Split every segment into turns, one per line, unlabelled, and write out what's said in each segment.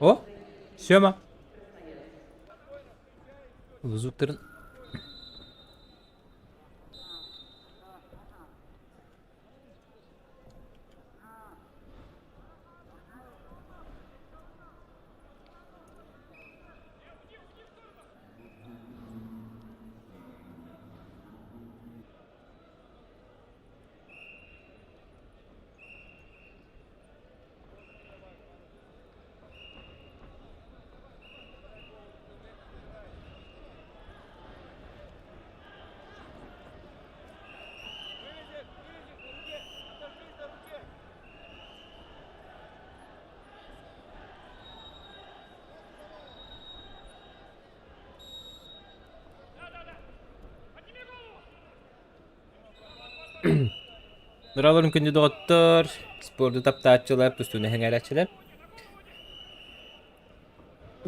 О, Сема. Звуктарын Дорооболорун күндү доҕоттор, спорду таптааччылар, тустууну сэҥээрээччилэр.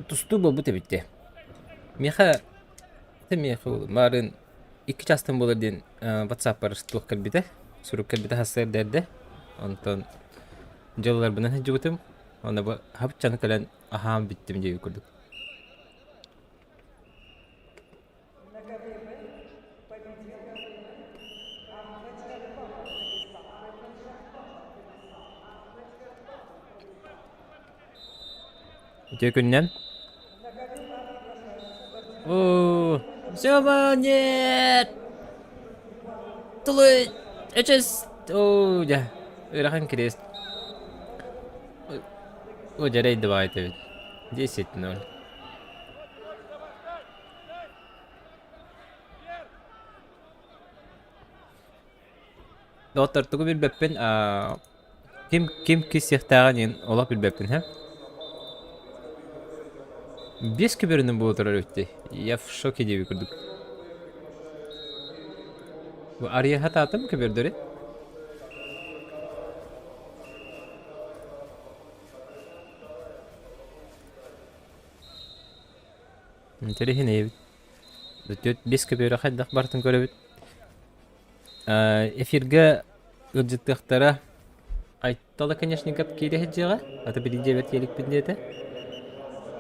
Тустуу буолбут эбит дии. Миэхэ, миэхэ марын икки чаастан буолар диэн WhatsApp-пар туох кэлбитэ, сурук кэлбитэ сарсыарда эрдэ. Онтон дьылларбынан сылдьыбытым. Онно бу хапчаны кэлэн аһаан бүттүм диэбит курдук. Үтүө күнүнэн. Оо, Сема, нет! Тулуй, эчэс, оо, дьэ, ыарахан кириэс. О, дьэрэй давай эбит. 10-0. Доҕоттор, тугу билбэппин, аа, ким ким киссиэхтээҕин иһин олох билбэппин, һэ? Биэс көбөрүнэн буола турар эбит Я в шоке диэбит курдук. Бу арыйа сатаатым көбөрдөрү. Интэриэһинэй эбит. Түөрт биэс көбүөрэ хайдах барытын көрөбүт. Эфиргэ ыалдьыттыахтара Айтала Конечников киирэ сылдьыаҕа, аты били дьиэбэр тиэликпин диэтэ.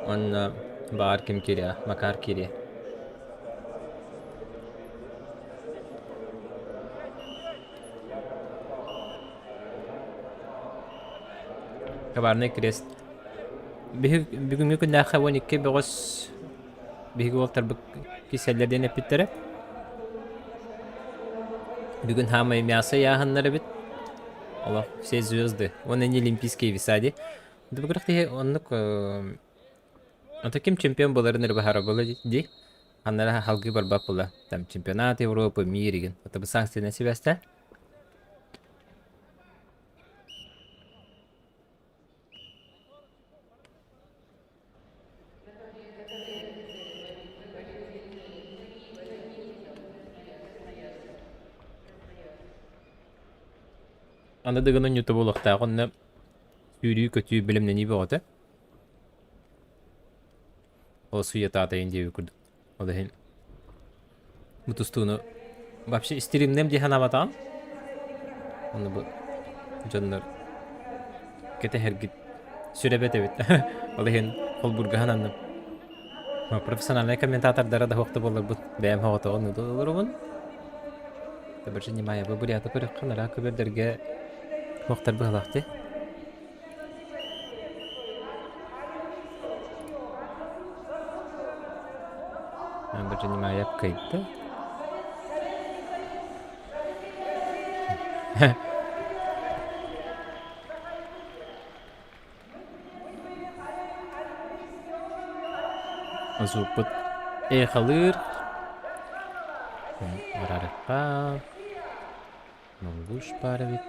Уонна баар ким киириэ, Макар киириэ. Коварный крест. Бүгүҥҥү күннээххэ 12 бөҕөс биһиги уолтарбыт кисэллэр диэн эппиттэрэ. Бүгүн хаамай мясо ыйааһыннар эбит. Олох все звезды. Уонна не олимпийские веса дии. Бүгүрэх киһи оннук ото ким чемпион буоларын эрэ баһара буола дии. Ханнара халгыы барбат буола. Там чемпионат Европы, мир игин. Ото бу санкциянан сибээстээн. Аны дыгын онньута буолуохтаах онно сүүрүү-көтүү бэлэмнэнии бөҕөтө. Ол суйатаатайын диэбит курдук. Ол иһин бу тустууну вообще стримнем дии санаабатаҕым. Ону бу дьоннор кэтэһэргит сүрэбэт эбит. Ол иһин холбуурга сананным. Профессиональнай комментатордара да суох да буолларбыт бэйэм соҕотоҕун олоробун. Табаржы Немая бу буряты көрөххө наraa көбөрдөргө суохтар быһалаахтый. Быржанимаев кыайда. Звукпут эхолыыр. Барарыкка. Монгуш баар эбит.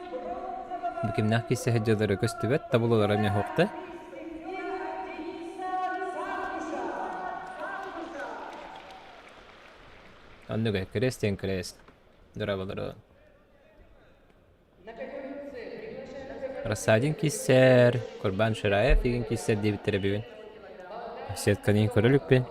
Бу кимнээх киирсэ сылдьаллара көстүбэт, табылалара эмиэ суохта. Оннук ээ, крест диэн крест. Дорооболору. Рассадин киссэр, Курбан Шираев деген киссэр диэбиттэрэ бүгүн. Сетканы көрө иликпин.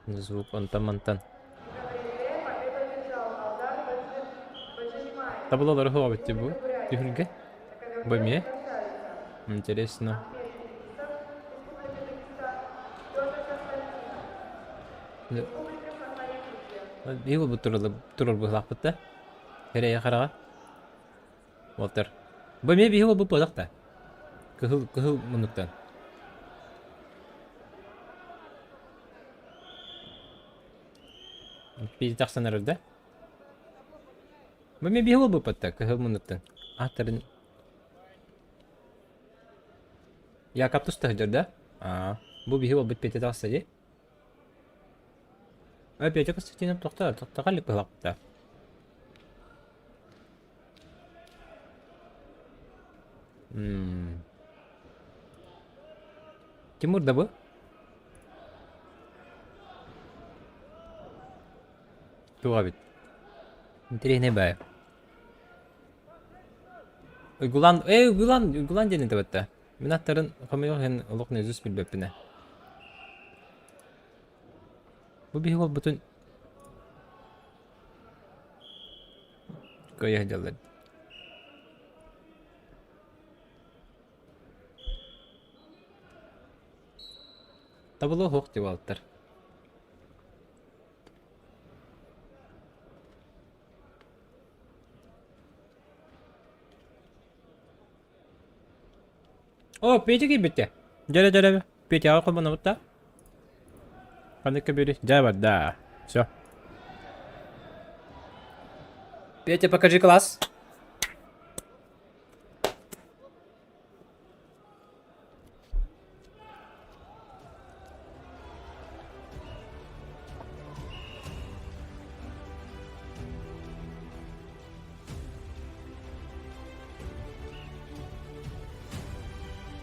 Звук онтон-мантан. Таблолары суох эбит бу түһүлгэ. Бу эмиэ. Интересно. Биһиги бу турар быһылаахпыт да. Кэрэйэ хараҕа. Уолтар. Бу эмиэ биһиги буолбут буолах да. Кыһыл кыһыл муннуктан. Биир тахсан эрэр да. Бу эмиэ биһиги буолбуппут да кыһыл муннуктан. Ааттарын Якоб туста сылдьар да? Аа, бу биһи буолбут Петя таҕыста дии. Э, Петя Константинов тохтоо, тохтоо илик быһылаахпыта. М. Тимур да бу? Туох эбит? Интэриэһинэй баайы. Уйгулан, эй, Уйгулан, Уйгулан диэн этэ Мин аттарын хомойуох иһин олох наизусть билбэппин ээ. Бу биһиги уолбутун кыайа сылдьаллар. Табылыа суох дии уолаттар. О, Петя киирбиттэ. Дьэрэ дьэрэ Петяҕа холбонобут да? Ханнык көбүөрү? Дьэ барда. Все. Петя, покажи класс.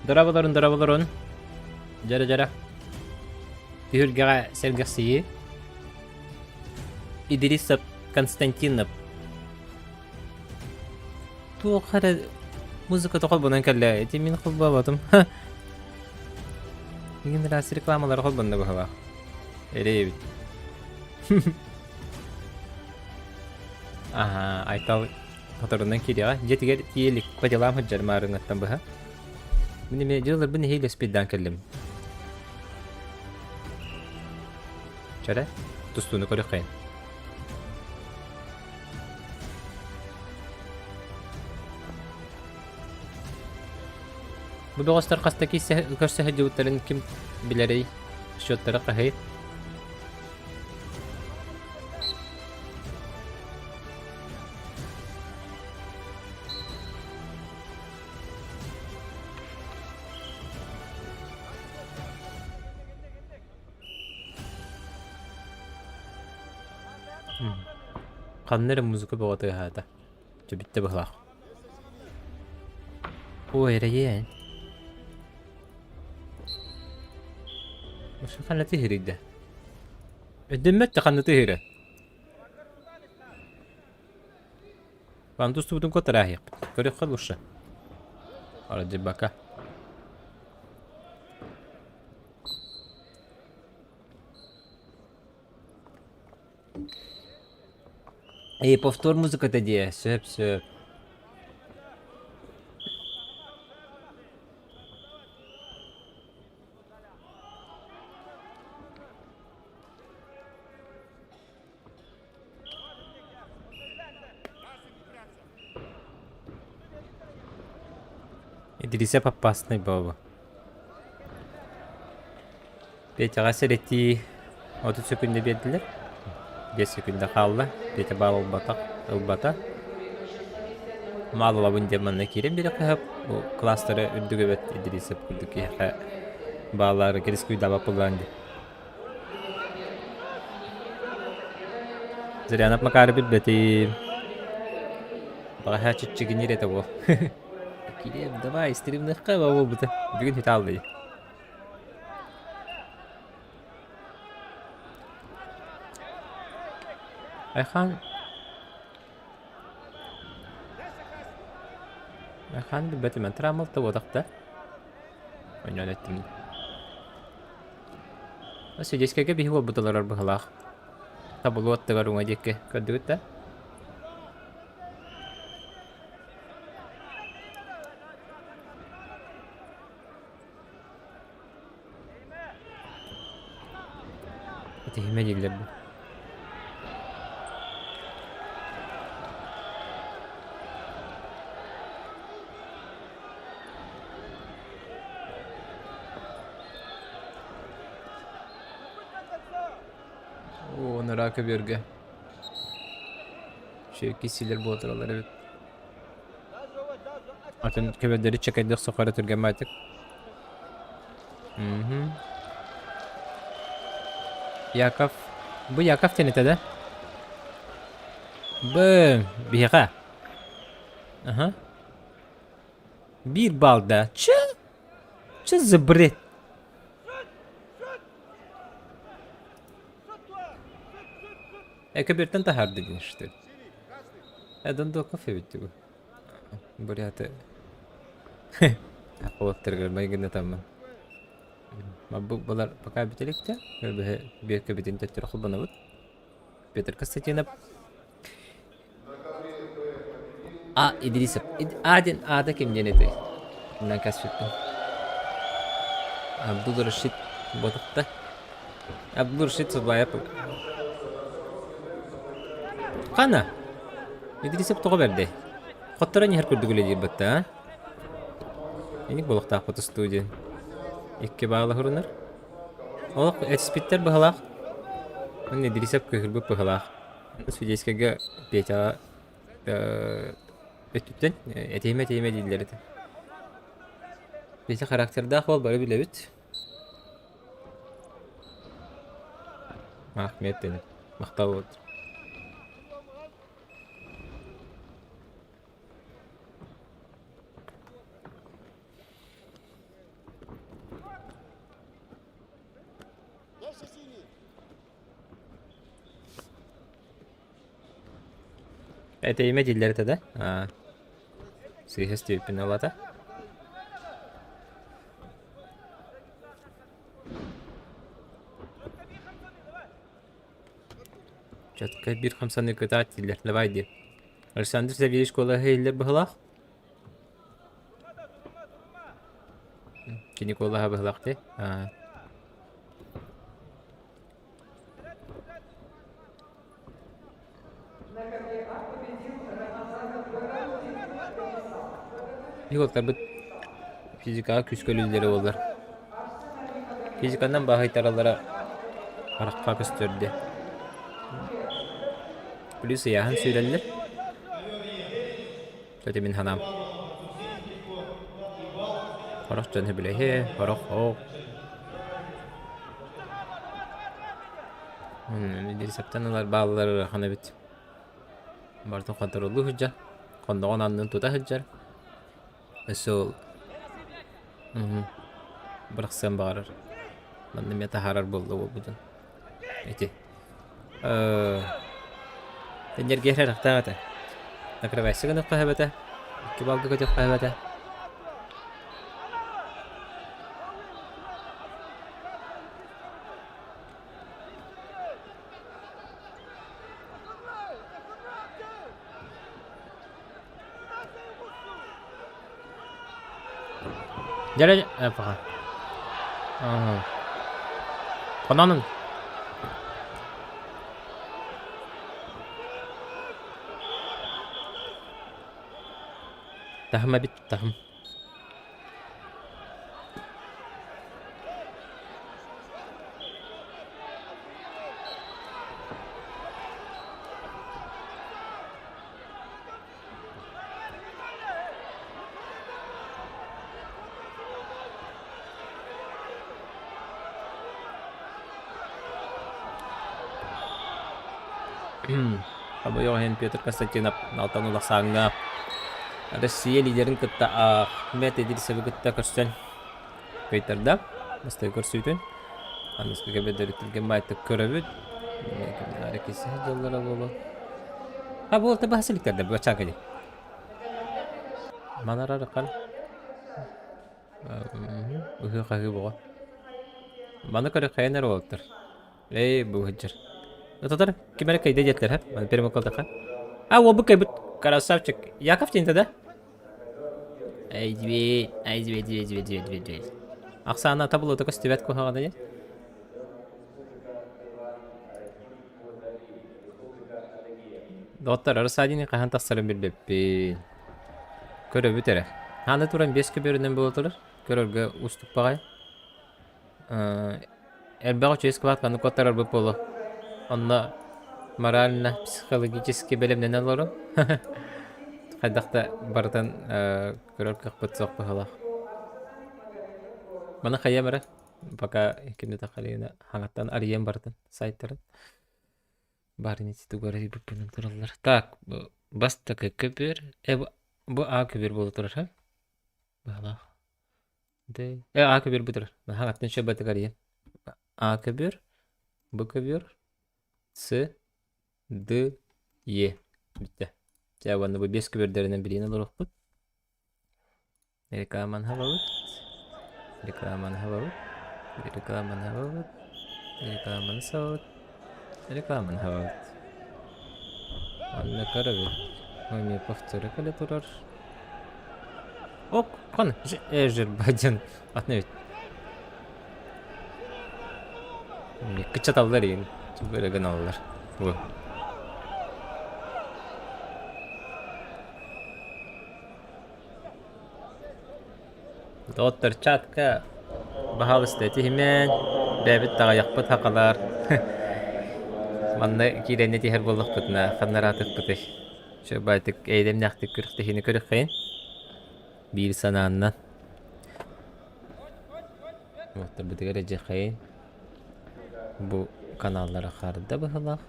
Дорооболорун, дорооболорун. Дьэрэ-дьэрэ. Түһүлгэҕэ сэргэхсийии. Идрисов Константинов Туох эрэ музыката холбонон кэллэ. Ити мин холбообатым. Игин раз рекламалары холбонно быһалаах. Эрэй эбит. Аха, Айтал моторунан киириэҕэ. Дьиэтигэр тиийэ илик по делам сылдьар маарыҥҥаттан быһа. Мин эмиэ дьылларбын нэһиилэ спиддаан кэллим. Чэрэ, тустууну көрүөххэйин. Бу бөҕөстөр хаста киирсэ көрсө сылдьыбыттарын ким билэрий? Счеттара хаһый? Ханна эрэ музыка бөҕө тыаһаата. Дьэ бүттэ быһылаах. Ой, эрэйиэн. Ошо ханна тыһырыйда? Өйдөммөт да ханна тыһыры? Вам тустубутун куоттарааһыахпыт. Көрүөххэ лучше. Вроде бака. Эй, повтор музыката диэ, сөп сөп. Идрисэп опасный буолуо. Петяҕа сэрэтии 30 сөкүүндэ биэрдилэр. 5 сөкүүндэ хаалла. Петя баал ылбатах, ылбата. Маал ылабын диэн манна киирэн биэриэххэ сөп. Бу класстары үрдүк эбэт Идрисэп курдук киһиэхэ бааллары рискуйдаабат буоллаҕын дии. Зырянов Макары билбэтим. Баҕаһа чиччигиниир этэ буол. Килиэп, давай, стримныхха буолбута. Бүгүн хитааллый. Айхан Айхан билбэтим. Трамалта буотах да. Ойнон эттим. Сидискэгэ биһи буолбут олорор быһылаах. Табылу аттыгар уҥа диэки көрдүгүт да? Этиһимэ дииллэр бу. Оо, анараа көбүөргэ Үчүгэй силэр буолтаралар эбит. Атын көбүөрдэри чэкэйдэх сохоро түргэммаатык. Мгм. Яков. Бу Яков диэн этэ да? Б биһиэхэ. Аха. Биир балл да. Чё? Чё за бред? Экөбүртэн таһаарды диэн что ли? Э, Дондоков эбит дуу. Буряты. Холоттарыгар майгыннатаммын. Бу балар пока бүтэликтэ. Биир көбүтүн төттөрү холбонобут. Петр Константинов. А Идрисов. А диэн аата ким диэн этэй? Мынан каспиппин. Абдул Рашид Ботухта. Абдул Рашид Субаев. Хана? Идрисов тоҕо бэрдэй? Хотторон иһэр курдук үлэлиир батта, а? Инник буолуохтаахпыт студия. Икки баала хурунар. Олох этиспиттэр быһалаах. Онно Идрисов кыыһырбыт быһалаах. Судейскайга Петяҕа өттүттэн этиһимэ-этиһимэ дииллэр этэ. Петя характердаах уол бары билэбит. Ахмед дэнэр. Махтал вот. Этэйимэ дииллэр этэ да? Аа. Сыыһа истибиппин ылата. Четко биир хамсаныы кытаат дииллэр. Давай диир. Александр Савельевич куолаһы иһиллэр быһылаах. Кини куолаһа быһылаах дии. Аа. Уолаттарбыт физикаҕа күүскэ үлэлииллэрэ буоллар. Физиканан баһыйтараллара харахха көстөр дии. Плюс ыйааһын сүүрэллэр. Ити мин санаам. Сорох дьон сөбүлэһиэ, сорох суох. Рецептэн ылар бааллар ыарахан эбит. Барытын хонтороллуу сылдьар. Хонноҕун аннын тута сылдьар. Өссө ол бырахсыан баҕарар. Манна эмиэ таһаарар буолла буолбутун. Ити. Энергия эрэ этэ. Накрывайся гыныахха сөп этэ. Икки балга көтүөххэ сөп этэ. Дьэ, пока. Хононун. Таһым эбит, таһым. Хомойуох иһин Петр Константинов Алтан Улахсааҥҥа Россия лидерин кытта Ахмед Идрисовы кытта көрсөн кыайтарда. Бастакы көрсүүтүн. Аныгыскы кэбэдэритилген баайтык көрөбүт. Киси дьоллоро буолуо. А буолта баһа силиктэрдэ бачака ди. Манарар қан. Ыһыы хаһыы боҕо. Маны көрө хайан эрэ уолаттар. Эй, бу сылдьар. Ототор ким эрэ кыйда диэтилэр, һэ? Маны перемокалдаха. А, уолбут кыйбыт. Красавчик. Яков диэн да? Эй, дверь, ай, дверь, дверь, дверь, дверь, дверь, дверь. Ахсаана табылыта көстүбэт куһаҕана диэн. Доҕоттор, Рассадины хаһан тахсарын билбэппин. Көрөбүт эрэ. Аны туран биэс көбүөрүнэн буола турар. Көрөргө уустук баҕайы. Элбэх үчүгэй складканы куоттарарбыт буолуо. Онно морально, психологически бэлэмнэнэн олорон хайдах да барытын көрөр кыахпыт суох быһыылаах. Маны хайыам эрэ, пока кимди тахалыына хаҥаттан арыйан барытын сайтарын. Бары тугу арыйбыппынан тураллар. Так, бастакы көбүөр, бу А көбүөр буола турар, ха? Быһалаах. Д. А көбүөр бу турар. Хаҥаттан шөбөтүк арыйан. А көбүөр, Б көбүөр, С, Д, Е. Бүттэ. Дьэ, уонна бу биэс көбүөрдэринэн билиэн олоруохпут. Рекламаны хабабыт. Рекламаны хабабыт. Рекламаны хабабыт. Рекламаны сабабыт. Рекламаны хабабыт. Онно көрөбүт. Эмиэ повторы кэлэ турар. Ок, хон, Азербайджан атын эбит. Кыччаталлар иин, тугу гыналлар. Бу. Доҕоттор, чатка баһаалыста этиһимэн, бэйэбит таҕайахпыт хахалар. Манна киирэн этиһэр буоллахпытына, ханна ыраатыахпытый? Чөбайтык эйдэмнээхтик күрэхтэһиини көрүөххэйин. Биир санааннан. Уоттарбытыгар эдьиэххэйин. Бу каналлара харда быһылаах.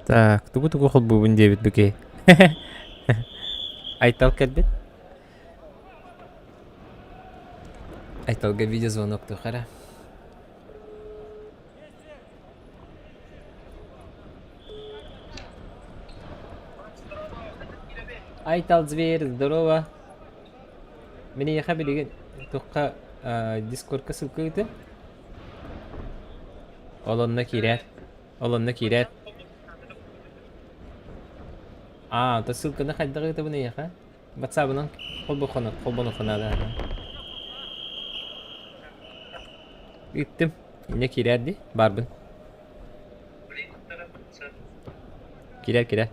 Так, тугу-тугу холбуубун диэбит бу киһи. Айтал кэлбит. Айталга видеозвонок туох эрэ. Айтал зверь, здорово. Мин эйиэхэ билигин туохха дискордка ссылка ыытыам. Ол онно киирээр. Ол онно киирээр. Аа, то ссылканы хайдах ыытабын эйиэхэ? Ватсабынан холбоххуна холбоноххуна да. Ыыттым. Инньэ киирээр дии, баарбын. Киирээр, киирээр.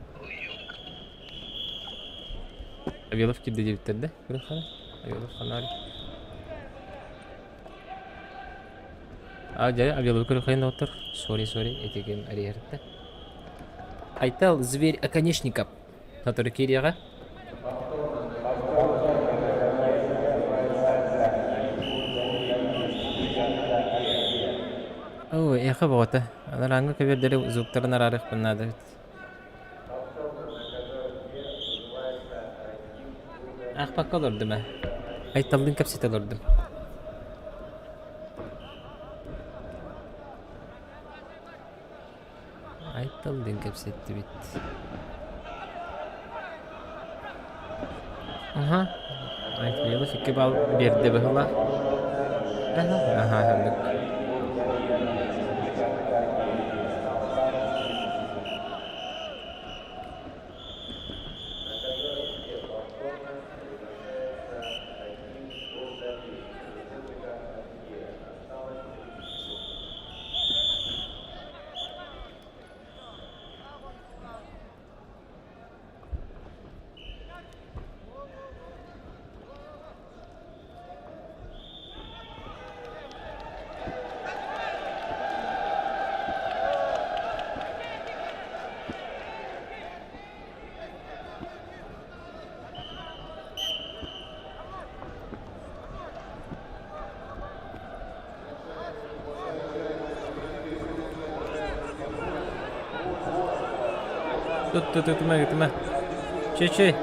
Авилов киирдэ диэбиттэр да? Авилов фонарь. А, дьэ, Авиловы көрүөххэйин доҕоттор. Сори, сори, этигим эрийэртэ. Айтал, зверь оконечников. Сотору киириэҕэ. Оо, эхо бөҕөтө. Анарааҥҥы көбүөрдэри звуктарын араарыахпын наада эбит. Аахпакка олордум ээ. Айталлыын кэпсэтэ олордум. Айталлыын кэпсэттибит. Аха. Айталлыын икки балл биэрдэ быһыылаах. Аха, оннук. Тут тут ытыма ытыма. Чэ-чэ.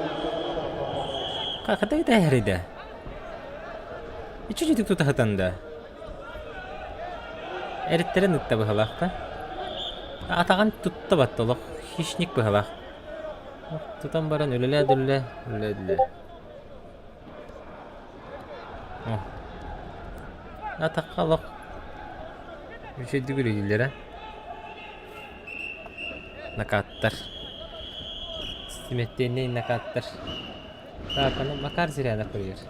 Хата ытаһарыда. Иччи тута да. Эриттэрин ытта быһалаах да. Атаҕын тутта батта олох хищник быһалаах. Тутан баран үлэлээ үлэлээ үлэлээ үлэлээ. Атахха олох үчүгэйдик үлэлииллэрэ. Накаттар. Симэттиэннэй накаттар. Так, аны Макар Зырянов көрүөр.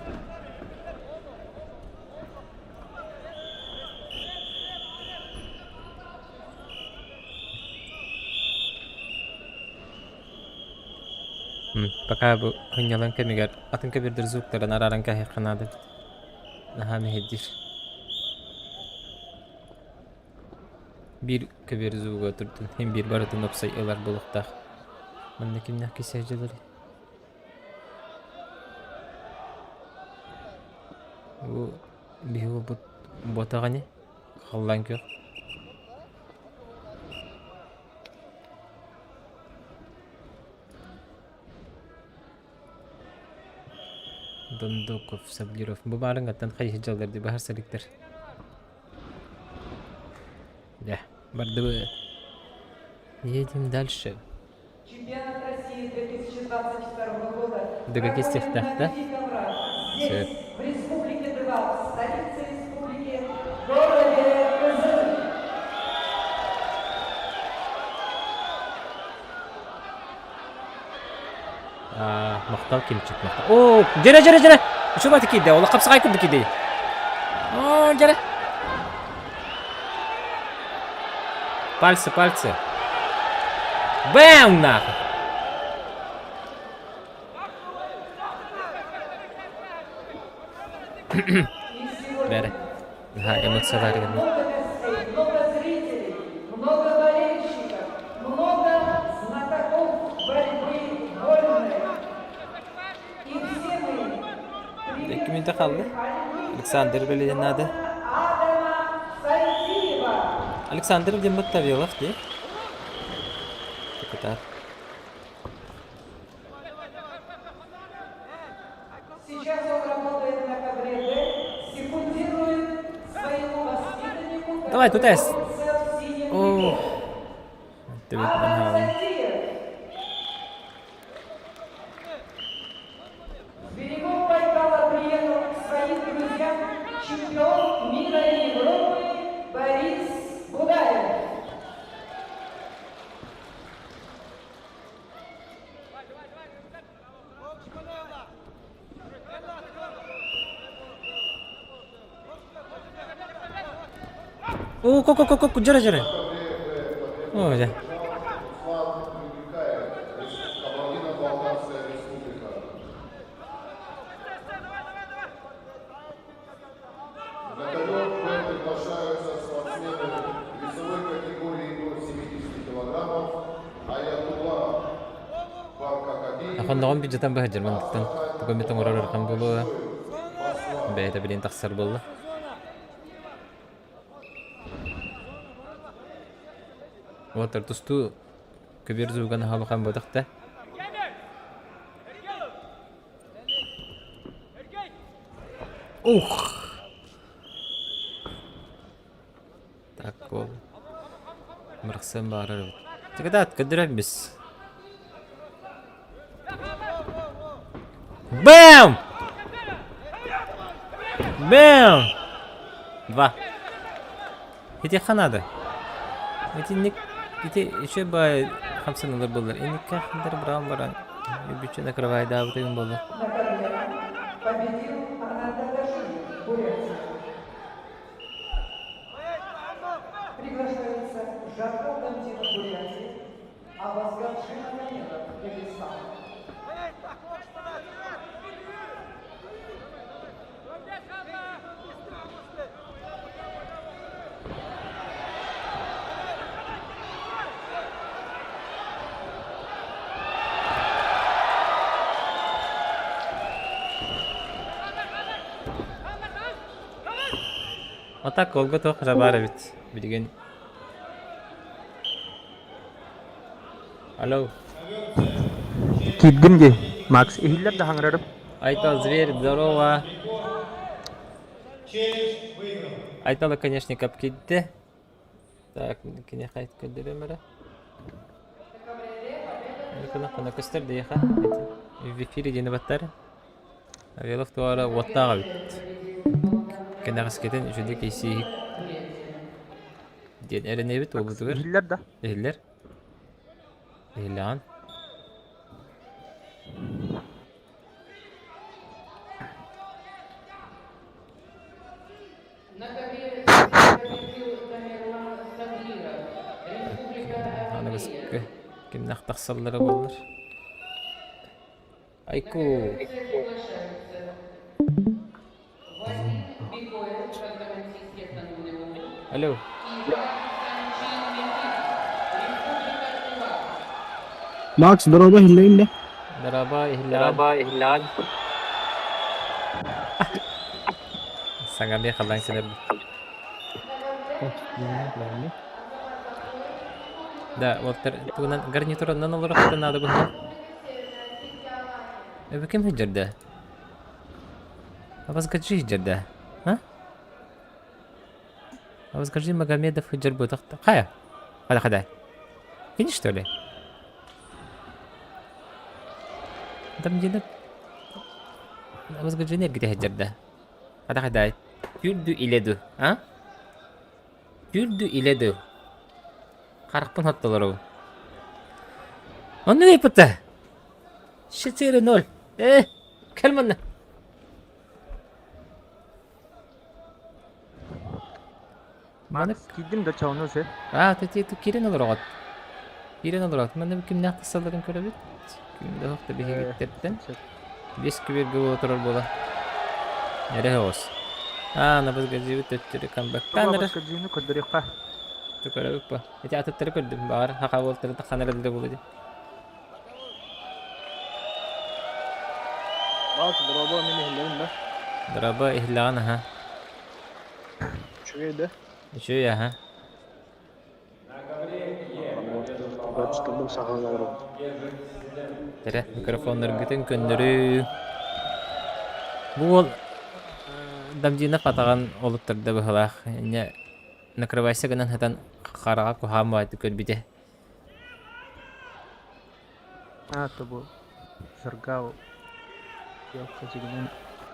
Пока бу сынньалаҥ кэмигэр атын көбүөрдэр звуктарын арааран кээһиэххэ наада эбит. Наһаа мэһэйдиир. Биир көбүөр звуга турдун, иһин биир барытын уопсай ылар буолуохтаах. Манна кимнээх киирсэ сылдьалларый? Бу биһи уолбут буотах ини, халлаан күөх. Дондуков, Саблиров. Бу баарыҥҥаттан хайыы сылдьаллар дии баһар сэликтэр. Дьэ, бардыбыт. Едем дальше.
Чемпионат России 2022 года
Дыга
проходит
кистиэхтээх
на
да?
Великом
Сөп.
Здесь, в Республике Тыва, в столице республики, городе Кызыл.
Махтал кимчик махтал. Оо, дьэрэ дьэрэ дьэрэ! Үчүгэй киирдэ, ол хапсаҕай курдук киирдэ. Оо, дьэрэ. Пальцы, пальцы. Бэм нахуй! Бәрі. Наһаа эмоциялар гынна.
Много гостей, много зрителей, много болельщиков, много знатоков борьбы вольной. И все мы
Икки мүнүүтэ хаалла. Александр бэлиэн наада.
Адама Сайтиева.
Александр диэн Тавилов дии. Депутат.
Сейчас он работает на ковре Д, секундирует своему воспитаннику,
Давай,
который
тут эс.
борется в синем
О.
трико.
Төбөт
Адам Сайтиев. С берегов Байкала приехал к своим друзьям чемпион мира и Европы Борис Будаев.
Оо, ко ко ко ко дьөрө дьөрө. Оо, дьэ.
Кабардино-Балкарская республика. На ковер Б приглашаются спортсмены весовой категории до 70 килограммов Аятулла Баркакадиев,
Хонноҕун бюджетан быһа мантыктан тугу эмит оҥорор ыарахан буолуо. Бэйэтэ билин тахсар буолла. Вот тустуу көбүөр зууган аһалахан буотах да. Ух! Так ол мырахсан баарар эбит. Тыгыдаат көрдөрөммүс. Бэм! Бэм! Два. Ити надо. Итинник ити еще бай хамсаналар буоллар. Инникке хандар браун баран үбүччү накрывайдаабытыгын буоллар.
На ковре победил Анатолий Дашиев, Бурятия. Приглашается Жаргал Дамдинов, Бурятия, Абазган Шихмамедов, Дагестан.
А так Олга туох эрэ баар эбит билигин. Алло.
Киирдим дии, Макс. Иһиллэр да хаҥырарым.
Айтал, зверь, здорово. Айталы, конечно, капкидде. Так, киниэхэ көрдөрүөм эрэ. Кына көстөр диэхэ. В эфире диэни баттар. Авелов туара уоттаах эбит. Кэнэҕэскитин үчүгэй кэйсииһик диэн эрэнэбит уолбутугар.
Иһиллэр да?
Иһиллэр. Иһиллэҕин. Аныгыскы кимнээх тахсаллара буоллар. Айку. Алло.
Макс, дорообо иһиллэйин да?
Дорообо, иһиллэҕин. Саҥа эмиэ халлаан синэр. Да, уолтар тугунан гарнитураннан олорохтон наада быһа. Эбэ ким сылдьар Абазгаджи сылдьар А? Абазгаджи Магомедов сылдьар буотах Хайа? Хада хада. Кини что ли? Там где-то Абазгаджи эргите сылдьар да. Хада хада. Түрдү иле ду, а? Түрдү иле ду. Харахпын хоттолору. Оннук ыйыппыта. 4-0. Э, кэл манна.
Макс, киирдим да чоону сэ.
Аа, тeti киирэн олороҕут. Киирэн олороҕут. Манна кимнээх тахсалларын көрөбүт. Күндэ да биһигиттэртэн. Бес күбүргэ буола турар буола. Эрэ оҕус. Аа, набызгадьыбыт төттөрү камбэктаан эрэ.
Набызгадьыны көрдөрүөххэ.
Көрөбүт ба. Ити атыттары көрдүм. Баҕар хаха буолтарын тахсан эрэллэрэ буолуо дии.
Макс, дорообо, мин иһиллэбин да?
Дорообо, иһиллэҕин аһа.
Үчүгэй да?
Үчүгэй аһа.
Гаджеттарбын саҕалаан олоробун.
Эрэ, микрофоннаргытын көннөрүү. Бу уол Дамдинов атаҕын олуттарда быһыылаах. Инньэ накрывайся гынан сытан хараҕа куһаҕан баҕайытык көрбүтэ.
Аата бу Саргау дьигинэн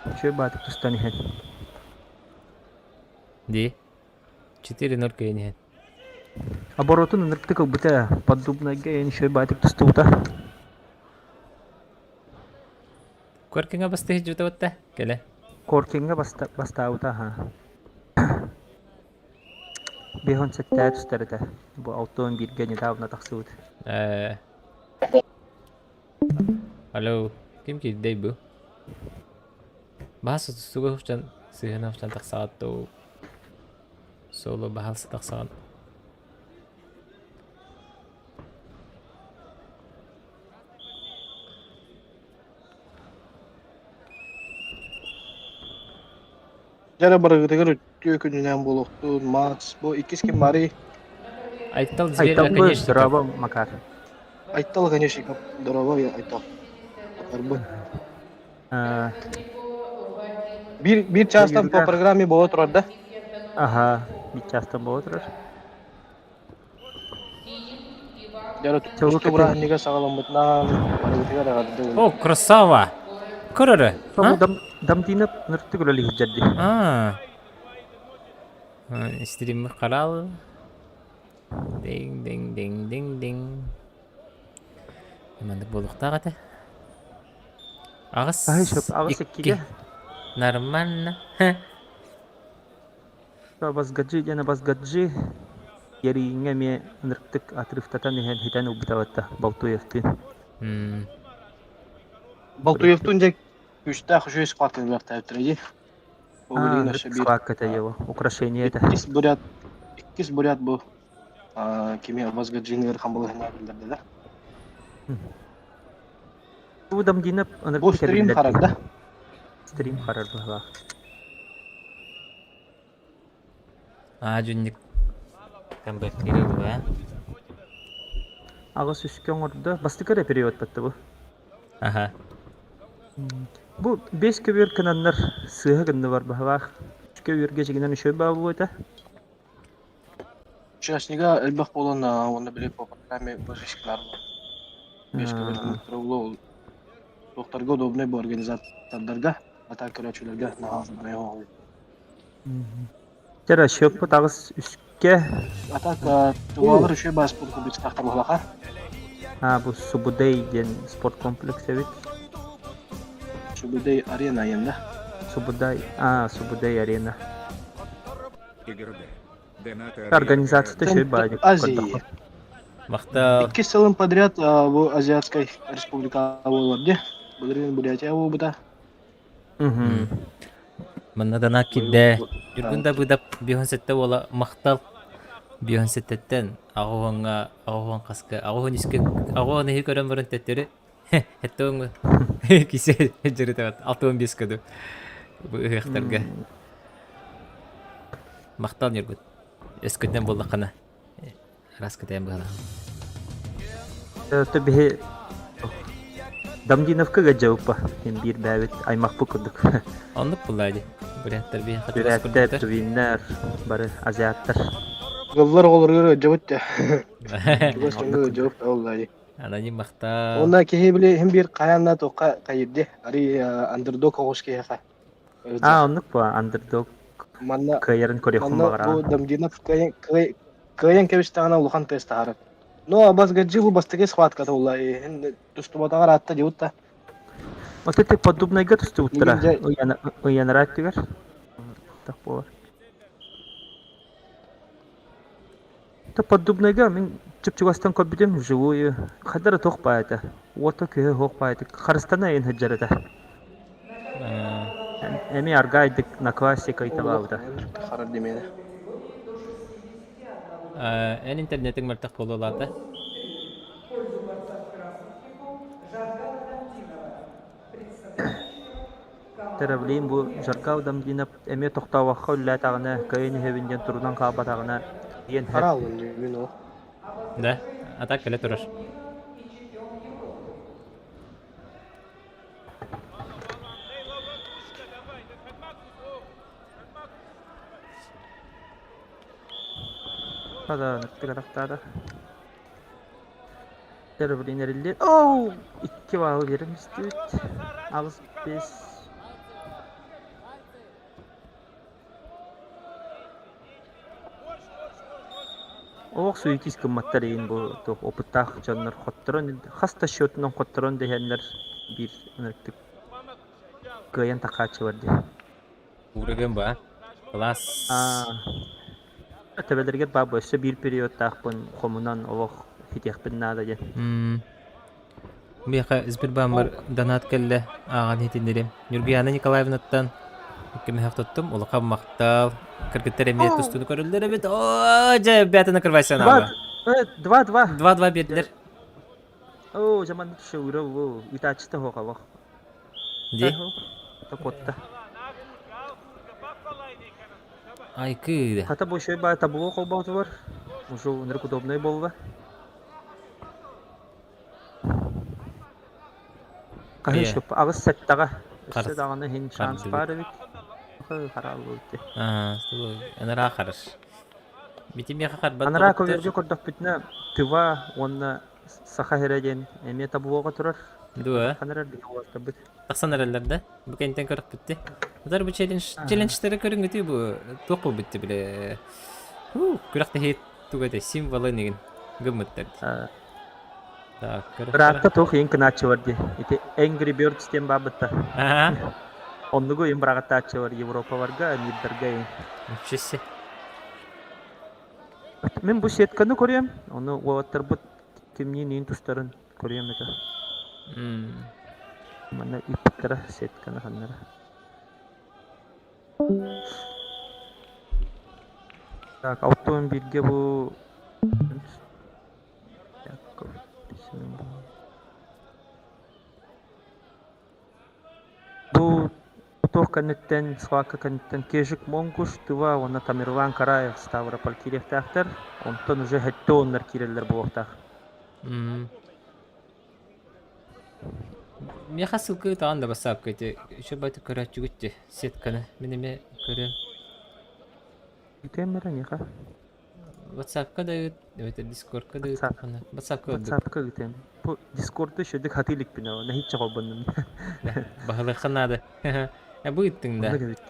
үчүгэй баатык тустан иһэн.
Дии. 4-0 кыайан иһэн.
Оборотун ынырыктык ылбыта, Поддубнайга иһэн үчүгэй баатык тустубута.
Коркиҥҥа бастыы сылдьыбыта кэлэ.
Коркиҥҥа бастаабыта аһа. Биһон сэттээ түстэр этэ. Бу 61-гэ недавно тахсыбыт.
Э, Алло, ким киирдэй бу? Баһа сутустуга сылдьан сыһыана сылдьан тахсаҕыт дуу? Соло баһалса тахсаҕын.
Дьэ эрэ барыгытыгар үтүө күнүнэн буолуохтун, Макс. Бу иккис ким баарый?
Айтал Зверь
Айтал бу
Оконечников.
здорово, Макар.
Айтал Оконечников. Здорово, я Айтал. Макарбын.
Э,
Биир, биир чаастан по
Юрга.
программе буола турар да?
Ага, биир чаастан буола турар.
Дьэ эрэ
Чолу
тустуу бырааһынньыга саҕаламмытынан барыгытыгар эҕэрдэ
О, красава! Көрөрө.
Бу дам дамтыынап ныртык үлэлии сылдьар дии.
А. Стриммер харал. Динг динг динг динг динг. Маннык буолуохтаах этэ. Аҕыс
Аһый сөп, аҕыс
икки.
иккигэ.
Нормально.
Басгаджи диэн Басгаджи Ярииҥҥа эмиэ ынырыктык отрывтатан иһэн хитэн ылбыта батта Балтуевтыын.
Балтуевтуун дьэ күүстээх үчүгэй схваткалар тээптэрэ дии. Ол билигин өссө биир
Схватка его, украшение это.
иккис бурят иккис бурят бу кими Абазгаджины ыарахан балаһыҥҥа биллэрдилэр.
Бу Дамдинов
Бу стрим харар да?
Стрим харар быһалаах.
Аа дьүннүк камбэктиирэ бу ээ.
Аҕыс үскэ оҥордо. Бастакы эрэ период батта бу.
Аха.
Бу бес көбүөр кынаннар сыыһа гыннылар быһалаах. Үс көбүөргэ дьигинэн үчүгэй баа буолуо этэ.
Участнига элбэх буолан уонна били по программе божескилар бес көбүөр ол туохтарга удобнай бу организатордарга, а так көрөөччүлэргэ наһаа удобнай
Дьэ расчеппут аҕыс үскэ.
А так тулалар үчүгэй баар спорт комплекстаахтар буоллаха.
А бу Субудей диэн спорткомплекс эбит.
Субудей арена айан да?
Субудай, а Субудей арена. Организацията үчүгэй баайдык
Азии.
көрдөххө.
Махтал.
Иккис сылын подряд бу Азиатскай республика буолар дии. Былырыын Бурятия буолбута.
Манна данаа киирдэ. Ньургун Дабыдап 57 уола махтал 57-ттэн аҕыһуоҥҥа аҕыһуон хаска аҕыһуон үскэ аҕыһуон иһи көрөн баран төттөрү сэттэ уоҥҥа кисе дьырытабат 65 көду бу ыһыахтарга махтал Ньургун өскөтүнэн буоллаххына Раз кэтээн быһалаах.
То биһи Дамдиновка гаджауппа им биир бээбит аймахпыт курдук.
Оннук буллаа дии. Буряттар биһи
Бүрээттэр, тувиннар, бары азиаттар.
Ыаллар оҕолоругар ыалдьабыт да. Чугас дьоҥҥо ыалдьабыт оллаа дии.
Аноним махтал.
Уонна киһи били иһин биир хайаанна туохха хайырди. Арый андердог оҕус киһиэхэ.
Аа, оннук бу андердог
Манна
кыайарын көрүөххүн
манна бу
баҕараҕын.
Дамдинов кыайан кыайан кэбистэҕинэ улахан тыас таһаарар. Но Абазгаджи бу бастакы схватката буолла тустубатаҕар аатта диэбит да.
Вот это поддубнайга тустубуттара
Мигин дьэ
ыйанара өттүгэр. Так буолар. То поддубнайга мин чуп-чугастан көрбүтүм вживую. Хадара туох баа этэ. Уота күһэ суох баа этэ. Харыстана ыйын сылдьар этэ. Эми аргаайдык на классика ыйталаабыта.
Харар диэмэни.
Эн интернетиҥ мөлтөх буолуолаата.
Тэрэбилиин бу Жаргал Дамдинов эмиэ тохтообокко үлэлээтэҕинэ, кыайан иһэбин диэн турунан хаалбатаҕына диэн сөп.
Хараалын мин ол.
Да, а так кэлэ турар.
Хада, тыгатахтаата. Тэрэбилиин эриллиэн. Оу! Икки баалы биэрэн истибит. 8-5. Олох суетись гымматтар иһин бу туох опыттаах дьоннор хотторон хас да счетунан хотторон дэһэннэр биир ынырыктык кыайан тахааччылар дии.
Уурагын ба? Класс.
Аа төбөлөрүгэр баа өссө биир периодтаахпын хомунан олох хитиэхпин наада диэн.
Миэхэ Сбербааммар донат кэллэ, ааҕан иһитиннэрим. Ньургуйаана Николаевнаттан көмөһөх туттум, улахан махтал. Кыргыттар эмиэ тустууну көрөллөр эбит. Оо, дьэ, бээтэ накрывайся
Два, два-два.
2-2 биэрдилэр.
Оо, жаман түшө уу, ытааччыта хоқалох.
Ди.
Токотта.
Айкы.
Хата бу шөй баа табуга холбоотулар. Уже ынырык удобный буолла. Хаһыы шөп аҕыс сэттэҕэ. Өссө даҕаны иһин шанс баар эбит. Харааллыбыт.
Анараа хараш. Бити миэхэ харбат
Анараа көбүөргэ көрдөхпүтүнэ Тыва уонна Саха сирэ диэн эмиэ табуоҕа турар.
Дуо?
Ханарар биһи уолаттарбыт.
Тахсан эрэллэр да? Бу кэнтэн көрөхпүттэ. Утар бу челлендж челленджтери көрүҥүтүй бу туох буолбут биле. Күрэхтэһии туга этэй символы нигин гыммыттар. Так,
Ыраатта туох иин кынааччылар дии. Ити Angry Birds диэн баабытта.
Аа.
Оннугу иин быраҕаттааччылар Европаларга, Эмирдарга иин.
Ничего
Мин бу сетканы көрүөм. Ону уолаттарбыт кимниин иин тустарын көрүөм этэ. Манна ыыппыттара сетканы ханнара. Так, 61-ге бу Бу туох кэнниттэн, свалка кэнниттэн Кежик Монгуш, Тыва уонна Тамерлан Караев Ставрополь киириэхтээхтэр. Онтон уже сэттэ уоннар киирэллэр буолуохтаах.
Миэхэ ссылка ыытаҕын да бассаапка ити үчүгэй баҕайытык көрөөччүгүт дии сетканы мин эмиэ көрүөм.
Үтүөм эрэ миэхэ.
Ватсапка да ыыт, эбэтэр Дискордка да ыыт. Ватсапка ордук.
Ватсапка ыытыам. Бу Дискорду үчүгэйдик хатыы иликпин оо, нэһииччэ холбоннум.
Баһылыахха наада. Э бу ыыттыҥ да?
Оннук эбит.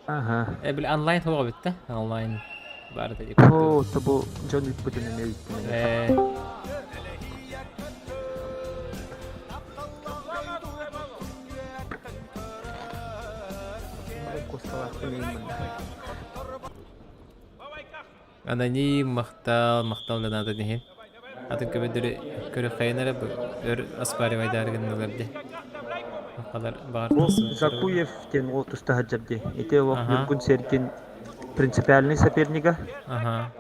Аха.
Э били онлайн суох эбит да? Онлайн баар да
Оо, то бу дьон ыыппытын эмиэ ыыттым эмиэ.
Э
Куоскалаахпын ыйын манна.
Аноним, махтал, махтал да наадатын иһин. Атын көбөдөрү көрүөххэйин эрэ өр оспаривайдаары гыннылар дии. Сахалар баҕар
Бу
тахсыбыттара буолуо.
Закуев диэн уол туста сылдьар дии. Ити олох
Аһа,
Ньургун Сергин принципиальный сопернига.
аһа.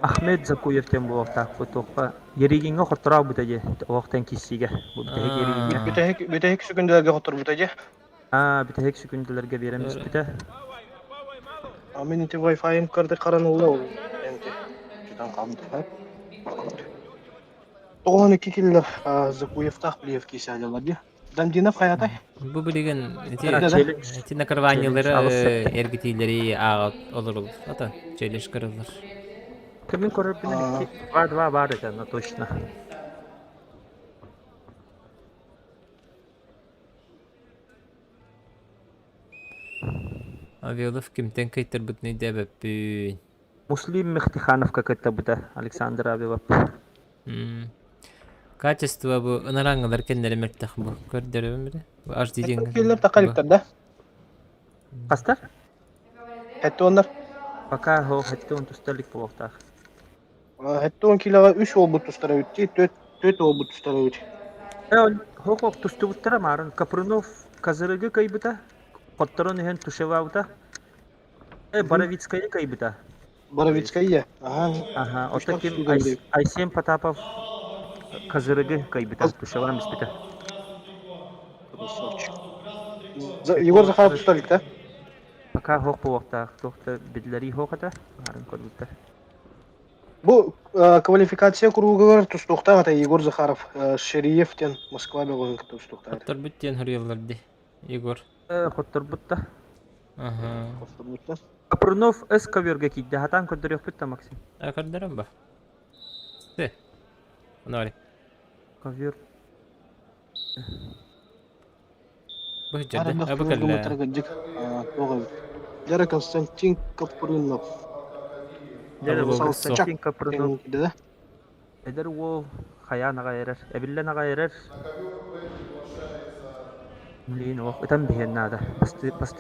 Ахмед Закуев диэн буолуохтаах туохха Еригиҥҥэ хоттороо дии олохтон киирсиигэ. Бу бүтэһик Еригиҥҥэ.
Аа.
Бүтэһик бүтэһик сүкүндүлэргэ хотторбута дии.
Аа, бүтэһик сүкүндүлэргэ биэрэн испитэ.
А мин ити Wi-Fi-ым кырдык харан ылла ол энти. Чутан хаалбыта. 92 киллер Закуевтаах Плиев киисээлэлэр дии. Дандинов хайатай?
Бу билигин ити
Да, да.
Челлендж.
ити накрываниелары
Челлендж алыс сэттэ.
эргитиилэри ааҕа олорул. Ата челлендж кырыллар.
Кимин көрөрбүнэн икки 2-2 баар этэ, но точно.
Авелов кимтэн кыйтарбытын өйдөөбөппүн.
Муслим Мехтихановка кыттабыта Александр Авелов.
М. Качество бу ынараңылар кэннэрэ мөлтөх бу. Көрдөрөбүн бile. Бу HD диэн
Киллер тахаликтар да?
Хастар?
Хеттуоннар.
Пока хо хеттон тусталик буолуохтаах.
Хеттуон килоға үш олбут тустара үтти, төрт төрт олбут тустара үт.
Хо тустубуттара марын Капрунов Казырыгы кайбыта, хотторон иһэн тушевабыта. Боровицкая кайбыта.
Боровицкая. Ага.
Ага, ото ким Айсен Потапов Казырыгы кайбыта, тушеван испита.
Красавчик. Егор Захаров тусталик, да?
Пока хоқ буолуохтаах, туох да биллэрии хоох этэ, баарын көрбүттэр.
Бу квалификация кругугар тустуохтаах этэ Егор Захаров, Шериев диэн Москва бөҕөһүн кытта тустуохтаах этэ.
Хотторбут диэн хоруйаллар дии, Егор.
Хотторбут да.
Аха.
Хотторбут да.
Капрунов С коверга киирдэ, хатаан көрдөрүөхпүт да, Максим.
А көрдөрөн ба? Ты. Нори.
Ковер.
Бу жерде. Абы кэллэ.
Дьара Константин Капрынов.
Дьара Константин Капрынов. Эдэр уол хайаан аҕай эрэр, эбиллэн аҕай эрэр. Блин, ох, ытан биһиэн наада.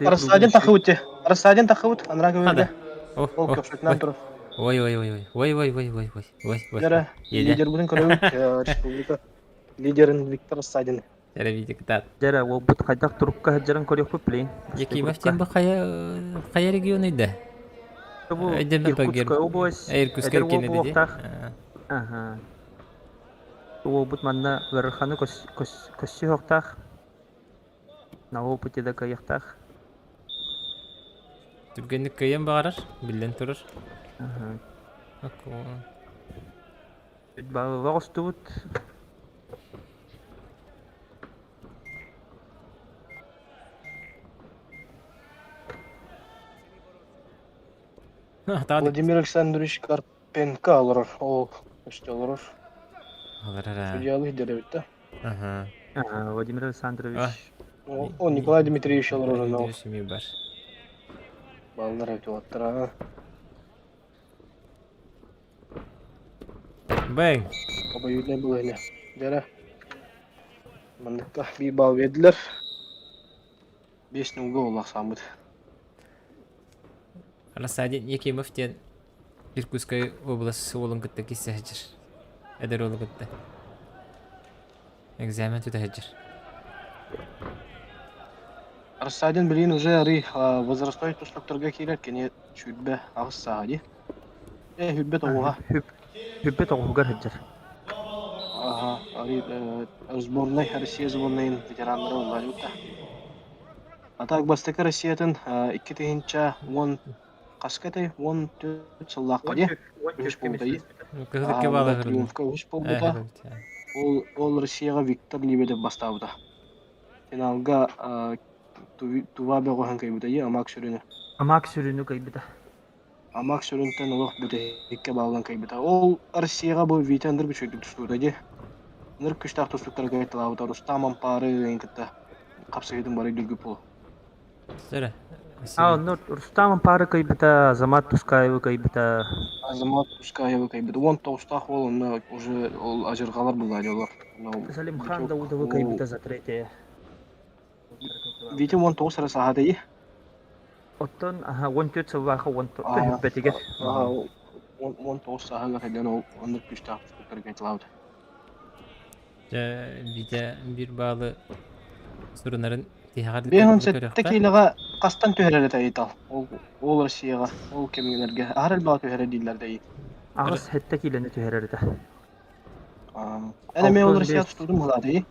Рассадин тахыбыт Рассадин тахыбыт, анараа көбүлгэ. Ол көхсөтүнэн турар.
Ой, ой, ой, ой, ой, ой, ой, ой, ой, ой, ой.
Дьара, лидербытын көрөбүт, республика лидерин Виктор Рассадин.
Эрэ видиктат.
Дьэрэ, уолбут хайдах турукка сылдьарын көрүөхпүт блин.
Якимов диэн бу хайа хайа регионуй да?
Бу
Өйдөммөт
Иркутская область.
Иркутская
Эдэр уол
кэннэ
буолуохтаах. Аха. Уолбут манна ыараханы көссүһүөхтээх. На опыте да кыайыахтаах.
Түргэнник кыайан баҕарар, биллэн турар.
Аха. Балыга оҕустубут.
Владимир Александрович Карпенко олорор. Ол өстө олорор.
Олорор
Судьялы иһдэр эбит да.
Ага.
Владимир Александрович.
О, Николай Дмитриевич олорор онно.
бар.
Баллар эбит уоттара.
Бэҥ.
Обоюднай былыһыня. Дьэрэ. Манныкка биир балл биэрдилэр. Биэс ньулга буоллах сааммыт.
Рассадин Якимов диэн Иркутскай область уолун кытта киссе сылдьар. Эдэр уолу кытта. Экзамен тута сылдьар.
Рассадин билигин уже арый возрастной тустуктарга киирэр кини сүүрбэ аҕыс сааһа дии. Э, сүүрбэ тоҕуһа.
Сүүрбэ тоҕуһугар сылдьар.
Аха, арый сборнай, Россия сборнайын ветераннара улаатыбыта. А так бастакы Россиятын икки тыһыынча уон хаска этэй? Уон төрт сыллаахха дии. Үһүс буолбута дии.
Кыһыл баалы
Триумфка үһүс буолбута. Ол, ол Россияҕа Виктор Лебедев бастаабыта. Финалга Тува бөҕөһүн кыайбыта дии, Амак сүрүнү.
Амак сүрүнү кыайбыта.
Амак сүрүнтэн олох бүтэһиккэ бааллан кыайбыта. Ол Россияҕа бу Витя ындыр үчүгэйдик тустубута дии. Ындыр күштээх тустуктары кыайталаабыта. Рустам Ампары ыйын кытта хапсыһыытын бары өйдүүргүт буолуо.
Сэрэ.
А, онно Рустам Ампары кыайбыта, Азамат Тускаевы кыайбыта.
Азамат Тускаевы кыайбыта. Уон тоҕустаах уол онно уже ол адьырҕалар булла олор.
Залимхан Даудовы кыайбыта за третье.
Витя уон тоҕус эрэ сааһа дии.
Оттон аха 14 сыллаахха уон түһүппэтигэр.
Уон тоҕус сааһыгар кэлэн ол оннук күүстээх тустуктарга айтылаабыт.
Дьэ, Витя биир баалы Сурунарын тиһэҕэр
57
көрүөххэ.
киилэҕэ хастан түһэрэр этэ ыйытал? Ол, ол Россияҕа, ол кэмҥэлэргэ аһар элбэҕи түһэрэр дииллэр да
8-7 киилэни түһэрэр этэ.
Эн эмиэ ол Россияҕа
65
тустубутуҥ быһалаатый?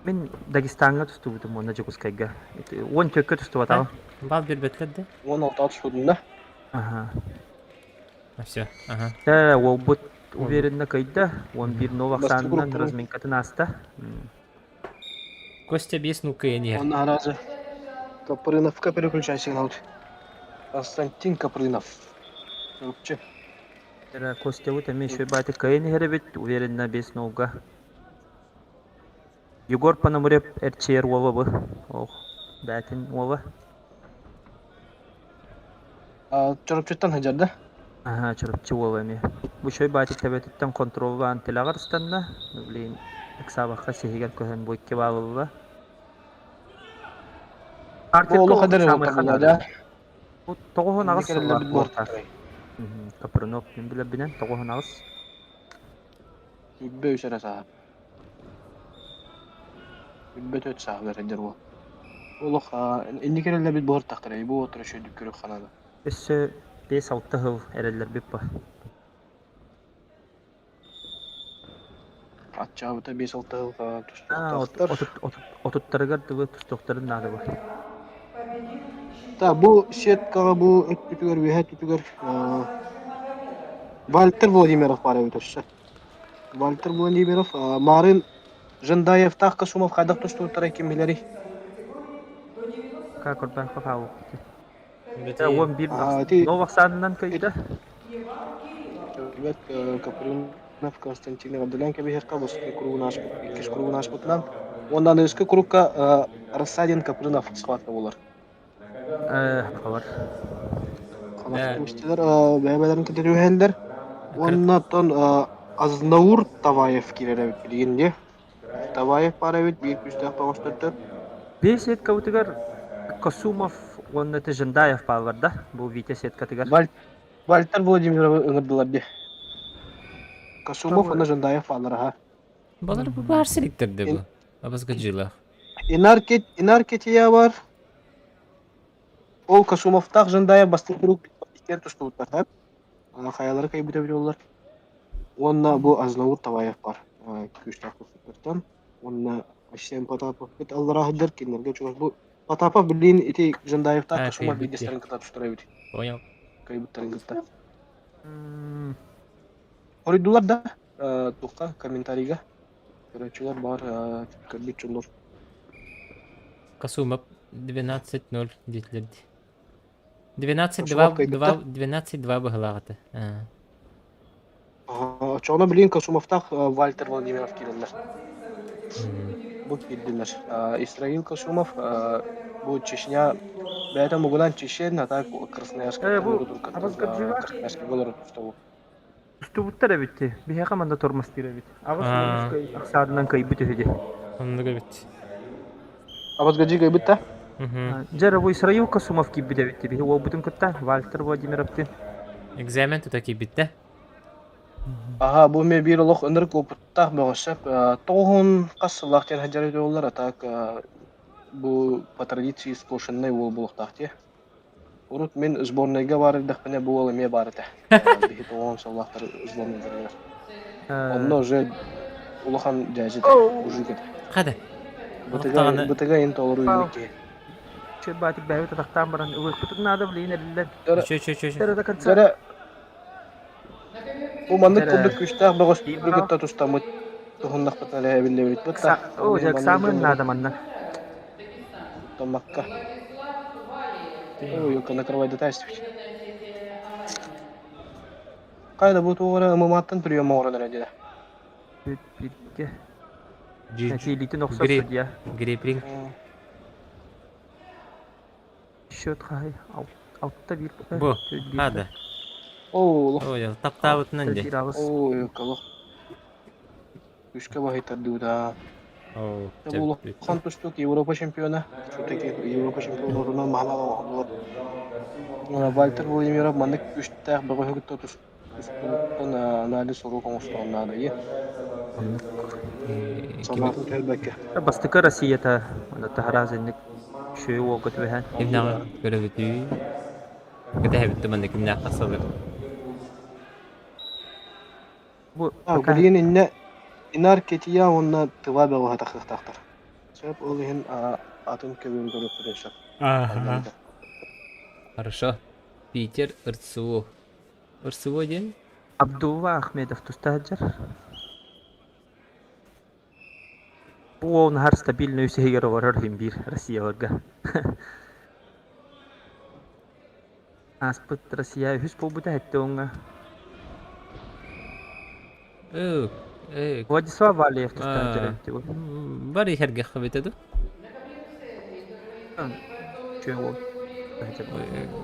Мин Дагестаҥҥа тустубутум уонна Дьокуускайга. 14-кө тустубатаҕым.
Бал биэрбэтилэр да?
16-ҕа тустубутуҥ да?
Аха.
Все, ага.
Э, уолбут уверенно кыйда. 11 нол
Бастакы
ахсаанынан
группаны
разминкатын ааста.
Костя 5 ну кыйан иһэр.
Онно аразы Капрыновка переключай сигнал. Константин Капрынов. Чурапчы.
Эрэ Костябыт эмиэ үчүгэй баайты кыайан иһэр эбит, уверенно 5-0-га. Егор Пономарев эрчийэр уола бу. Ох, бээтин уола.
Чурапчыттан сылдьар да?
Аһаа, Чурапчы уола эмиэ. Бу үчүгэй баайты төбөтүттэн контроллаан тилэҕэр ыстанна. Блин, ыксаабакка сиһигэр көһөн бу икки баал ылла.
Бу
Партия
олох эдэр
саамай
уолаттар буолла
ханаада.
да?
Бу 98
Инники
сыллаах
эрэллэрбит
буолтар.
буолтарай.
Капрынов мин билэрбинэн 98.
23 эрэ сааһа. 24 сааһыгар эдэр уол. Олох инники эрэллэрбит буһартахтара, бу уолаттар үчүгэйдик көрүөх ханаада.
Өссө 5-6 сыл эрэллэрбит ба.
Аччаабыта 5-6 сыл
Аа,
тустуохтаахтар.
отуттарыгар дылы тустуохтарын наада бу.
Так, бу сеткаҕа бу өттүтүгэр, үөһэ өттүтүгэр Вальтер Владимиров баар эбит өссө. Вальтер Владимиров, Марын Жандаевтаах Касумов хайдах тустубуттара ким билэрий?
Как Курбанков хаалбыт.
Бити
11
Ити
нол ахсаанынан кыйда.
Ребят, Капрынов Константин Абдулян кэбиһиэххэ бастакы кругун ааспыт, иккис кругун ааспытынан. Уонна аныгыскы курукка Рассадин Капрынов схватка буолар.
Хабар.
Хабар мистилер бэйэ-бэйэлэрин кытары түһэллэр. Уонна оттон Азнаур Таваев киирэр эбит билигин дии. Таваев баар эбит биир күүстээх тоҕустартан.
Биир сеткабытыгар Косумов уонна Тежендаев бааллар да, бу Витя сеткатыгар.
Вальтер Владимировы ыҥырдылар дии. Косумов уонна Жандаев бааллар аха.
Балар бу баар силиктэрде бу. Абазга дьыла.
Инар Кетия бар. Ол Косумовтаах Жандаев бастакы круг иккиэн тустубуттар. Хайалара кыайбыта билэллэр. Уонна бу Азнаур Таваев бар күүстээх курсуктартан. Уонна Айсен Потаповпыт аллараа сылдьар кинилэргэ чугас бу Потапов билигин ити Жандаевтаах
А,
Косумов
кыайбыт
биирдэстэрин кытта тустар эбит.
Понял.
Кыайбыттарын кытта. Хоруйдулар да туохха комментарийга көрөөччүлэр баар көрбүт дьоннор.
Косумов 12-0 диэтилэр дии. 12-2
Косумов кыайбыттар.
12-2 быһылаах этэ.
Оччоҕуна билигин Косумовтаах Вальтер Владимиров киирэллэр. Бу киирдилэр. Исраил Косумов бу Чечня бэйэтэ омугунан чечен, а так Красноярскай
Бу
Красноярскайга олорор тустуу.
Тустубуттар эбит дии. Биһиэхэ манна тормозтыыр эбит. 8 ахсаанынан кыайбыт үһү дии.
Оннук эбит.
Абазгаджи кыайбыт да?
Дьэ, бу Исраил Косумов киирбит эбит дии. Биһи уолбутун кытта Вальтер Владимировтыын.
Экзамен тута киирбит да?
Аха, бу эмиэ биир олох ынырык опыттаах бөҕөсөп. 90 хас сыллаах диэн сылдьар үтүө буоллар, а так бу по традиции скошенный уол буолуохтаах дии. Урут мин сборнайга баар эрдэхпинэ бу уол эмиэ баар этэ. Биһи 90 сыллаахтар сборнайдарыгар. Онно уже улахан дьээдьэ этэ, мужик этэ.
Хада.
Бытыга, бытыга ин толору үүммүт киһи.
Чэ, баатик бэйэбит атахтаан баран ылыахпытын наада билигин эриллэн.
Чө, чө, чө, чө.
До конца.
Дьэрэ, бу маннык курдук күүстээх бөҕөстөрү кытта тустаммыт туһуннахпытына эрэ эбиллибит бытта.
Оо, дьэ, эксаамын наада манна.
Томмакка. Ой, накрывайдатайствить. Кайда бу туох эрэ ММА-ттан прием оҥорон эрэ диэтэ.
Бииргэ. Этиилиитин охсор судья.
Гриппинг.
Счет хаһый? 6-1.
Бу, хада.
Оо,
Ой, таптаабытынан дии.
Ой, колох. Күүскэ баһыйтардыбыта.
Оо,
Бу улахан тустуук Европа чемпиона. Все-таки Европа чемпиона орунан маһалаах оҥоһуллар. Вальтер Владимиров маннык күүстээх бөҕөһү кытта тустубуттан анализ сурук оҥостуон наада.
Оннук.
Санаатын түһэрбэккэ.
Бастакы Россията онно таһараас инник үчүгэй уолга түбэһэн.
Кимнээҕи көрөбүтүй? Кэтэһэбит да манна кимнээх тахсаллар.
Бу
А,
пока
билигин иннэ Инар Кетия уонна Тыва бөҕөһө тахсыахтаахтар. Сөп, ол иһин атын көбүөн көрүөхпүтүн сөп.
Ага. Хорошо. Питер РЦУ. РЦУ диэн?
Абдулла Ахмедов туста сылдьар. Бу уол наһаар стабильный үсүһүгэр олорор иһин биир Россияларга. Ааспыт Россия үһүс буолбута сэттэ уоҥҥа.
Э, э,
Владислав Валиев тустаах дьарыктыы.
Бары иһэргэх эбитэ дуу?
Үчүгэй уол.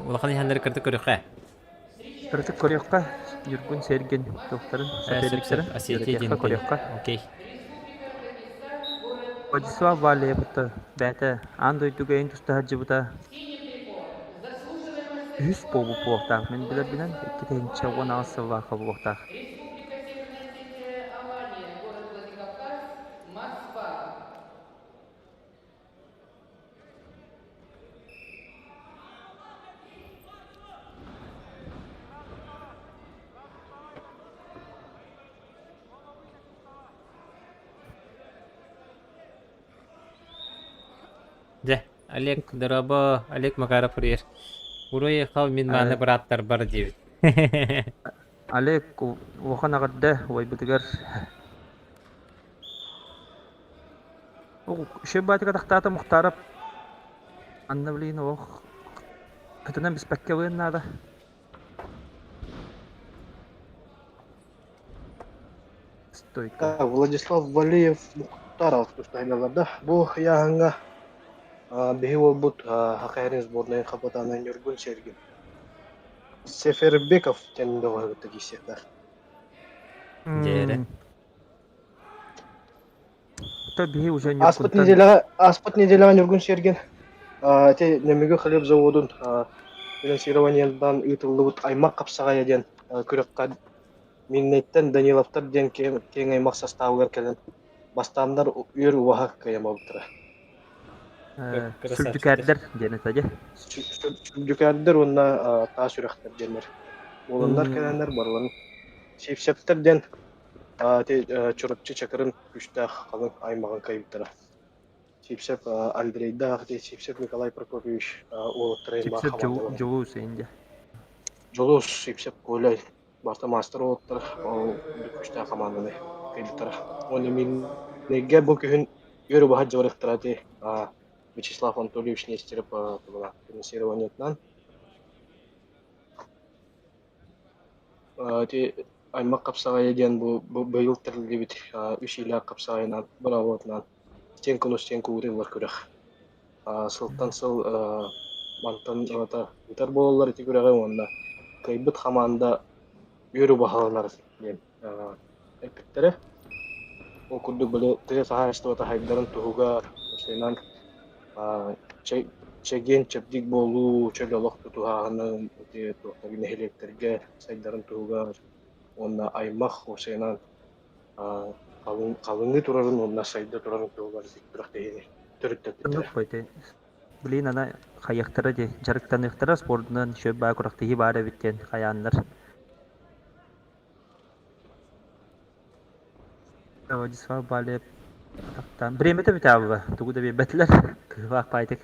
Улахан иһэннэри кырты көрүөххэ.
Кырытык көрүөххэ, Ньургун Сергин туохтарын, соперниктарын үөрэтиэххэ көрүөххэ.
Окей.
Владислав Валиевытта бэйэтэ аан дойдуга эйин туста сылдьыбыта үһүс буолбут буолуохтаах. Мин билэрбинэн, 2018 сыллаахха буолуохтаах.
Дьэ, Олег, дорообо, Олег Макаров суруйар. Уруй хал мин мааны бырааттарбар диэбит.
Олег улахан эҕэрдэ убайбытыгар Үчүгэй баатыга тахтаата Мухтаров Анна блин олох кытынан биспэккэ ылыан наада. Стойка.
Владислав Валеев Мухтаров тустаһыналар да. Бу ыйааһыҥҥа биһи уолбут ХХР сборнайын хапытаана Ньургун Сергин Сефербеков диэн бөҕөһү кытта киирсиэхтээх.
Дьээрэ.
Биһи уже
Ааспыт неделяҕа ааспыт неделяҕа Ньургун Сергин ити Нөмүгү хлеб заводун финансированиетынан ыытыллыбыт аймах хапсаҕайа диэн күрэххэ Миннэттэн Даниловтар диэн киэҥ аймах састаабыгар кэлэн бастааннар үөр убаһа кыайамабыттара.
Сүрдүкээрдэр диэн этэ дии.
Сүрдүкээрдэр уонна таас үрэхтэр диэннэр. Уоланнар кэлэннэр барыларын Сипсэптэр диэн Ити Чурапчы Чакырын күүстээх халыҥ аймаҕын кыайбыттара. Сивцев Андрейдаах, ити Сивцев Николай Прокопьевич уолаттара
Сивцев Дьулус инде.
Дьулус, Сивцев Коля барыта маастар уолаттар ол күүстээх хамаанданы кыайбыттара. Уонна Миирнэйгэ бу күһүн үөр убаһа дьарыктара ити Вячеслав Анатольевич Нестеров финансированиетынан Ити аймах хапсаҕайа диэн бу быйыл тэриллибит үс иилээх хапсаҕайынан быраабылатынан стенка стенка ууруллар күрэх. Сылтан сыл мантан ылата ыытар буолаллар ити күрэҕи уонна кыайбыт хамаанда үөрүү баһыланар диэн эппиттэрэ. Ол курдук били тыа хаһаайыстыбата сайдарын туһугар уопсайынан чэгиэн-чэбдик буолуу, чөл олох тутуһааһынын ити туохтан нэһилиэктэргэ сайдарын туһугар уонна аймах уопсайынан халыҥыы турарын уонна сайда турарын туһугар күрэхтэһиини төрүттэппиттэрэ.
Блин, ана хайыахтара дии, дьарыктаныахтара спордунан үчүгэй баа күрэхтэһии баар эбит диэн хайааннар. Владислав Балиев атахтаан бириэмэтэ бүтээбэ тугу да биэрбэтилэр кыһыылаах баайдык.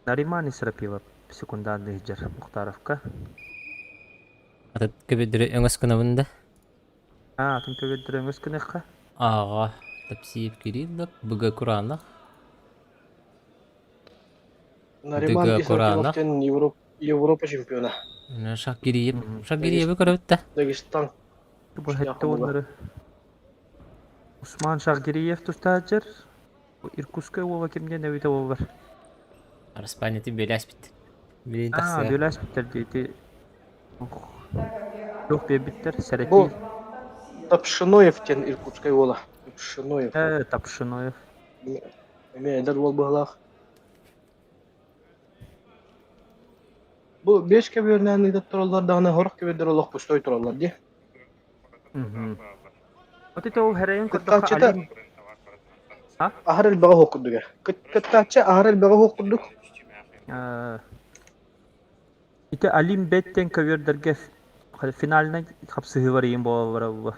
Нариман Исрапилов секундаанныы сылдьар Мухтаровка.
Атын көбүдүрү өҥөс гынабын да?
Аа, атын көбүдүрү өҥөс гыныахха.
Ааҕа, Тапсиев Кириллов, БГ Куранов.
Нариман
Дыга
Исрапилов
Куранов.
диэн Европа чемпиона.
Шакириев. Шакириевы көрөбүт да.
Дагестан.
Бу хэттэ уоннары Усман Шахгириев тустааччар. Иркутскай уола кимнен эбитэ буоллар.
Араспаанньатын бүөлээспит. Билин
Аа,
тахсыа.
бүөлээспиттэр дии ити туох биэрбиттэр
Бу
сэрэтии.
Тапшиноев диэн Иркутскай уола. Тапшиноев.
Э, Тапшиноев.
Эмиэ эдэр уол быһыылаах. Бу биэс көбүөрүнэн ыытар тураллар даҕаны сорох көбүөрдэр олох пустой тураллар дии.
Вот это ол хэрэйин көрдөххө
Кыттааччыта
Алим А?
аһар элбэҕэ суох курдук ээ. Кыттааччы аһар элбэҕэ суох курдук.
Ити Алим Беттен көбүөрдэргэ финальнай хапсыһыы барыйын буолаллара буолла.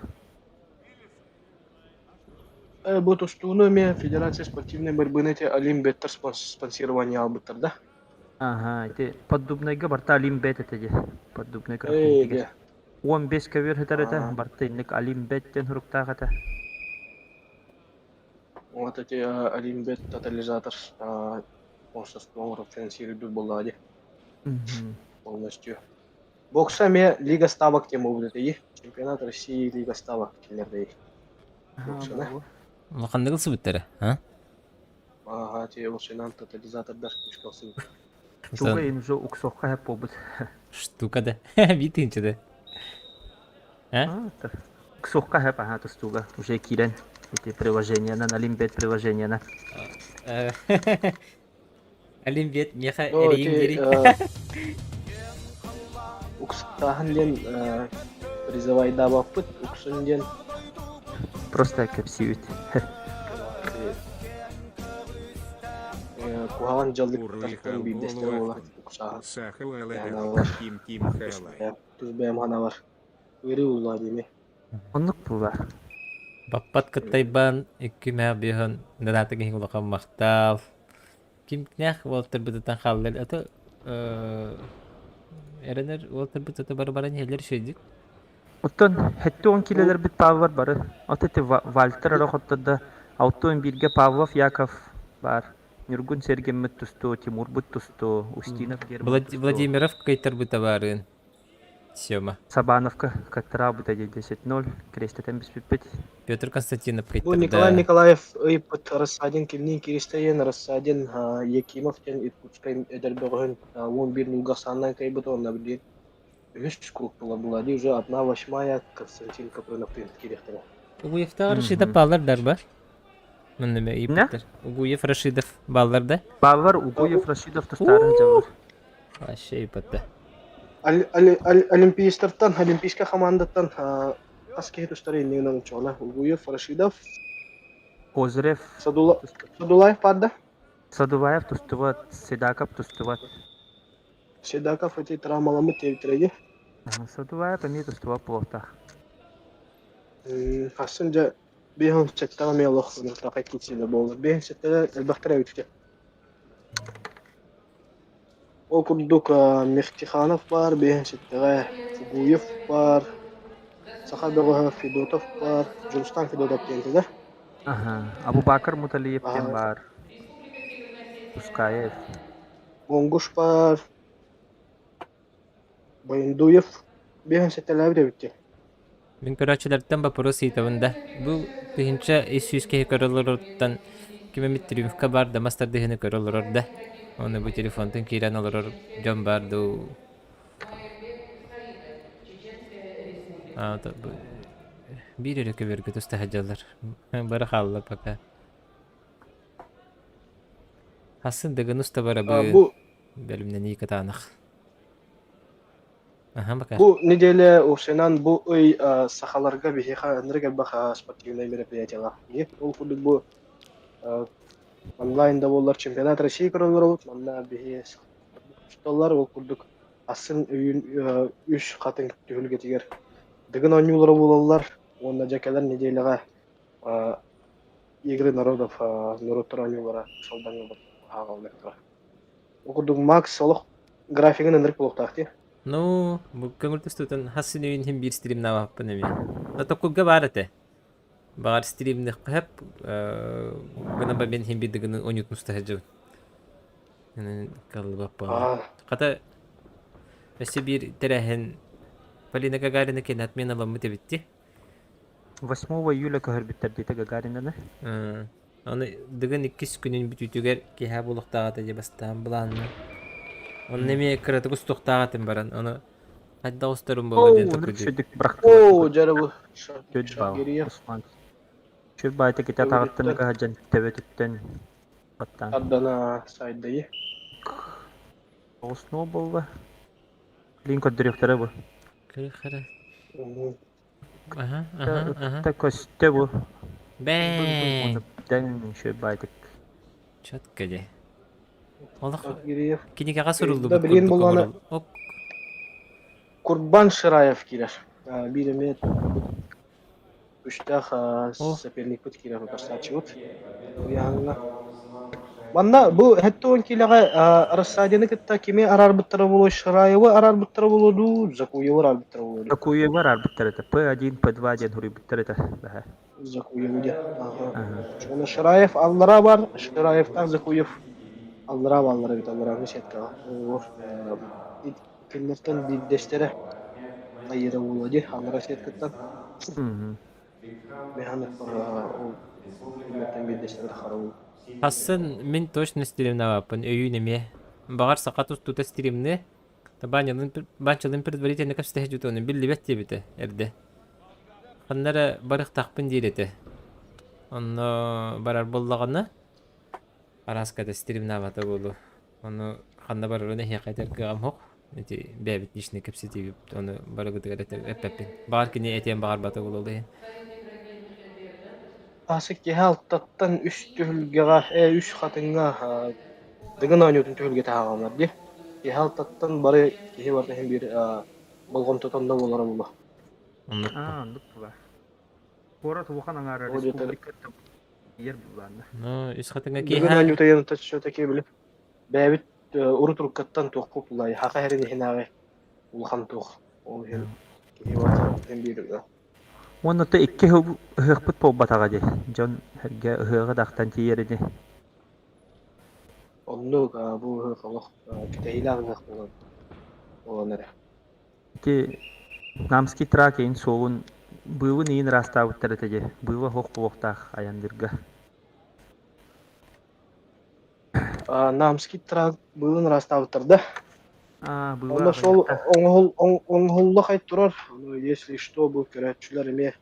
Бу тустууну эмиэ Федерация спортивной борьбыны ити Олимп Беттер спонсирование албыттар да.
Аха, ити Поддубнайга барта Олимп Бет этэ дии. Поддубнай
Ээ,
күрэхтэһиитигэр.
дьэ.
15 көбүөр сытар этэ, барта инник Олимп Бет диэн суруктаах этэ.
Вот эти Олимп Бет тотализатор спонсорство финансирует буоллаҕа дии полностью. Бокса эмиэ Лига ставок диэн буолбут этэ Чемпионат России Лига ставок кинилэрдэй. Боксаны.
Улаханнык ылсыбыттара, а?
Ага, те ылсынан тотализатордар күүскэ ылсыбыт.
Штука инжо уксуохха хэп буолбут.
Штука да. Биир да. А?
Уксуохха хэп аха тустууга уже киирэн ити приложениянан Олимпиад приложениянан.
Олимпиад миэхэ
Ну,
эрийиҥ
ити
диэри.
уксааһын диэн призывайдаабаппыт, уксун диэн
Просто кэпсиибит.
Куһаҕан дьаллыктартан биирдэстэрэ буолар уксааһын. Тус бэйэм санаабар ыарыы буллаа диэми.
Оннук буолар.
Баппат кыттайбан икки мээх биэһэн донаты киһи улахан махтал. Кимнээх уолаттарбытыттан хааллар ото эрэнэр уолаттарбыт ото бары баран иһэллэр үчүгэйдик.
Оттон 70 килэлэрбит Павловар бары. От ити Вальтер эрэ хоттордо 61-гэ Павлов Яков баар. Ньургун Сергиммит тустуу, Тимурбут тустуу, Устинов Герман тустуу.
Владимиров кыайтарбыта баарыын. Сема.
Сабановка кыттыраабыта дии 10-0 крестэтэн биспиппит.
Петр Константинов
Бу Николай
кыттарда.
Николаев ыйыппыт Рассадин кимниин кииристэйэн Рассадин Якимов диэн Иркутскай эдэр бөҕөһүн 11 нуулга ахсааннаан кыайбыт уонна билигин үһүс круг була дии уже одна восьмая Константин Капрыновтыын киириэхтэрэ.
Угуевтааҕар Рашидов бааллар дарба. Манна
Не?
ыйыппыттар. Угуев Рашидов бааллар да?
Бааллар Угуев Рашидов тустаары сылдьаллар.
Вообще ыйыппатта.
Олимпийстартан, олимпийскай хамаандаттан хас киһи тустар иннигинэн учуона Угуев, Рашидов,
Козырев
Садулаев баар да?
Садулаев тустубат, Седаков тустубат.
Седаков эти травмаламмыт диэбиттэрэ дии.
Садулаев эмиэ тустубат буолуохтаах.
Хассын дьэ биэһин сэттэҕэ эмиэ олох ыныртахай киирсиилэ буолла. Биэһин сэттэҕэ элбэхтэр эбит Ол курдук Мехтиханов баар, Биэһинситтэҕэ Фугуев баар, саха бөҕөһө Федотов баар, Дьулустаан Федотов диэн этэ да?
Аһа, Абубакар Муталиев диэн баар, Ускаев.
Монгуш баар, Баяндуев Биэһинситтэлээбит эбит дии.
Мин көрөөччүлэртэн боппуруос ыйытабын да, бу 1300 киһи көрө олороруттан ким эмит триумфка баар да мас тардыһыыны көрө олорор да, уонна бу телефонтан киирэн олорор дьон баар дуу. А, биир эрэ көбүөргэ туста сылдьаллар. Бары хаалла пока. Хасын дыгын уста барабын.
Бу
Бэлэмнэнии кытаанах.
Бу неделя уопсайынан бу ый сахаларга биһиэхэ ынырык элбэх спортивнай мероприятиелаах дии. Ол курдук бу онлайн да буоллар чемпионат России көрөн олоробут. Манна биһи тусталлар ол курдук асын өйүн үс хатыҥ түһүлгэтигэр Дыгын оонньуулара буолаллар уонна дьэ кэлэр неделяҕа Игры народов норуоттар оонньуулара Шалдаҥҥа ааҕыллыахтара. Ол курдук Макс олох графигын ынырык буолуохтаах дии.
Ну, бу көҥүл тустуутун хас син үйүн иһин биир стримнаабаппын эмиэ. Но токкурга баар этэ. Баҕар стримныхха сөп, гынан ба мен иһин биир дыгыны оонньуутун уста сылдьабын. Каллыбаппа. Хата өссө биир тэрээһин Полина Гагарина кэннэ отменаламмыт эбит дии.
8 июля көһөрбүттэр диэтэ Гагаринаны.
Аны Дыгын иккис күнүн бүтүүтүгэр киэһэ буолуохтаах этэ дии бастаан былаанна. Онно эмиэ кыратык устуохтаах этим баран, ону хайдах устарым буолла диэн толкуйдуубун.
Үчүгдүк бырахтылар.
Оо, дьэ бу
Чүт баал,
Шагириев
Усман. Чүт баайта ките атаҕыттан
төбөтүттэн
ыга сылдьан төбөтүттэн баттаан.
ардана сайдайы.
Оҕуснуо буолла. Билин көрдөрүөхтэрэ бу.
Көрүөххэ Аха, аха, аха.
Ытта көстө бу.
Бэҥ!
Дэҥ үчүгэй баайдык.
Четко дии. Олох
Гириев.
кинигэҕэ
Да
суруллубут
билигин
курдук
буоллаҕына
оҥорул. Ок.
Курбан Шираев киирэр. Биир эмиэ Күштээх
О.
соперникпыт киирэр утарсааччыбыт. Ыйааһыҥҥа. Манна бу 70 киилэҕэ Рассадины кытта кими араарбыттара буолуой? Шираевы араарбыттара буолуо дуу, Закуевы араарбыттара буолуо дуу?
Закуевы араарбыттар этэ. П1, П2 диэн суруйбуттар этэ. Бэһэ.
Закуевы диэн. Аха.
Аха.
Уонна Шираев аллараа бар, Шираевтаах Закуев аллараа бааллар эбит, алларааҥҥы сеткаҕа. Олор кинилэртэн биирдэстэрэ Айыра буолуо дии, аллараа сеткаттан.
Мгм.
Механов ол кинилэртэн биирдэстэрэ харабыл.
Хассын мин точно стримнаваппын, өйүүн эмиэ. Баҕар саха тустуута стримны, Банялын банчалын предварительно кэпсэтэ дьутуону биллибэт диэбитэ эрдэ. Ханна эрэ барыахтаахпын диир этэ. Онно барар буоллаҕына, араската стримнаабата буолуо. Ону ханна барарын эһиэхэ этэр кыаҕым суох. Ити бэйэбит личный кэпсэтиибит ону барыгытыгар эппэппин. Баҕар кини этиэн баҕарбата буолуо ол иһин.
Тасык киһи алтаттан үс түһүлгэҕэ, үс хатыҥҥа Дыгын оонньуутун түһүлгэтэ ааҕаллар дии. Киһи алтаттан бары киһи барыта иһин биир болҕомтото онно буолара буолуо.
Оннук.
Аа, оннук буолар. Куорат улахан аҥаара
Ол диэтэр
республика тиийэр буоллаанна.
Ну, үс хатыҥҥа
Дыгын
киэһэ
оонньуута диэн все-таки били бэйэбит урут уруккаттан туохпут булай хаха иһэрин иһинээҕи улахан туох ол иһин киһи барыта иһин биир
Уонна то икки ыһыахпыт буолбатаҕа дии. Дьон эргэ ыһыаҕы да ахтан тиийэр ини.
Оннук бу ыһыах олох кэтэһиилээх ыһыах буолан буолан эрэ.
Ити Намский трак иһин суолун быылын иин ыраастаабыттар этэ дии. Быыла суох буолуохтаах айанныырга.
Намский трак быылын ыраастаабыттар да.
Аа, быыла
Онно суол
аҕыйахта.
оҥоһул оҥоһулла хай турар. Ону если что бу көрөөччүлэр эмиэ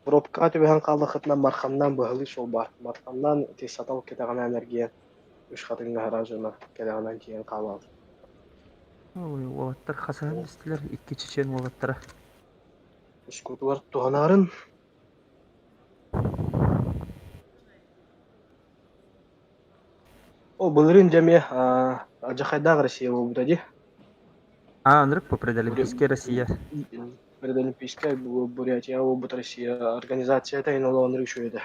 пробкаҕа түбэһэн хааллаххытына Марханнаан быһалыы суол баар. Марханнаан ити Сатал кэтэҕинээн эргийэн үс хатыҥҥа аһара дьоно кэтэҕинэн тиийэн хаалаҕыт.
Ой, уолаттар хасыһан истилэр, икки чечен уолаттара.
Ускутугар туһанаарын Ол былырыын дьэ эмиэ алдьархайдаах Россия буолбута дии.
А, ынырык по предолимпийская Россия.
Предолимпийская Бурятия буолбут Россия организацията иһин олоҕун үчүгэй этэ.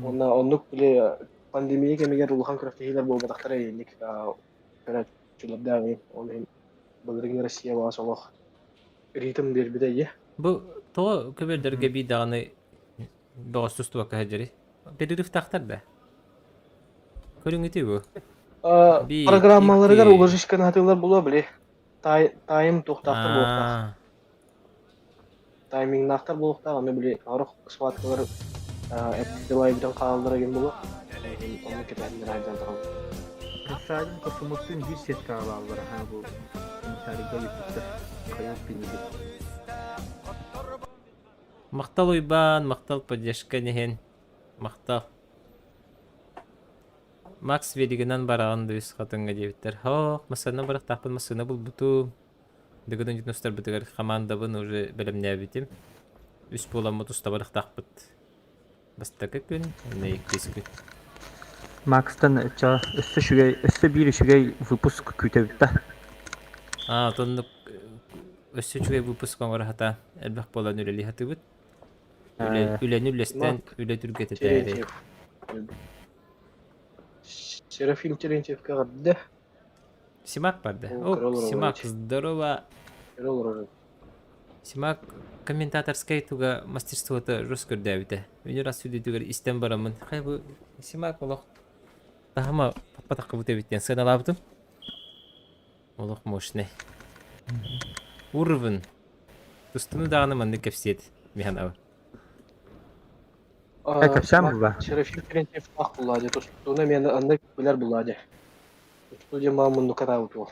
Уонна оннук били пандемия кэмигэр улахан күрэхтэһиилэр буолбатахтара инник көрөөччүлэрдээх ол иһин былырыын Россия баҕас олох ритм биэрбитэ дии.
Бу тоҕо көбүөрдэргэ биир даҕаны бөҕөс тустубакка сылдьарый? Перерывтаахтар да? Көрүҥүтүй бу? Биир,
Программаларыгар
икки.
уложишканы хатыылар буолуо били. Тайм туохтаахтар буолуохтаах.
Аа,
Таймиҥнаахтар буолуохтаах, аны били сорох схваткалар эрдэ бүтэн хаалаллара диэн буолуо. Онно кэтэһиннэр айдан
Рассадин Косумовтуун биир сеткаҕа бааллара аһаа бу комментарийга ыйыппыттар. Хайа пинигит.
Махтал Уйбаан, махтал поддержка иһин. Махтал. Макс велигынан бараҕын да үс хатыҥҥа диэбиттэр. Һоох, массыына барахтаахпын массыына булбутум. Дыгын устарбытыгар хамаандабын уже бэлэмнээбитим. Үс буоламмыт уста барахтаахпыт. Бастакы күн, уонна иккис күн.
Макстан ча өссө үчүгэй, өссө биир үчүгэй выпуск күүтэбит да.
Аа, отоннук өссө үчүгэй выпуск оҥоро сатаан элбэх буолан үлэлии сатыыбыт. Үлэ, үлэни үллэстэн, үлэ түргэтэтээри.
Терентьев. Серафим Терентьевка эҕэрдэ.
Симак барда.
О,
О,
кыра олорор
Симак,
эбит.
здорово.
Кыра олорор эбит.
Симак комментаторскай туга мастерствота рус көрдөөбүтэ. Үнүр ас сүдүтүгэр истэн бараммын, хай бу Симак олох таһыма паппатаххыбыт эбит диэн сыаналаабытым. Олох мощный. Уровень. Тустууну даҕаны маннык кэпсиэт Миханова.
Кэпсээн булла.
Серафим Терентьев ах булла дии, тустууну эмиэ аннык билэр булла дии. Тустуу диэн маа муннукка таабыт уол.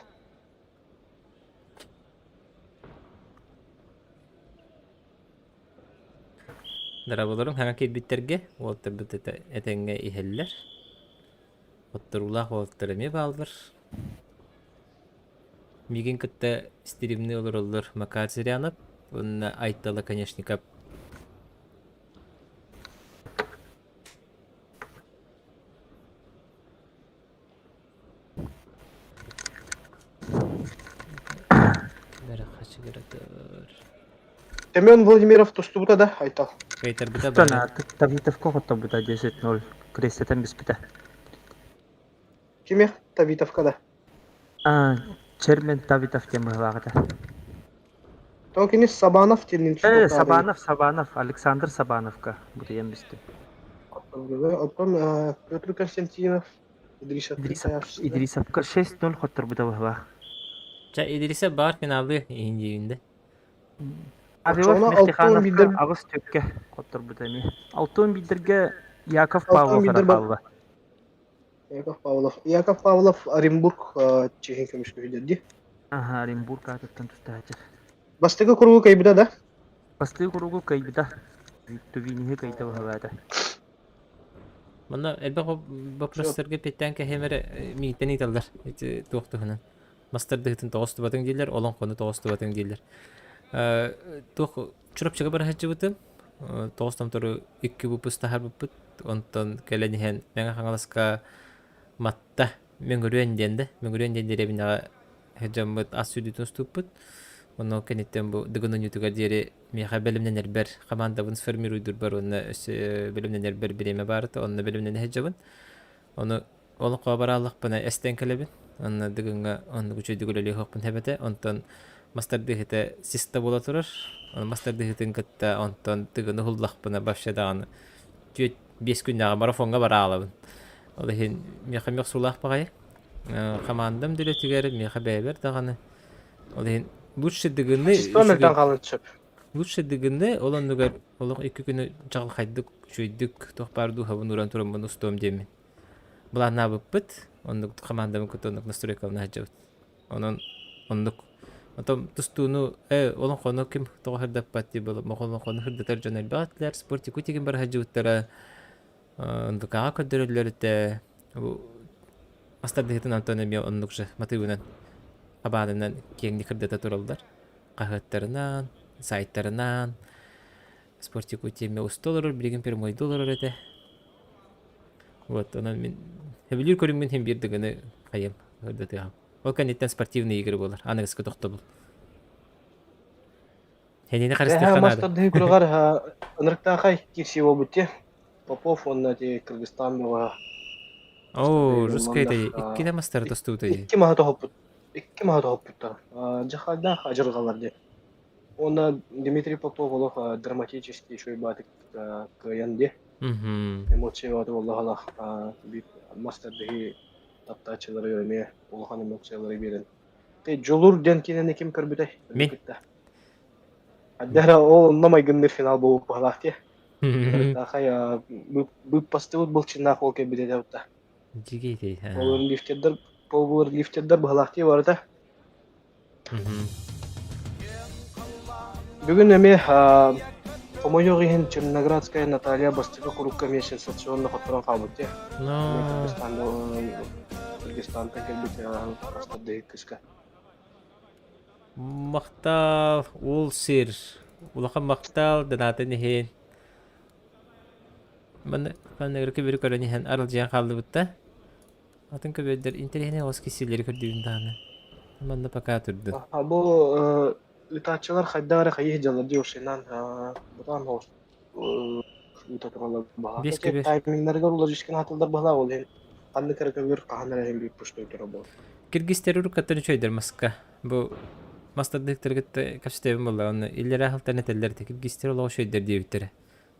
Дораболорум хаҥа киирбиттэргэ уолаттарбыт этэҥҥэ иһэллэр. Хотторуулаах уолаттар эмиэ бааллар. Миигин кытта стримныы олороллор Макар Зырянов уонна Айтала Конешников.
Семен Владимиров тустубута да, Айтал?
Кыайтарбыта
Тустан
бары.
Тавитовка хотторбута 10-0 крестэтэн биспитэ.
Кими? Тавитовка да.
А, Чермен Тавитов диэн быһыылаах этэ.
То кини Сабанов диэн
Э, Сабанов, Сабанов, Александр Сабановка бутуйан бистим.
Оттон Петр Константинов Идрисовка
Идрисовка 6-0 хотторбута быһыылаах.
Ча Идриса баар финалы иһин
Авилов Мехтихановка аҕыс түккэ хотторбута эмиэ. Алтын биирдэргэ Яков Павлов эрэ хаалла.
Яков Павлов. Яков Павлов Оренбург чиһин көмүскүһүдэр дии.
Аха, Оренбург аатыттан тустааччы.
Бастакы куругу кыайбыта да?
Бастакы куругу кыайбыта. Тувиниһы кыайда быһалаата.
Манна элбэх боппуруостарга питтээн кэһиэм эрэ миигиттэн ыыталлар. Ити туох туһунан. Мастардыһытын тоҕустубатыҥ дииллэр, олоҥхону тоҕустубатыҥ дииллэр. Туох Чурапчыга бара сылдьыбытым. Тоҕус томтору икки выпуск таһаарбыппыт. Онтон кэлэн иһэн Мэҥэ Хаҥаласка Матта Мөҥүрүөн диэн да, Мөҥүрүөн диэн дэриэбинэҕэ сылдьаммыт ас сүүрдүүтүн устубуппут. Онно кэнниттэн бу Дыгын оонньуутугар диэри миэхэ бэлэмнэнэрбэр, хамаандабын сформируйдурбар уонна өссө бэлэмнэнэрбэр бириэмэ баарыта, онно бэлэмнэнэ сылдьабын. Ону олоххо барааллахпына эстэн кэлэбин. Онно Дыгыҥҥа оннук үчүгэйдик үлэлиэхпин сөп этэ. Онтон мастардыыһыта систа буола турар. Ону мастардыыһытын кытта онтон Дыгыны уһуллахпына вообще даҕаны түөрт биэс күннээҕи марафоҥҥа бараалабын. Ол иһин миэхэ мөхсуулаах баҕайы. Хамаандам да үлэтигэр, миэхэ бэйэбэр даҕаны. Ол иһин лучше Дыгыны
Чисто мөлтөн хаалан сөп.
Лучше Дыгыны ол оннугар олох икки күнү чаҕылхайдык, үчүгэйдик туох баар дууһабын ууран тураммын устуом диэммин. Былааннаабыппыт, оннук хамаандабын кытта оннук настройкалана сылдьабыт. Онон оннук. Потом тустууну олоҥхону ким тоҕо сырдаппат дии олоҥхону сырдатар дьон элбэх этилэр, спортику тигин бара сылдьыбыттара, НВК-ҕа көрдөрөллөр этэ. Мастардыһытын Антон эмиэ оннук же матыыбынан хабаанынан киэҥник сырдата тураллар. Хаһыаттарынан, сайтарынан, спортику тиэмэ уста олорор, билигин прямойда олорор этэ. Вот, онон мин сөбүлүүр көрүҥмүн иһин биир дыгыны хайыам, ырдатыаҕым. Ол кэнниттэн спортивные игры буолар, аныгыскы тохтобул. Хэнини харыстыахха наада.
Мастардыһы күрэҕэр ынырыктаахай киирсии буолбут дии. Попов уонна ити Кыргызстан бөҕө.
Оо, русскай этэй, иккитэ мастары тостубутай.
Икки маһы тоһуппут. Икки маһы тоһуппуттар. Дьахайдаах адьырҕалар дии. Уонна Дмитрий Попов олох драматический үчүгэй кыайан дии. Эмоциялары олох мастардыһыы таптааччылары эмиэ улахан эмоциялары биэрэн. Ты Дьулур диэн киинэни ким көрбүтэй?
Мин.
Аддара ол онно майгынныыр финал буолуох баһылаах дии. Тахай быыппастыбыт былчыннаах ол кэлбит этэ бутта.
Дьигитэй.
Ол лифтердер полбулар лифтердер быһылаах дии барыта. Бүгүн эмиэ хомойуох иһин Черноградская Наталья бастакы курукка эмиэ сенсационно хотторон хаалбыт дии. Кыргызстантан кэлбит бастардыһык кыска.
Махтал, уол сир. Улахан махтал, донатын иһин. Манна манна көбүрү көрөн иһэн аралдьыйан хааллыбыт да. Атын көбүөрдэр интэриэһинэй оҕус киссиилэри көрдүүбүн даҕаны. Манна пока турдун.
Бу ыытааччылар хайдах эрэ хайыы сылдьаллар дии ушинан бытаан соҕус ыыта тураллар баһа.
Биэс көбүөр.
Таймингнарыгар уларыйышкын хатыллар быһалаах ол иһин ханнык эрэ көбүөр хаһан эрэ иһин биир пустой турар буолар.
Киргизтэр уруккаттан үчүгэйдэр маска. Бу мастардыктары кытта кэпсэтэбин буолла. Онно иллэрээ сылтан этэллэр этэ. Киргизтэр олох үчүгэйдэр диэбиттэрэ.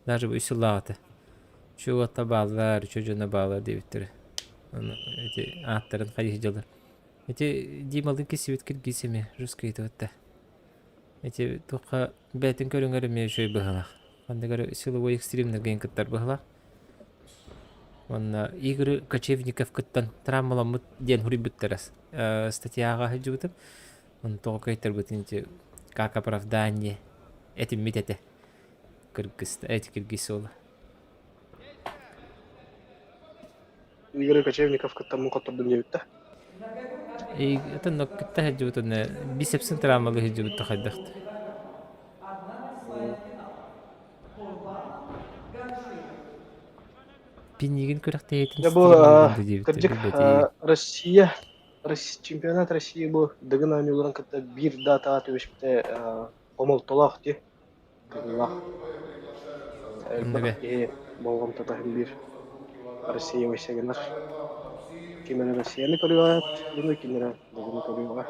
Даже бу үс сыллааҕыта. Үчүгэй уота бааллар, үчүгэй дьоно бааллар диэбиттэрэ. Ону ити ааттарын хайыы сылдьаллар. Ити Дималыын киссибит киргиз эмиэ русский да. Ити туохха бэйэтин көрүҥэр эмиэ үчүгэй быһыылаах. Ханнык эрэ силовой экстримнэргэ кыттар быһыылаах. Уонна Игорь Кочевников кыттан травмаламмыт диэн суруйбуттара статьяҕа сылдьыбытым. Ону тоҕо кыайтарбытын ити как оправдание этиммит этэ. Кыргыз, эти киргиз уола.
Игорь Кочевников кыттаммын хоттордум диэбит да.
Атын кытта сылдьыбыт уонна бицепсин травмалыы сылдьыбыт да хайдах Пинигин күрэхтэһиитин
Дьэ бу
стримнигин да диэбиттэр
кырдьык
билбэтиим.
Россия чемпионат России бу Дыгын оонньууларын кытта биир датаҕа түбэспитэ хомолтолоох дии кыһыылаах. Элбэх
Оннуга.
киһи болҕомтото иһин биир Россия войсагынар. Ким эрэ Россияны көрүөҕэ, ким эрэ Дыгыны көрүөҕэ.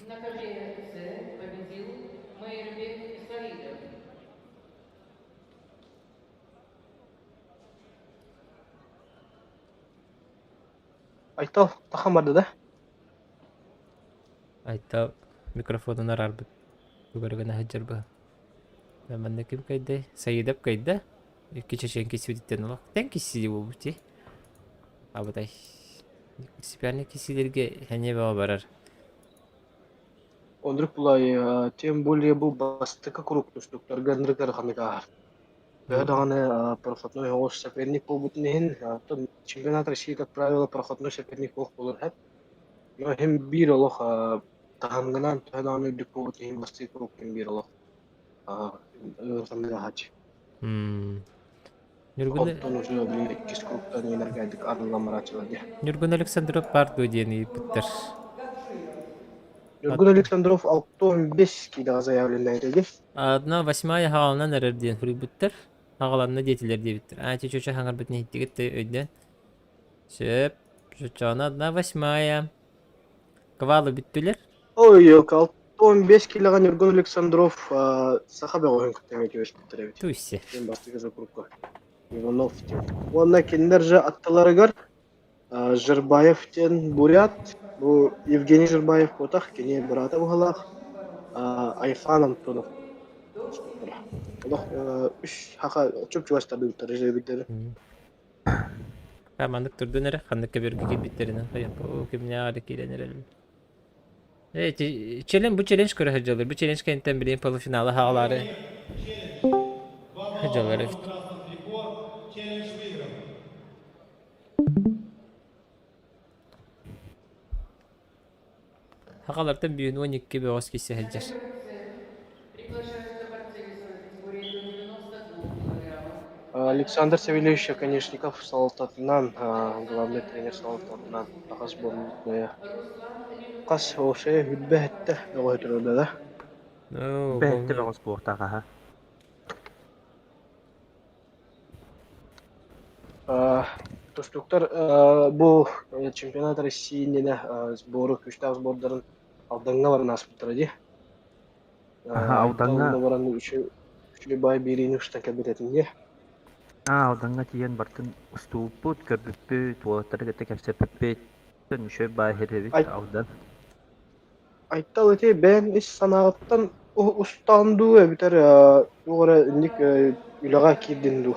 На ковре С победил Мейербек Саидов.
Айтал, тахан барда да?
Айтал микрофонун араарбыт. Тугары гына сылдьар быһа. Манна ким кайдай? Саидов кайда. Икки чечен кисибититтэн олох. Тэн киси буолбут дии. Абытай. Принципиально кисилерге хэньэ бөҕө барар.
Оннук булай, тем более бу бастакы куруук тустуктарга ынырык ыараханнык ааһар. Төһө даҕаны проходной оҕус соперник буолбутун иһин, оттон чемпионат России, как правило, проходной соперник суох буолар сөп. Но иһин биир олох таһымҥынан төһө даҕаны үрдүк буолбутун иһин бастакы куруук биир олох ыараханнык ааһааччы.
Ньургун
Оттон уже билигин иккис кругтан иэнэргээдик арыллан барааччылар дии.
Ньургун Александров баар дуо диэн ыйыппыттар.
Ньургун Александров 65 киилэҕэ заявленнай этэ дии.
Одна восьмая хаалынан эрэр диэн суруйбуттар. Хаҕаланна диэтилэр диэбиттэр. Аа, чөчө хаҥарбытын иһиттигит да өйдөөн. Сөп. Чочоона одна восьмая. Квалы бүттүлэр.
Ой, 65 киилэҕэ Ньургун Александров саха бөҕөһүн кытта эмиэ түбэспиттэр эбит.
Туйсе.
Диэн бастакы закрутка. Иванов диэн. Уонна кинилэр же аттыларыгар Жирбаев диэн бурят, бу Евгений Жирбаев буотах, кини быраата быһалаах, Айхан Антонов. Олох үс хаха чуп-чугас тардыбыттар жирбиттери.
Маннык турдун эрэ, ханнык көбүөргэ киирбиттэринэн хайа, оо, кимнээх эрэ киирэн эрэллэр. Э, челлендж, бу челлендж көрө сылдьаллар. Бу челлендж кэнниттэн билигин полуфиналы хаалаары сылдьаллар эбит. Сахалартан бүгүн 12 бөҕөс киирсэ сылдьар.
Александр Савельевич Оконешников салалтатынан, главный тренер салалтатынан саха сборная хас вообще үрбэ эттэ бөҕө турда да.
Ну,
Бэһэтте бөҕөс буолтаах аха.
Тустууктар бу чемпионат России иннинэ сбору күүстээх сбордарын Алдаҥҥа баран ааспыттара дии.
Аха, Алдаҥҥа
Алдаҥҥа баран үчүгэй баай биэриини устан кэлбит этим дии.
Аа, Алдаҥҥа тиийэн бартын устубуппут, көрбүппүт, уолаттары кытта кэпсэппиппит. Үчүгэй баай эбит Алдан.
Айтал ити бэйэҥ ис санааҕыттан устаҕын дуу эбэтэр туох эрэ инник үлэҕэ киирдин дуу?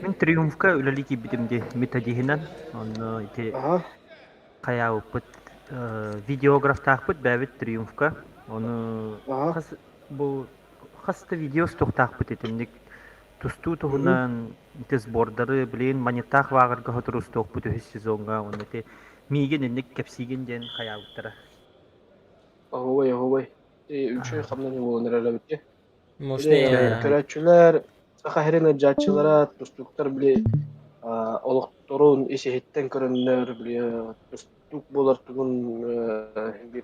Мин Триумфка үлэлии киирбитим дии, методиһынан. Онно ити
Аһа,
хайаабыппыт видеографтаахпыт бэйэбит Триумфка. Ону
аһа,
хас бу хас да видео устуохтаахпыт итинник тустуу
мм,
туһунан ити сбордары билигин Маньыктаах лааҕырга сотору устуохпут үһүс сезоҥҥа уонна ити миигин инник кэпсиигин диэн хайаабыттара.
Оһуобай, оһуобай. Үчүгэй хамнаныы буолан эрэр эбит дии.
Может,
Били көрөөччүлэр, Саха сирин ыалдьааччылара, тустууктар били олохторун ис-иһиттэн көрөннөр, били тустуук буолар тугун биир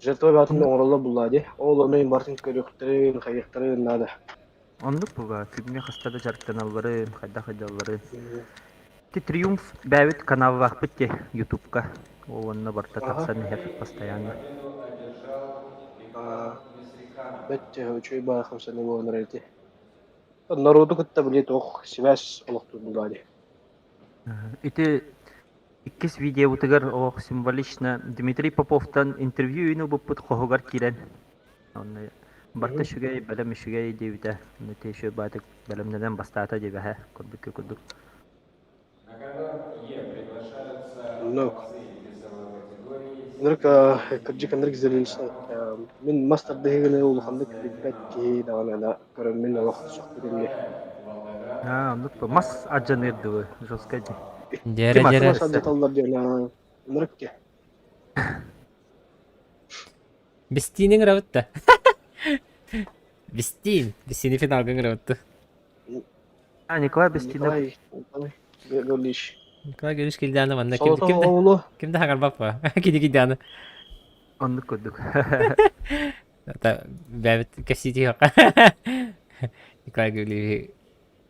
жертва баатын оҥороллор буллаа дии. Ол ону барытын көрүөхтэрин, хайыахтарын наада.
Оннук буолла. Күҥҥэ хаста да дьарыктаналларын, хайдах сылдьалларын. Ити Триумф бэйэбит каналлаахпыт дии Ютубка. Ол онно барыта тахсан иһэр постоянно.
Бэт үчүгэй баҕа хамсаныы буолан эрэр ити. Норуоту кытта били туох сибээс олохтуур булаа дии.
Ити иккис видеобутугар олох символично Дмитрий Поповтан интервью ылбыппыт хоһугар киирэн Онно барыта үчүгэй, бэлэм үчүгэй диэбитэ. Онно ити үчүгэй баатык бэлэмнэнэн бастаата диэбэһэ курдук курдук.
Оннук. Ынырык кырдьык ынырык зрелищнэй. Мин мас тардыһыыны улаханнык билбэт киһи даҕаны ана көрөммүн олох сөхпүтүм дии.
Аа, оннук бу. Мас адьаныыр дуу, жестко дии.
Дьэрэ
Ким
дьэрэ.
Мас алдьаталлар диэн ынырык дии.
Бистиин ыҥырабыт да. Бистиин. Бистиини финалга ыҥырабыт да.
А, Николай Бестинов.
Николай, Николай Гаврилович.
Николай Гаврилович килдээнэ манна ким
Солото
ким да
оҕолу
ким да хаҥарбаппа. Кини килдээнэ.
Оннук курдук.
Это бэбит кэпсиитиэххэ. Николай Гаврилович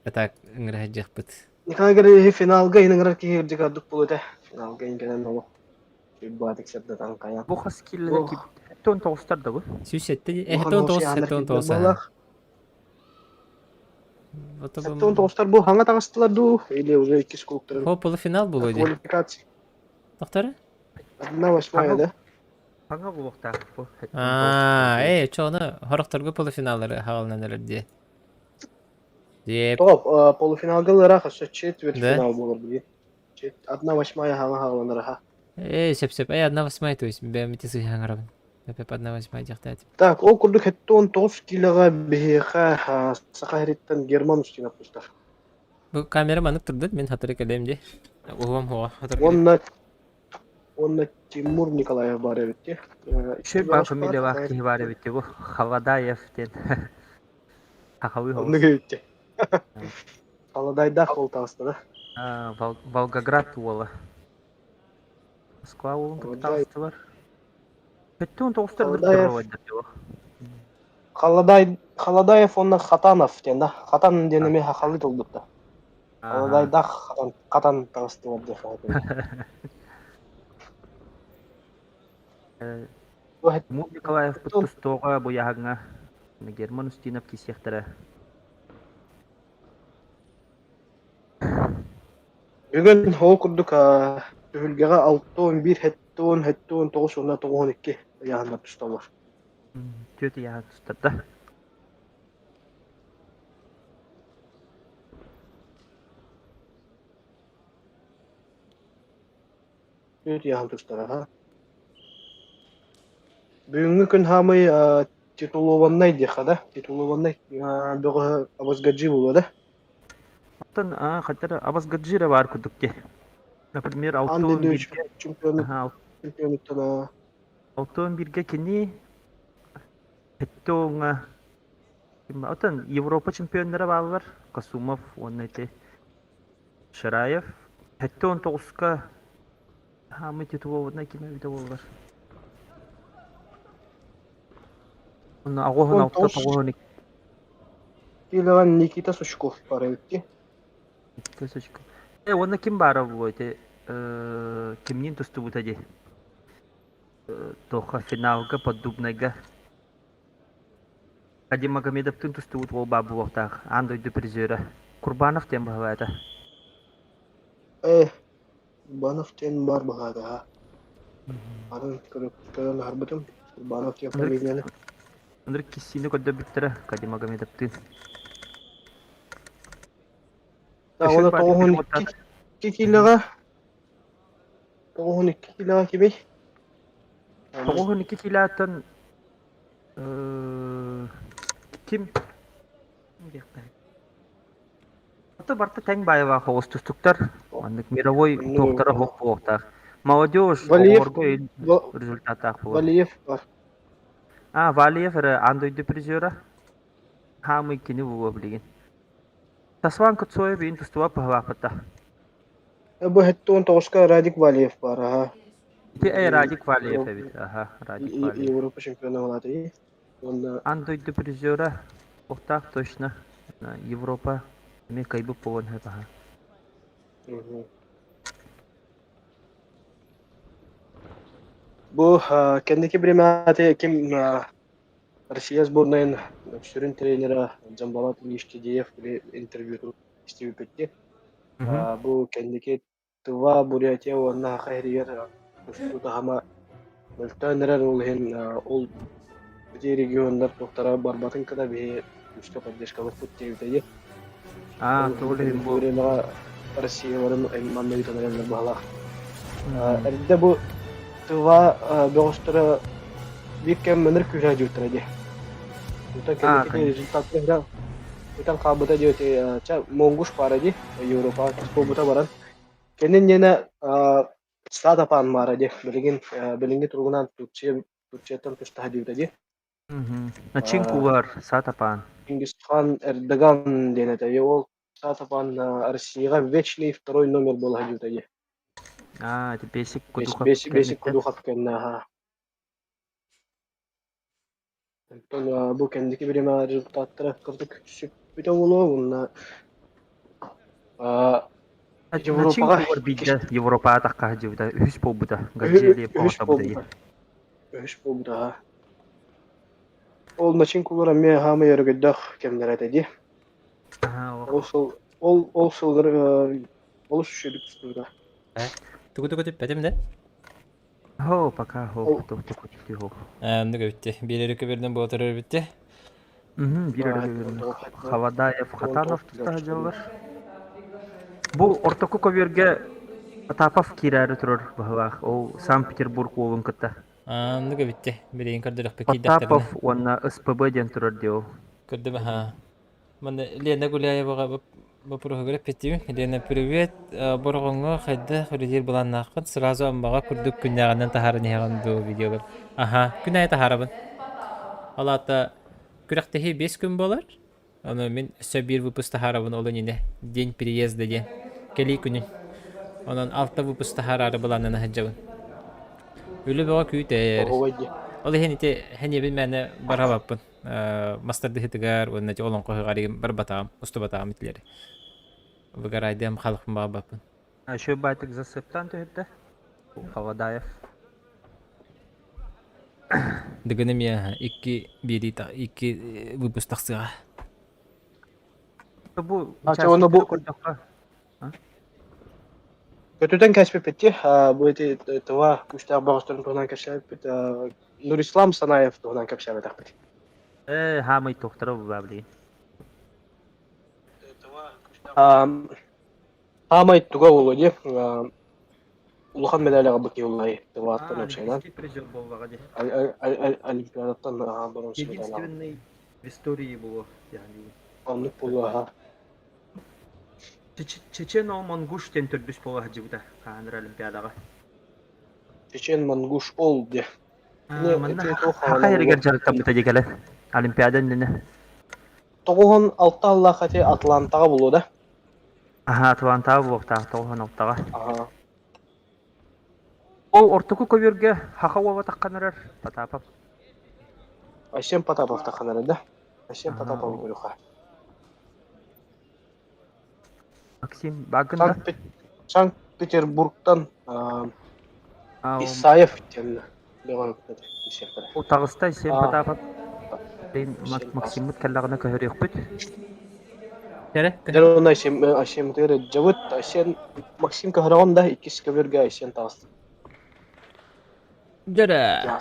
это ыҥыра сылдьыахпыт.
Николай Гаврилович финалга иһин ыҥырар киһи үрдүк ордук буолуо этэ. Финалга иһин кэлэн олох Баатык сырдатан хайа.
Бу хас киилэлэр
Бу
кип тоҕустар да бу?
107
улахан
79
Яхандар киирдэр
79
буоллах.
Вот
Сэттэ тоҕустар бу хаҥа таҕыстылар дуу или уже иккис кулуктарын
Хо полуфинал буолуо дии.
квалификация.
Тохтор?
Одна восьмая, да?
Хаҥа буолуохтаах бу.
Аа, ээ, чону хорохторго полуфиналлары хаалынан эрэр дии. Диэп.
Топ, полуфиналга ыраах өссө четвертьфинал
Да?
буолар били. Одна восьмая хаҥа хааланар аха.
Ээ, сөп-сөп. Ээ, одна восьмая, то есть, бэйэм ити сыһыаҥарабын. Өп одна восьмая диэхтээт.
Так, ол курдук 79 килоҕа биһиэхэ Саха сириттэн Герман Устинов тустар.
Бу камера маннык турдут, мин хатыры кэлиэм дии. Уһуом хуа, хатыры кэлиэм.
Уонна уонна Тимур Николаев баар эбит дии.
Үчүгэй
Икки
баар
бөҕөс баар,
фамилиялаах
Саха
киһи баар эбит дии бу. Халадаев диэн. Сахалыы
Оннук
соҕус.
эбит дии. Халадайдаах ол таҕыста да.
Волгоград уола. Москва уолун кытта
Халадай
таҕыстылар. 79-тар
Халадаев
здоровайдар
Халадай Халадаев уонна Хатанов диэн да. Хатан диэн эмиэ хахалы тылбыт да. Халадайдаах Хатан Хатан таҕыстылар диэх
Тимур Николаевпыт тустууга бу яһаҥҥа Герман Устинов киирсиэхтэрэ.
Бүгүн ол курдук түһүлгэҕэ 61, 70, 79 уонна 92 ыйааһыннар тусталлар.
Түөрт ыйааһын тустарда.
Түөрт ыйааһын тустара, аха. Бүгүҥҥү күн хаамай титулованнай диэххэ да, титулованнай бөҕөһө Абасгаджи буолуо да?
Оттон хаттара Абасгаджи эрэ баар курдук дии. Например,
Аан дойду
61-гэ
чемпиону чемпионуттан
61-гэ кини сэттэ Оттон Европа чемпионнара бааллар Касумов уонна ити Шараев. 79-ка хаамый титулованнай ким эбитэ буоллар. Онно аҕуһун алта
19
тоҕуһун икки
киилэҕэ Никита Сучков баар эбит дии.
Сучков. Э, уонна ким баара буолуой ити кимниин тустубута дии? Туохха финалга Поддубнайга Кадим Магомедовтыын тустубут уол баар буолуохтаах, аан дойду призера. Курбанов диэн баһылаата.
Э, Курбанов диэн баар баһаата. Аны көрөн аһарбытым. Курбанов диэн фамилияны.
Ынырык киссиини көрдөрбүттэрэ Кадим Магомедовтыын.
Так, оны 92 килоҕа 92 килоҕа кимий?
92 килоттан Ким Ото барыта тэҥ баайылаах оҕус тустуктар. Маннык мировой туохтара суох буолуохтаах. Молодежь
Валиев
оҕолорго результаттаах буолар.
Валиев бар.
А, Валиев эрэ аан дойду призера. Хаамый кини буолуо билигин. Таслан Куцоев иин тустубат быһалаахпыта.
Бу 79-ка Радик Валиев бар, аха.
Ити эй Радик Валиев эбит. Аха, Радик Валиев.
Европа чемпиона буолааты. Уонна
Аан дойду призера охтаах точно. Европа эмиэ кыайбыт буолуон сөп аха.
Бу кэнники бириэмэҕэ ким Россия сборнайын сүрүн тренера Джамбалат Ильич Тедеев интервьютун истибиппит дии. Бу кэнники Тыва, Бурятия уонна Саха сиригэр тустуу таһыма мөлтөөн эрэр, ол иһин ол ити регионнар туохтара барбатын кына биһи күүскэ поддержкалыахпыт диэбитэ дии.
Аа,
Ол
тугу иһин
кэнники
бу
бириэмэҕэ Россияларын манна ыытан эрэллэр баһылаах. Эрдэ бу Тыва бөҕөстөрө биир кэм мэнэр күүһэ дьүртэрэ дии. Онтон
Аа,
кэнники
конечно.
результаттара. Бүтэн хаалбыта диэти чэ Монгуш баара дии Европаҕа буолбута баран. Кэннин диэнэ Саатапаан баара дии билигин билиҥҥи туругунан Турция Турцияттан тустаһа диэбитэ дии.
Начин кулар Саатапаан.
Чингисхан Эрдоган диэн этэ. Ол Саатапаан Россияҕа вечный второй номер буола сылдьыбыта дии.
Аа, ити Бесик Кудухов
Бесик
кэнниттэн.
Кудухов кэннэ аһаа. Оттон бу кэнники бириэмэҕэ результаттара кырдьык сүппүтэ буолуо уонна
Начин
Европаҕа
кулар биирдэ Европаҕа тахха сылдьыбыта, үһүс буолбута.
үһүс
Гаджиев оҕотобута
буолбута. Үһүс буолбута аһаа. Ол Начин кулар эмиэ хаамай өрөгөйдөөх кэмнэрэ этэ дии. Ол сыл ол ол сыллар олус үчүгэйдик тустубута.
Тугу тугу түппэтим да?
Хо, пока хо,
Ол
хо.
Оннук эбитти. Биир эрэ көбүөрүнэн буола турар эбитти.
Биир эрэ көбүөрүнэн. Халадаев, Хатанов туста сылдьаллар. Бу ортоку көбүөргэ Потапов киирээри турар быһыылаах. Ол Санкт-Петербург уолун кытта.
Оннук эбитти. Билигин көрдөрөхпүт киирдэхтэринэ.
Потапов уонна СПБ диэн турар дии ол.
Көрдүм аһаа. Манна Лена Гуляеваҕа боппуруоһугар эппиттиибин. Лена, привет. Бороҕоҥҥо хайдах үлэлиир былааннааххын? Сразу Аммаҕа курдук күннээҕинэн таһааран иһэҕин дуо видеолар? Аха, күн аайы таһаарабын. Ол аата күрэхтэһии 5 күн буолар. Ону мин өссө биир выпуск таһаарабын ол иннинэ. День переезда диэн. Кэлии күнүн. Онон алта выпуск таһаараары былааннана сылдьабын. Үлэ бөҕө күүтэр.
Оһуобай дии.
Ол иһин ити сэниэбин мээнэ барабаппын. Мастардыһытыгар уонна ити олоҥхоһугар барбатаҕым, устубатаҕым итилэри. Выгорайдыам халыппын баҕарбаппын.
Еще байтык засыптан түһэрдэ. Халадаев.
Дыгын эмиэ икки биэрии икки выпуск тахсыаҕа.
Бу
А уонна бу
көрдөххө
Көтүтэн кэспиппит дии, бу ити тыва күүстээх бөҕөстөрүн туһунан кэпсээбиппит, Нурислам Санаев туһунан кэпсээбэтэхпит.
Ээ, хаамый туохтара булла билигин.
Хаамай туга буолуо дии, улахан медаль аҕалбыт киһи буоллай тывааттан уопсайынан.
призер буоллаҕа дии.
Олимпиадаттан бронза медаль аҕалбыт.
Единственный в истории было, yani.
Оннук буолуо аха.
Чечен ол Монгуш диэн төрдүс буола сылдьыбыта хаһан Олимпиадаҕа.
Чечен Монгуш ол диэ.
Манна Хаха эригэр дьарыктаммыта дии кэлэн. Олимпиада иннинэ.
96 аллаах ати Атлантаҕа булуо да?
Аха, Атлантаҕа буолуохтаах 96-ҕа.
Аха.
Ол ортоку көбүөргэ Хаха уола таххан эрэр Потапов.
Айсен Потапов таххан эрэр да? Айсен Потапов көрүөххэ.
Максим Багын да?
Санкт-Петербургтан Исаев диэн бөҕө
Ол таҕыста Айсен Потапов. Максиммыт кэллэҕинэ көһөрүөхпүт.
Дьэ уонна Айсеммытыгар илдьэбит. Айсен Максим көһөрөҕүн да иккис көбүөргэ Айсен таҕыста.
Дьөрө.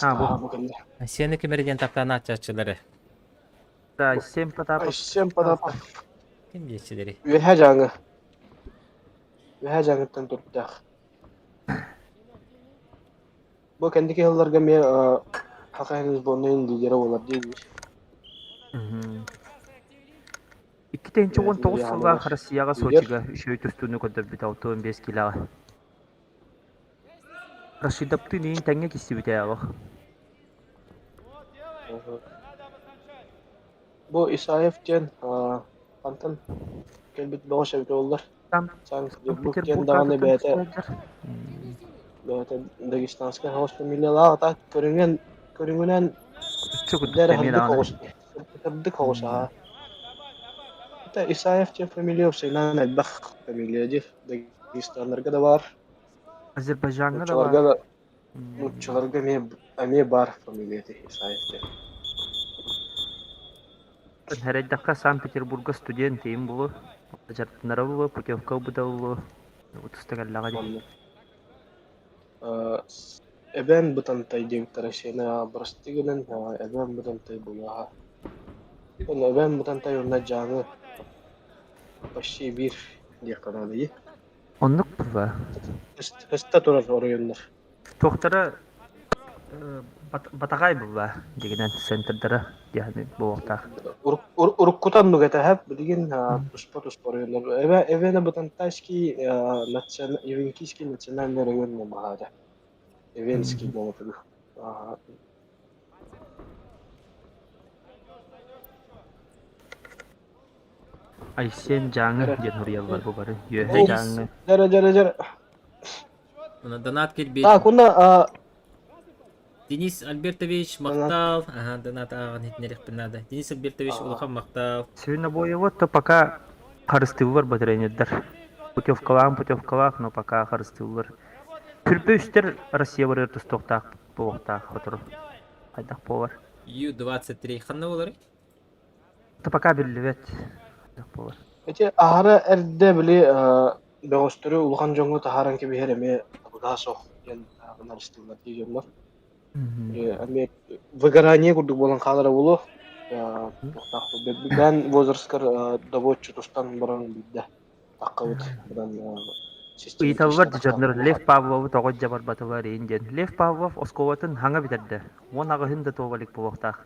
Айсены ким эрэ диэн таптаан ааччааччылары.
Да, Айсен Потапов.
Айсен Потапов.
Ким диэччилэри?
Үөһээ Дьааҥы. Үөһээ Дьааҥыттан төрүттээх. Бу кэнники сылларга эмиэ Саха сирин сборнайын лидера буолар дииллэр.
2019 сыллаах Россияҕа Сочига үчүгэй тустууну көрдөрбүтэ 65 килоҕа. Рашидовтыын иин тэҥҥэ киирсибитэ олох.
Бу Исаев диэн хантан кэлбит бөҕөс эбитэ буоллар. Санкт-Петербург диэн даҕаны бэйэтэ бэйэтэ дагестанскай хаҕыс фамилиялаах ата көрүҥүнэн көрүҥүнэн сырдык оҕус сырдык оҕус аһа. Это Исаев диэн фамилия уопсайынан элбэх фамилия дии. Дагестаннарга да баар.
Азербайджаҥҥа да
Нууччаларга
баар.
да нууччаларга эмиэ эмиэ баар фамилия Исаев диэн.
Сэрэйдэххэ Санкт-Петербурга студент иим булу, дьарыктанара буолуо, путевка ылбыта буолуо, утуста кэллэҕэ дии.
Оннук. Эбээн Бытантай диэбиттэрэ сиэнэ бырастыы гынан Эбээн Бытантай буолуоха. Уонна Эбээн Бытантай уонна Дьааҥы почти биир диэххэ наада дии.
Оннук буолла.
Ыста турар оройуоннар.
Туохтара Батаҕай булла дигинэн центрдара диэхини буолуохтаах.
Уруккута оннук этэ һэп, билигин туспа-туспа оройуоннар. Эвена Бутантайский Эвенкийский национальный район баһаата. Эвенский диэн этэ.
Айсен Дьааҥы диэн суруйаллар бу бары. Үөһэ Дьааҥы.
Дьэрэ дьэрэ дьэрэ.
Уна донат кэлбит.
Так, уна
Денис Альбертович махтал. Ага, донат ааҕан иһитиннэриэхпин наада. Денис Альбертович улахан махтал.
Свинобоева то пока харыстыыллар бу тренердэр. Путевкалаах путевкалаах, но пока харыстыыллар. Түрпэ үстэр Россия барыар тустуохтаах буолуохтаах сотору. Хайдах буолар?
Ю-23 ханна буоларый?
То пока биллибэт. Хайдах буолар?
Ити аһара эрдэ били бөҕөстөрү улахан дьоҥҥо таһааран кэбиһэр эмиэ табыгаһа суох диэн аналистыыллар дии дьоннор. Эмиэ выгорание курдук буолан хаалара буолуо. Туохтаах бээн возрасткар добуоччу тустан баран биирдэ таххабыт быдан
Ыйыталлар дьоннор Лев Павловы тоҕо илдьэ барбатылар иин диэн. Лев Павлов оскуолатын хаҥа бүтэрдэ. 18-ын да туола илик буолуохтаах.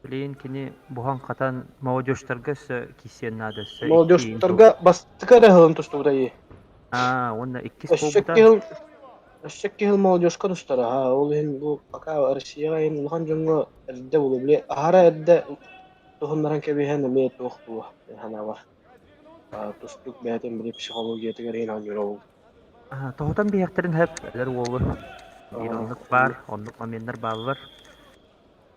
Билигин кини буһан-хатан молодежтарга өссө киирсиэн наада өссө
Молодежтарга бастакы эрэ сылын тустубута дии.
Аа, уонна иккис
Өссө
буолбута.
икки сыл өссө икки сыл молодежка тустара. Аа, ол иһин бу пока Россияҕа иһин улахан дьоҥҥо эрдэ буолуо. Били аһара эрдэ туһуннаран кэбиһэн эмиэ туох буолуо санаабар. Тустуук бэйэтин били психологиятыгар иһин оонньуура ол.
Аа, тоһутан биһиэхтэрин сөп эдэр уолу. Биир оннук баар, оннук моменнар бааллар.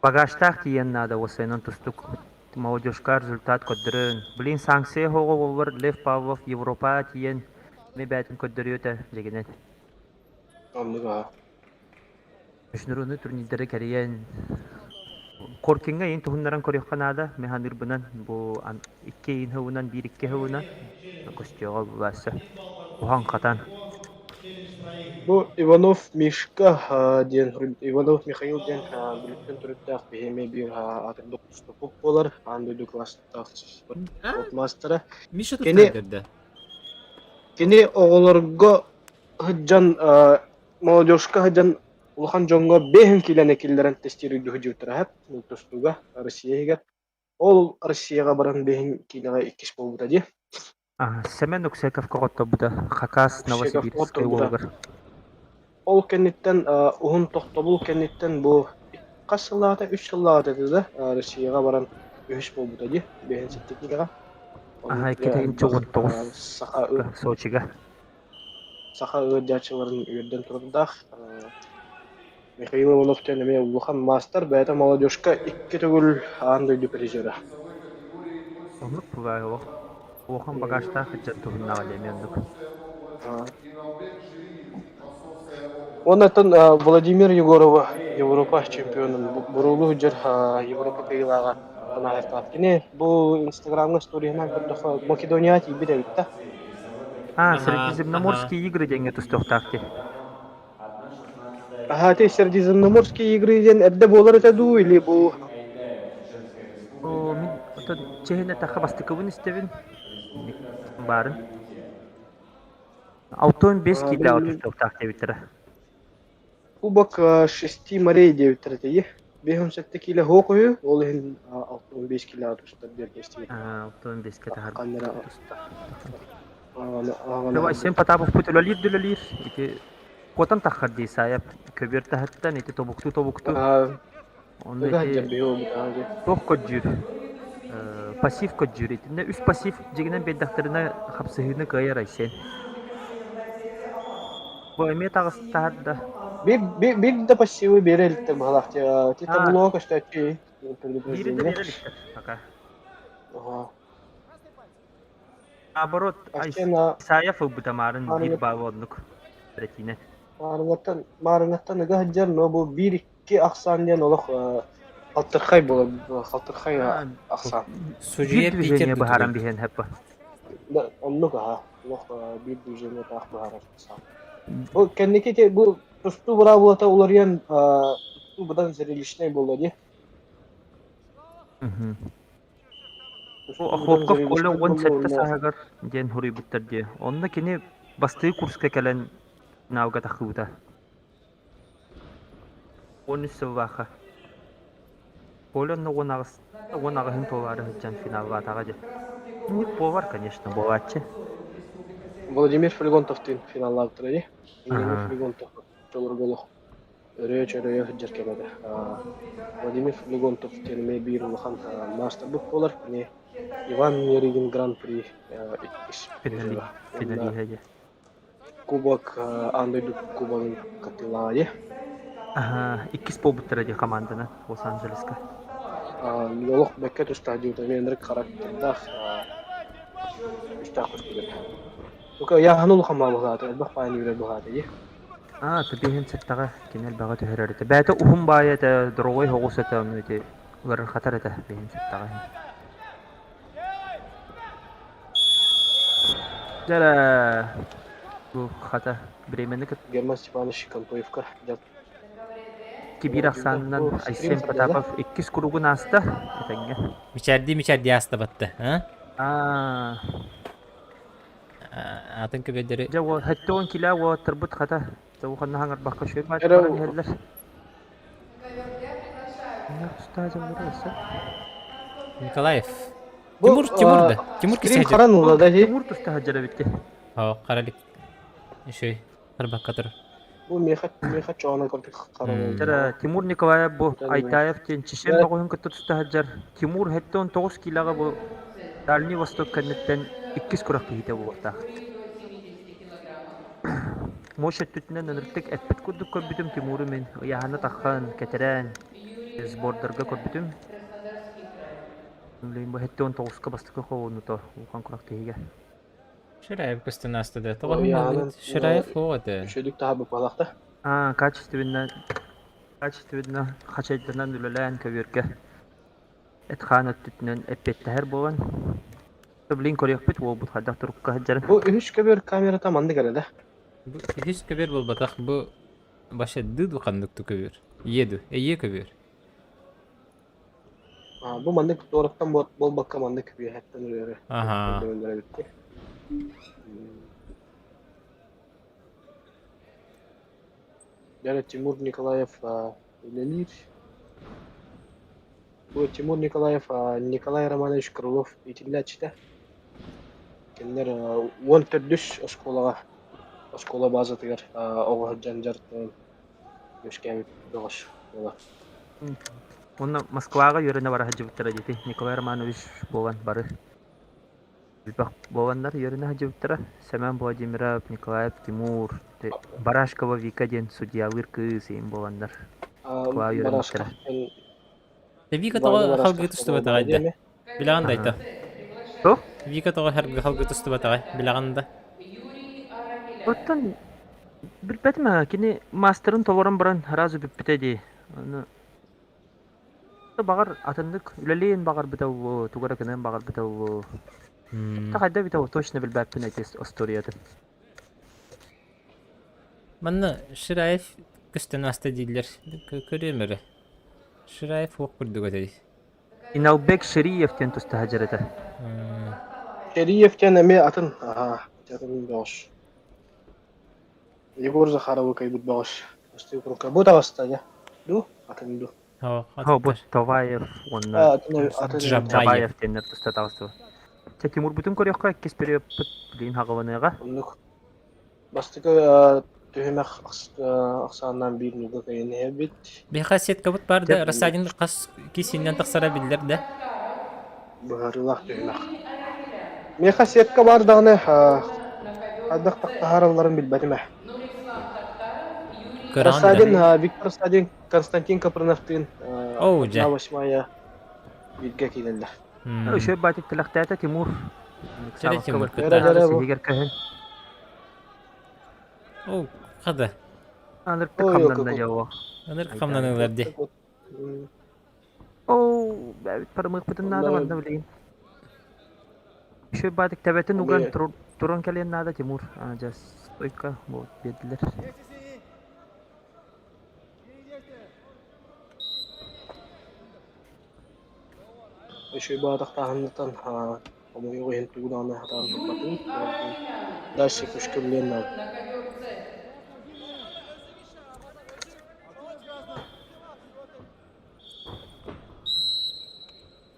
Багажтаах тиийэн наада уопсайынан тустук молодежка результат көрдөрөн. Блин, санкция оһоҕо буоллар Лев Павлов Европаҕа тиийэн эмиэ бэйэтин көрдөрүө этэ дьигинэн.
Оннук аа.
Международный турнирдары кэрийэн Коркиҥҥа иин туһуннаран көрүөххэ наада. Мин саныырбынан бу икки иин сылынан, биир икки сылынан көстүөҕэ булаасса. Уһан-хатан.
Бу Иванов Мишка диэн Иванов Михаил диэн Бүлүүттэн төрүттээх биһи эмиэ биир аатырбыт тустуук буолар, аан дойду класстаах спорт маастара.
Миша
Кини
тустан
кини оҕолорго сылдьан молодежка сылдьан улахан дьоҥҥо 5 киилэни киллэрэн тестируйду сылдьыбыттара тустууга Россия иһигэр. Ол Россияҕа баран 5 киилэҕэ иккис буолбута дии.
Семен Уксековка хотторбута Хакас
Уксеков
Новосибирскай
хотторбута.
уолугар.
Ол кэнниттэн уһун тохтобул кэнниттэн бу хас сыллааҕыта, үс сыллааҕыта этэ да Россияҕа баран үһүс буолбута дии, бэһин сэттэ киилэҕэ.
Аха, 219
саха
Сочига.
Саха ыалдьааччыларын үөрдэн турардаах. Михаил Иванов диэн эмиэ улахан маастар, бэйэтэ молодежка икки төгүл аан дойду призера.
Оннук бывает олох. Улахан багажтаах ыччат туһуннаҕа диэн оннук.
Уонна Владимир Егорова Европа чемпионун буруулуу сылдьар Европа кыайыылааҕа санаһыахтаах. Кини бу Инстаграмҥа сториһынан көрдөххө Македонияҕа тиийбит эбит да.
А, Средиземноморские игры диэҥҥэ тустуохтаах дии.
Аһа, ити Средиземноморские игры диэн эрдэ буолар этэ дуу или бу
Оо, мин оттон чэһин эттэххэ бастакыбын истэбин. Баарын. 65 киилэҕэ тустуохтаах диэбиттэрэ.
Кубок шести морей диэбиттэр этэ 57 киилэ суох үһү, ол иһин 65 киилэҕэ тустар диэн истибит.
65-кэ таһар туста.
Ааҕана
Сен Потаповпут үлэлиир да үлэлиир. Ити куотан таххар дии Саайап көбүөр таһыттан ити тобуктуу-тобуктуу. Онно ити туох көрдүүр? Пассив көрдүүр. Итиннэ үс пассив дьигинэн биэрдэхтэринэ хапсыһыыны кыайар Айсен. Бу эмиэ таҕыстаһар да.
Биир да пассивы биэрэ иликтэр быһалаах. Ти табло көстөөччү
Биири да биэрэ иликтэр пока. Наоборот, Исаев ылбыта маарын биир баалы оннук бэрэтиинэ.
Маарыҥаттан маарыҥаттан ыга сылдьар, но бу биир икки ахсаан диэн олох халтырхай буолар, халтырхай ахсаан.
Судьуйа
Биир движение
Питер
быһааран биһиэн хэппэ.
Оннук аха, олох биир движение таах быһаарар ахсаан. Бу кэнники те бу тустуу быраабылата уларыйан тустуу быдан зрелищнэй буолла дии.
Бу Охлопков Коля 17 сааһыгар диэн суруйбуттар дии. Онно кини бастыы курска кэлэн финалга тахсыбыта. 13 сыллаахха. Коля онно 18 18-ын туолаары сылдьан финаллаатаҕа дии. Инник повар, конечно, буолааччы.
Владимир Флегонтовтыын финаллаабыттара дии. Владимир Флегонтов оччолорго олох өрөйө-чөрөйө сылдьар кэмэ этэ. Владимир Флегонтов диэн эмиэ биир улахан маастарбыт буолар. Кини Иван Неригин Гран-при иккис призера. Уонна
Финалиһа дии.
Кубок аан дойду кубогын кыттыылааҕа дии.
Аһа, иккис буолбуттара дии хамаанданан Лос-Анджелеска.
Олох бэккэ тустаах дии, эмиэ ынырык характердаах үстээх көстүбэт. Бука ыйааһын улахан баҕалаата, элбэх баайын үүрэр быһаата дии.
Аа, тэбиэһин сыттаҕа кини элбэҕи түһэрэр этэ. Бэйэтэ уһун баайа этэ, дороҕой оҕус этэ, ону ити ыарырҕатар этэ биһин сыттаҕа иһин. Дьэ бу хата бириэмэни кытта
Герман Степанович Контоевка дьэ
кибиир ахсаанынан Айсен Потапов иккис кругун ааста этэҥҥэ.
Мичээрдии-мичээрдии ааста батта, а?
Аа,
Атын көбөдөрү
дьэ уол 70 килэ уолаттарбыт хата ханна хаҥарбакка үчүгэй баҕайытык
Эрэ
баран иһэллэр.
Николаев.
Бу
Тимур, Тимур да. Тимур
стрим
кисэ
харан ылла да
Тимур туста сылдьар эбит.
Оо, харалик. Үчүгэй. Харбакка турар.
Бу миэхэ миэхэ чоҕунан курдук харан
Тара Тимур Николаев бу Айтаев диэн Чечен бөҕөһүн кытта туста сылдьар. Тимур 79 киилэҕэ бу Дальний Восток кэнниттэн иккис күрэхтэһиитэ буолуохтаах. Мощь өттүтүнэн ынырыктык эппит курдук көрбүтүм Тимуру мин ыйааһына таххан, кэтирээн, сбордарга көрбүтүм. Блин, бу 79-ка бастакы холонуто улахан күрэхтэһиигэ.
Шираев көстөн ааста да. Тоҕо Шираев суох этэ.
Үчүгдүк таһа быппалахта.
Аа, качественно, качественно хачайданан үлэлээн көбүөргэ эт-хаан өттүтүнэн эппиэттэһэр буолан Блин, көрүөхпүт уолбут хайдах турукка сылдьарын.
Бу үһүс көбүөр камерата маннык эрэ да.
Бу үһүс көбүөр буолбатах, бу вообще ды ханнык көбүөр. Еду, эйе көбүөр.
А, бу маннык туораттан буолбакка маннык үөһэттэн үрүөрэ.
Аха.
Эбитти. Дьэ, Тимур Николаев үлэлиир. Бу Тимур Николаев Николай Романович Крылов иитиллээччитэ. Кинилэр 14 оскуолаҕа оскуола базатыгар оҕо сылдьан дьарыктанан үөскээбит бөҕөс буолар.
Уонна Москваҕа үөрэнэ бара сылдьыбыттара дии Николай Романович буолан бары элбэх буоланнар үөрэнэ сылдьыбыттара. Семен Владимиров, Николаев Тимур, Барашкова Вика диэн судьялыыр кыыс иин буоланнар Москваҕа үөрэммиттэрэ.
Барашков
Вика
Ваня
тоҕо
Барашков
халгыы тустубатаҕай да? Билэҕин да айта?
Туох?
Вика тоҕо халгыы тустубатаҕай? Билэҕин да?
Оттон билбэтим ээ, кини маастарын толорон баран сразу бүппүтэ дии. Ону баҕар атыннык үлэлиэн баҕарбыта буолуо, тугу эрэ гыныан баҕарбыта буолуо. Хайда эбитэ точно билбэппин эти остуоруйатын.
Манна Шираев көстөн ааста дииллэр. Көрүөм эрэ. Шираев уох курдук этэй.
Иналбек Шириев диэн туста сылдьар этэ.
Шириев диэн эмиэ атын, аһаа, атын бөҕөс. Егор Захаровы кыайбыт бөҕөс. Бу таҕыста дьэ. Ду, атын ду.
О, бу Товаев уонна
Джабаев
диэннэр туста таҕыстыбыт. Чэ, Тимурбутун көрүөххэ, иккис периодпут билигин хаҕыланыаҕа.
Оннук. Бастакы түһүмэх ахсааннаан биир нуга кыайан иһэбит.
Биһиэхэ сеткабыт баар да, Рассадин хас кисиннэн тахсара биллэр да.
Быһаарыылаах түһүмэх. Миэхэ сетка баар даҕаны хайдах таһааралларын билбэтим ээ. Рассадин, Виктор Рассадин, Константин Капрыновтыын одна восьмая бииргэ киирэллэр.
Үчүгэй баатик тилэхтээтэ Тимур.
Тимур
Сиһигэр көһүн.
О, хада.
Аныртык хамнанна дьэ о.
Анырк хамнаныылар ди.
Оо, бэбит парымыахпытын наада манна билигин. Үчүгэй баатик тэбэтин уган туран кэлиэн наада Тимур. Дьэ, стойка вот биэрдилэр.
Үчүгэй баатахтааһынтан хомойуох иһин тугу даҕаны сатаан турбатым. Дальше күшкүллүөн наада.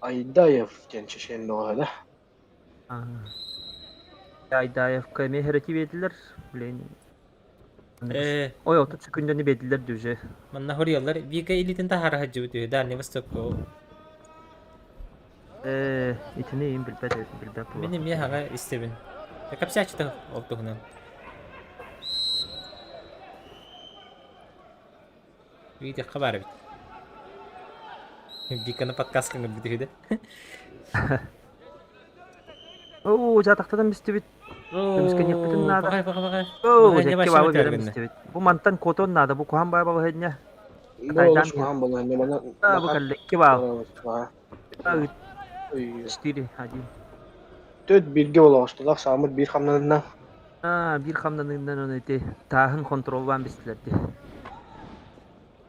Айдаев диэн чечен бөҕөһө да.
Айдаевка эмиэ хэрэтии биэрдилэр. Блин.
Э,
Ой, 30 секундэни биэрдилэр дүүже.
Манна хоруйаллар Вика илиитин таһаара сылдьыбыт үһү Дальний Востокка.
Э, итини им билбэт билбэт
Мин эмиэ хаҥа истэбин. Кэпсээччи ол туһунан. Видеохха баар эбит. Виканы подкастка ыҥырбыт үһү да.
Оо, дьаатахтан бистибит. Көмүскэниэхпитин наада.
Пахай, пахай, пахай.
Оо, дьэкки баабы биэрэн бистибит. Бу мантан куотуон наада, бу куһаан баай балаһыанньа.
Бу олус куһаан балаһыанньа. Манна
Бу кэллэ, икки баал. Четыре, один.
Төрт бииргэ олоҕостулар, саамыт биир хамнанынна.
Аа, биир хамнаныынан ону ити тааһын хонтуруоллаан бистилэр дии.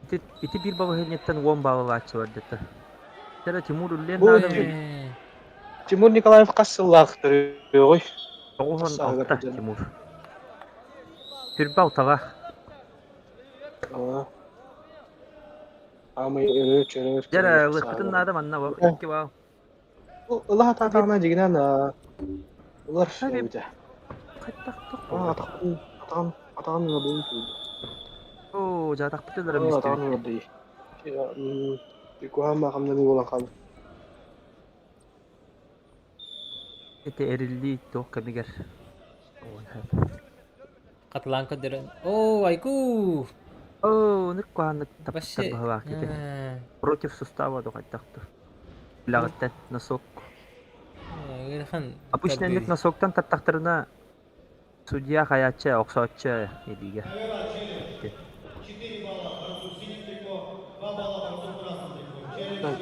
Ити, ити биир балаһыанньаттан 10 баалалааччылар дэтэ. Тера Тимур үллээн
Бу
наада
Тимур Николаев хас сыллаах төрүөҕүй?
96 Тимур. Түрбэ алталаах.
Аамай өрөө чөрөөр.
Дьэ, ылыахпытын наада манна икки баал.
Ыла сатаатаҕына дьигинэн ылар эбитэ.
Хайдах
Атаҕын атаҕын атаҕын ылабын тууйда.
Оо, дьаатахпыт ыларым
Атаҕын ылар дии. Куһаан маахамнаныы буолан хаалбыт.
Ити эриллии туох кэмигэр
Хатылаан көрдөрөн. Оо, айгуу!
Оо, ынырык куһааннык
Вообще,
таптар быһылаах ити. Против сустава дохайдахтыр. Үлэҕиттэн носок.
Ыарахан
Обычно
тардыы.
носоктан таттахтарына судья хайааччы, охсооччу илиигэ.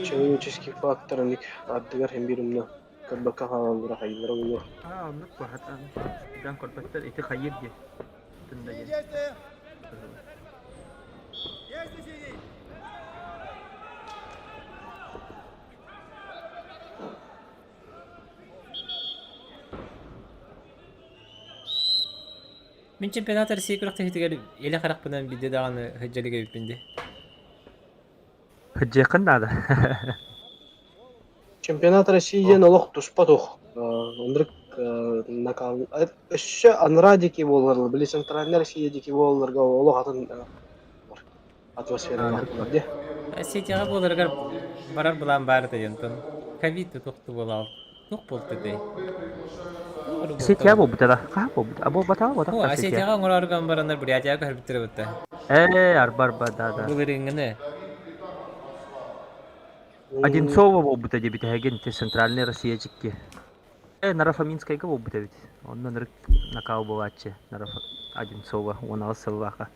Человеческий фактор ник ардыгар иһин биир умна көрбөккө хаалаллара хайыылара буолуо.
Аа, оннук куһаҕан. Дьон көрбөттөр ити хайыыр диye. Тында диэн.
Мин чемпионат России күрэхтэһиитигэр илэ харахпынан биирдэ даҕаны сылдьа илик эбиппин дии.
Сылдьыаххын наада.
Чемпионат России диэн олох туспа туох. Ынырык накал өссө анараа диэки буоллар, били центральная Россия диэки буолларга олох атын атмосфералаах буолар дии.
Осетияҕа буоларыгар барар былаан баар этэ диэн ковид тутуохту буолаал туох буолта этэй?
Осетия буолбута да? Хаһан буолбута? А буолбатаҕа буолбатах
О,
да Осетия.
Осетияҕа оҥороору бараннар Бурятияҕа көһөрбүттэрэ бутта.
Ээ, арба арба, да да.
Былырыыҥҥыны.
Одинцово буолбута диэбит эһигин Центральная Россия дьикки. Э, Нарафаминскайга буолбут эбит. Онно ынырык накал буолааччы Нараф Одинцова 16 сыллааха.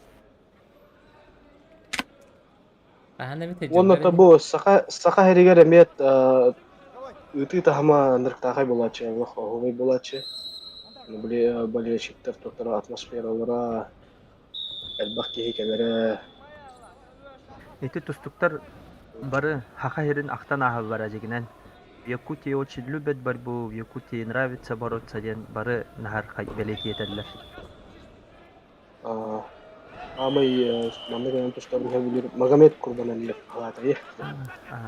Хаһан эбит
Уонна
дьыллар
бу саха саха сиригэр эмиэ ыытыы таһыма ынырыктаахай буолааччы, олох оһуобай буолааччы. Били болельщиктар туттара атмосфералара элбэх киһи кэлэрэ.
Ити тустуктар бары Саха сирин ахтан ааһаллара дьигинэн. В Якутии очень любят борьбу, в Якутии нравится бороться диэн бары наһар бэлиэтии этэллэр.
Аамай манна кэлэн тустар билэр Магомед Курбаналиев аҕаатайы.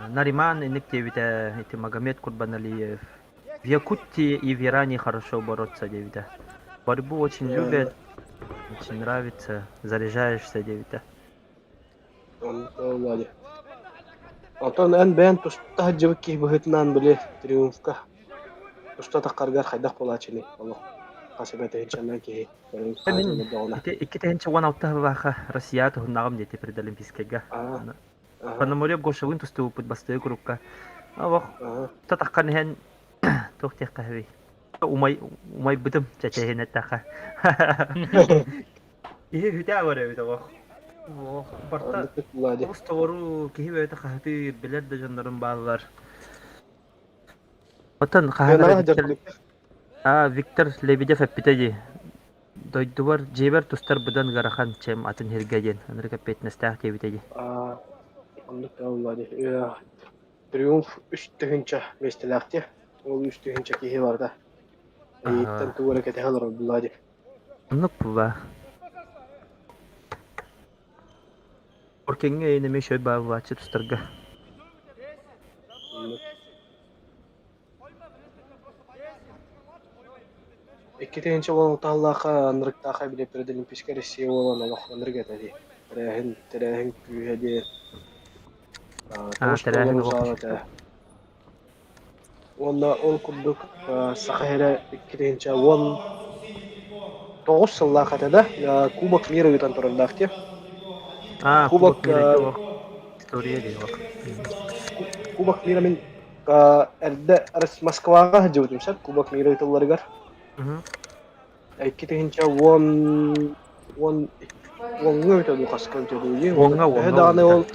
Нариман инник диэбитэ ити Магомед Курбаналиев. В Якутии и в Иране хорошо бороться диэбитэ. Борьбу очень любят, очень нравится, заряжаешься диэбитэ.
Онто Онтон эн бэйэн туста сылдьыбыт киһи быһыытынан били триумфка туста таххаргар хайдах буолааччыный олох хас эмэ тыһыынчанан киһи
Мин ити 2016 сыллаахха Россия туһуннаҕым диэти предолимпийскайга. Пономарев Гошевын тустубуппут бастыгы курукка. Олох таххан иһэн туох диэххэ сөбүй? Умай умайбытым чэчэһин эттэххэ. Киһи үтээ бар эбит олох. Ох, барта олус толору киһи бэйэтэ хаһытыыр, билэр да дьоннорум бааллар. Оттон хаһан эрэ Виктор, а, Виктор Лебедев эппитэ дии. Дойдубар, дьиэбэр тустар быдан ыарахан чем атын сиргэ диэн. Ынырык эппиэтинэстээх диэбитэ дии.
Оннук да дии. Триумф үс тыһыынча миэстэлээх дии. Ол үс тыһыынча киһи барда. Эйиттэн тугу эрэ кэтэһэ олорор булла дии.
Оннук була. Оркеҥҥа эйэн эмиэ шөй бааллааччы тустарга.
2016 сыллаахха ынырыктаахай били предолимпийскай Россия буолан олох ынырык этэ дии. Тэрээһин, тэрээһин күүһэ диэн
Аа,
тоҕус
тэрээһин
толору
олох
зал этэ. Уонна ол курдук Саха сирэ 2019 сыллаах этэ да, Кубок мира ыытан турардаах дии.
Аа,
Кубок
Кубок мира ити олох история дии олох.
Кубок мира мин эрдэ Москваҕа сылдьыбытым сөп Кубок мира ыытылларыгар. 2010 уон уоҥҥа эбитэ дуу, хаска эбитэ дуу дии.
Уоҥҥа,
Төһө
уоҥҥа
даҕаны
уонна.
ол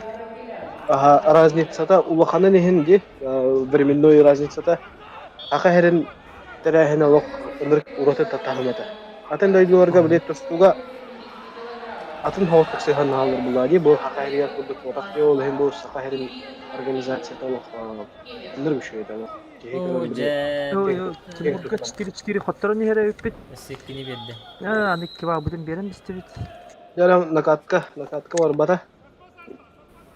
разницата улаханын иһин дии, временной разницата Саха сирин тэрээһинэ олох ынырык ураты таһым этэ. Атын дойдуларга били тустууга атын соҕустук сыһыаннаһаллар буоллаҕа дии. Бу Саха сиригэр курдук буолбатах дии. Ол иһин бу Саха сирин организацията олох ынырык үчүгэй этэ олох. Киһи
Оо,
көрөн били
дьэ.
Ой, Тимурга 4-4 хотторон иһэр эбиппит.
Өссө иккини биэрдэ.
Аа, аны икки баалбытын биэрэн бистибит.
Дьэ, накатка, накатка барбата.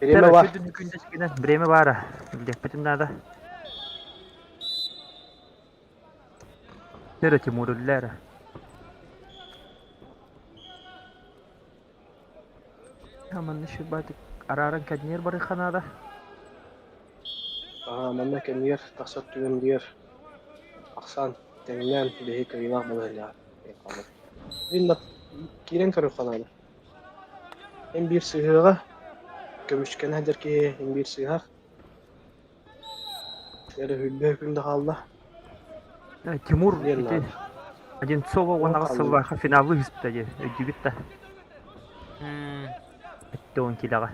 Время бар.
Время баара. Билиэхпитин наада. Эрэ Тимур үллэ эрэ. Манна шибатик арааран кэнниэр барыха наада.
Аа, манна кэннигэр тахсар түгэн биэр ахсаан тэҥнээн биһи кыайыылаах балаһыанньаҕа хаалар. Мин киирэн көрүөххэ наада. Эн биир сыһыаҕа, көмүскэнэ сылдьар киһи эн биир сыыһар. Эрэ сүүрбэ күн да хаалла.
Тимур
Диэн
ити
наада.
Одинцова уон аҕыс сыллаахха финаллыы түспүтэ дии, өйдүүгүт да? 70 килоҕа.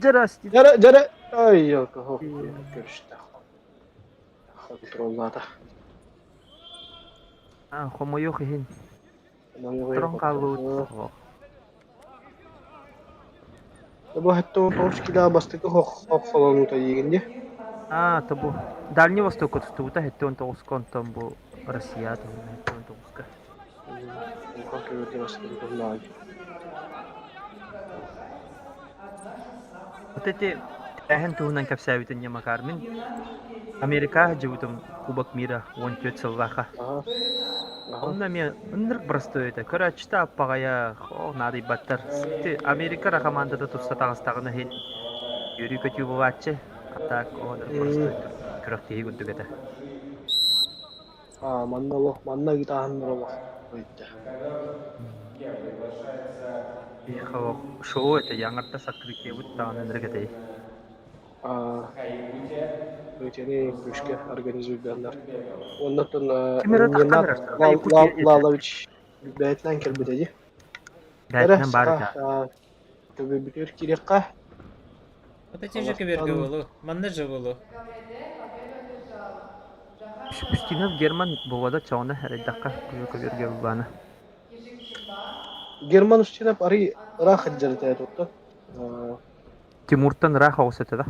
Дьэрэ
Дьэрэ, дьэрэ, ай, көрүстэ. Контроллаата.
Хомойуох иһин. Туран хаалбыт.
Бу 79 кило бастакы хоххолонуута диигин дии.
Аа, то бу Дальний Востокка тустубута 79-ка, онтон бу Россия туһунан 79-ка.
Улахан көбүргэ бастакы туһунаҕай.
Вот эти тэрээһин туһунан кэпсээбитин Макар мин Америкаҕа сылдьыбытым Кубок мира 14 сыллаахха. Онно эмиэ ынырык боростуой этэ. Көрөөччүтэ аппаҕайа, оо, наадыйбаттар. Ити Америка эрэ хамаандата туста таҕыстаҕына иһин үөрүү-көтүү буолааччы. А так оо ынырык боростуой күрэхтэһии курдук этэ.
Аа, манна олох, манна ыытааһыннар олох ыйда.
Биһиэхэ олох шоу этэ, аҥардас открытиебыт даҕаны ынырык этэй.
Аа, Итини күүскэ организуйданнар. Оннуттан
Ким эрэ таххан
Ненад
эрэр, Якутия этэ.
Лалович бэйэтинэн кэлбитэ дии. Эрэ
Бэйэтинэн баар
саха
этэ.
көбүбүтүгэр киириэххэ.
Вот эти же көбүөргэ буолуо. Манна же буолуо.
Устинов Герман буолуода чоҕуна эрэйдэххэ көбүөргэ булбаана.
Герман Устинов арый ыраах сылдьар этэ туттан.
Тимуртан ыраах оҕус этэ да?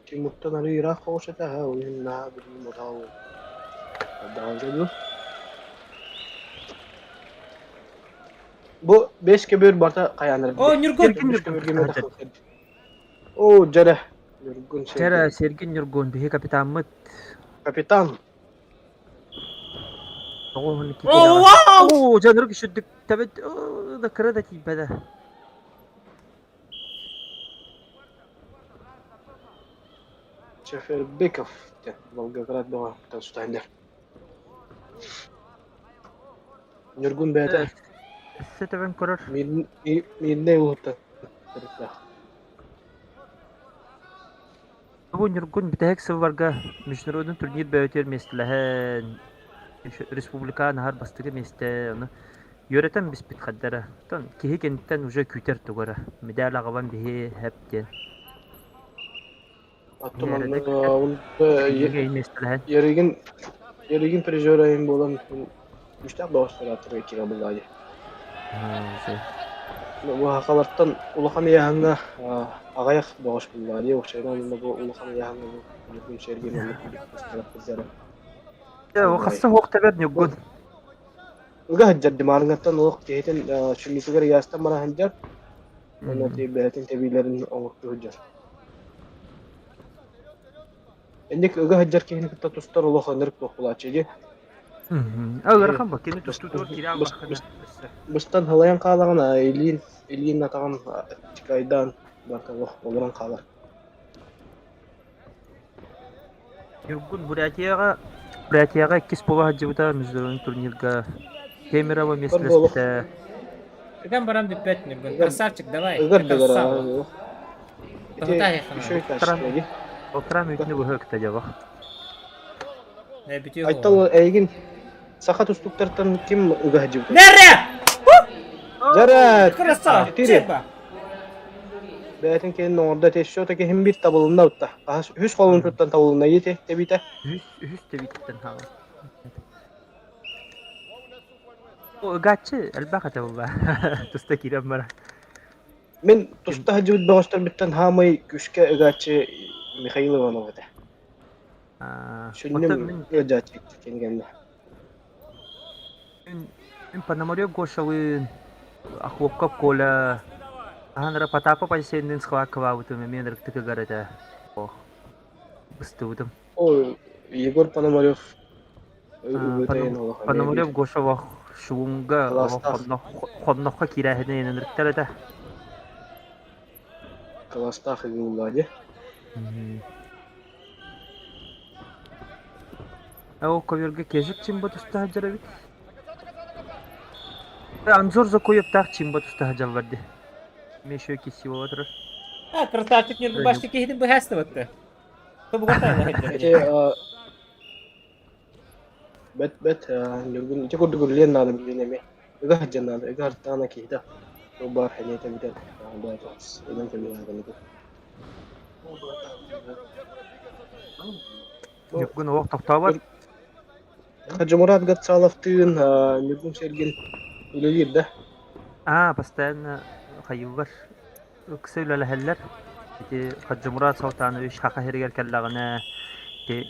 Тимуртан арый ыраах оҕус этэ, аһа, ол иһин наһаа билигин ботаҕа даҕалга дуу. Бу бэс көбүөр барыта хайаан
О, Ньургун!
Сергин
Бэс
Ньургун
көбүөргэ эмиэ тахсар. Оо, дьэрэ. Ньургун
Дьэрэ,
Сергин.
Сергин Ньургун, биһи капитаммыт.
Капитан.
92
О,
килоҕа.
вау!
Оо, дьэ, ынырык үчүрдүк тэбит, да кыра да тиийбэтэ.
Чефербеков диэн Волгоград бөҕө сутаанньар. Ньургун бэйэтэ
Өссө тэбэн көрөр.
Миирнэй улууһуттан төрүттээх.
Бу Ньургун бүтэһик сылларга международный турнир бөҕөтүгэр миэстэлэһэн республика наһар бастакы миэстэ ону үөрэтэн биспит хардара. Оттон киһи кэнниттэн уже күүтэр тугу эрэ. Медаль аҕалан биһи хэп диэн.
Оттон
Үөрэтэ
онно
миэстэлэһэн.
Ярыгин Ярыгин призер айын буолан күүстээх доҕостор киирэ буллаа дии. Бу сахалартан улахан ыйааһыҥҥа аҕыйах бөҕөс буллаҕа дии, уопсайынан онно бу улахан ыйааһыҥҥа бу Ньургун Сергин оннук курдук кырдьара.
Хасса суох тэбэр Ньургун.
Ыга сылдьар димаарыҥҥаттан олох киһитин сүнньүтүгэр ыйаастан бара сылдьар уонна бэйэтин тэбиилэрин оҥортуу сылдьар. Инник ыга сылдьар киһини кытта тустар олох ынырык туох буолааччы дии.
Ыарахан ба кини тустуутугар киирэ аллаххына өссө.
Быстан халайан хаалаҕын илиин илиин атаҕын чыкайдаан барыта олорон хаалар.
Ньургун Бурятияҕа Бурятияҕа иккис буола сылдьыбыта международный турнирга Кемерово миэстэлэспитэ.
Ыган баран бүппэт Ньургун. Красавчик, давай.
Ыгар
Это
да
сало.
Полтора мүнүүтүнү быһа ыкта дьабах.
Айтал эйигин саха тустуктартан ким ыга сылдьыбытай?
Нэрэ!
Дьэрэ!
Красавчик!
Бэйэтин кэннин оҥордо ити все-таки иһин биир табылынна утта. Хаһыс үһүс холун туттан табылынна ити тэбиитэ.
Үһүс үһүс тэбииттэн хаалан. Ыгааччы элбэх этэ буолла. Туста киирэн бара.
Мин туста сылдьыбыт бөҕөстөрбүттэн хаамай күүскэ ыгааччы Михаил Иванов этэ. Сүнньүм ыалдьааччы кэннэ.
Мин Пономарев Гошалыын, Охлопков Коля, хаһан эрэ Потапов Айсенныын схваткалаабытым эмиэ ынырыктык ыгар этэ. Ох, быстыбытым.
Ой, Егор Пономарев
Пономарев Гоша олох шугунга олох хонноххо киирээһинэ ынырыктар этэ.
Кылаастаах ыгыллаа дии.
Ол көбүөргэ Кежик Чимба туста сылдьар эбит. Анзор Закуевтаах Чимба туста сылдьаллар дии. Мешо кисиола турар.
А, красавчик ньургубашчы киһитин быһаастыбытты.
Ити бэт бэт Ньургун ити курдук үлэлиэн наада билигин эмиэ. Ыга сылдьан наада, ыга артаана киһитэ. Ол баар хэниэтэ бүтэн ылан кэбиһэн
Ньургун олох тохтообот.
Хаджимурат Гацаловтыын Ньургун Сергин үлэлиир да?
Аа, постоянно хайыыллар, ыкса үлэлэһэллэр. Ити Хаджимурат Салтанович Хаха сиригэр кэллэҕинэ, ити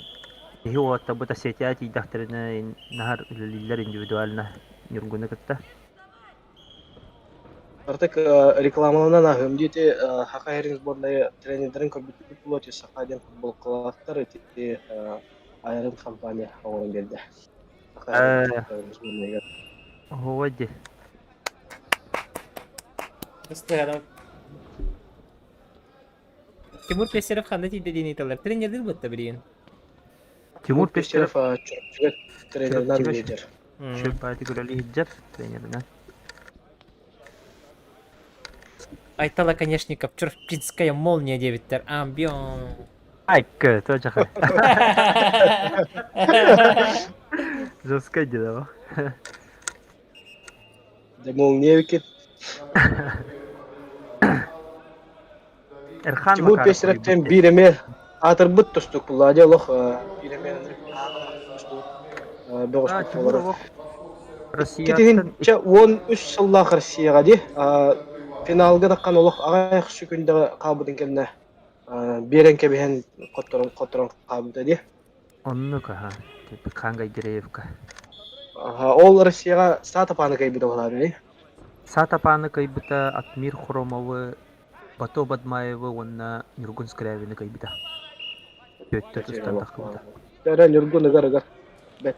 киһи уолаттарбыт Осетия тиийдэхтэринэ наһаар үлэлииллэр индивидуально Ньургуну кытта.
Артек рекламаланан аһыам диэти Саха Сирин сборнайа тренердэрин көрбүппүт буолуо ити Саха диэн футболкалаахтар ити Айрон компания оҥорон биэрдэ. Саха Сирин сборнайыгар.
Оһуобай дии.
Тимур Пестерев ханна тиийдэ диэн ыйыталлар. Тренердир буотта билигин.
Тимур Пестерев
Чурапчыга тренеринэн үлэлиир.
Чурапчыга үлэлиир тренеринэн.
Айтала Конешников, Чурапчинская молния диэбиттэр. Амбион.
Айка, тоже Жесткое дело.
Да молния эбикин.
Эрхан
Тимур
Макаров
Пестеревтэн биир эмэ аатырбыт тустуук Владя олох биир эмэ бөҕөспүт
Тимур
буолар.
олох Россияттан
Иккитиһинчэ 13 сыллаах Россияҕа дии финалга таххан олох аҕыйах секундаҕа хаалбытын кэннэ биэрэн кэбиһэн хотторон хотторон хаалбыта дии.
Оннук аха Хаан Гайдереевка.
Ол Россияҕа Саатапааны кыайбыта буолаарай?
Саатапааны кыайбыта Атмир Хромовы Бато Бадмаевы уонна Ньургун Скрябины кыайбыта. Түөттэ тустан тахсыбыта.
Эрэ Ньургун ыгар ыгар бэт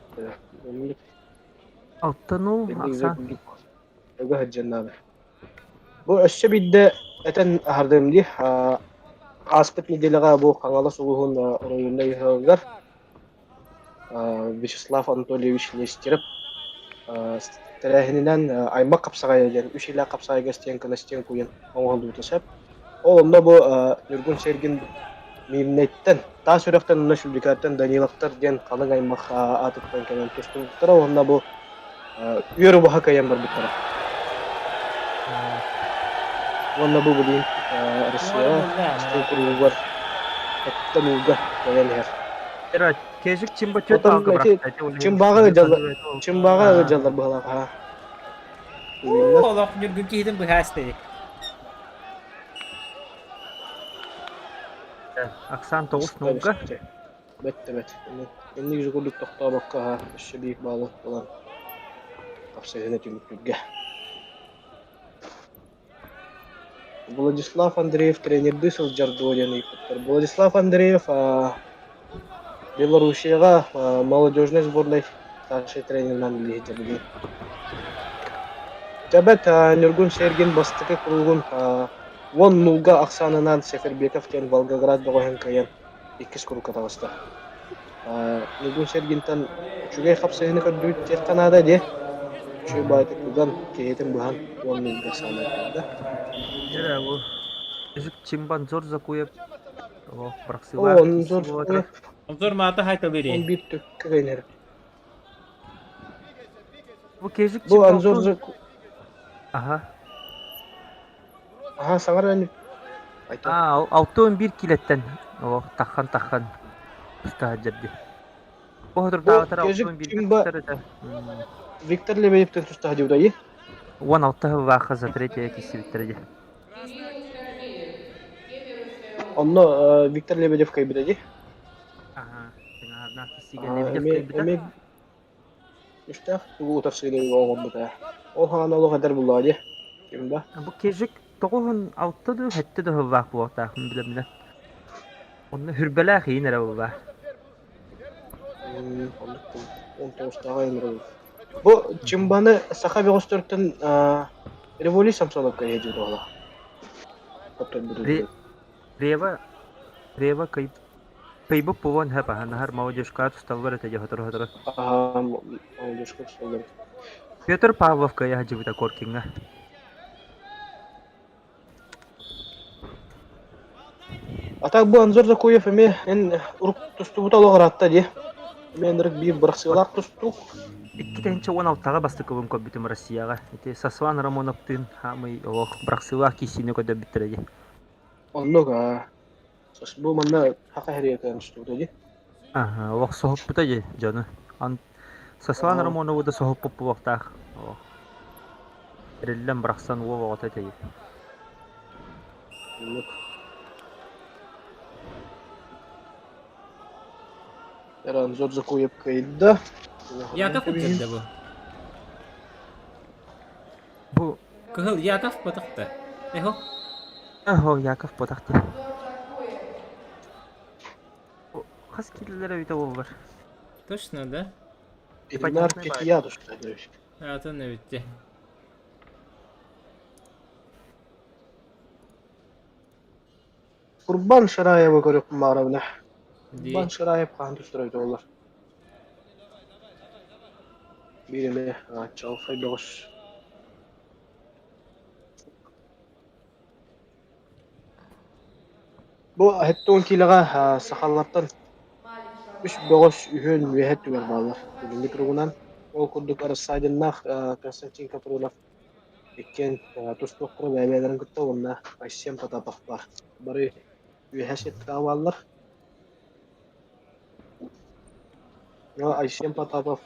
Алтану Ахсан
Ыга сылдьан Бу өссө биирдэ этэн аһардым дии ааспыт нэдиэлэҕэ бу Хаҥалас улууһун оройуоннай ыһыаҕыгар Вячеслав Анатольевич Нестеров тэрээһининэн аймах хапсаҕайа диэн үс илээх хапсаҕайга стенканы стенкуйан оҥоһуллубута сөп. Ол онно бу Ньургун Сергин Миирнэйтэн, Таас Үрэхтэн уонна Сүлдьүкээттэн Даниловтар диэн халыҥ аймах аатыттан кэлэн тустубуттара уонна бу үөр убаһа кыайан барбыттара. Уонна бу билигин Россияҕа стен куругугар эттэн ууга кыайан иһэр.
Кежик Чимба түөрт
Отон
баалга
ити
бырахта.
Чымбаҕа ыдьаллар Чымбаҕа ыдьаллар быһалаах аха.
Олох Ньургун киһитин быһаас дии.
Оксан тоҕус нолга.
Бэт да бэт. Инник же курдук тохтообокко аха өссө биир баалы ылан хапсыһыыны түмүктүүргэ. Владислав Андреев тренердыы сылдьар дуо диэн ыйыппыттар. Владислав Андреев Белоруссияҕа молодежнай сборнай. Старший тренеринэн үлэлиир билигин. Дьэбэт Ньургун Сергин бастакы кругун 10-0 ахсаанынан Сефербеков диэн Волгоград бөҕөһүн кыайан иккис курукка таҕыста. Ньургун Сергинтэн үчүгэй хапсыһыыны көрдүбүт диэххэ наада дии. Үчүгэй баҕайытык ыган, киһитин быһан 10-0 ахсаанынан кыайда.
Дьэ, бу Чимбанзор Закуев
О,
бырахсыылаах
Анзор
киирсии буола турар.
Обзор маата хайталыри.
11 төккө кыайнар.
Бу Кезик
Бу Анзор
Чимбалтун Аха.
Аха саҥар эн Айта.
Аа, 61 килэттэн олох таххан-таххан туста сылдьар Бу
Бу
соторутааҕытара
Кезик
61
Чимба
тустар этэ.
Виктор Лебедевтэн туста сылдьыбыта дии.
16 сыллаахха за третье киирсибиттэрэ дии.
Онно Виктор Лебедев кыайбыта дии.
Аха, тыҥаһардаах киирсиигэ Лебедев
Эмиэ
кыайбыта.
эмиэ үстээх тугу утарсыыны оҥорбута. Ол хаана олох эдэр буллаҕа дии. Ким да?
Бу Кежик 96 дуу, 7 да сыллаах буолуохтаахпын билэмминэ. Онно хүрбэлээх иин эрэ буолла.
Оннук 19-тааҕы ыҥырабын. Бу Чымбаны саха бөҕөстөрүттэн Револий Самсоновка иһэ буолла.
Рева Рева кыйбыт буолуон сөп аһа наһар молодежка тусталлар этэ дьэ сотору-сотору.
Аһаа молодежка тусталлар.
Петр Павлов кыайа сылдьыбыта Коркиҥҥа.
А так бу Анзор Закуев эмиэ эн урук тустубута олох ыраатта дии. Эмиэ ынырык биир бырахсыылаах тустуук.
2016-ҕа бастакыбын көрбүтүм Россияҕа. Ити Сасван Рамоновтыын хаамый олох бырахсыылаах киирсиини көрдөрбүттэрэ дии.
Оннук аа. Бу манна хаха хэрийэтэ тустубута дии.
Аха, олох соһуппута дии дьону. Сасван Рамонову да соһуппут буолуохтаах. Олох. Эриллэн бырахсан уол оҕото этэ дии.
Оннук. Ранзор Закуев кыайда.
Яков кэллэ бу.
Бу
Кыһыл Яков батахта. Эхо.
Эхо Яков батахта. Хас киилэлэр эбитэ буоллар?
Точно, да?
Ильнар Кетия тушта.
Атын эбитте.
Курбан Шараевы көрүөхпүн баҕарабын ээ. Курбан Шараев хаһан тустар эбитэ буоллар. Биир эмэ чаҕылхай бөҕөс. Бу 70 киилэҕэ сахалартан үс бөҕөс үһүөн үөһэ өттүгэр бааллар. Билиҥҥи туругунан ол курдук Рассадиннаах Константин Капрунов Иккиэн тустуохтара бэйэ-бэйэлэрин кытта уонна Айсен Потапов баар. Бары үөһэ сетка бааллар. Айсен Потапов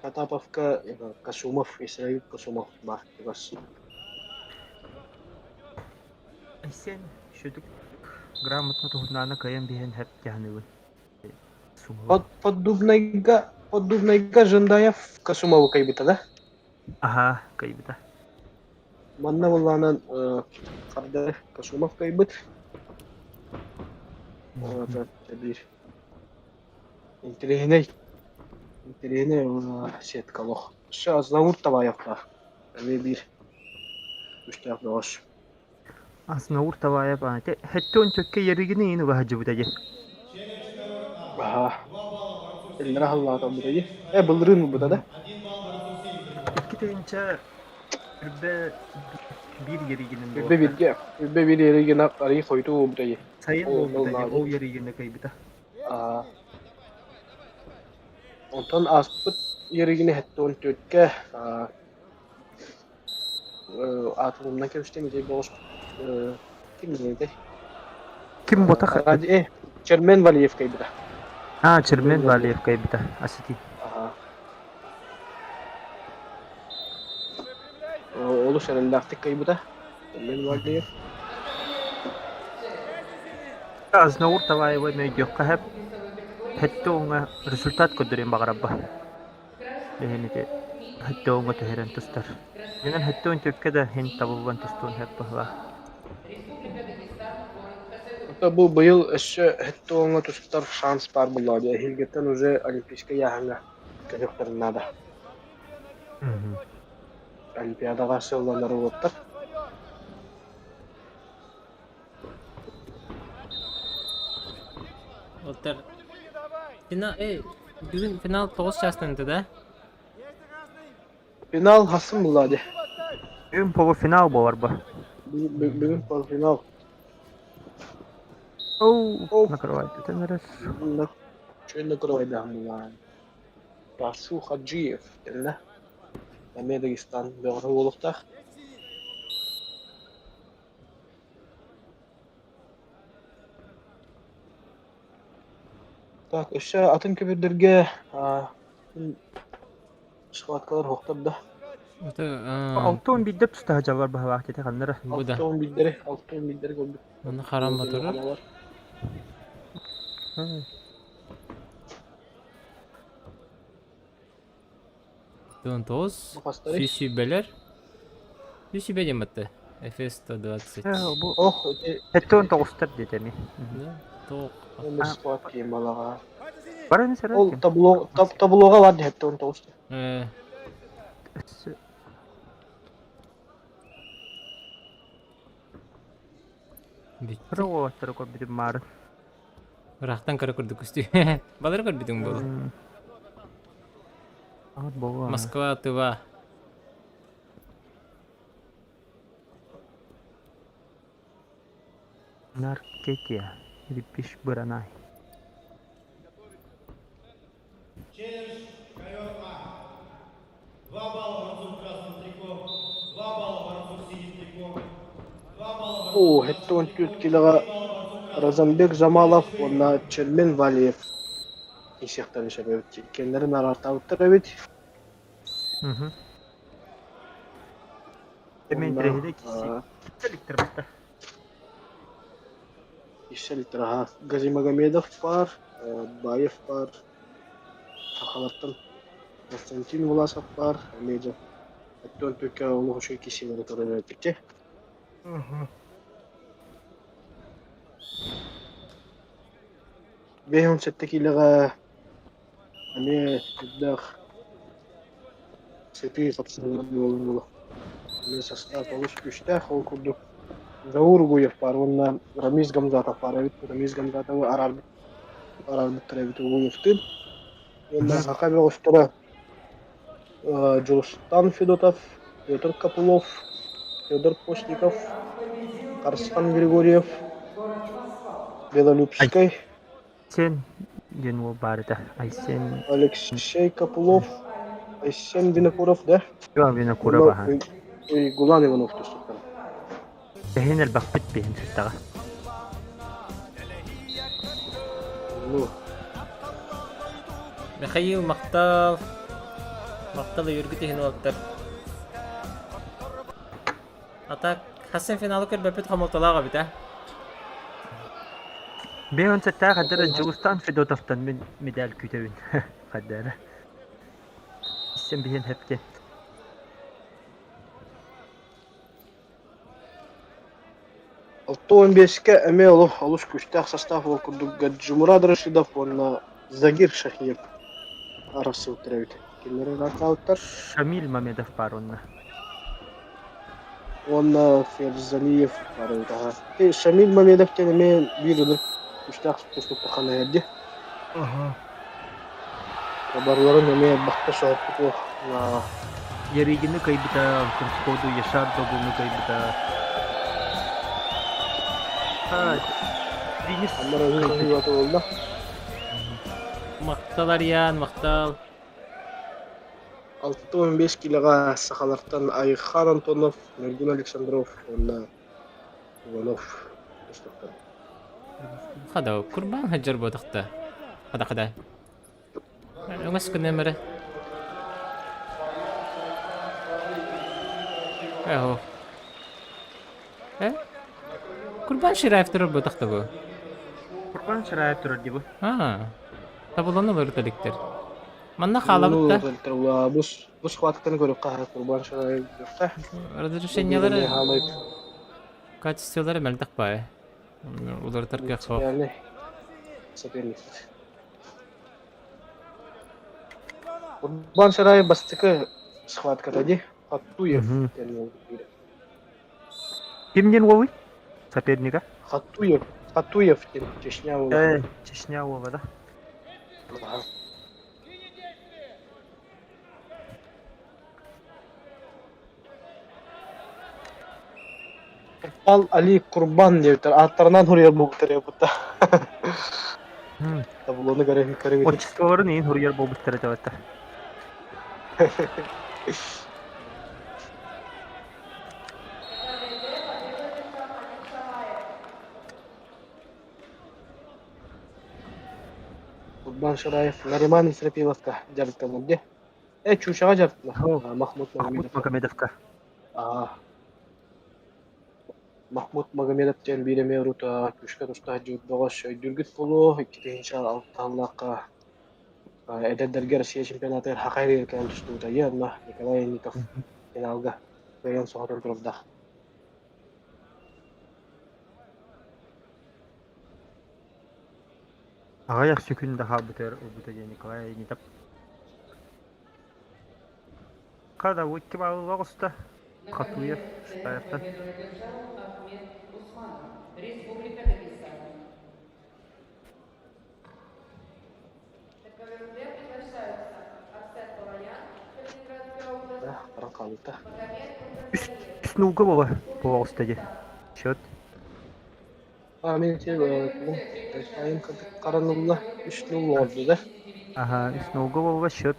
Потаповка Касумов, Исраил Касумов баар чугас.
Айсен шүтүк грамотно туһунаана кыайан биһэн хэп дьаһаныбын.
Поддубнайга Поддубнайга Жындаев Касумову кайбыта да?
Аһаа, кыайбыта.
Манна буоллаҕынан Хардаров Касумов кыайбыт. Аата биир интэриэһинэй интэриэһинэй сетка олох. Өссө Азнаур Табаевтаах эмиэ биир күүстээх бөҕөс.
Азнаур Табаев ити хэттэ төккө еригини иин убаһадьыбыта дии.
Аһаа. Эллэрэ аһыллаата ылбыта дии. Э былырыын ылбыта да?
Икки тыһыынча үрбэ биир еригинин
Үрбэ
буолта.
бииргэ үрбэ биир еригина арый хойутуу буолбута дии.
Сайын
Ол
буолбута дии,
наада.
ол еригинэ кыайбыта.
Аа. Онтон ааспыт еригини 74-кэ аатын умнан кэбистим ити боҕус ким диэтэй
Ким ботах
Чермен Валиев кайбыта.
А, Чермен Валиев кайбыта. Асити.
Олус эрэллээхтик кайбыта. Чермен Валиев.
Азнаур Таваева мөйдүөххэ хэп хэтте оҥа результат көрдөрүөн баҕарабба. Иһин ити хэттэ оҥо түһэрэн тустар. Инэн хэттэ он төккө да хин табыллан тустуон хэп быһылаах.
Это бу быйыл өссө хэттэ оҥо тустар шанс баар буоллаҕа дии. Эһиилгиттэн уже олимпийскай ыйааһыҥҥа. Көрүөхтэрин наада. Олимпиадаҕа сыалланар уолаттар.
Уолаттар финал, эй, бүгүн финал 9 чаастан этэ да?
Финал хасын булла дии.
Бүгүн полуфинал буолар бу.
Бүгүн полуфинал.
Оу,
Оу.
накрывайте эрэр.
Чүн накрывайдаһын буллаан. Расул Хаджиев кэллэ. Эмиэ Дагестан бөҕө буолуохтаах. Так, өссө атын көбүрдэргэ схваткалар суохтар да.
Это
Алтон биирдэ туста сылдьаллар быһалаах дии ханнара.
бу да.
Алтон биирдэри, алтон биирдэри көрбүт.
Оны харам батырар. Тоз.
Бу хастары?
Сүүсүүбэлэр. Сүүсүүбэ диэн батты. FS-120.
Бу
Ох, ити
Петтон тоҕустар диэтэ эми.
Да, тоқ.
Өмір схватки балаға.
Бары сэрэр
Ол
ким?
табло таблоға бар диэхтэ он тоҕус.
Бүттэ.
Кыра уолаттары көрбүтүм маары.
Ыраахтан кыра курдук көстүү. Балары көрбүтүҥ буолуо.
Аҕыт буолуо.
Москва, Тыва.
Наркетия. Рипиш Быранай.
Челлендж ковер А. 2 балла борцу в красном трико, 2 балла борцу в синем трико, 2 балла борцу
Оо, хэттон түт килоҕа Разамбек Жамалов уонна Чермен Валиев исиэхтэрин сөп эбит. Иккиэннэрин араартаабыттар эбит.
Мен
Уонна
тирэһинэ киссэликтэр баста.
Киссэликтэр аха. Газимагомедов баар, Баев баар, сахалартан Константин Власов баар, эмиэ дьэ оттон түккэ олох үчүгэй киссэлэри көрөн эрэттикчи. 57 киилэҕэ эмиэ үрдээх сытыы хапсыһыылар буолан буолуо. Эмиэ састаап олус күүстээх, ол курдук Заур Угуев баар уонна Рамиз Гамзатов баар эбит. Рамиз Гамзатовы араарбыт араарбыттар эбит Угуевтыын. Уонна саха бөҕөстөрө Дьулустан Федотов, Петр Копылов, Федор Постников, Арсен Григорьев, Белолюбскай,
Айсен диэн уол баар этэ. Айсен
Алексей Копылов, Айсен Винокуров да?
Иван Винокуров аха.
Уйгулан Иванов тустуктара.
Эһин элбэхпит биһин сыттаҕа.
Ну,
Михаил махтал. Махтал өйөргүт иһин уолаттар. А так, хасен финалы көрбөппүт хомолтолоох эбит ээ.
Биһин сэттээх хаддара Дьулустан Федотовтан мин медаль күүтэбин. Хаддара. Иссен биһин хэпте.
65-кэ эмиэ олох олус күүстээх састаап ол курдук Гаджимурад Рашидов уонна Загир Шахиев арахсыбыттар эбит. Кинилэри ыраахтаабыттар.
Шамиль Мамедов баар онно.
Уонна Ферзалиев баар эбит аха. Шамиль Мамедов диэн эмиэ биир ынырык күүстээх тустууктахан эһэрди. Барыларын эмиэ элбэхтэ соһуппут уол.
Ярыгины кыайбыта, онтон сходу Яшар Догуну кыайбыта. Денис
Аммар буолла.
Махтал Ариан, махтал.
65 килоҕа сахалартан Айхан Антонов, Ньургун Александров уонна Иванов тустуктар.
Хада, курбан хаджар буотахта. Хада хада. Өҥөс гынным эрэ. Эһо. Э? Курбан Шираев турар буотахта бу.
Курбан Шираев турар дии бу.
Аа. Табыллан олорут иликтэр. Манна хаалабыт да.
Бу бу схватканы көрүөххэ Курбан Шираев көрүөххэ.
Разрешениелары качестволары мөлтөх баайы. Уларытар кыах суох.
Соперник. Курбан Шараев бастакы схватката дии. Хаттуев диэн уол биирэ.
Ким диэн уолуй? Соперника?
Хаттуев. Хаттуев диэн Чечня уола.
Э, Чечня уола да.
Аха. Ал Али Курбан диэбиттэр. Ааттарынан суруйар буолбуттар буолбутта. Таблону көрө көрө
Отчестволарын иин суруйар буолбуттар этэ
Курбан Шараев Нариман Исрапиловка дьарыктанар дии. Э, Чушаҕа дьарыктанар. Махмуд
Махмуд Магомедовка.
Аа. Махмуд Магомедов диэн биир эмиэ урут күүскэ туста сылдьыбыт бөҕөс өйдүүргүт буолуо, 2006 сыллаахха эдэрдэргэ Россия чемпионатыгар Хахай кэлэн тустубута уонна Николай Ников финалга кыайан соһутан турардаах.
Аҕыйах секунда хаалбытыгар ылбыта диэн Николай Ников. Хада икки бааллаах оста Хатуев Стаевтан.
Баран хаалбыта.
Үс үс нууга буола буола оҕуста дии. Счет.
А мин айым харанылла үс нул оҥорду да.
Аха, үс нууга буолла счет.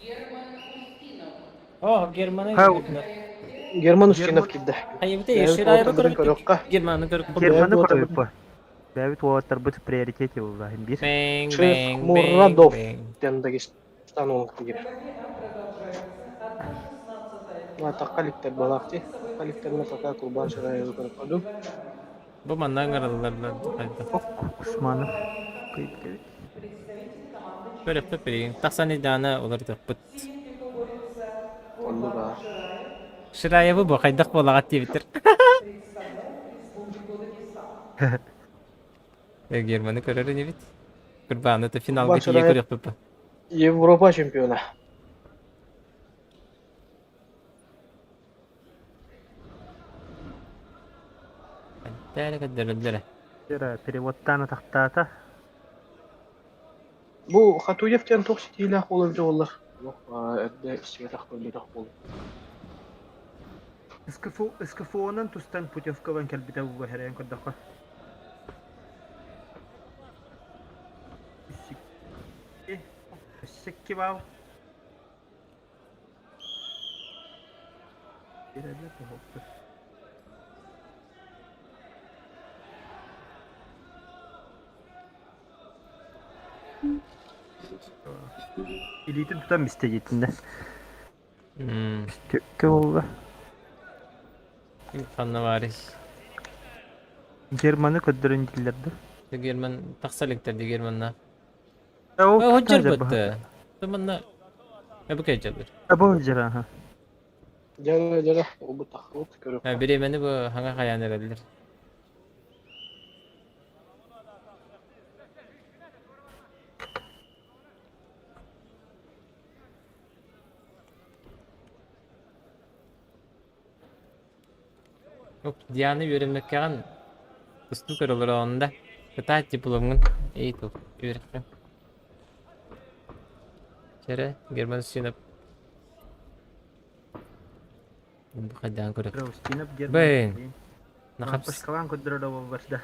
О, Германы
Ха,
Герман Устинов киирдэ.
Хайыбыта
Бэйэбит
Ешираева
уолаттарбытын
көрбүт.
көрүөххэ.
Германы көрүп
Германы
Бэйэбит
көрөбүт. Бэйэбит уолаттарбыт приоритете буолла биир.
Бэнг,
Шеф
бэнг, бэнг,
Мурадов
бэнг.
диэн Дагестан уолун киирэр. Атахха иликтэр балаах дии. Атахха иликтэринэ пока Курбан Шараевы көрүп көрдүм.
Бу манна ыҥыраллар хайдах.
Ок, Усманов кыйыт
Көрөппүт билигин. Тахсан идаана уларытыахпыт.
Оннук аа.
Шираевы бу хайдах буолаҕат диэбиттэр. Германы көрөр инибит. Курбаны то финалга
Курбан
тиийэ
Шараев
көрүөхпүт.
Европа чемпиона.
Тäällä көрдөрөллөрө.
Переводтаан атахтаата.
Бу Хатуев диэн туох ситиилээх буолан дьоллор. Эрдэ истибэтэх көрбөтөх буолуо.
СКФО-нан тустан путевка ылан кэлбитэ буолуо эрэйэн көрдөххө. Өссө баал. Илиитин тутан бистэ диэтиннэ. Түккэ буолла.
Ханна баарый?
Германы көрдөрөн дииллэр да.
Герман тахса иликтэр дии Германна.
Ол
Ходжер Манна Эбукай дьалыр.
Або дьара аха.
Дьара дьара олбут таххыбыт көрүөххэ.
Бириэмэни бу хаҥа хайаан эрэллэр. Оп, Диана үөрэммэккэҕин тустуу көрөлөр онда. Кытаат дипломҥун эй тыл үөрэххин. Чэрэ, Герман Устинов. Бу хайдаан көрөр.
Устинов Герман.
Бэйн. Нахапс.
Пашкалаан көрдөрөр да барда.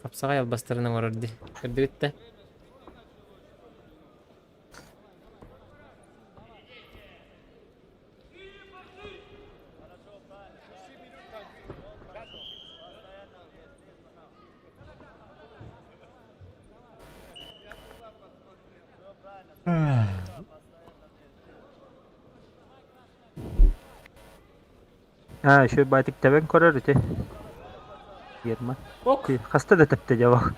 Хапсаҕай албастарын оҥорор дии. Көрдүгүт да?
А, еще батик тэбэн көрөр ити. Герман.
Ок.
Хаста да тэптэ дьабах.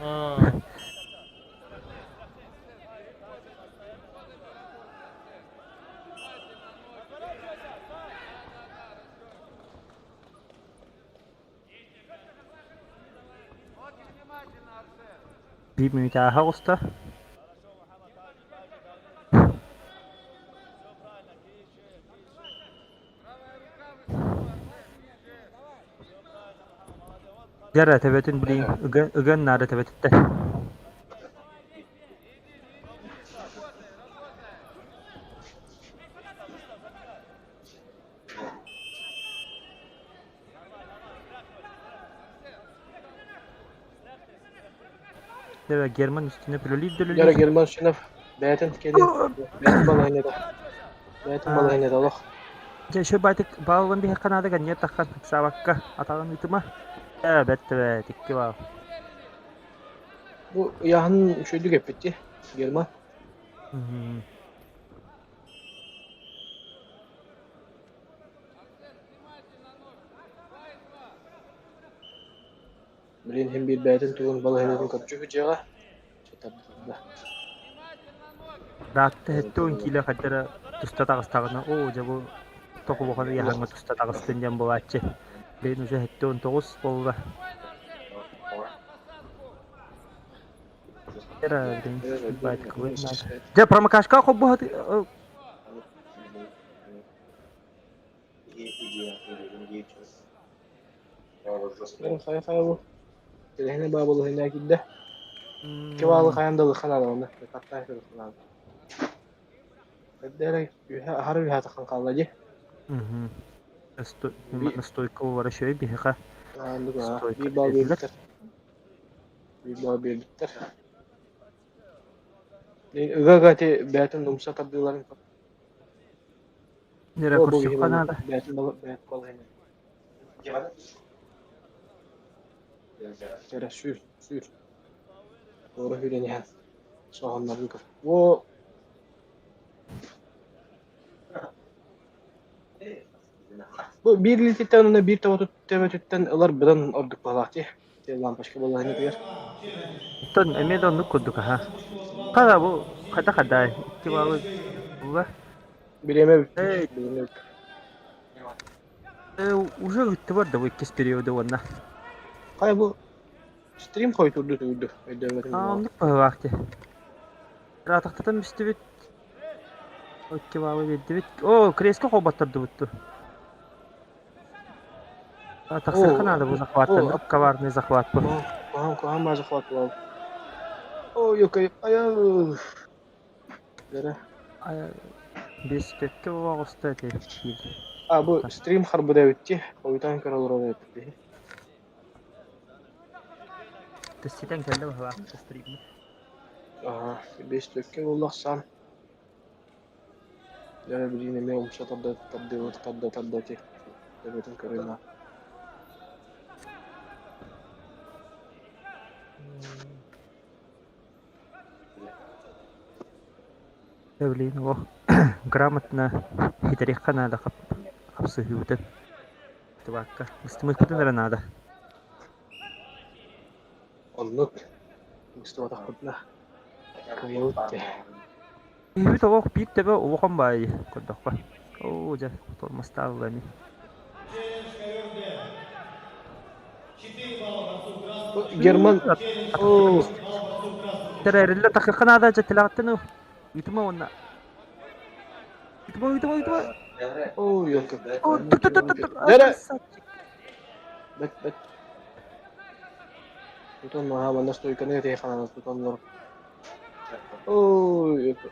Биир мүнүүтэ ааһа оҕуста. Дьэ төбөтүн билигин ыган наада төбөтүттэн. Дьэ Герман үстүнэ үлэлиир да
Дьэ
үлэлиир.
Герман Устинов бэйэтин кэлин бэйэтин балаһыанньата бэйэтин балаһыанньата олох.
Дьэ еще байтык бааллан биһиэххэ наада гэнньиэ таххан ыксаабакка атаҕын ыытыма. Ээ бэрт эбээт икки баал.
Бу ыйааһын үчүгэйдик эппит дии Герман. Билигин иһин биир бэйэтин тугун балаһыанньатын көрдьү дьиэҕэ сытардылар да.
Даатта сэттэ киилэ хайдара туста таҕыстаҕына, оо дьэ бу тоҕулухан ыйааһыҥҥа туста таҕыстын диэн буолааччы. Билигин уже 79 буолла. Дьэ промокашка холбоһо
Хайа хайа бу Тэрэһинэ баабылыһына киирдэ. Икки баалы хайан да ылыхха наада онно. Таттаах ылыхха наада. Эрдэ эрэ үһэ аһары үһэ таххан хаалла дии.
Настойка вообще биһиэхэ
Биир баал биэрбиттэр. Биир баал биэрбиттэр. Ыга-ыга ити бэйэтин умса тардыыларын
Нера көрсүөххэ наада.
Бэйэтин балаһыанньа. Эрэ сүүр, сүүр. Туора сүүрэн иһэн соһоннорун көр. Оо Бу биир илиититтэн уонна биир төбөтүттэн ылар быдан ордук баҕалаах дии. Лампочка балаһыанньатыгар.
Оттон эмиэ да оннук курдук аһа. Хара бу хата хадаай икки баалы булла.
Бириэмэ бүттэ. Бириэмэ бүттэ.
Уже ыыттыбар да бу иккис периоды уонна.
Хайа бу стрим хойутурду тугуйду өйдөөбөтүм.
Оннук быһыылаах дии. Ыраатахтатан бүстүбүт. Икки баалы биэрдибит. О, креска холботтордубут дуу. Тахсыахха наада бу захваттан. Коварный захват бу.
Куһаҕан куһаҕан баа захват буолал. Ой, окей, айа.
Биэспэккэ оҕуста этэ
А бу стрим харбыда эбит хойутаан көрө олорор эбиппит
Ситэн кэллэ быһылаах стриммит.
Аа, биэспэккэ буоллахсан дьэ билигин эмиэ умса тарда тардыыбыт тарда тарда ити төбөтүн көрөн
Блин, о, грамотно хитэриэххэ наада хапсыһыыбытын. Тыбаакка. Ыстымыахпытын эрэ наада.
Оннук. Ыстыбатахпытына кыайабыт дии.
Киһибит олох биир төбө улахан баайы көрдөххө. Оо, дьэ, тормозтаалла ини.
Герман оо
Тэрэриллэ тахыхха наада дьэ тилэҕиттэн ыл. Ыытыма уонна. Ыытыма, ыытыма, ыытыма.
Оо, ёлка.
Оо, тур, тур, тур, тур.
Дэрэ. Бэт, бэт. Тутан маһа манна стойканы этэ ханана тутаннар. Оо, ёлка.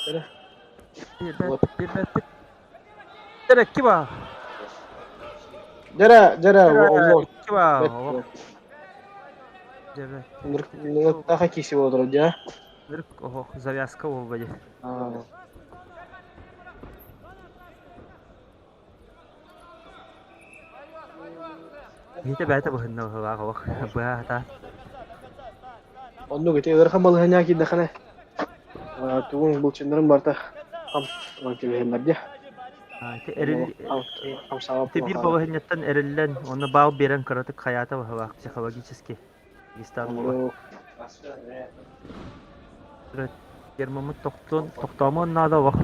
Дэрэ.
Биэрбэппит. Дэрэ, киба.
Дэрэ, дэрэ, олло.
Киба. Дэрэ.
Таха киси болдор дьэ.
Ох, завязка буолба дии. Киһитэ бэйэтэ быһынна быһыылаах олох быһа сатаан.
Оннук ити ыарахан балаһыанньаҕа киирдэххинэ тугун былчыннарын барыта хам ылан кэбиһэллэр дии.
Ити эрил ити биир балаһыанньаттан эриллэн, онно баал биэрэн кыратык хайаата быһыылаах психологически. Дагестан уола. Гермаммыт тохтуон тохтоомуон наада олох.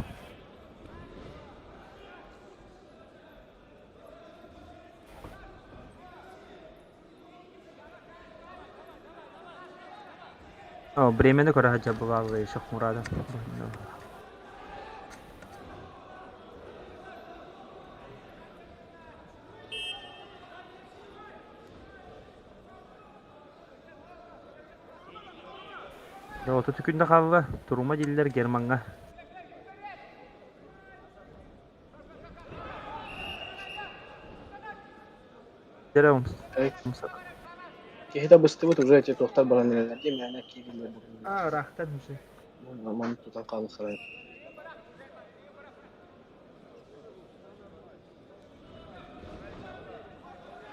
О, бремени көрө сылдьар бывало еще Мурада. 30 күндэ хаалла, турума дииллэр Гермаҥҥа. Дьэрэ умса.
Киһитэ быстыбыт уже эти туохтар баран эрэллэр дии мээнэ киириллэр
Аа, ыраахтан уже.
Ман тутан хаалыхсарай.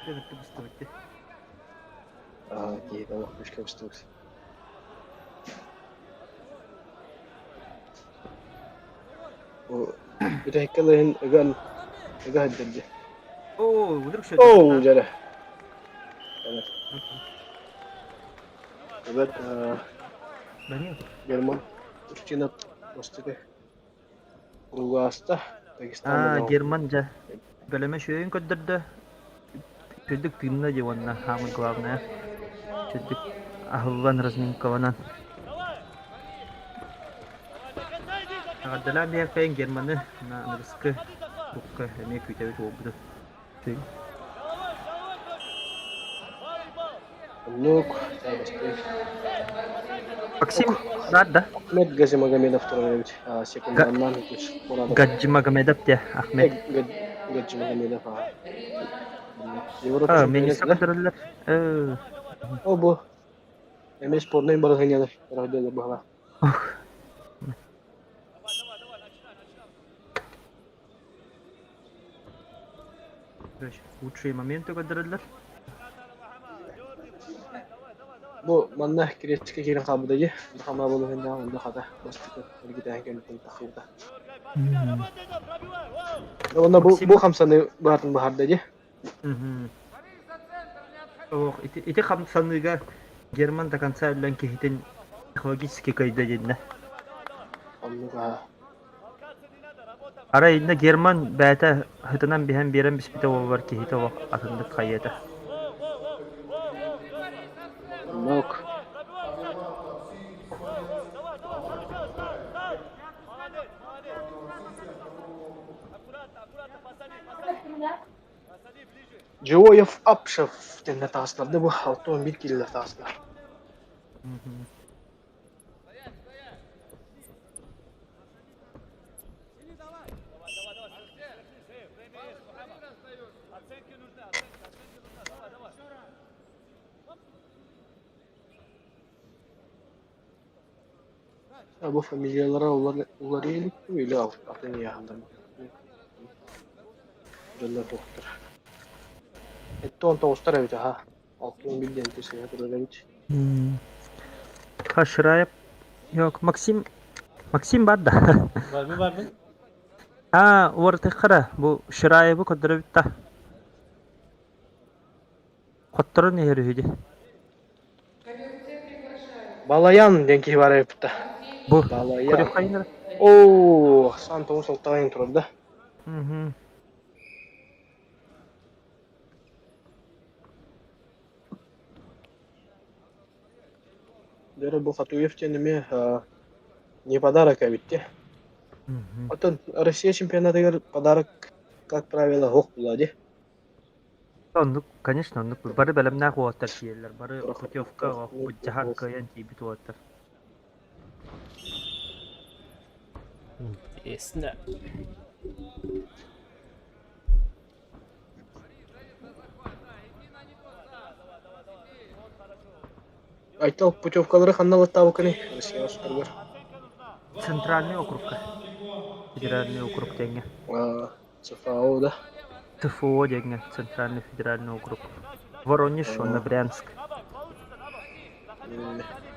Дьэ бүттэ быстыбыт дии.
Аа, киһитэ олох күүскэ быстыбыт. Бу бүтэһиккэ ылыһын ыган ыга сылдьар дии.
Оо, вдруг что
Оо, дьэрэ. Эбэт
Данил.
Герман Устинов бастакы Кругаста Дагестан
Аа, Герман дьэ бэлэмэ үчүгэйин көрдөрдө. Үчүгэйдик тыынна дии уонна самое главное үчүгэйдик аһыллан разминкаланан. Эҕэрдэлээн биһиэххэйин Германы на аныгыскы курукка эмиэ күүтэбит уолбутун.
Оннук, бастыыр.
Максим баар да?
Ахмед Газимагомедов турар эбит. Секунданнан Мурадов.
Гаджимагомедов де Ахмед.
Гаджимагомедов аа. Европа
Министр көрдөрөллөр.
О бу эмиэ спорнай барыһынньалар барыһынньалар баһала.
Лучшие моменты көрдөрөллөр.
Бу манна кириэскэ киирэн хаалбыта дии. Хамаа буолуһуннаах онно хата бастакы эргитээһин кэнниттэн тахсыбыта. Уонна бу бу хамсаныы быһатын быһаарда дии.
Ох, ити, ити хамсаныыга Герман до конца өллөн киһитин психологически кыайда диэннэ.
Оннук аа.
Арай иннэ Герман бэйэтэ һытынан биһэн биэрэн биспитэ буоллар киһитэ олох атыннык хайыата.
Оннук. Джоев Апшев диэннэр таҕыстылар да бу 61 киилэлэр таҕыстылар. Бу фамилиялара уларыйа илик дуу или атын ыйааһыннар дьоннор туохтар. Эттэ он тоҕустар эбит аха. 61 диэн сыһа турар эбит.
Хашраев. Yok, Максим Максим бар да.
Барбын барбын.
А, уорытыххара бу Шираевы көрдөрөбүт да. Хотторон иһэр үһү дии.
Балаян диэн киһи баар эбит да.
Бу
Балаян.
көрүөххэйин
Оо, сан тоҕус алтаҕайын турар да.
Мгм.
Дьэ бу Хатуев диэн эмиэ не подарок эбит дии. Оттон Россия чемпионатыгар подарок, как правило, суох буолуо дии.
Оннук, конечно, оннук. Бары бэлэмнээх уолаттар тиийэллэр. Бары путевка былдьаһан кыайан тиийбит уолаттар.
Интересно.
Айтал путевкалары ханна ылаттаабыккыный Россияҕа сытаргар?
Центральный округка. Федеральный округ диэҥҥэ.
ЦФО да?
ТФО диэҥҥэ Центральный федеральный округ. Воронеж уонна Брянск.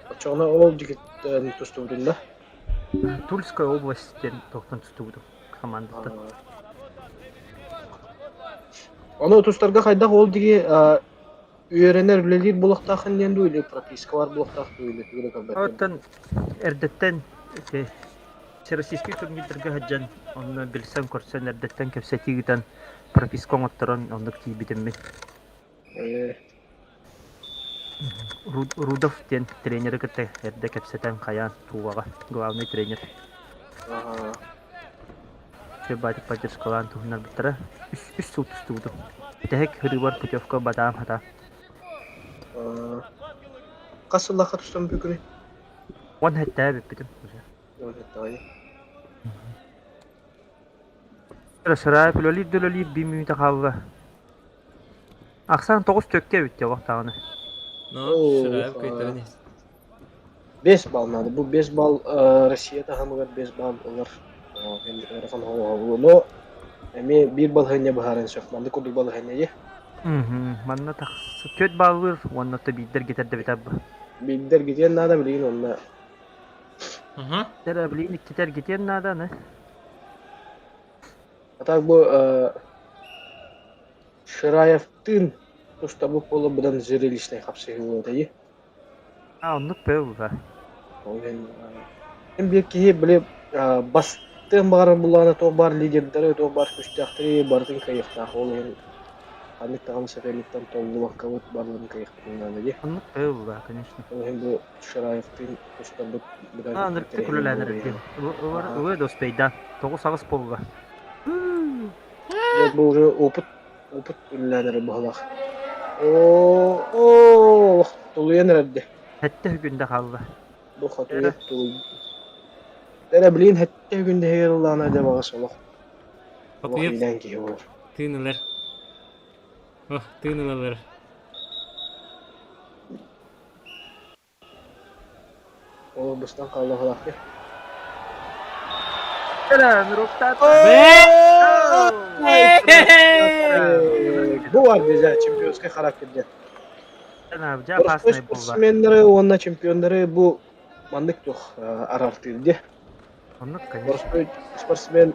Оччоҕуна ол дьикиттэн тустубутун да?
Тульская область диэн туохтан тустубутум командаттан.
Ону тустарга хайдах ол диги үөрэнэр үлэлиир буолуохтааххын диэн дуу или прописка бар буолуохтаах дуу или тугу да көрбөттөр?
Оттон эрдэттэн ити Всероссийскай турнирдарга сылдьан онно билсэн-көрсөн эрдэттэн кэпсэтии ыытан прописка оҥотторон оннук тиийбитим мин. Рудов диэн тренеры кытта эрдэ кэпсэтэн хайаан Туваҕа главный тренер. Батик поддержкалаан туһуннарбыттара. Үс сыл тустубутум. Бүтэһик ырыыбар путевка батаам хата.
Хас сыллаахха тустан бүгүнүй?
17 бүппүтүм уже.
17
Сыраайап үлэлиир да үлэлиир биир мүнүүтэ хаалла. Ахсаан тоҕус төккө эбит дии олохтооҕуна.
Ну,
Оо,
Шираев кыйтаран иһэр.
5 балл надо. Бу 5 балл Россия таһымыгар 5 балл ылар. Ыарахан оҕо. Но эмиэ биир балаһыанньа быһааран сөп. Маннык курдук балаһыанньа дии.
Манна тахса түөрт баллыыр уонна то биирдэр гитэр да битэр бу.
Биирдэр гитиэн наада билигин онно.
Тэрэ билигин иккитэр гитиэн наада аны.
А так бу Шираевтыын тустабыт буола быдан зрелищнай хапсыһыы буолуо дии.
А оннук бөҕө
Ол иһин эн биир киһи били бастыан баҕарар буллаҕына туох баар лидердэри, туох баар күүстээхтэри барытын кыайыахтаах. Ол иһин ханнык даҕаны соперниктан толлубаккабыт барыларын кыайыахпытын наада дии.
Оннук бөҕө конечно.
Ол иһин бу Шираевтыын тустарбыт быдан
А ынырыктык
интэриэһинэй
үлэлээн
буолуо
эрэрдиэн.
Аха.
Ылыа да успейдаан. Тоҕус аҕыс буолла.
Дьэ, бу уже опыт опыт үлэлээн эрэр быһыылаах. Оо, оо, тулуйан эрэрдэ.
Сэттэ күндэ хаалла.
Бу хотуйа тулуй. Эрэ билигин сэттэ күндэ иһигэр ыллаана дьэ баҕас олох. Олох
Хотуйа
иилээн киһи буолар.
тыын ылар. Ох, тыын ылалар.
Ол быстан хаалла быһыылаах Бу бар дьэ чемпионский характер диэн.
Дьэ
Боростуой
опасный буолла.
спортсменнары уонна чемпионнары бу маннык туох араартыыр дии.
Оннук, конечно.
Боростуой спортсмен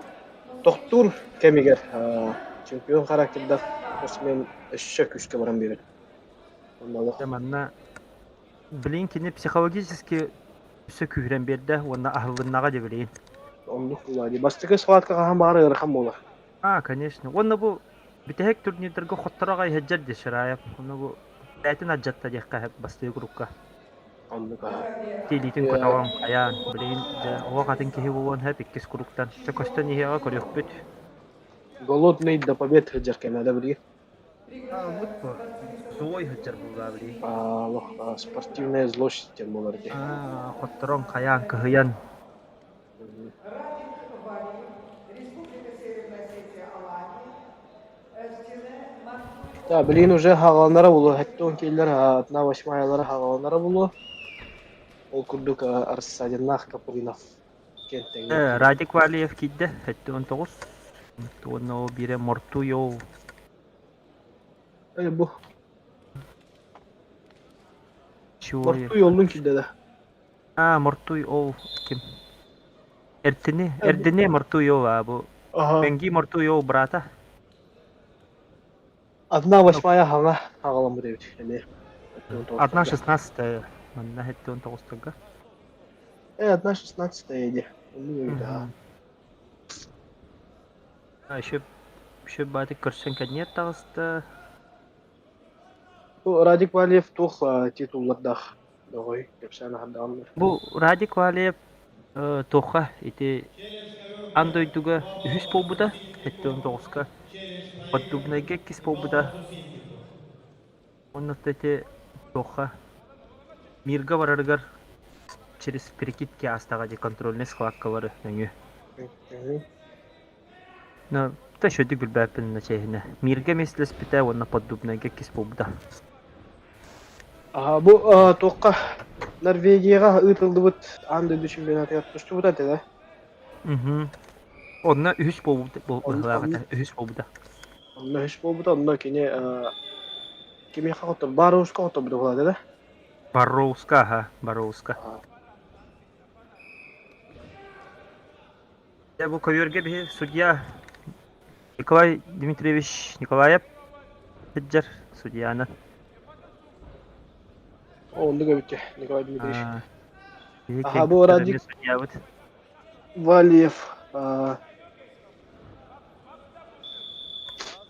тохтуур кэмигэр чемпион характердаах спортсмен өссө күүскэ баран биэрэр. Онно
Дьэ манна Билигин кини психологически өссө күүһүрэн биэрдэ уонна аһыллыннаҕа дии билигин.
Оннук буолаа дии. Бастакы схватка хаһан баҕар ыарахан буолар.
А, конечно. Уонна бу бүтэһик турнирдарга хотторо аҕай иһэлдьэр дии Шираев. Уонна бу бэйэтин алдьатта диэххэ сөп бастакы курукка.
Оннук аһа.
Тиэлиитин көтөҕөн хайаан билигин дьэ оҕо хатын киһи буолуон сөп иккис куруктан. Чэ көстөн иһиэҕэ көрүөхпүт.
Голодный до побед сылдьар кэмэ да билигин.
Оннук дуо? Злой сылдьар буоллаа билигин.
Олох спортивная злость диэн буолар дии.
Хотторон хайаан кыһыйан.
Да, билигин уже хаҕаланара буолуо, 70 киилэр одна восьмаялара хаҕаланара буолуо. Ол курдук Рассадиннаах Капринов киэн тэҥҥэ
Радик Валиев киирдэ, 79. Уонна ол биирэ Мортуйоу.
Э, бу
Чуой.
Мортуй оллун киирдэ да.
А, Мортуй ол ким? Эртини, Эрдини Мортуйоу а бу.
Ага.
Бенги Мортуйоу брата.
Одна восьмая хаҥа хаҕаламмыт эбит эмиэ.
Одна шестнадцатая. Манна 79-га.
Э, одна шестнадцатая иди. Ну, да.
А еще еще баатык көрсөн кэнниэр таҕыста.
Бу Радик Валиев туох титуллардаах доҕой кэпсээн аһардаҕын
Бу Радик Валиев туохха ити аан дойдуга үһүс буолбута, 79-ка. Поддубнайга иккис буолбута. Уонна ити туохха Мирга барарыгар через перекидки аастаҕа дии контрольнай схваткалары нөҥүө. Но та үчүгэйдик билбэппин чиэһинэ. Миргэ миэстэлэспитэ уонна Поддубнайга иккис буолбута.
Аха, бу туохха Норвегияҕа ыытыллыбыт аан дойду чемпионатыгар тустубута этэ да?
Угу. Онно үһүс буолбут быһыылаах этэ. Үһүс буолбута.
Онно үһүс буолбута, онно кини кимиэхэ хотор Бароуска хоторбута буолла этэ да?
Бароуска, аха, Бароуска. Дьэ бу көбүөргэ биһи судья Николай Дмитриевич Николаев сылдьар судьяны.
Оннук эбит Николай Дмитриевич.
Биһи
Аха, бу Радик
судьябыт.
Валиев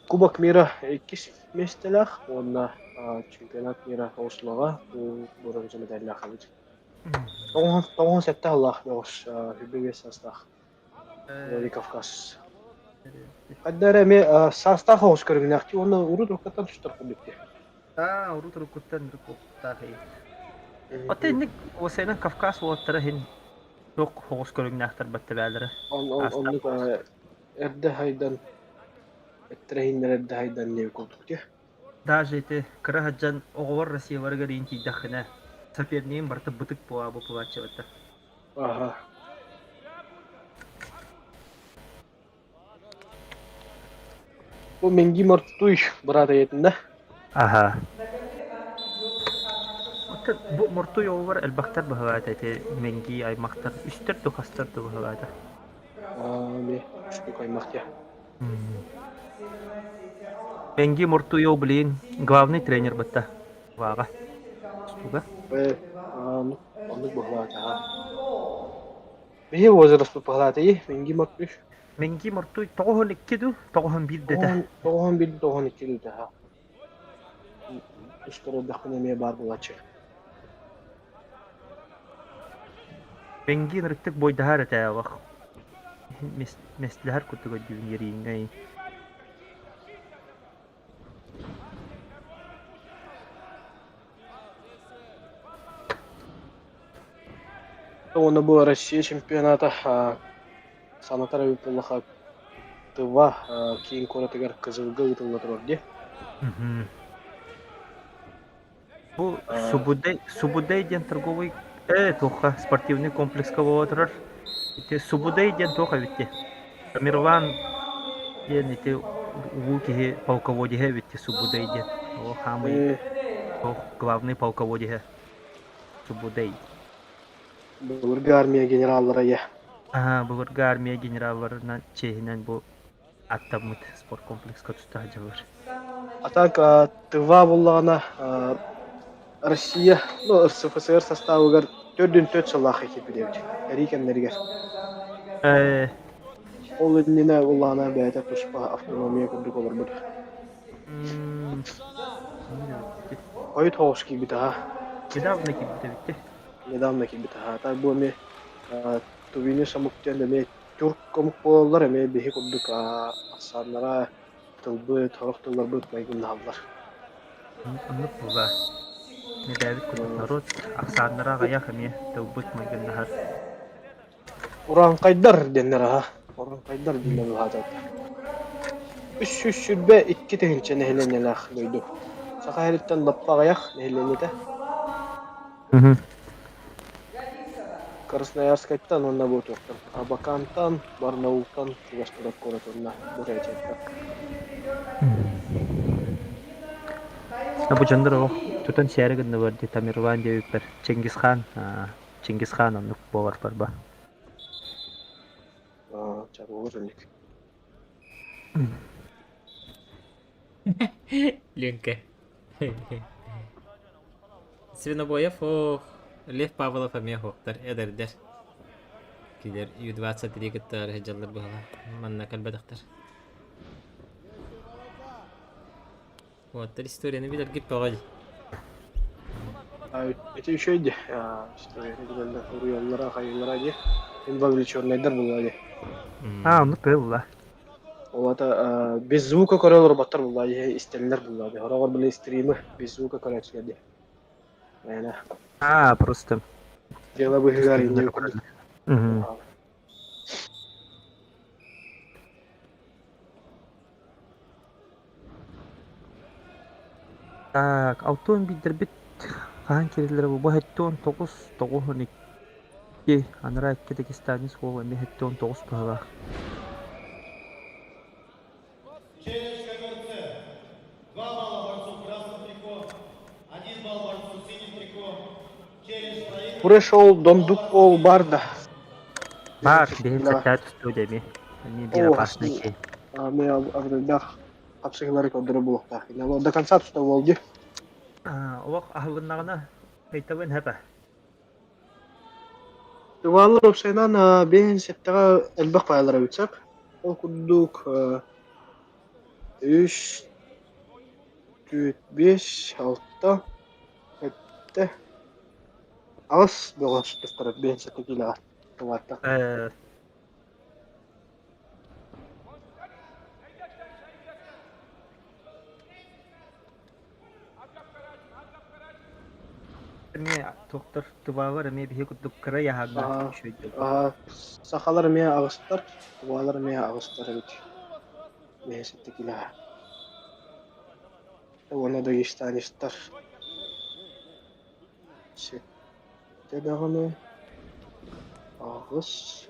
Кубок мира иккис миэстэлээх уонна чемпионат мира Ослоҕа боруонса медаллаах эбит. 97 сыллаах бөҕөс, 25 саастаах Владикавказ. Хайда эрэ эмиэ саастаах оҕус көрүҥнээх дии уонна урут уруккуттан тустар курдук дии.
Аа, урут уруккуттан уруккуттаах. Оттон инник уосайынан Кавказ уолаттара иһин туох хоҕус көрүҥнээхтэр баттабээлэрэ
Оннук эрдэ хайдан эттэрэһииннэр эрдэ хайдан диэбит курдук дии.
Даже ити кыра сылдьан оҕолор Россияларыгар иин тиийдэххинэ сопернигин барыта бытык буолаабы буолааччыбыта.
Аха. Бу Менги Мартуй быраат эйэтин да?
Аха. Оттон бу Мортуй оҕолор элбэхтэр быһылаата ити Менги аймахтар үстэр ду хастар ду быһылаата.
Аа, үстүк аймах дии.
Менги Мортуй блин главный тренер бытта. Ваҕа. Тустууга.
Э, оннук быһылаата аха. Биһи возраспыт быһылаата Менги Мартуй.
Менги Мортуй 92 ду, 91 дэтэ.
91 92 дуу аха. Устар эрдэхпинэ эмиэ баар буолааччы.
Менги ынырыктык буойдаһар этэ олох. Местлэһэр курдук өйдүүбүн ерииҥҥэ.
Уонна бу Россия чемпионата санатар эбит буоллахха Тыва киин куоратыгар Кызылга ыытылла турар дии.
Бу Субудай, Субудай диэн торговый туохха спортивный комплекска буола турар. Ити Субудай диэн туох эбит дии? Тамерлан диэн ити улуу киһи полководеһа эбит дии Субудай диэн. Ол хаамый туох главный полководеһа Субудай.
Былыргы армия генераллара иә.
Аа, былыргы армия генералларынан чиэһинэн бу аттаммыт спорткомплекска туста сылдьаллар.
А так Тыва буоллаҕына Россия, ну РСФСР составыгар төрдүн төрт сыллаах киирбит эрии кэмнэригэр. Ол иннинэ буоллаҕына бэйэтэ туспа автономия курдук олорбут. Хойут соҕус киирбит аха.
Недавно киирбит эбит
Недавно киирбит аха. Так бу эмиэ Тувины Самук диэн эмиэ тюрк омук буолаллар эмиэ биһи курдук ахсааннара тылбыт, сорох тылларбыт майгыннаһаллар.
Оннук буолла. Мэдээбит курдук норуот ахсааннара аҕыйах эмиэ тылбыт майгыннаһар.
Урааҥхайдар диэннэр аһа. Урааҥхайдар диэннэр быһаатар. 322 тыһыынча нэһилиэнньэлээх дойду. Саха сириттэн лаппа аҕыйах нэһилиэнньэтэ. Красноярскайтан уонна Ботуоттан, Абакантан, Барнаултан чугас турар куорат уонна Бурятияттан.
Бу дьоннор олох тутан сиэри гыннылар дии Тамерлан диэбиппэр Чингисхан, Чингисхан оннук буолар барба.
Чаруолар оннук.
Ленка. Свинобоев ох, Лев Павлов эмиэ оһохтор эдэрдэр. Кинилэр Ю-23 кытта сылдьаллар быһалар. Манна кэлбэтэхтэр. Уоттар историяны билэргит бөҕө дии.
Ити үчүгэй дии. Историяны билэллэр, уруйаллара, хайыылара дии. Инвовлеченнайдар буолла дии.
Аа, оннук буолла.
Ол аата без звука көрө олорботтор буолла дии, истэллэр буолла дии. Хороҕор били стримы без звука көрөөччүлэр дии. Мээнэ.
Аа, просто.
Дьыала быыһыгар инньэ курдук.
Так, алтыан биирдэрбит хаһан киирэллэрэ бу 79 92 анараа икки дагестанец уол эмиэ 79 быһыылаах.
Челлендж КРЦ. Два балла борцу в красном трико, один балл борцу в синем трико. Челлендж проигран.
Пурешол Дондук ол бар да.
Баар, биһин сэттээх тустуу эмиэ. Эмиэ биир опасный киһи.
Мы абырайдаах хапсыһыылары көрдөрөр буолуохтаах. До конца туста буол дии.
Олох аһылыннаҕына ыйтабын хэпэ.
Тывааллар уопсайынан биэһин сэттэҕэ элбэх файлар эбит сөп. Ол курдук үс, түөрт, биэс, алта, сэттэ, аҕыс бөҕө тустар биэһин сэттэ киилэҕэ тывааттар.
Эмиэ туохтар тубаалар эмиэ биһи курдук кыра яһааннаах
Аа,
үчүгэйдэр.
аа, сахалар эмиэ аҕыстар, тубаалар эмиэ аҕыстар эбит. Бэйэсэттэ килэҕэ. Уонна дагестанецтар сэттэ даҕаны аҕыс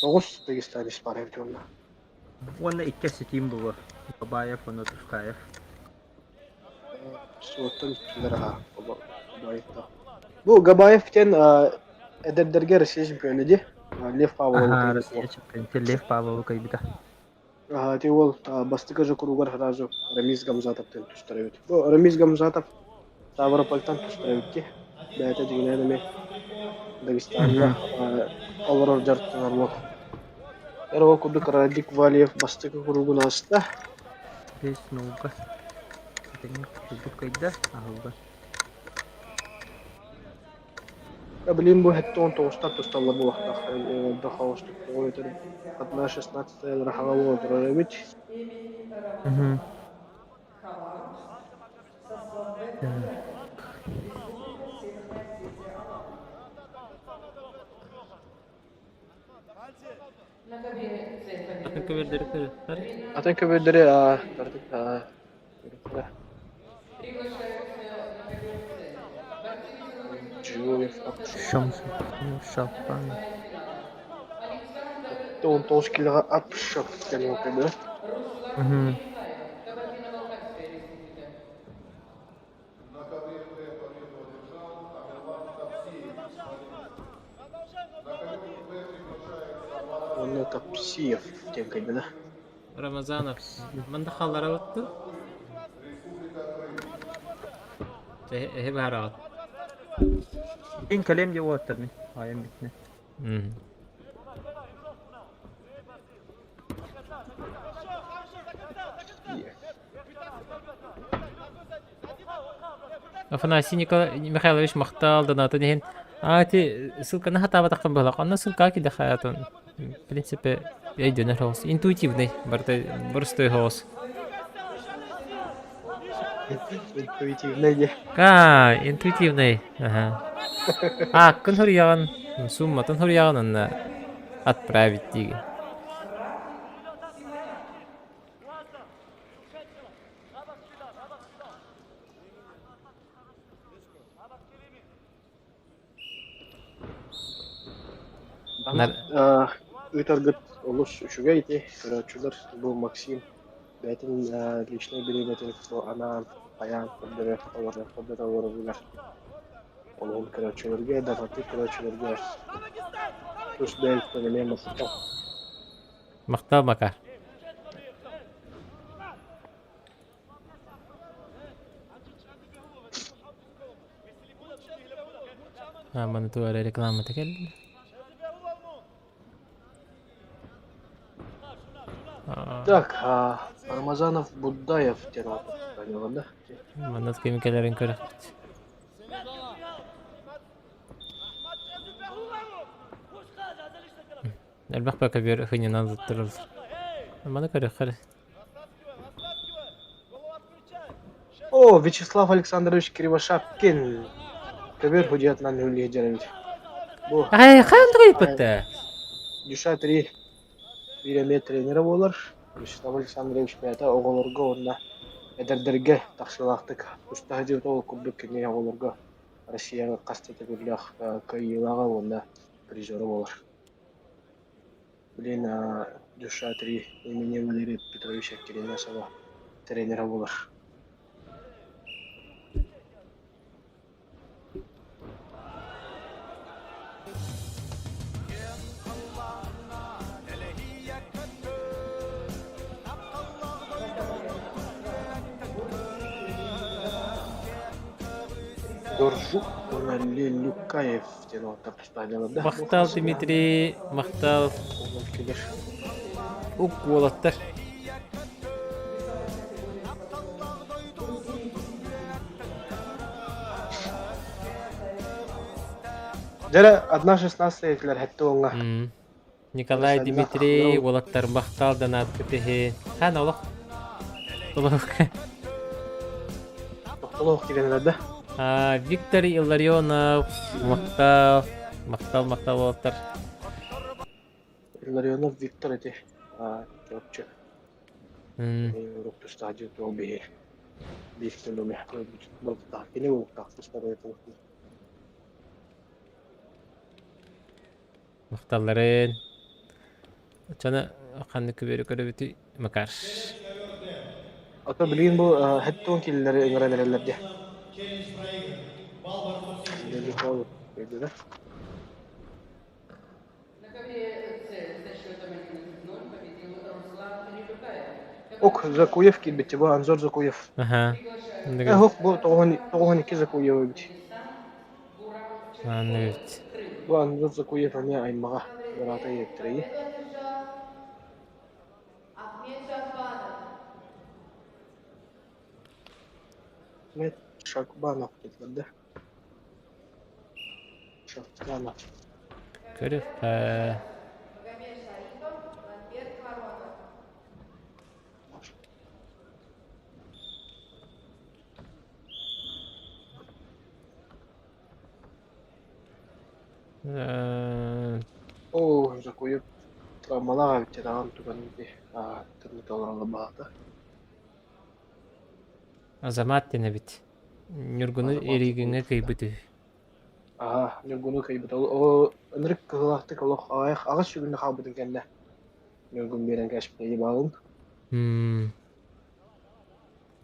тоҕус дагестанец баар эбит уонна.
Уонна икки ситим буолуо. Бабаев уонна Тускаев.
Суоттан иккилэр аһа Габаевтаах. Бу Габаев диэн эдэрдэргэ Россия чемпиона дии. Лев Павловы
Аһаа,
кыайбыт
Россия
уол.
чемпионата Лев Павловы кыайбыта.
Аһа, ити уол бастакы же кругар сразу Рамиз Гамзатовтан түстэр эбит. Бу Рамиз Гамзатов Ставропольтан түстэр эбит дии. Бэйэтэ дьиҥинэн эмиэ Дагестаҥҥа олорор дьарыктанар уол. Эр ол курдук Радик Валиев бастакы кругун ааста.
Бэс наука. Этэҥҥэ курдук кыайда, аһылла.
Блин, бу 79-тан тусталлар буолуохтаах. Элбэх оҕустук тоҕо этэр одна шестнадцатая ыраахаҕа буола турар эбит.
Атын көбүөрдэри көрүөхтэр.
Атын көбүөрдэри көрүөхтэрэ. Джиоев
Шампан.
19 килоҕа Апшов диэн уол көбүө.
На ковре П победу одержал Тамерлан Тапсиев. На ковер Б приглашается Марат
Уонна Тапсиев диэн кэлбитэ.
Рамазанов. Манда халлара баттı.
Республика Крым.
Эһи баһараҕыт.
Ин кэлиэм диэ уолаттар мин. Айан бүтнэ.
Афанасий Николай Михайлович махтал донатын иһин. А ити ссылканы хатаабатаххын быһалаах. Онно ссылка киллэхэ атын в принципе өйдөнөр соҕус. Интуитивный барыта боростуой соҕус.
Интуитивный диye.
А, интуитивный. Ага. Ааккын суруйаҕын, сумматын суруйаҕын онно отправить диигин.
Ыытаргыт олус үчүгэй ити көрөөччүлэр бу Максим бэйэтин личнэй бириэмэтин анаан хайаан көрдөрө олорор көрдөрө олороругар олоҕун көрөөччүлэргэ донаттыыр көрөөччүлэргэ тус бэйэбиттэн эмиэ махтал.
Махтал Макар. Маны туох эрэ рекламата кэллэ.
Так, Рамазанов Буддаев диэн ааттанылар да?
Манна ким кэлэрин көрөхпүт. Элбэх бөкөбүөр хынньанан туттарар. Маны көрөххө
О, Вячеслав Александрович Кривошапкин көбүөр судьуйатынан үлэлиир эбит. Бу
Ай, хаан тугуйпут
Душа 3 биир эмиэ тренерэ буолар. Вячеслав Александрович бэйэтэ оҕолорго уонна эдэрдэргэ тахсыылаахтык туста сылдьыбыта ол курдук кини оҕолорго Россияҕа хас да төгүллээх кыайыылааҕа уонна призера буолар. Блин, Душа 3 имени Валерия Петровича Киренесова тренера буолар. Доржук уонна Лелюкаев диэн уолаттар тустааччылар да.
Махтал Дмитрий, махтал. Ук уолаттар.
Дьэрэ, одна шестнадцатая этилэр хэттэ уоҥҥа.
Николай Дмитрий уолаттар махтал донатка иһин. Хаан олох. Олох.
Тохтолоох киирэннэр да.
Виктор Илларионов, махтал, махтал, махтал уолаттар.
Илларионов Виктор ити чопчу урукку стадия туол биһи биир километр болуктаах кини болуктаах
Махталларын. Оччону ханнык күбүөрү көрөбүтүй Макар?
Ото билигин бу хэттуон киллэри ыҥыран эрэллэр дии. Ок, Закуев киирбит бу Анзор Закуев.
Аха.
Ох, бу 92 Закуев эбит.
Маннык эбит.
Бу Анзор Закуев эмиэ аймаҕа, быраата ийэттэрий. Ахмед Шакбанов дииллэр да. Шакбанов.
Көрүөххэ.
Оо, Закуев травмалаах эбит даҕаны туган ити тымныта олороллор баҕата.
Азамат диэн эбит. Ньургуну
Азамат
Эригиҥҥэ
Закуев да.
кыйбыт үһү.
Аа, Ньургуну кыйбыт. Ол ынырык кыһылаахтык олох аҕыйах аҕыс сүгүннэ хаалбытын кэннэ Ньургун биэрэн кээспит баалын.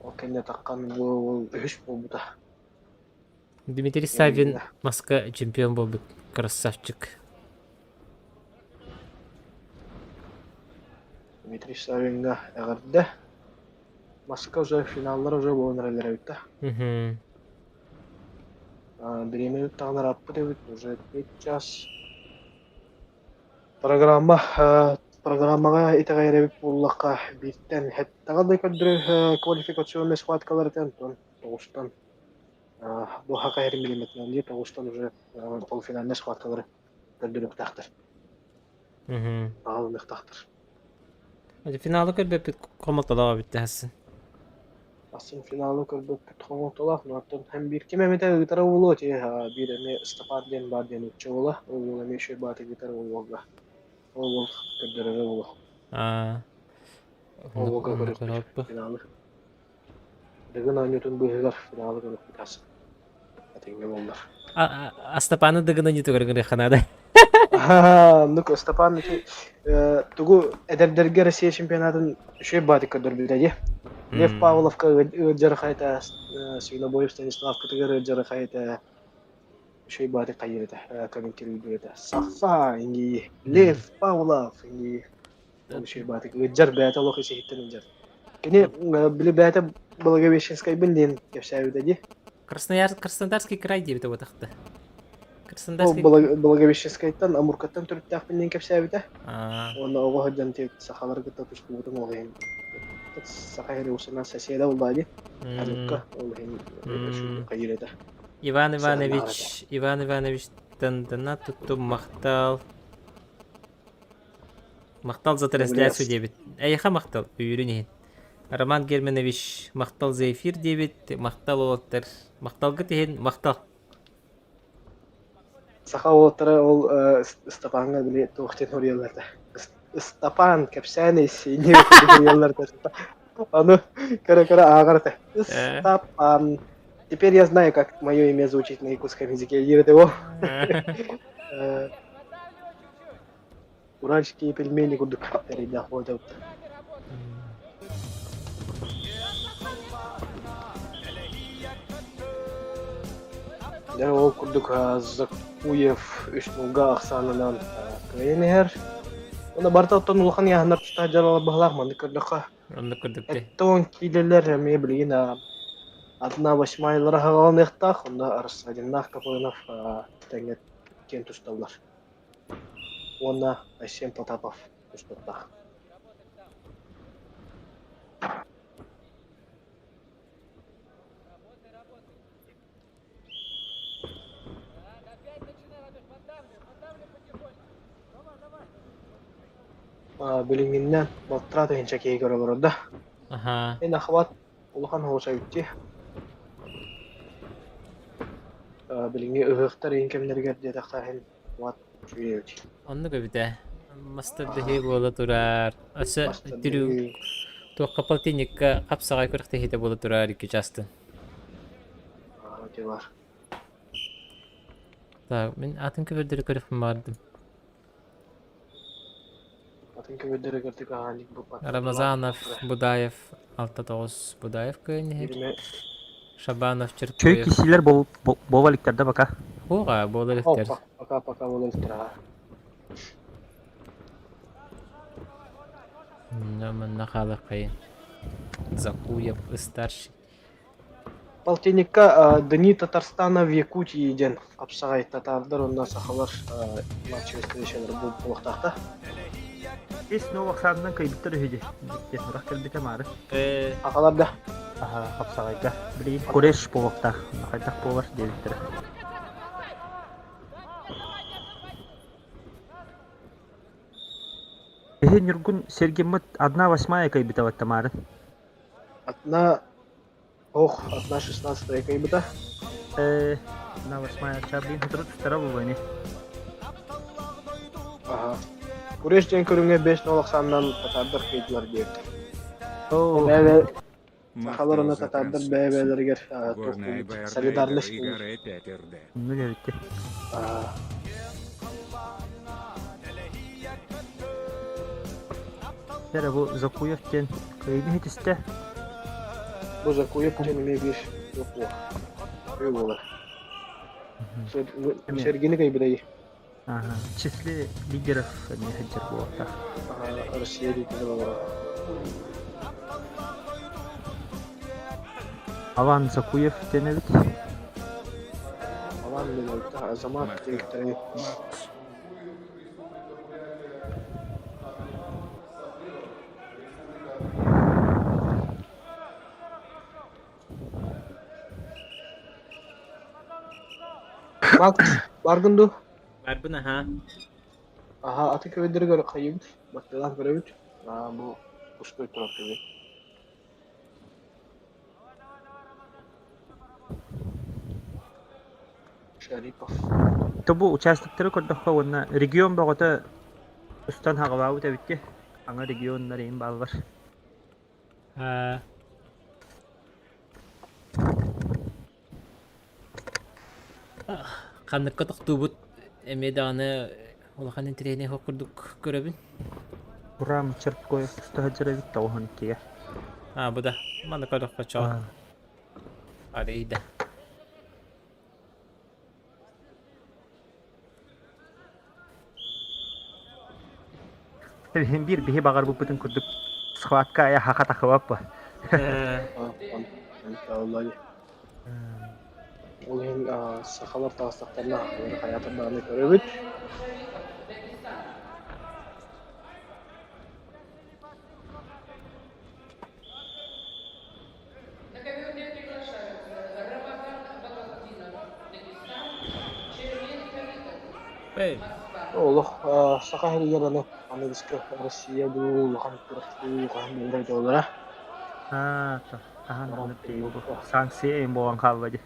Ол кэннэ таххан бу уол үһүс буолбута.
Дмитрий Саввин маска чемпион буолбут красавчик.
Дмитрий Саввиҥҥа эҕэрдэ. Маска уже финаллар уже буолан эрэллэр эбит да. Бириэмэ даҕаны ырааппыт эбит уже 5 час. Программа программаҕа итэҕэйэр эбит буоллахха бииртэн сэттэҕэ да көрдөрөр квалификационнай схваткалар этэ онтон тоҕустан бу хака иһэр миллиметрынан дии тоҕустан уже полуфинальнай схваткалары көрдөрүөхтээхтэр аҕалыныахтаахтар.
Финалы көрбөппүт хомолтолоох эбит даһасын.
Атын финалы көрбөппүт хомолтолоох, но оттон һэн биир ким эмитэ ыытара буолуо ити биир эмиэ Ыстапаан диэн баар диэн нуучча уола, ол уол эмиэ үчүгэй баҕайытык ыытар ол уолга. Ол уол көрдөрөрө буолуо.
Аа.
Ол уолга көрүөхпүт финалы. Дыгын оонньуутун быыһыгар финалы көрүөхпүт ас. Этиҥҥэ буоллар.
Астапааны Дыгын оонньуутугар ыҥырыахха наада.
Оннук Ыстапаан ити тугу эдэрдэргэ Россия чемпионатын үчүгэй баҕайытык көрдөрбүтэ дии. Лев Павловка ыалдьар хайта, Свинобоев Станиславкытыгар ыалдьар хайта, үчүгэй баҕайытык хайыыр этэ, комментируйдуур этэ. Саха иҥии, Лев Павлов иҥии. Ол үчүгэй баҕайытык ыалдьар бэйэтэ олох ис-иһиттэн ыалдьар. Кини били бэйэтэ Благовещенскайбын диэн кэпсээбитэ дии.
Краснояр Краснодарский край диэбитэ буотахта.
Ол
Краснодарский
Благовещенскайтан, Амуркаттан төрүттээхпин диэн кэпсээбитэ. Уонна оҕо сылдьан сахалары кытта тустубутум ол иһин саха иһин усунан соседа буоллаа дии. Амурка ол иһин хайыыр этэ.
Иван
Сыһыаннаах этэ.
Иванович Иван Иванович Тандана туттум махтал. Махтал за трансляцию диэбит. Эйиэхэ махтал, үөрүн иһин. Роман Германович, махтал за эфир диэбит. Махтал уолаттар. Махталгыт иһин махтал.
Саха уолаттара ол Ыстапааҥҥа били туох диэн суруйаллар да Ыстапаан кэпсээн ис инньэ суруйаллар да Ону көрө-көрө ааҕар этэ. Ыстапаан. Теперь я знаю, как мое имя звучит на якутском языке. Диир этэ ол. Уральские пельмени курдук эрэйдээх буолдьабыт. Дьэ ол курдук Закуев үс нулга ахсаанынан кыайан иһэр. Уонна барыта оттон улахан ыйааһыннар тустаах дьаралар быһалаах маннык көрдөххө.
Оннук курдук дии.
Эттон киилэлэр эмиэ билигин одна восьмайлара хаҕаланыахтаах, онно Рассадиннаах Капонов тэҥҥэ киэн тусталлар. Уонна Айсен Потапов тустуохтаах. Билиҥҥиннэн балтараа тыһыынча киһи көрө олорор да.
Аха.
Эн охват улахан оҕус эбит дии. Билиҥҥи ыһыахтар иһин кэмнэригэр диэтэххэ иһин уот үчүгэй эбит.
Оннук эбит ээ. Мастардаһыы буола турар. Өссө
Мастардаһыы.
Туохха полтинникка хапсаҕай күрэхтэһиитэ буола турар икки чаастан.
Ити бар.
Так, мин атын көбөрдөрү көрүөхпүн баҕардым.
Атын көбөрдөрү көрдүк аһаанник буппат.
Рамазанов, Будаев, 6-9 Будаев кыайан иһэр. Шабанов,
Чөй
Чертоев.
кисилер буола иликтэр да пока.
Хуга, буола иликтэр.
Пока, пока буола иликтэр аха.
Манна хаалыаххайын. Закуев старший.
Полтинникка Дни Татарстана в Якутии диэн хапсаҕай татаардар уонна сахалар матчевой встречалар буолуохтаахтар.
Ис новых саанынан кыйбыттар үһү дии. Урах кэлбитэ маары.
Сахалар да.
Аха, хапсаҕайга. Билигин куреш буолуохтаах. Хайдах буолар диэбиттэрэ. Эһи Ньургун Сергиммыт одна восьмая кыйбыта баттамаарын.
Одна Ох, одна шестнадцатая кыйбыта.
Э, одна восьмая чабин хытыры тустара буолуо
Аха. Куреш диэн көрүҥҥэ 5-0 ахсаанынан татаардар кыйдылар диэбит.
Оо.
Бэйэ сахалар уонна татаардар бэйэ-бэйэлэригэр туох солидарность
Ну диэбитти. Эрэ бу Закуев диэн кыайыыны иһитистэ.
Бу Закуев диэн эмиэ биир туох үй буолар. Сергини кыйбытай.
Ага, в числе лидеров эмиэ сылдьар буолуохтаах.
Россия лидерэ буолар.
Алан Закуев диэн эбит.
Алан диэн эбит. Азамат диэбиттэрин. Макс, баргын дуу?
Барбын аха.
Аха, аты көбөдөрү көрө хайыбыт, батталаах көрөбүт. Аа, бу пустой турар көбүт. Шарипов.
То бу участоктары көрдөххө уонна регион бөҕөтө устан хаҕалаабыт эбит дии. Аңа регионнар иһин бааллар.
Ханныкка тохтуубут эмиэ даҕаны улахан интэриэһинэй суох курдук көрөбүн.
Урам Черткоев туста сылдьар эбит 92-гэ.
Аа, бу да. Манна көрдөххө чоо. Арыйда.
Биир биһи баҕарбыппытын курдук схватка айа хаха тахыбаппа.
Ол иһин сахалар таҕыстахтарына сахалары хайаатар даҕаны көрөбүт. Олох Саха сиригэр аны аныгыскы Россия дуу улахан күрэхтэһии хаһан буолар буолара.
Аа, хаһан аны санкция эйин буолан хаалла дии.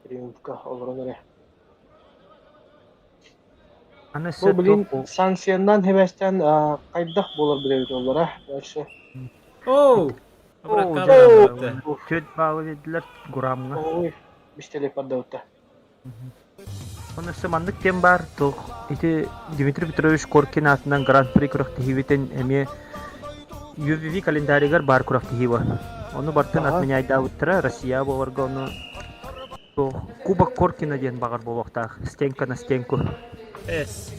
Триумфка олорон эрэ.
Аны
Бу билин санкциянан хибэстэн хайдах буолар билэбит оллара дальше.
Оу!
Түөрт баалы биэрдилэр Гурамҥа.
Ой, бистэлиэк бардабытта.
Оны өссө маннык диэн баар, туох ити Дмитрий Петрович Коркин аатынан Гран-при күрэхтэһиибитин эмиэ UVV календаригар баар күрэхтэһии бар. Ону бартын отменяйдаабыттара, Россия буоларга ону туох Кубок Коркина диэн баҕар буолуохтаах, стенка на стенку.
Эс.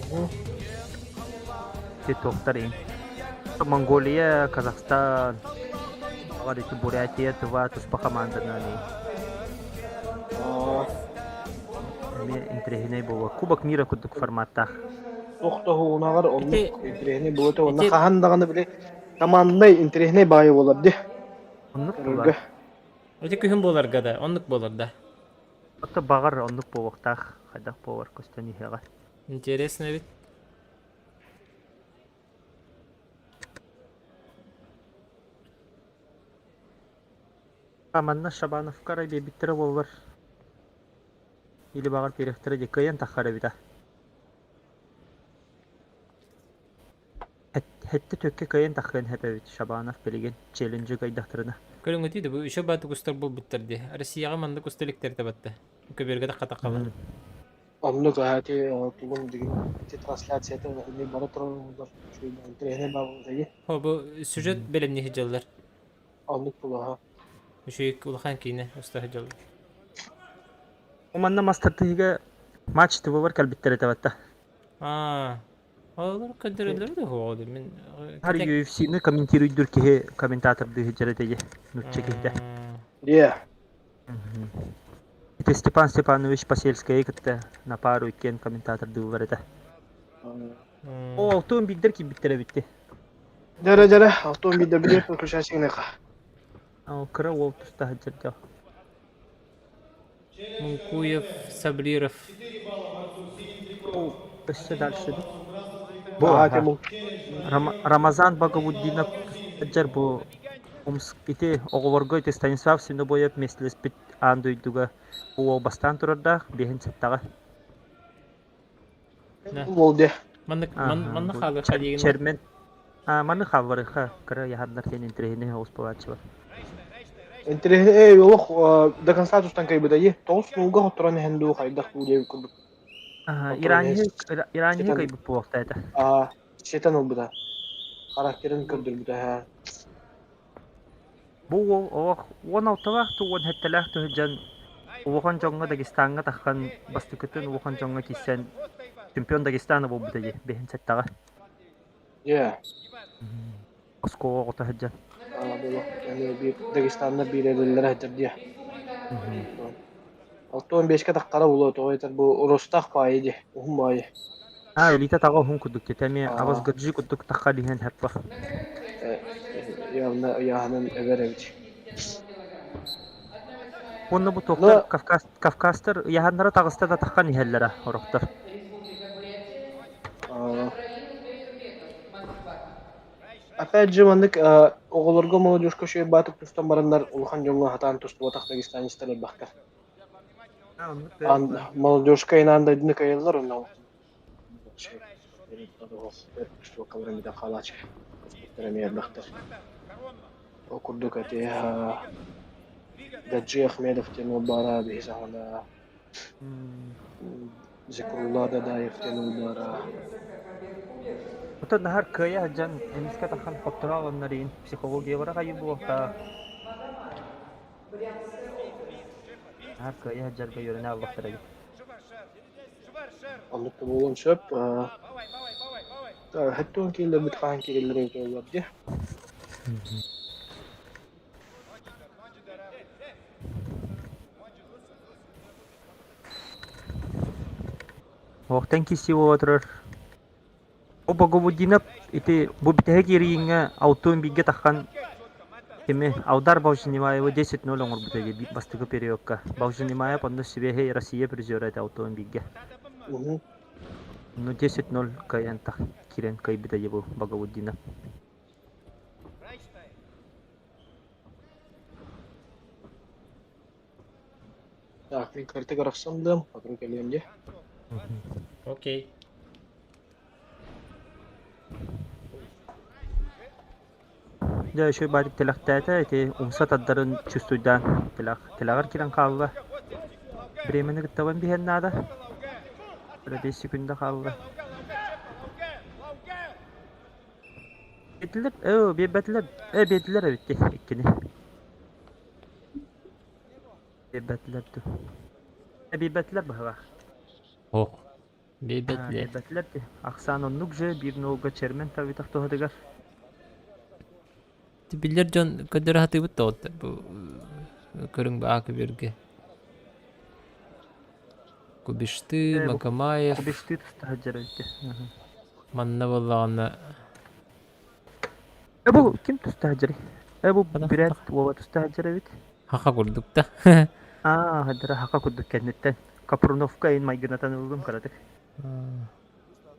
Ити туохтар иһин. Монголия, Казахстан, баҕар ити Бурятия, Тыва туспа хамаанданан Эмиэ интэриэһинэй буолуо. Кубок мира курдук форматтаах.
Тохтоһуунаҕар оннук интэриэһинэй буолуо уонна хаһан даҕаны били команднай интэриэһинэй баайы буолар дии.
Оннук буолар.
Ити күһүн буоларга да, оннук буолар да.
Ото баҕар оннук буолуохтаах, хайдах буолар көстөн иһиэҕэ.
Интересно эбит.
Манна Шабановка арай биэрбиттэрэ буоллар. Или баҕар биэриэхтэрэ дии кыайан таххар эбитэ. Хэттэ түөккэ кыайан таххыан сөп эбит Шабанов билигин челленджи кыайдахтарына.
Көрүҥҥүтүй да бу еще баатык устар буолбуттар дии. Россияҕа маннык уста иликтэр табатта. Көбүөргэ тахха-таххабын.
Оннук аһа ити тугун дигин ити трансляцията эмиэ бара турар үчүгэй интэриэһинэй баабылытаги.
Хо бу сюжет бэлэмнии сылдьаллар.
Оннук булаха.
Үчүгэй улахан киинэ уста сылдьаллар.
Манна мастартыыга матч ТВ-бар кэлбиттэр этэ батта.
Аа, олор көрдөрөллөр да хуоҕу мин
Har UFC-ны комментируйдур киһи комментатордыы сылдьар этэ нучча киһитэ.
Yeah.
Ити Степан Степанович Посельскайы кытта на пару иккиэн комментатордыыллар этэ. О, алтын биирдэр киирбиттэр эбитти.
Дьэрэ дьэрэ, алтын биирдэ билиэт выключайсыҥныха.
Кыра уол туста сылдьар
Мункуев, Сабриров.
О, өссө дальше Бу Рамазан Багаутдинов сылдьар бу ити оҕолорго ити Станислав Свинобоев миэстэлэспит аан дойдуга уол бастаан турардаах биэһин сыттаҕа.
Уол дьэ.
Маннык манна хаалыахха диигин.
Чермен. А маны хаалларыха кыра яһаннар диэн интэриэһинэй оҕус буолааччылар.
Интэриэһинэй ээ олох до конца тустан кайбыта дии. Тоҕус нуулга хотторон иһэн дуу хайдах дуу диэбит курдук.
Ираньы Ираньы кайбыт буолуохта этэ.
Аа ситэн ылбыта. Характерын көрдөрбүтэ һээ.
Бу уол олох уон алталаах да уон сэттэлээх да сылдьан улахан дьоҥҥо Дагестаҥҥа таххан бастакытын улахан дьоҥҥо киирсэн чемпион Дагестана буолбута дии бэһин сэттэҕэ.
Yeah.
Оскуола оҕото сылдьан.
Аа буолуох эмиэ биир Дагестаннар биир эдэллэрэ сылдьар дии. Алтан биэскэ таххара буолуо тоҕо этэр бу Ростах баайы дии уһун баайы.
Аа илиитэ таҕа уһун курдук дии эмиэ абас гаджи курдук тахха диһэн хэппах.
Явно ыйааһынын эбэр эбит.
Уонна бу туохтар Кавказ Кавказтар ыйааһыннара таҕыста да таххан иһэллэрэ орохтор.
Опять же маннык оҕолорго молодежка үчүгэй баатык тустан бараннар улахан дьоҥҥо сатаан тустубатах дагестанецтар элбэхтэр. Молодежка инаан дойдуну кыайаллар онно Ол курдук ити Гаджи Ахмедов диэн уол баара биһи саҕана Зикрулла Дадаев диэн уол баара.
Оттон наһаар кыайа сылдьан эмискэ таххан хотторо алыннар иин психологиялара хайыы буолуохтаах. Наһаар кыайа сылдьарга үөрэнэ аллахтара эбит.
Оннук да буолуон сөп. Хэттуон киирэллэрбит хаһан киирэллэр эбитэ буоллар дии.
Уохтан киирсии буола турар. Бу Богобудинов ити бу бүтэһик иэрииҥҥэ алтыан бииргэ таххан кими Алдар Балжинимаевы 10-0 оҥорбута дии бастакы периодка. Балжинимаев онно свежий Россия призера этэ алтыан бииргэ. Ну 10-0 кыайан тах киирэн кыайбыта дии бу Багаудинов.
Так, мин картыгар ахсандым, сотору кэлиэм дии.
Окей.
Дьэ, үчүгэй баайдык тилэхтээтэ, ити умса тардарын чувствуйдаан тилэх тилэҕэр киирэн хаалла. Бириэмэни кыттабын биһиэн наада. 5 секунда хаалла. Биэрдилэр, ээ, биэрбэтилэр, ээ, биэрдилэр эбит дии иккини. Биэрбэтилэр дуу. Биэрбэтилэр быһыылаах.
Ох, биэрбэтилэр.
Биэрбэтилэр дии. Ахсаан оннук же биир нолга Чермен Тавитов туһатыгар.
Биллэр дьон көрдөрө сатыыбыт да вот бу көрүҥ баа көбүөргэ. Кубишты, Магомаев.
Кубишты туста сылдьар эбит.
Манна буоллаҕына
Э бу ким туста сылдьарый? Э бу бүрээт уола туста сылдьар эбит.
Хаха курдук да.
Аа, хадара хака курдук кэнниттэн. Капруновка ин майгынатан ыллым кыратык.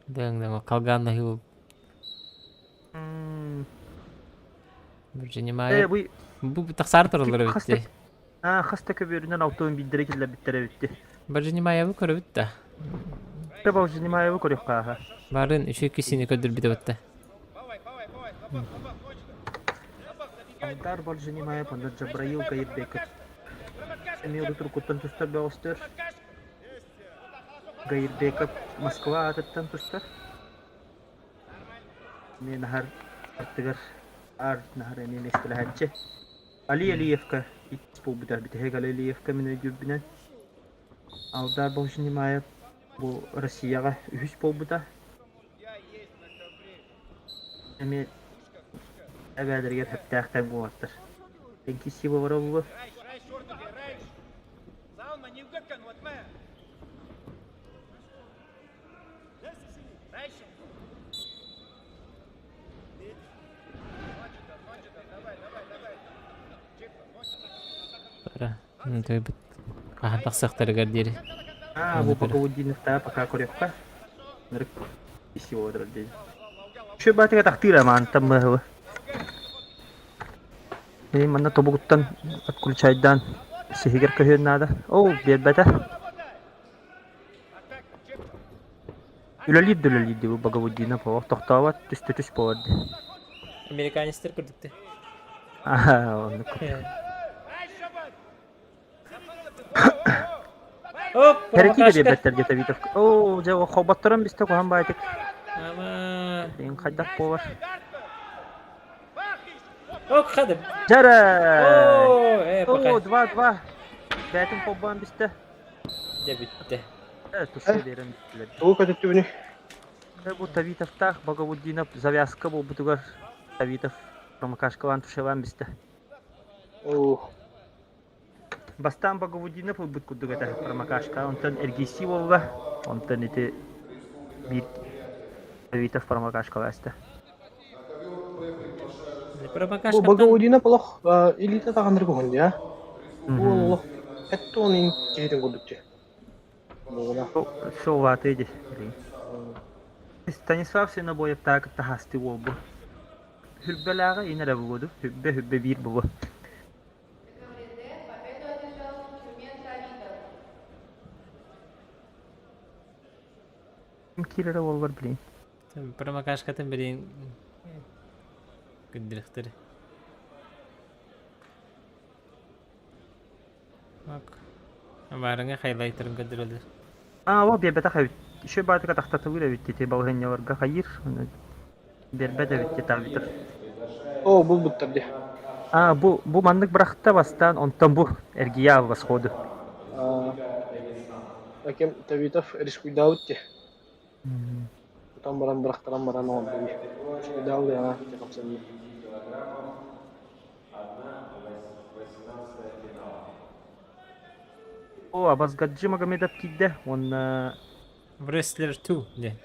Дэҥ Калганна хил. Virginia
Э бу
Бу тахсаар тураллар эбит.
Аа, хас да көбүөрүнэн алтыан биирдэрэ киллэрбиттэр эбит.
Бажинимаевы көрөбүт да.
Бажинимаевы көрүөххэ аха.
Барын үчүгэй кисини көрдөрбүтэ батта.
Андар Бажинимаев онно Джабраил Гаирбеков. Эмиэ урут уруккуттан тустар бөҕөстөр. Гаирбеков Москва аатыттан тустар. Эмиэ наһар аттыгар аар наһар эмиэ миэстэлэһээччи. Али Алиевка иккис буолбута бүтэһик Али Алиевка мин өйдүүрбүнэн Алдар Божинимаев бу Россияҕа үһүс буолбута. Эмиэ эбээлэригэр сөптөөх тэҥ уолаттар. Кисибовара буолуо.
Тойбут хаһан тахсыахтарыгар диэри.
Аа, бу Багаудиновтаа пока көрүөххэ. Нырык Кисибовара диэн. Үчүгэй баатыга тахтыыр амаантан быһылы. Мин манна тобугуттан отключайдаан сиһигэр көһүөн наада. Оо, биэрбэтэ. Үлэлиир да үлэлиир дии бу Багаудинов олох тохтообот, түстэ түс буолар дии.
Американецтар курдук
Аа, оннук.
Оп,
Хэрэтии да биэрбэттэр диэтэ Витовка. Оо, дьэ, холботторон бистэ куһаҕан баайтык.
Ама.
Блин, хайдах буолар?
Ок, хадым.
Дьэрэ!
Оо, э, пока.
Оо, 2-2. Бээтин холбоон бистэ.
Дьэ бүттэ.
Э, туспа биэрэн бүттүлэр.
Тугу көтүттүбүнүй?
Э, бу Тавитовтаах Багаудинов завязка буолбутугар Тавитов промокашкалаан тушеваан бистэ.
Оо,
Бастаан Багаудинов ылбыт курдук этэ промокашка, онтон эргийсии буолла, онтон ити биир Тавитов промокашкаласта.
Бу Багаудинов олох илиитэ таҕаннары көһүндэ а? Бу олох эттон ин киһитин курдук дии. Буолуна.
Шоу-ватый дии. Станислав Свинобоевтаах кытта хаастыы буолбу. Хүрбэлээҕи ин эрэ буолуо дуу? Хүрбэ-хүрбэ биир буолуо. Ким киирэрэ буоллар билин.
Промокашкатын билин күндүрүхтэр. Ок. Баарыҥа хайлайтарын көрдөрөлөр.
Аа, ол биэрбэтэх эбит. Еще баатыка тахтатылыыр эбит ити балаһыанньаларга хайыыр. Биэрбэт эбит деталитер.
Оо, булбуттар дии.
Аа, бу бу маннык бырахта бастаан, онтон бу эргийэ восходу.
Аа, Аким Тавитов рискуйдаабыт дии. Тутан баран бырахтаран баран оҥордо дии. Рискуйдаабыт аҕа хамсанна.
О, Абазгаджи Магомедов киирдэ уонна
Wrestler 2 диэн.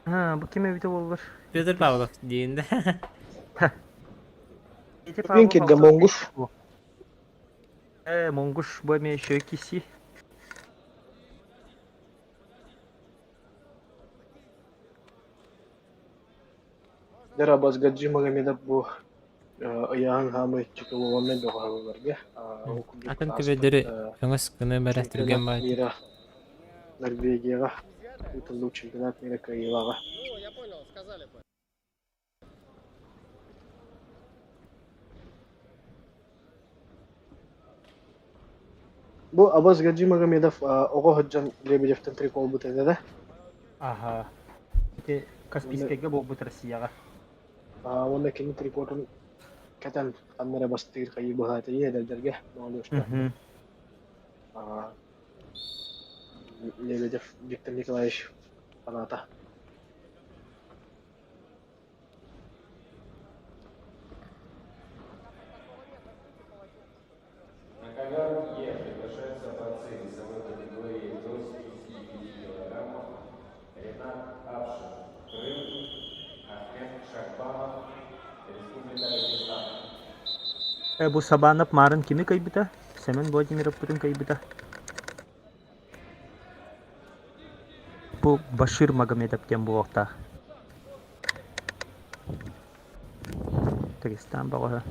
Аа, бу ким эбитэ буоллар?
Петр Павлов диэн да.
Петр
Мин
Павлов
киирдэ Монгуш.
Э, Монгуш бу эмиэ еще киси.
Дэр Абазгаджи Магомедов бу ыйааһын хаамыы чеколованнай бөҕөһөлөргө ол курдук
Атын
ааспыт
күбэдэри өҥөс гына бэрэ түргэн
чемпионат
баайда.
мира Норвегияҕа ыытыллыбыт чемпионат мира кыайыылааҕа. Бу Абазгаджи Магомедов оҕо сылдьан Лебедевтэн приколбут этэ да?
Аха. Ити Каспийскайга буолбут Россияҕа.
Уонна кини трикотун кэтэн ханна эрэ бастыыр хайыы быһаата эдэрдэргэ молодежка. Лебедев Виктор Николаевич фаната.
На ковер Е приглашаются борцы весовой категории до 75 килограммов Ренат Апшин, Крым, Ахмед Шахбанов, Республика Дагестан.
Э, бу Сабанов Марын кими кыйбыта? Семен Владимировпытын кыйбыта. Бу Башир Магомедов диэн буолуохтаах. Дагестан бөҕөһө.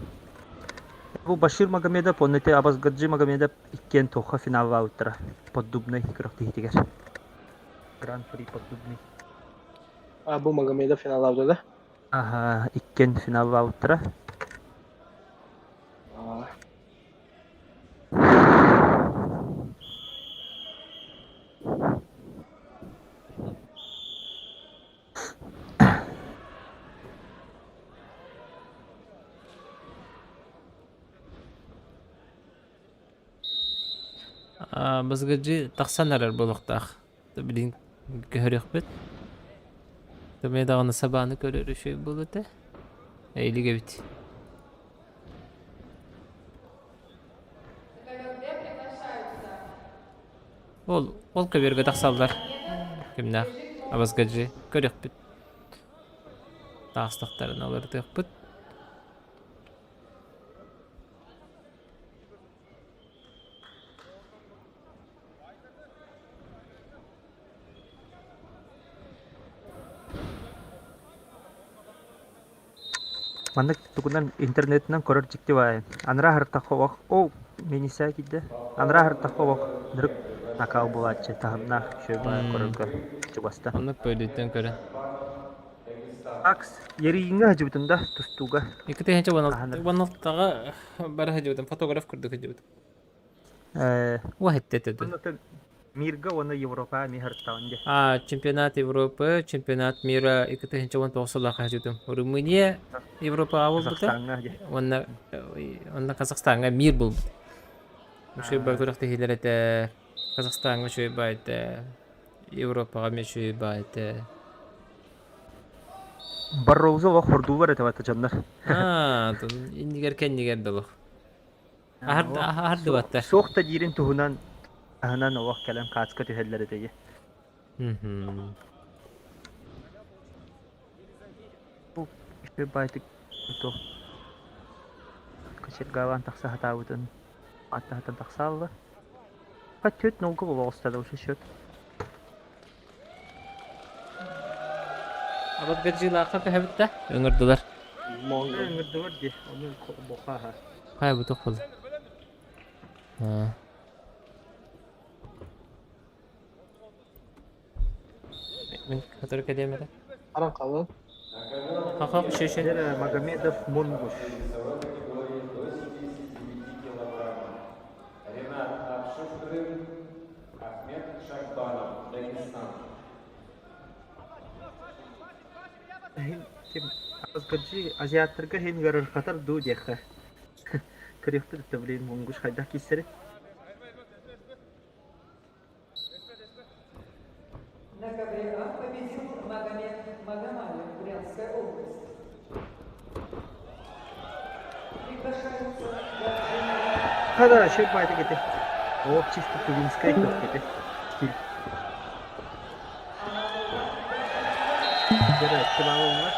Бу Башир Магомедов уонна ити Абазгаджи Магомедов иккиэн туохха финаллаабыттара Поддубный күрэхтэһиитигэр. Гран-при Поддубный.
А бу Магомедов финаллаабыта да?
Аха, иккиэн финаллаабыттара.
Аа.
Базгыдьы тахсан эрэр буолуохтаах. Билигин көһөрүөхпүт. Эмиэ даҕаны сабааны көрөр үчүгэй буолуо этэ. Эйилик эбит. Ол ол көбүөргэ тахсаллар. Кимнээх Абазгаджи көрүөхпүт. Таастахтарын уларытыахпыт.
Маннык тугунан интернетинэн көрөр дьикти баайы. Анараа аһартахха олох оо минисээ киирдэ. Анараа аһартахха олох нырык накаал буолааччы таһымнаах үчүгэй баайы көрөргө чугаста.
Оннук бөйдүттэн көрөн.
Акс Ерийиҥҥэ сылдьыбытым да тустууга.
Икки
Аһанар.
2016-ҕа бара сылдьыбытым, фотограф курдук сылдьыбытым.
Э,
Уһ этте
Онно Мирга уонна Европа эмиэ сырыттаҕын дии.
А, чемпионат Европы, чемпионат мира 2019 сыллаахха сылдьыбытым. Румыния Европаҕа буолбута
Казахстаҥҥа дии.
уонна уонна Казахстаҥҥа мир буолбут. Үчүгэй күрэхтэһиилэр этэ. Казахстаҥҥа үчүгэй баай этэ. Европаҕа эмиэ үчүгэй баай этэ.
Барроуза олох хордуулар этэ бата дьоннор.
Аа, иннигэр кэннигэр да олох. Аһардыбаттар.
Суох да диирин туһунан аһынан олох кэлэн хаацка түһэллэр этэ дии. Бу үчүгэй баайтык туох кочергалаан тахса сатаабытын аттаһытан тахсаалла. Хат нолга буола оҕуста да уже счет.
Абатгаджилаахха көһөбүт да ыҥырдылар.
Ыҥырдылар дии, ону бохааһа.
Хайа бу туох буолла? Мин который кэлиэм этэ.
Аран қалын.
Хаха, шеше.
Магомедов Монгуш.
Ренат Апшев Крым, Ахмед Шахбанов, Дагестан.
Ким Азгаджи азиаттарга иһин ыарырҕатар дуу диэххэ. Көрүөхпүт да блин Монгуш хайдах киирсэрий?
На ковре А победил Магомед Магомаев, Брянская область. Приглашаются
Хада, шөп байды кете. О, чисто тувинская кете. Стиль. Дere, кыбаалылар.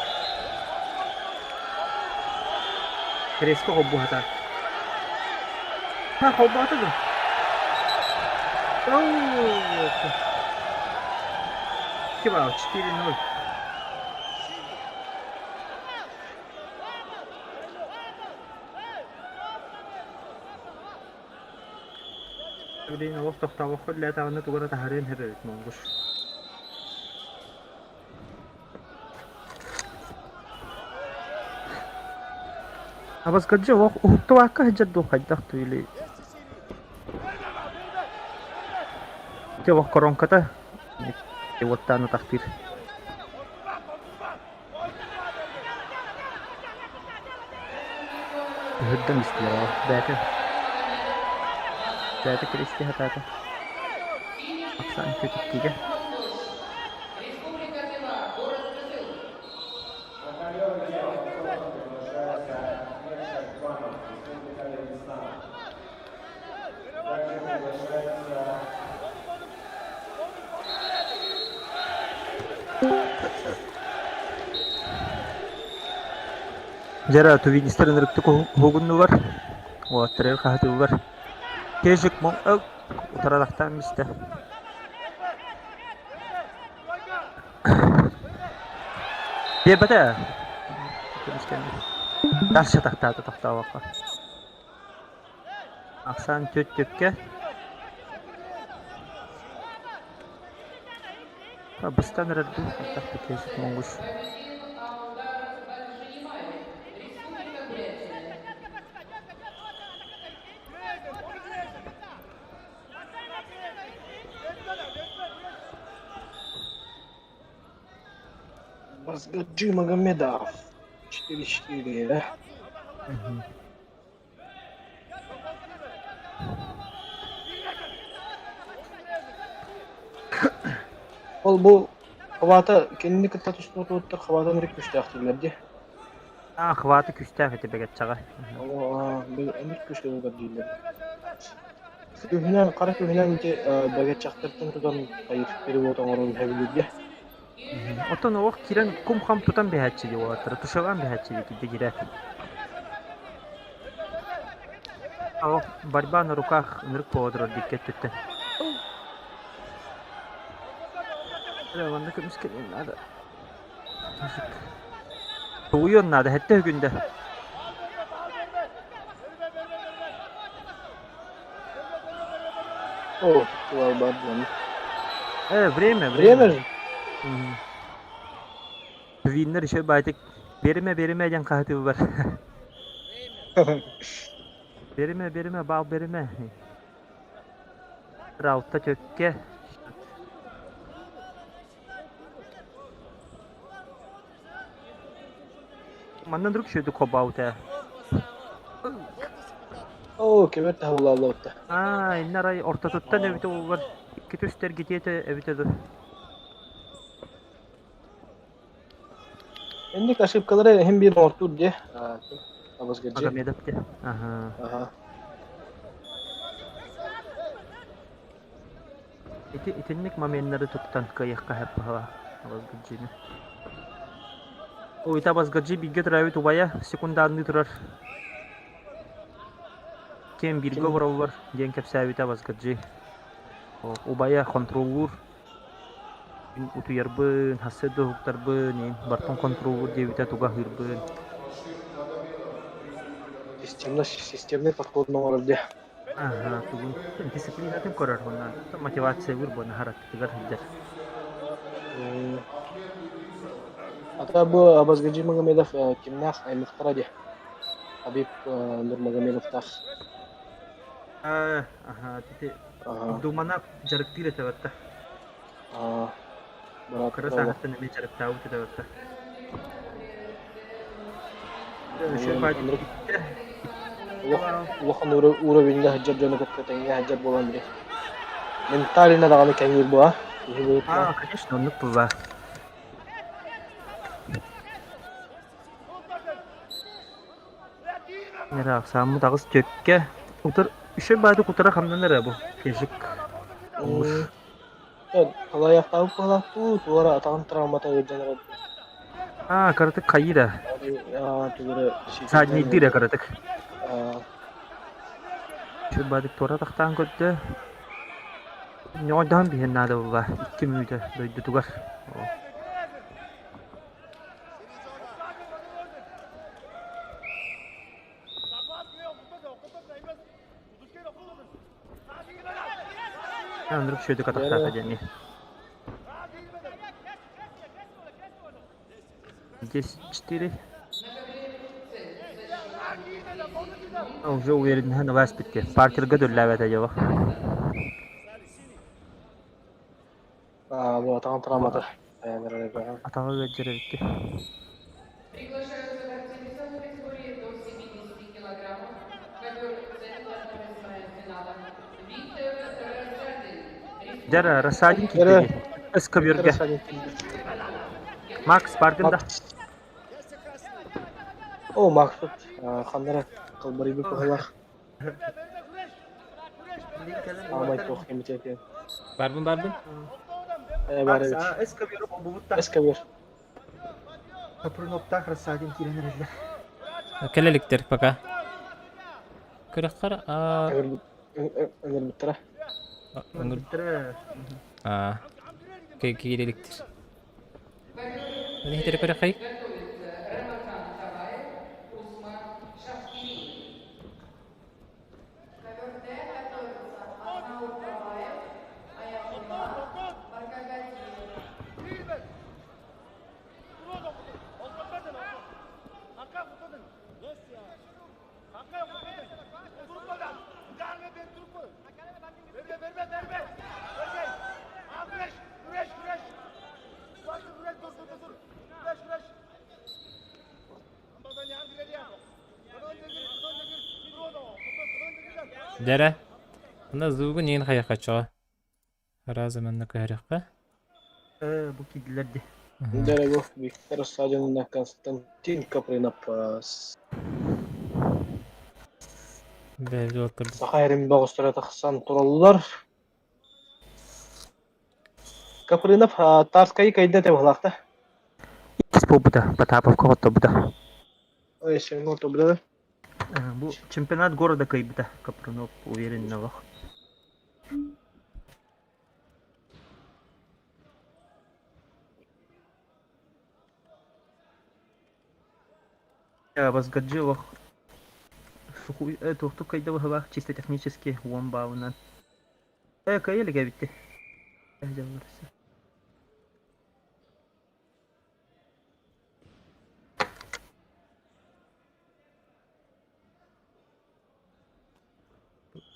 Креска холбуһата. Ха, холбоото дуо? Оу! Кыбаал, 4-0. Билигин олох тохтообокко үлэлээтэҕинэ тугу эрэ таһаарыан сөп эбит Монгуш. Абаскадьы олох уһуктубакка сылдьар дуу хайдах дуу или ити олох коронката уоттаан атахтыыр. Ыһырдан истилэр ол бэйэтэ бэйэтэ киристи сатаата Оксана Көтүккигэ Дьэ тувинистар ынырыктык уһугуннулар, уолаттары хаһытыыллар. Кежик утаралахтаан истэ. Биэрбэтэ. Дальше тохтоото тохтообокко. Ахсаан түөрт түөккэ. Быстан эрэр дуу, хайдах да киһи монгуш.
Базгаджи Магомедов. 4-4, да? Ол бу хвата кинини кытта тустубут хвата ынырык күүстээх дииллэр дии.
Аа, хвата күүстээх этэ бэгэччэҕэ.
Ынырык күүскэ тутар дииллэр. Күһүнэн, хара күһүнэн ити бэгэччэхтэртэн тутан хайыр перевод оҥорон иһэбилииргэ.
Оттон олох киирэн кум-хам тутан биһээччи дии уолаттара, тушалаан биһээччи дии кирдэ киирээт. Олох борьба на руках ынырык буола турар диэки өттүттэн. Эрэ манна көмүскэниэн наада. Тулуйуон наада, сэттэ күндэ.
О, бар дьон.
Время,
Время
время.
же.
Виннер еще байтик бериме бериме диэн хаһытыы бар. Бериме бериме бал бериме. Раута төкке. Манна друг шөйдү хобаута.
Оо, кебет таһыллааллыбытта.
Аа, иннар арай ортотуттан эбите болар. Икки түстер гитиэте эбите ду.
Инник ошибкалары иһин биир оҥортуур дии. Абасгырдьы.
Магомедов де. Аха.
Аха.
Ити итинник моменнары туттан кыайыахха сөп баһыла Абасгырдьыны. Ой, Абасгырдьы бииргэ төрөөбүт убайа секундаанныы турар. Ким бииргэ олороллор диэн кэпсээбитэ Абасгырдьы. Убайа хонтуруоллуур. Мин утуйарбын, сарсыарда уһуктарбын, иин бартын хонтуруоллуур диэбитэ туга аһыырбын.
Системный, системный подход оҥорор дии.
Аһа, тугун дисциплинатын көрөр уонна мотивациялыыр буолна характытыгар сылдьар.
Ата бу Абазгаджи Магомедов кимнээх аймахтара дии? Хабиб Нурмагомедовтаах.
Аха, ити Абдулманап дьарыктыыр этэ батта. Кыра сааһыттан эмиэ дьарыктаабыт этэ батта.
Улахан уровеньҥа сылдьар дьону кытта тэҥҥэ сылдьар буолан били ментально даҕаны кэҥиир буола киһи быһыытынан.
Аа, конечно, оннук буолла. Ыраах сааммыт аҕыс түөккэ утар үчүгэй баайдык утара хамнанар ээ бу Кежик. Оҥуш.
Халайахтаабыт быһалаах дуу, туора атаҕын травмата ыалдьан эрэр дуу.
Аа, кыратык хайыыр ээ.
Тугу эрэ
Саднийдыыр ээ кыратык. Үчүгэй баайдык туора атахтаан көрдө. Ньоҕойдоһон биһиэн наада буолла икки мүнүүтэ дойдутугар. Андрюк Шөдүк атахтаата диэни. 10-4. Уже уверенныһын ылаас битке. Партерга дөрлээбэтэ дьоҕо.
Аа, бу атаҕын травмата.
Атаҕа ыалдьар эбикки.
Приглашаются борцы весовой категории до 70 килограммов. Ковер центр финала. Виктор Рассадин.
Дьэ, Рассадин киирдэ дии. Өскөбүөргэ. Макс бардын да.
О, Макс тут ханнара кылбарыйбыт быһылаах. Аамай туох кэмитиэтиэн.
Барбын барбын.
Ээ бар эбит.
Өскөбүөр холбубут да.
Өскөбүөр.
Капруноптаах Рассадин киирэн эрэллэр.
Кэлэ иликтэр пока. Күрэххэр аа
Ыҥырбыттара.
Ыҥырбыттара.
Аа. Киирэ иликтэр. Иһитэр күрэххэй? Дэрэ. Мына звугун иин хайахаччаҕа. Раза манна көһөрөххө.
Э, бу киирдилэр дии.
Дорогов Виктор Садин Константин Капрынов
Бэйбит уолтар
Саха эрин бөҕөстөрө тахсан тураллар. Капрынов Тарскайы кайда табылаахта.
Иккис буолбута, Потаповка хотторбута.
Ой, сен отобда.
Бу чемпионат города кыайбыта Капрынов уверенно олох. Возгаджи олох сухуй туохтук кыайда быһыылаах чисто технически уон баалынан. Э, кыайа илик эбитти.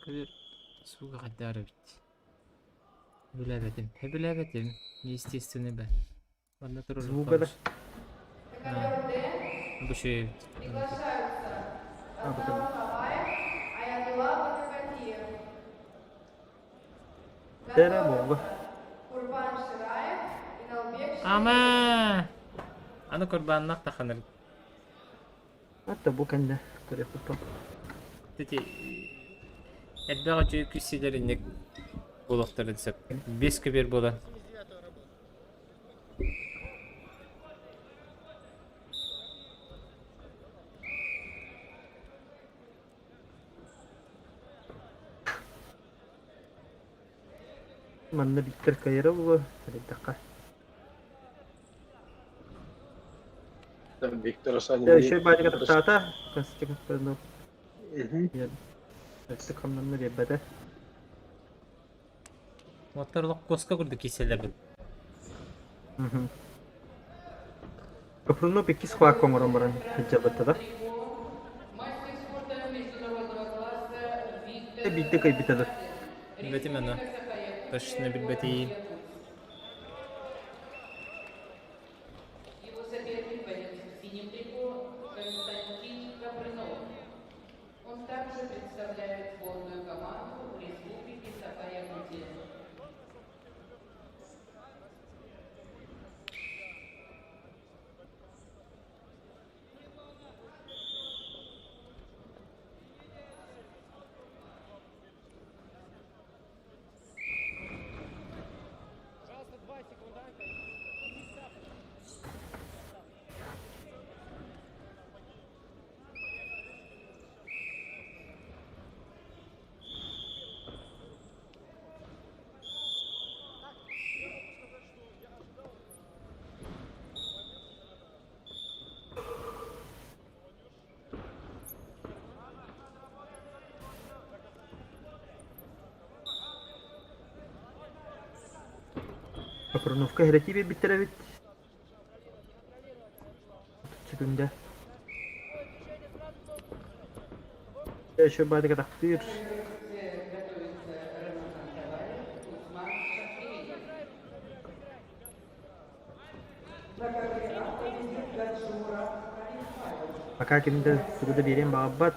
Көбүр сууга хайдаар эбит. Сөбүлээбэтим. Сөбүлээбэтим. Естественно бэ. Манна турар
Звуга да.
Бу үчүгэй эбит.
А, бу Дэрэ буолла.
Ама! Аны курбааннах таханыр.
Ата бу кэннэ көрүөхпүт.
Ити элбэх үчүгэй күссилэр инник буолуохтарын сөп. Бес көбүөр буолан.
Манна Виктор кайра буолуо, сэрэйдэххэ.
Виктор Санин.
Еще баадыга тахсаата. Константин Капрынов. Өссө хамнанна биэрбэтэ.
Уоттар олох куоска курдук киирсэллэр
Капрынов иккис хвака оҥорон баран сылдьабыта да. Биирдэ кыайбыта да.
Билбэтим аны. Точно билбэтиим.
Его соперник боец в синем трико Константин Капрынов. Он также представляет сборную команду Республики Саха-Якутия.
Капруновка иһирэтии биэрбиттэр эбит. Секунда. Еще баадыга тахтыыр. Пока ким да тугу да биэриэн баҕарбат.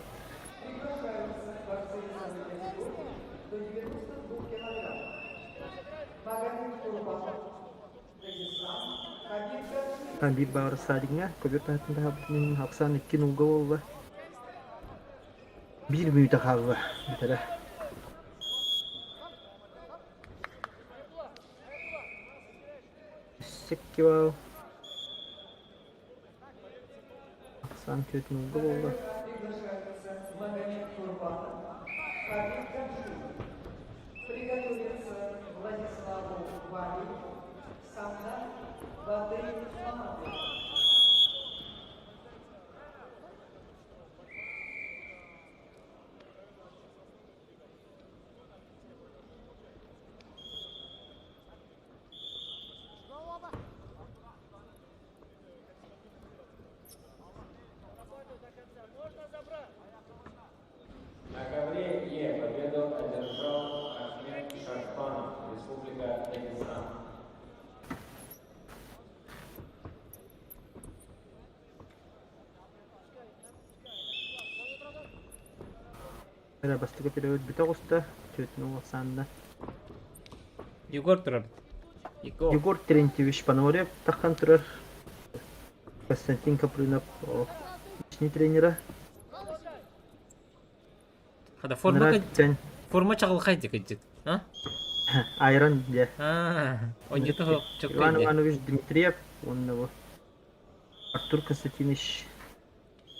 Биир баҕар садиҥҥа көбүөр таһыттан таһаарбытын иһин ахсаан икки нуулга буолла. Биир мүнүүтэ хаалла бүтэрэ. Секкивал. Ахсаан түөрт нуулга буолла.
Приготовиться Владиславу Валеву, Самнат Бадыев-Мамадов.
На ковре Е победу одержал Ахмед Шахбанов, Республика Дагестан.
Эрэ бастакы период бүтэ оҕуста, түөртүн уолсаанна.
Егор турар. Егор.
Егор Терентьевич Пономарев таххан турар. Константин Капрынов личный тренера.
Хада форма форма чаҕылхай дикидит. А?
Айрон дьэ.
А, онньута
Иван Иванович Дмитриев уонна бу Артур Константинович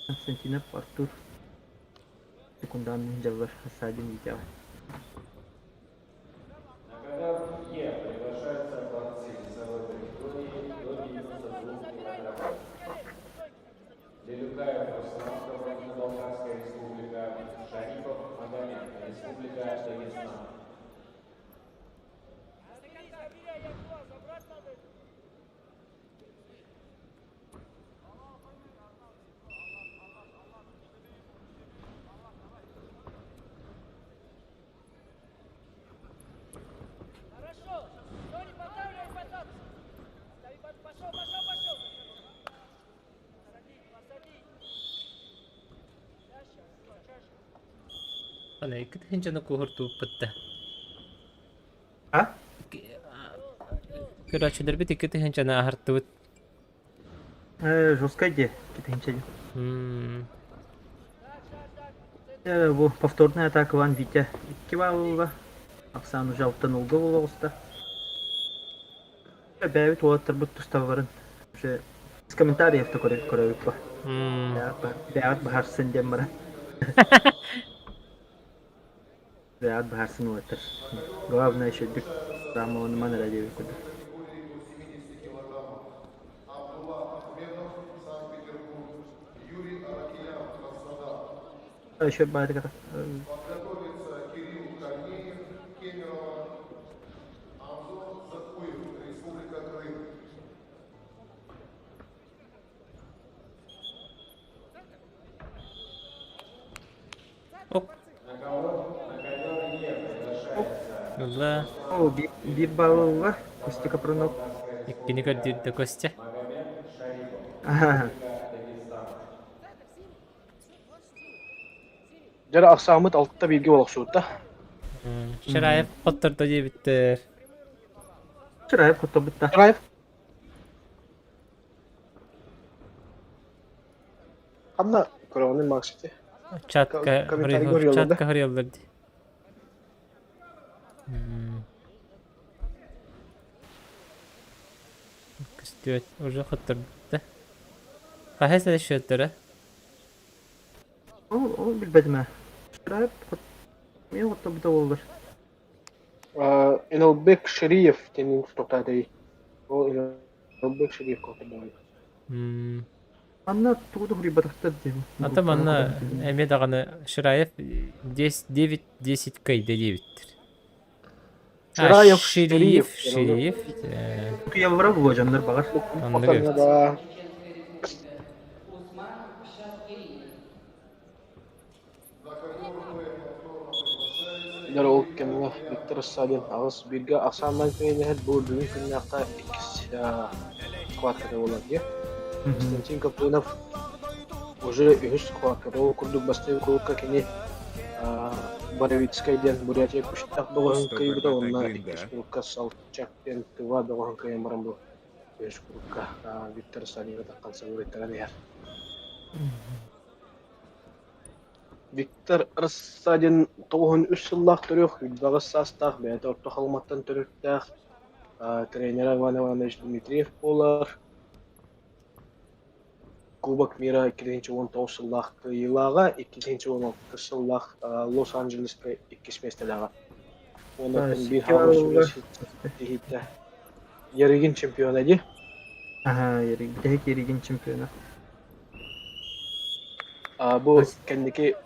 Константинов Артур секунданный дьаллар Асадин Витяҕа.
На ковер Е приглашаются борцы весовой категории до 92 килограммов. Лелюкаев Руслан, Кабардино-Балкарская республика, Шарипов Магомед, Республика Дагестан.
Ана икки тыһыынчаны куоһуртубуппут да.
А?
Көрөөччүлэрбит икки тыһыынчаны аһартыбыт.
Жесткай дии, икки тыһыынча Бу повторная атака Иван Витя икки баллга. Оксана уже алтан улга буола оҕуста. Бэйэбит уолаттарбыт тусталларын уже с комментариев да көрөбүт ба. Бэйэҕит быһаарсын диэн баран. Бэйэҕит быһаарсын уолаттар. Главное еще үрдүк Рамованы эрэ диэбит курдук. Еще баайдык
Подготовится Кирилл Корнеев, Кемерово, Анзор Закуев, Республика Крым.
Оп. Ылла.
О, биир баллга Костя Капрунов.
Иккини көрдүүрдэ Костя.
Дьэ ахсааммыт алта бииргэ олохсубута.
Шараев хоттордо диэбиттэр.
Шараев хотторбута.
Шараев Ханна көрөҕүнүй Макс ити?
Чатка
Комментарий көрүөллэр да?
чатка хоруйаллар дии. Көстүөт уже хотторбута. Хаһыс эрэ счеттара?
Ол ол билбэтим ээ. Шараев мен хотторбута буоллар.
Иналбек Шириев диэн тохтоотой. Ол Иналбек Шириев хоттордоҕой.
Манна тугу да суруйбатахтар дии.
Ата манна эмиэ даҕаны Шираев 10 9-10 кыайда диэбиттэр.
Шираев
Шириев Шириев
Куйаллара буолуо дьоннор баҕар.
Оннук эбит.
Дьэ ол кэмҥэ Виктор Рассадин аҕыс бииргэ ахсааннаан күрэйдэһэр бу бүгүн күннээххэ иккис схватката буолар дии. Константин Капрынов уже үһүс схватката ол курдук бастакы курукка кини Боровицкай диэн Бурятия күштээх бөҕөһүн кыайбыта уонна иккис курукка Салчак диэн Тыва бөҕөһүн кыайан баран бу үһүс курукка Виктор Рассадинга таххан сабырыйтаран иһэр. Виктор Рассадин 93 сыллаах төрүөх, 28 саастаах, бэйэтэ Орто Халыматтан төрүттээх, тренера Иван Иванович Дмитриев буолар. Кубок мира 2019 сыллаах кыайыылааҕа, 2016 сыллаах Лос-Анджелеска иккис миэстэлээҕэ. Уонна биир хаамар ситиһиитэ Ярыгин чемпиона дии.
Аха, Ярыгин, Ярыгин чемпиона.
Бу кэнники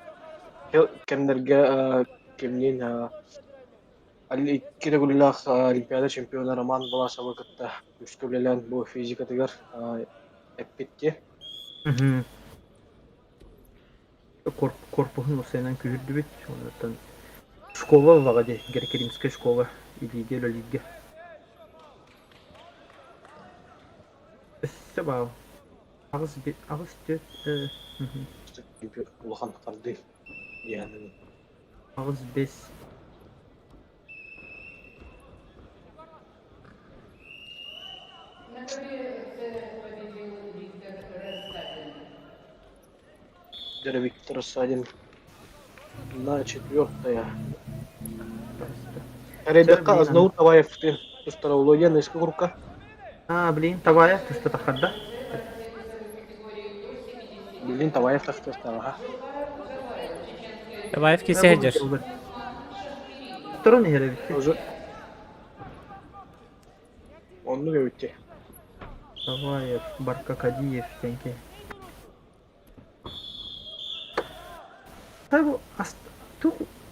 кэмнэргэ кимниин икки төгүллээх Олимпиада чемпиона Роман Баласовы кытта күүскэ үлэлээн бу физикатыгар эппит дии.
Корпуһун усайынан күһүрдүбүт. Онтон школа ыллаҕа дии, Геркеримская школа илиигэ үлэлииргэ. Өссө баал. Аҕыс аҕыс түөрт
Улахан хардыы диэн.
8-5.
На ковре С победил Виктор Рассадин.
Дьэ, Виктор Рассадин на четвертое. Эрэйдэххэ Азнаур Таваев тустара Володя Ныска курка.
А, блин, Таваев туста таххарда.
Блин, Таваев тахтастаҕа.
Таваев кисе сылдьар.
Турун иһэр эбит.
Уже Оннук эбит.
Таваев, Баркакадиев тенки.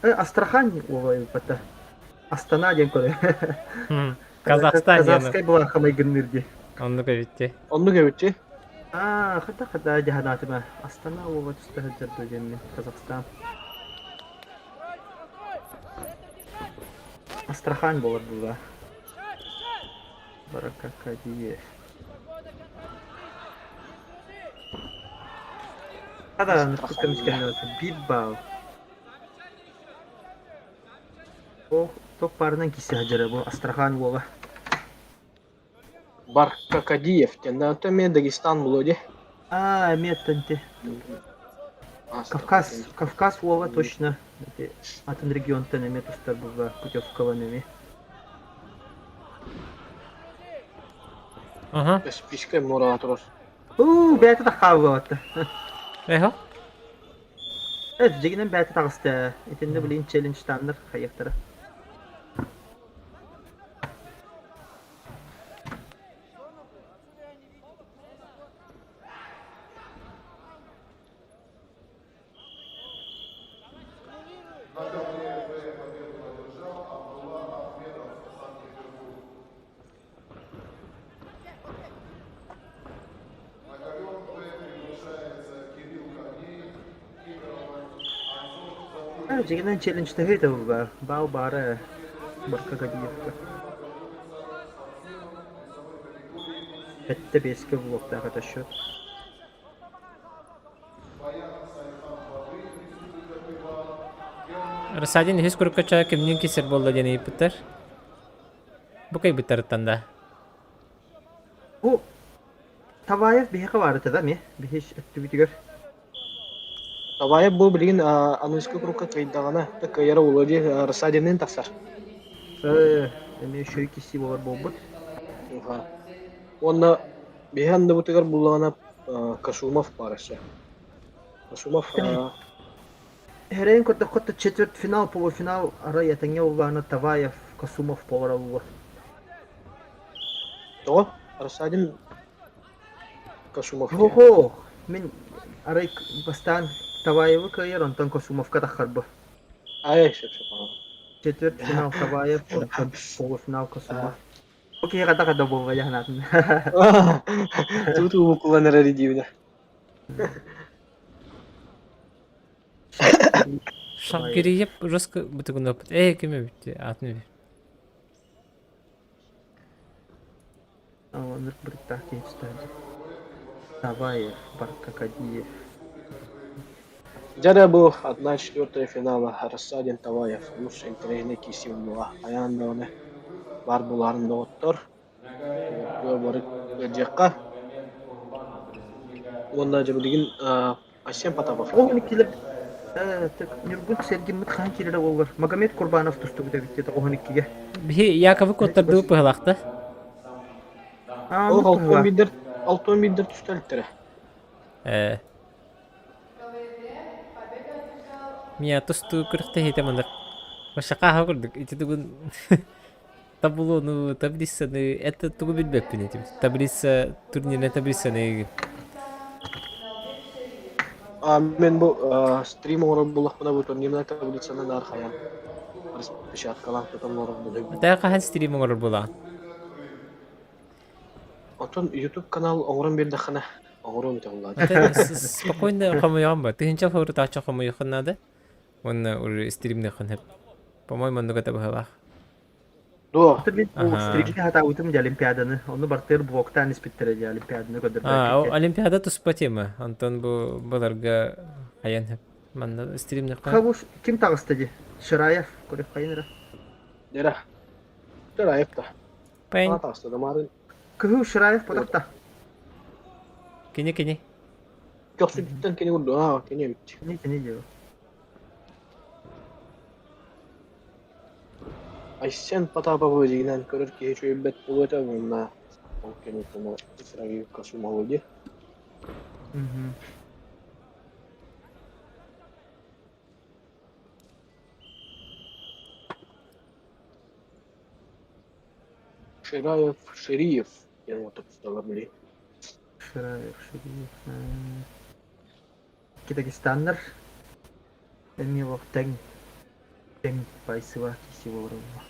Астрахань уолайбата. Астана диэн көрө.
Казахстан
Казахскай была хамайгынныр дии.
Оннук эбит дии.
Оннук эбит дии.
Аа, хата хата дьаһанаатыма. Астана уола туста сылдьар дуо диэммин. Казахстан. Астрахань буолар була. Баракакадиев. Да, биир баал. Ол топ парынан кисе сылдьара бу Астрахань уола.
Баркакадиев диэн. Онтон эмиэ Дагестан буолуо дии.
Аа, эмиэ оттон Кавказ, Кавказ уола точно. Атын регионтан эмиэ тустар була путевкалан эмиэ.
Ага.
Списка муораҕа турар.
Уу, бэйэтэ да хааллыбатта.
Эхо.
Э, дьигинэн бэйэтэ таҕыста. Итиннэ билин челленджтааннар хайыахтара.
На ковре Б победу одержал Абдулла Ахмедов, Санкт-Петербург. На ковер Б приглашается Кирилл Корнеев, Кемерово, Анзор Закуев.
Дьигинэн челленджтэһии да баар. Баал баара Баркакадиевка. 7-5-кэ буолуохтаах этэ счет.
Рассадин үһүс куруккача кимниин кисер буолла диэн ыйыппыттар. Бу кыйбыттарыттан да.
Бу Таваев биһиэхэ баар этэ да эмиэ биһи өттүбүтүгэр.
Таваев бу билигин аныгыскы курукка кыайдаҕына да кыайара буолуо дии Рассадинныын тахсар.
Э, эмиэ үчүгэй киси буолар буолбут.
Уонна биһи анныбытыгар буллаҕына Кашумов баар өссө. Кашумов
Эрэйин көрдөххө четвертьфинал, полуфинал арай этэҥҥэ буоллаҕына Таваев, Касумов буолара буолуо.
Тоҕо? Рассадин Касумов
Хо-хо, мин арай бастаан Таваевы кыайар, онтон Касумовка таххарбы.
Ай, сөп сөп.
Четвертьфинал Таваев, онтон полуфинал Касумов. Окей, хата хата буолла дьаһанаатын.
Тут уукулан эрэр диибинэ.
Шакирийеп жестко бытыгынаппыт. Ээ, ким эбит аатын эбит.
Оннук бырыттаах киһи Таваев, Баркакадиев.
Дьэ бу 1/4 финала Рассадин Таваев олус интэриэһинэй киирсии буолуоҕа. Хайаан даҕаны баар буолаарын доҕоттор. Бары ыалдьыахха. Уонна дьэ билигин Асем Потапов.
Ол иккилэр Ньургун Сергиммит хаһан киирэрэ буоллар Магомед Курбанов тустубут эбит диэтэ оһон иккигэ.
Биһи Яковы куоттардыбыт быһалаахта.
Ол алтан биирдэр алтан биирдэр түстэлиттэрэ.
Э. Мия тустуу күрэхтэһиитэ маннык Машака курдук ити тугун таблону таблицаны это тугу билбэппин этим таблица турнирная таблицаны
А мен бу стрим оҥорор буоллахпына бу турнирная таблицаны наар хайаан распечаткалаан тутан олорор буолуом.
Таа хаһан стрим оҥорор буолаҕын?
Оттон YouTube канал оҥорон биэрдэххинэ оҥоруом этэ буоллаҕа.
Спокойно хомуйаҕын ба. Тыһыынча фаворитааччы хомуйуоххун наада. Уонна уже стримныаххын сөп. По-моему, оннук этэ быһыылаах.
Дуо?
Мин бу стрикти хатаабытым дии Олимпиаданы. Ону бартыыр блоктаан испиттэрэ дии Олимпиаданы
көрдөрбөккө. Олимпиада туспа тема. Онтон бу баларга хайан сөп. Манна стримныахха.
Хабус ким таҕыста дии? Шираев көрүөххэйин эрэ.
Дера. Шираев да.
Пэнь.
Таҕыста да маарын.
Кыһыл Шираев потохта.
Кини кини.
Көхсүттэн кини курдук. Аа, кини эбит.
Кини кини диэбит.
Айсен Потаповы дьиҥинэн көрөр киһи үчүгэйбэт буолуо этэ уонна ол кэнниттэн Исраилка сумалыы дии. Шираев, Шириев диэн уота тусталлар били.
Шираев, Шириев. Дагестаннар эмиэ олох тэҥ тэҥ пайсыба киси олороллор.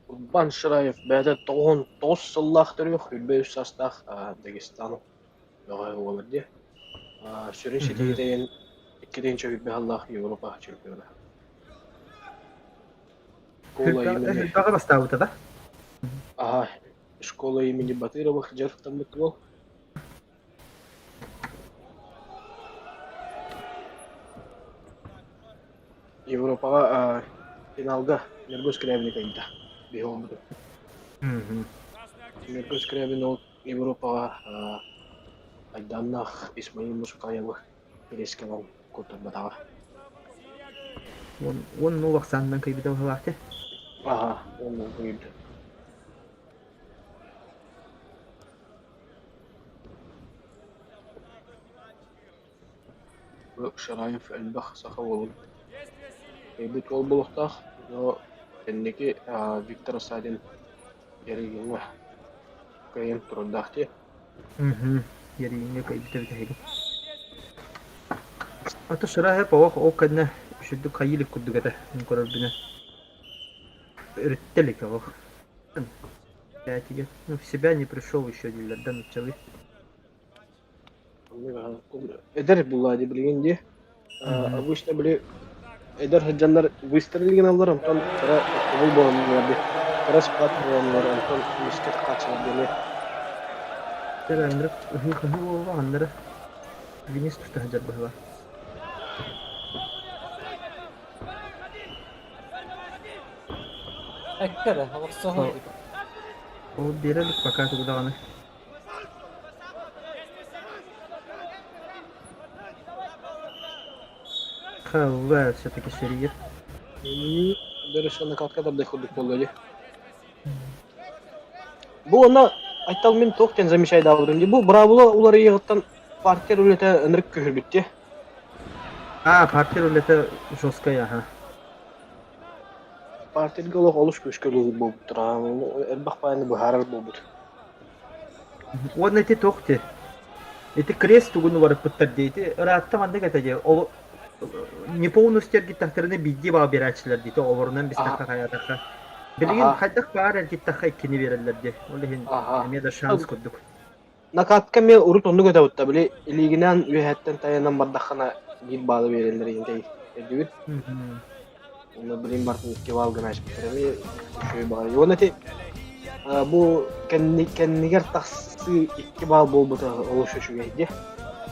Урбан Шираев бэйэтэ 99 сыллаах төрүөх, 23 саастаах Дагестан бөҕө буолар дии. Сүрүн ситиһиитэ 2 сүүс сыллаах Европа чемпиона. Школа имени...
Элбэҕи бастаабыта да?
Аха, школа имени Батыровых дьарыктаммыт уол. Европаҕа финалга Ньургун Скрябин кыайда. Биһи буолбутум. Ньургун Скрябин ол Европаҕа айдааннаах Исмаил Мусукаевы кириэскэ ылан куттарбатаҕа.
10 ахсаанынан кыйбыта быһыылаах дии.
Аха, 10 кыйбыта. Шараев элбэх саха уолун кыайбыт уол буолуохтаах, но кэнники Виктор Осадин Ярыгиҥҥа кыайан турардаах дии.
Ярыгиҥҥа кыайбыта бүтэһигин. Ата Шараев олох ол кэннэ үчүгдүк хайыы илик курдук этэ, мин көрөрбүнэн. Өрүттэ илик олох. Ну, в себя не пришел еще дииллэр да нуччалыы.
Эдэр буолла дии билигин дии. Обычно били эдэр сылдьаннар выстрелили гыналлар, онтон кыра тохтобул буоланнар дии. Кыра спад буоланнар, онтон эмискэ хааччылар диэни.
Андрей ыһыы-хаһыы буолла аннары Винис тута сылдьар быһыылаах.
Эккэ олохсоһун.
Ол биэрэ илик пока тугу даҕаны. Халла все-таки шерир.
Дөрөс накатка тардай курдук буолла дии. Бу онно Айтал мин туох диэн замечайдаабытым дии. Бу быраабыла уларыйыаҕыттан партия үлэтэ ынырык күһүрбүт дии.
А, партия үлэтэ жесткая, аха.
Партиярга олох олус күүскэ үлэлиир буолбуттара. Элбэх баайны быһаарар буолбут.
Уонна ити туох дии? Ити крест тугун уларыппыттар дии. Ити ыраатта маннык этэ дии. Ол не полностью эргиттэхтэринэ биирдии баал биэрээччилэр дии. Олорунан бистэххэ хайаатахха. Билигин хайдах баар эргиттэххэ иккини биэрэллэр дии. Ол иһин эмиэ да шанс курдук.
Накатка эмиэ урут оннук этэ бутта. Били илиигинэн үөһэттэн тайанан бардаххына биир баалы биэрэллэр иһин өйдүүгүн. Онно билин бартын икки баал гына испиттэр эмиэ үчүгэй баҕайы. Уонна ити бу кэннигэр тахсыы икки баал буолбута олус үчүгэй дии.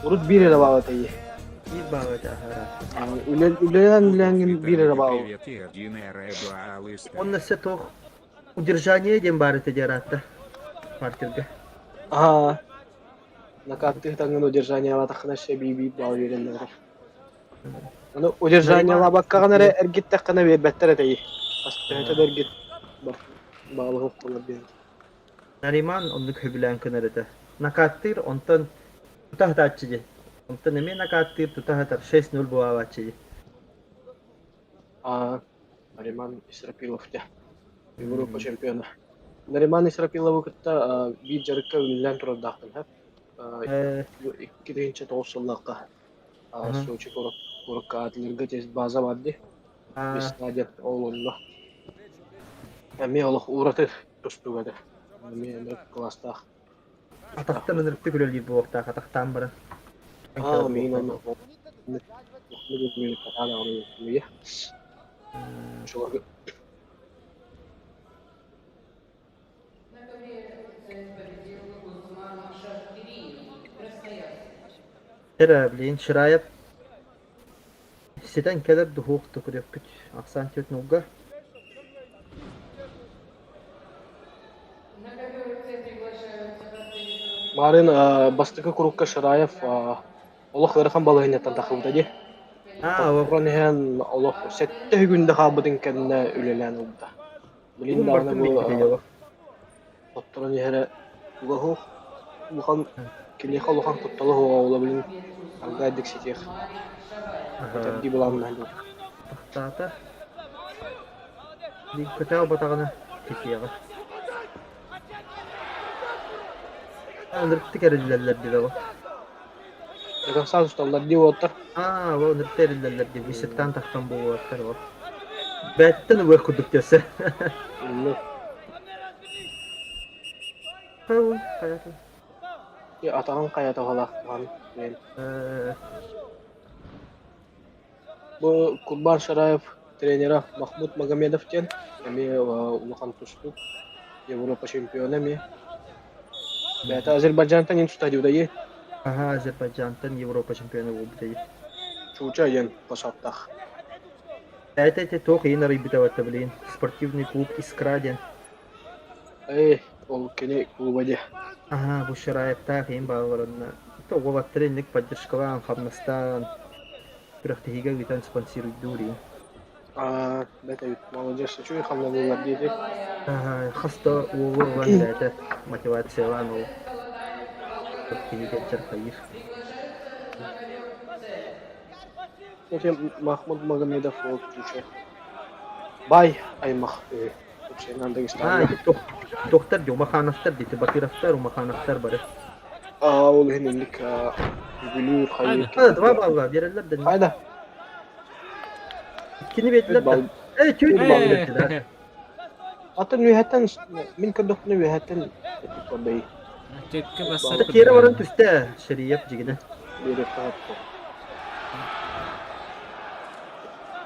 Урут биир эрэ баал этэ дии.
Биир баал этэ аһара.
Үлэлээн үлэлээн биир эрэ баал.
Уонна өссө туох удержание диэн баар этэ дии араатта партерга.
Аа, накаттыы таҥын удержаниелаатаххына өссө биир баал биэрэллэр. Аны удержаниелаабаккаҕын эрэ эргиттэххинэ биэрбэттэр этэй. Хас төһөтө да эргит баалыһы охтолор диэн.
Нариман оннук сөбүлээн кынар этэ. Накаттыыр, онтон тута сытааччы дии. Онтон эмиэ накаттыыр, тута сытар 6-0 буолааччы дии.
А, Нариман Исрапилов дьэ. Европа чемпиона. Нариман Исрапиловы кытта биир дьарыкка үлэлээн турардаахпын һэ. 2009 сыллаахха Сочи куоракка атлерга тест база бар дии. Весна диэн ол онно. Эмиэ олох ураты тустууга этэ. Эмиэ эмиэ класстаах.
Атахтан ынырыктык үлэлиир буолуохтаах, атахтаан баран.
Аа, миин онно
На ковре победил Гусман Шахкириев.
Эрэ, блин, Шираев ситэн кэлэр дуһуох да көрүөхпүт. Ахсаан түөрт нулга.
Марын бастакы курукка Шираев олох ыарахан балаһыанньаттан тахсыбыта дии.
Аа, ол
Хотторон иһэн олох сэттэ үгүндэ хаалбытын кэннэ үлэлээн ылбыта. Билин
тугун
даҕаны
бартын
бу
билбитэ дьоло.
хотторон иһэрэ туга суох улахан киниэхэ улахан куттала суоҕа буола билин аргаайдык ситиэх
Аһа,
этэрдии былааннаһан дуу.
тохтоото. Билин көтө албатаҕына ситиэҕэ. Ынырыктык эриллэллэр дии ол.
Дакассаан усталлар дии уолаттар.
Аа, ол ынырыкта эриллэллэр дии. Высоттан тахсан буолуохтар ол. Бэттэн ылыах курдук диэсэ.
Инник.
Хайа, хайа.
Атаҕын хайа туһалаахтаҕын диэн.
Э,
Бу Курбан Шараев тренера Махмуд Магомедов диэн эмиэ улахан тустуук, Европа чемпиона эмиэ. Бэйэтэ Азербайджантан иин тустаадьыбыта
Аха, Азербайджантан Европа чемпиона буолбута дии.
Чууча диэн посадтаах.
Это эти туох иин арыйбыта батта билигин спортивный клуб «Искра» диэн.
Эй, ол кини клуба дии.
Аха, бу Шараевтаах иин баалларына уолаттары инник поддержкалаан, хамнастаан, күрэхтэһиигэ ыытан спонсируйдуур иин.
Аа, бэт эбит, молодец, үчүгэй хамнаныылар диэти.
Аха, хас да уолу ылан бэйэтэ мотивациялаан ол күрэхтэһиигэ дьархайыыр.
Кстати, Махмуд Магомедов ол чуча бай аймах үһү. Вообще,
Аа,
Дагестаҥҥа.
ити туох туохтар дии, Умахановтар дии, Батыровтар, Умахановтар бары.
Аа, ол иһин инник үгүлүүр хайыыр
А, два
кинилэргэ.
балла биэрэллэр да
Хайда?
Иккини
Үт
биэрдилэр да.
бал,
Э,
үт
түөрт
бал
балл биэрдилэр.
Атын үөһэттэн мин көрдөхпүнэ үөһэттэн көрдөй.
Чекке
Үт
бассар
бал
Тиэрэ
курдук
баран түстэ, Шериев дьигинэ.
биэриэххэ сөп.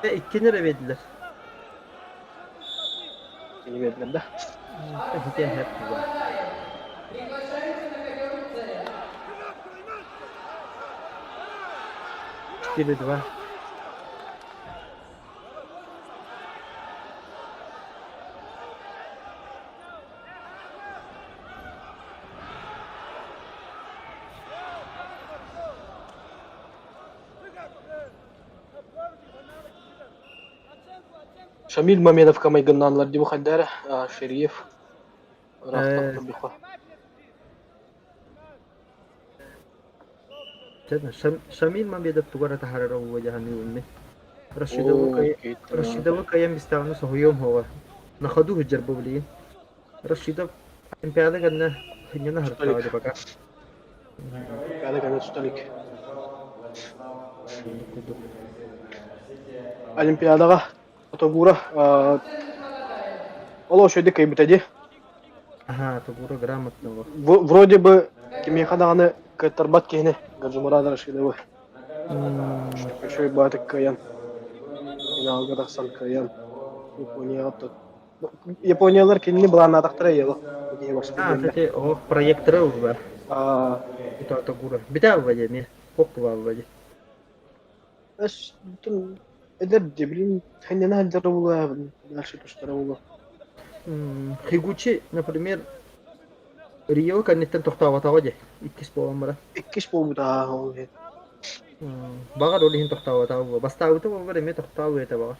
Э, иккини эрэ биэрдилэр.
Кини биэрдилэр да.
Итиэн хэп була. 4-2.
Шамиль Мамедовка майгыннааннар дии бу хайда эрэ Шериев ыраахтан көрдөххө.
Шамиль Мамедов тугу эрэ таһаарара уо дьаһаныыбын мин. Рашидовы кыайан бистэҕинэ соһуйуом суоҕа. На ходу сылдьар бу билигин. Рашидов Олимпиада кэннэ сынньана сырыттаҕа дии пока.
Олимпиада кэннэ тута илик. Олимпиадаҕа Тогура ол үчүгэйдик кыайбыта дии.
Аха, Тогура грамотного.
Вроде бы кимиэхэ даҕаны кыаттарбат киһини Гаджимурад Рашидовы үчүгэй баатык кыайан финалга тахсан кыайан Японияҕа Япониялар кинини былааннаатахтара иэло.
А, кстати, о, проекторы бар. Это Тогура. Битэ алба дии, эмиэ. Хокку алба дии.
Эдэр дии, блин, ханньана сылдьара буолуо, дальше тустара буолуо.
Хигучи, например, Рио кэнниттэн тохтооботоҕо дии, иккис буолан баран.
Иккис буолбута ол иһин.
Баҕар ол иһин тохтооботоҕо буолуо. Бастаабыта буоллар эмиэ тохтообуо этэ баҕар.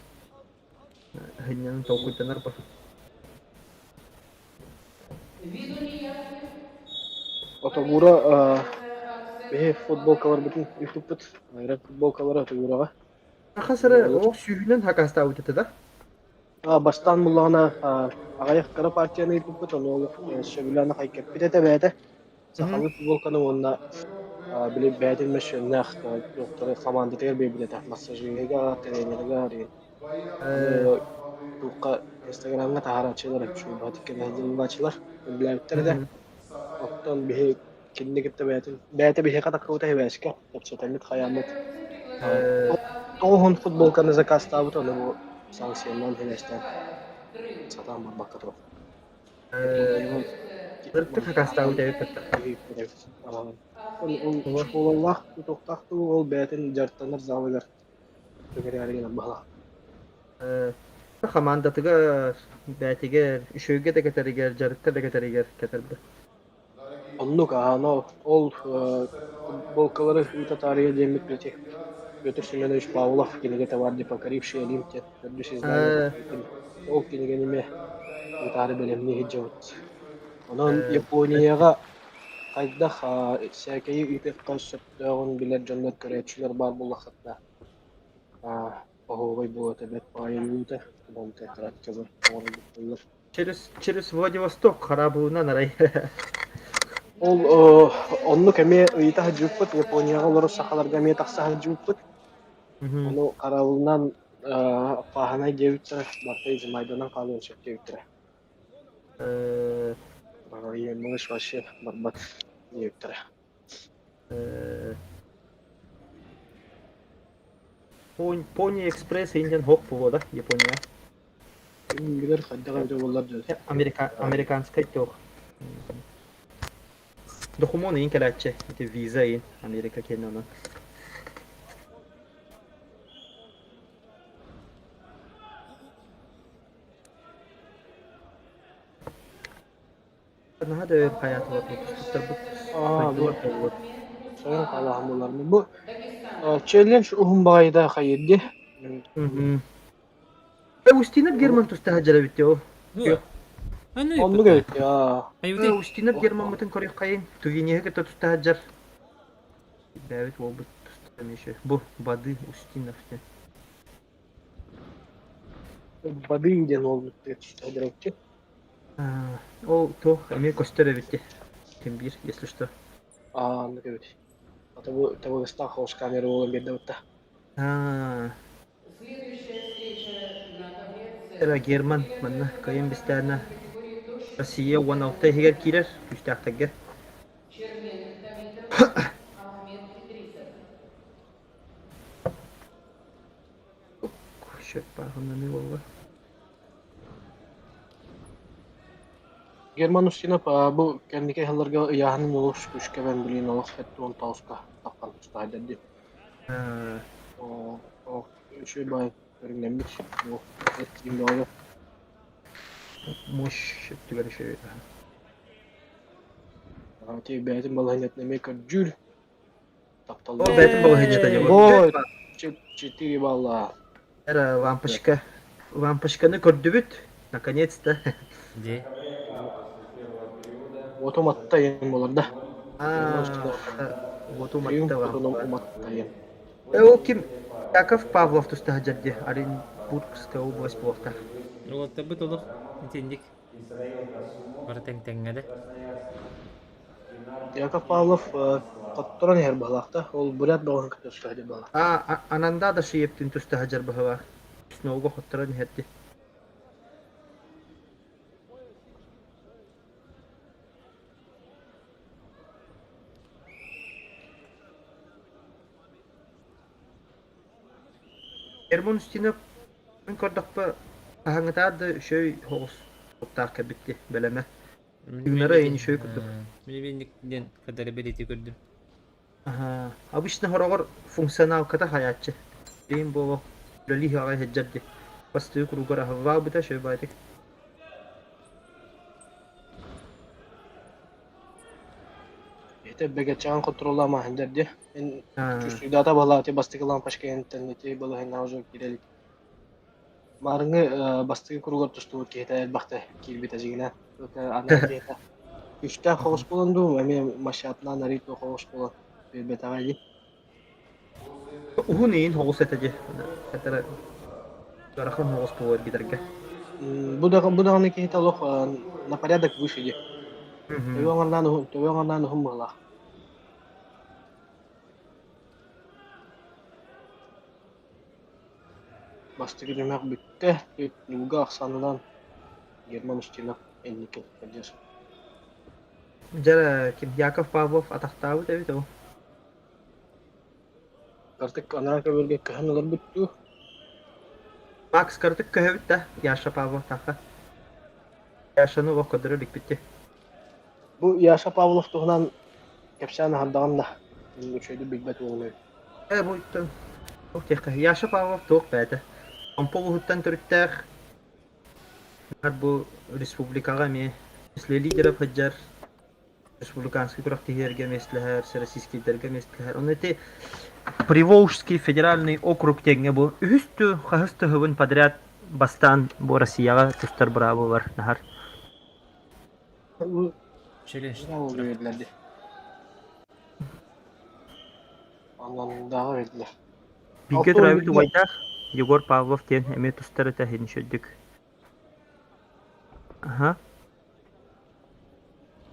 Сынньанан толкуйданар ба.
Отогура биһи футболкаларбытын ыыппыппыт. Айран футболкалара Отогураҕа.
Саха сирэ олох сүүһүнэн хакастаабыт этэ да?
Бастаан буллаҕына аҕыйах кыра партияны ыыппыппыт, ону олох сөбүлээн аҕай кэппит этэ бэйэтэ. Сахалыы футболканы уонна били бэйэтин мөссүөннээх туохтары хамаандатыгар биэрбит этэ. Массажиһыгар, тренерыгар туохха Инстаграмҥа таһаарааччылар үчүгэй баҕатык кэлэ сөбүлээбиттэр этэ. Оттон биһи кинини кытта бэйэтин бэйэтэ биһиэхэ таххыбыта сибээскэ кэпсэтэммит хайааммыт 90 футболканы заказтаабыт ону бу санкциянан сибээстээн сатаан барбакка турар.
Ырытык хакастаабыт эбит баттах.
Ол школалаах тутуохтаах дуу, ол бэйэтин дьарыктанар залыгар түгэрээри гынан баһылаах.
Хамаандатыгар, бэйэтигэр, үчүгэйгэ да кэтэригэр, дьарыкка да кэтэригэр кэтэрбит.
Оннук аана ол футболкалары ыыта таарыйа диэммит ити Петр Семенович Павлов кинигэтэ баар дии «Покоривший Олимп» диэн төрдүс издание ол кинигэни эмиэ ыытаары бэлэмнии сылдьабыт. Онон Японияҕа хайдах сээкэйи ыытыахха сөптөөҕүн билэр дьоннор көрөөччүлэр баар буоллаххытына оһуобай буолуо этэ бэрт баҕайы ыыта оҥорорбут буоллар.
Через, через Владивосток хараабылынан арай.
Ол оннук эмиэ ыйыта сылдьыбыппыт, Японияҕа олорор сахаларга эмиэ тахса сылдьыбыппыт. Ону хараабылынан пааһынай диэбиттэрэ, барыта изымайданан хаалыан сөп диэбиттэрэ. Малыш вообще барбат диэбиттэрэ.
Пони Экспресс индиан хох погода Япония.
Билэр хайдах эбитэ буоллар дьэ.
Америка американскай туох. Докумуон иин кэлээччи ити виза иин Америка киэнэ онон. Наһаа да өр хайаатылар тустарбыт сайдылар буоллар.
Сайын хаалаһан буолар. Бу челлендж уһун баҕайыта хайырди.
Устинов Герман тустаһа дьарабит ол.
Оннук эбит я.
Устинов Гермаммытын көрүөххэйин. Тугинеһы кытта тустаһа дьар. Бэбит уолбут тустан еще. Бу Бады Устинов диэн.
Бады диэн уолбут тустаһа дьарабит.
Ол туох эмиэ көстөр эбит дии. Ким биир, если что.
Аа, оннук эбит. Ата бу табыгастаах хоос камера буолан биэрдэ бытта.
Аа. Эра Герман манна кыайан бистээнэ Россия 16 иһигэр киирэр күүстээхтэргэ. Счет бааһыннаныы буолла.
Герман Устинов бу кэнники сылларга ыйааһынын олус күүскэ эбэн билигин олох 79-ка таххан тустаайдар дии. Үчүгэй баай көрүҥнэммит бу эт-сиин бөҕө.
Мощь өттүгэр үчүгэй.
Ити бэйэтин балаһыанньатын эмиэ көрдүүр.
Ол бэйэтин балаһыанньата дьэ.
Ой, 4 балла.
Эра лампочка. Лампочканы көрдүбүт. Наконец-то.
Дьэ.
Уоту уматта болар да.
Аа, уоту уматта
уматта
Ол ким Яков Павлов тустаһа дьэрди Оренбургская область буолта.
Уолаттарбыт олох итинник бары тэҥ-тэҥҥэ да.
Яков Павлов хотторон иһэр быһалаах да, ол бурят бөҕөһүн кытта тустаһа диэн быһалаах.
Аа, Ананда да Шиептин тустаһа дьар быһалаах. Снова хотторон иһэрди. Герман Устинов мин көрдөхпө хаһааҥҥытаар да үчүгэй соҕус туруктаах кэлбит дии бэлэмэ. Тыынара эйин үчүгэй курдук.
Мин диэн кытары бэлиэтии көрдүм.
Аһаа, обычно хороҕор функционалката хайааччы. Билигин буолуох үлэлии аҕай сылдьар дии. Бастыы куругар аһыллаабыта үчүгэй баайдык.
Ити бэгэччэҕин контроллаама сылдьар дии. Эн чувствуйдаата баһылаати бастакы лампочка интэн ити балаһыанньаҕа уже киирэ илик. Маарыҥҥы бастакы куругар тустубут киһитэ элбэхтэ киирбитэ дьиҥинэн. Аны киһитэ күүстээх хоҕус буолан дуу, эмиэ мащатынан арыый туох хоҕус буолан биэрбэтэҕэ дии.
Уһун иин хоҕус этэ дии. Это ыарахан хоҕус буолуо эргитэргэ.
Бу даҕаны киһитэ олох на порядок выше дии. Төбө оҥорнаан уһун, төбө оҥорнаан уһун быһыылаах. Бастакы түһүмэх бүттэ, ньууга ахсаанынан Герман Устинов инники сылдьар.
Дьэ, ким Яков Павлов атахтаабыт эбит ол.
Картык анараа көбүөргэ көһөн олорбут дуу?
Макс картык көһөбүт да, Яша Павлов таха. Яшаны олох көрдөрө иликпит дии.
Бу Яша Павлов туһунан кэпсээн аһардаҕым да, үчүгэйдик билбэт уолум эбит.
Ээ бу туох диэххэ Яша Павлов туох бэйэтэ Томпо улууһуттан төрүттээх бу республикаҕа эмиэ числе лидеров сылдьар республиканский күрэхтэһиилэргэ миэстэлэһэр, всероссийскайдарга миэстэлэһэр. Ону ити Приволжский федеральный округ диэҥҥэ бу үһүс хаһыс тыһыбын подряд бастаан бу Россияҕа тустар быраабы бар наһар.
Челлендж.
Аннандааҕы бердилэр.
Бииргэ төрөөбүт убайдаах Егор Павлов диэн эмиэ тустар этэ иһин үчүгдүк. Аха.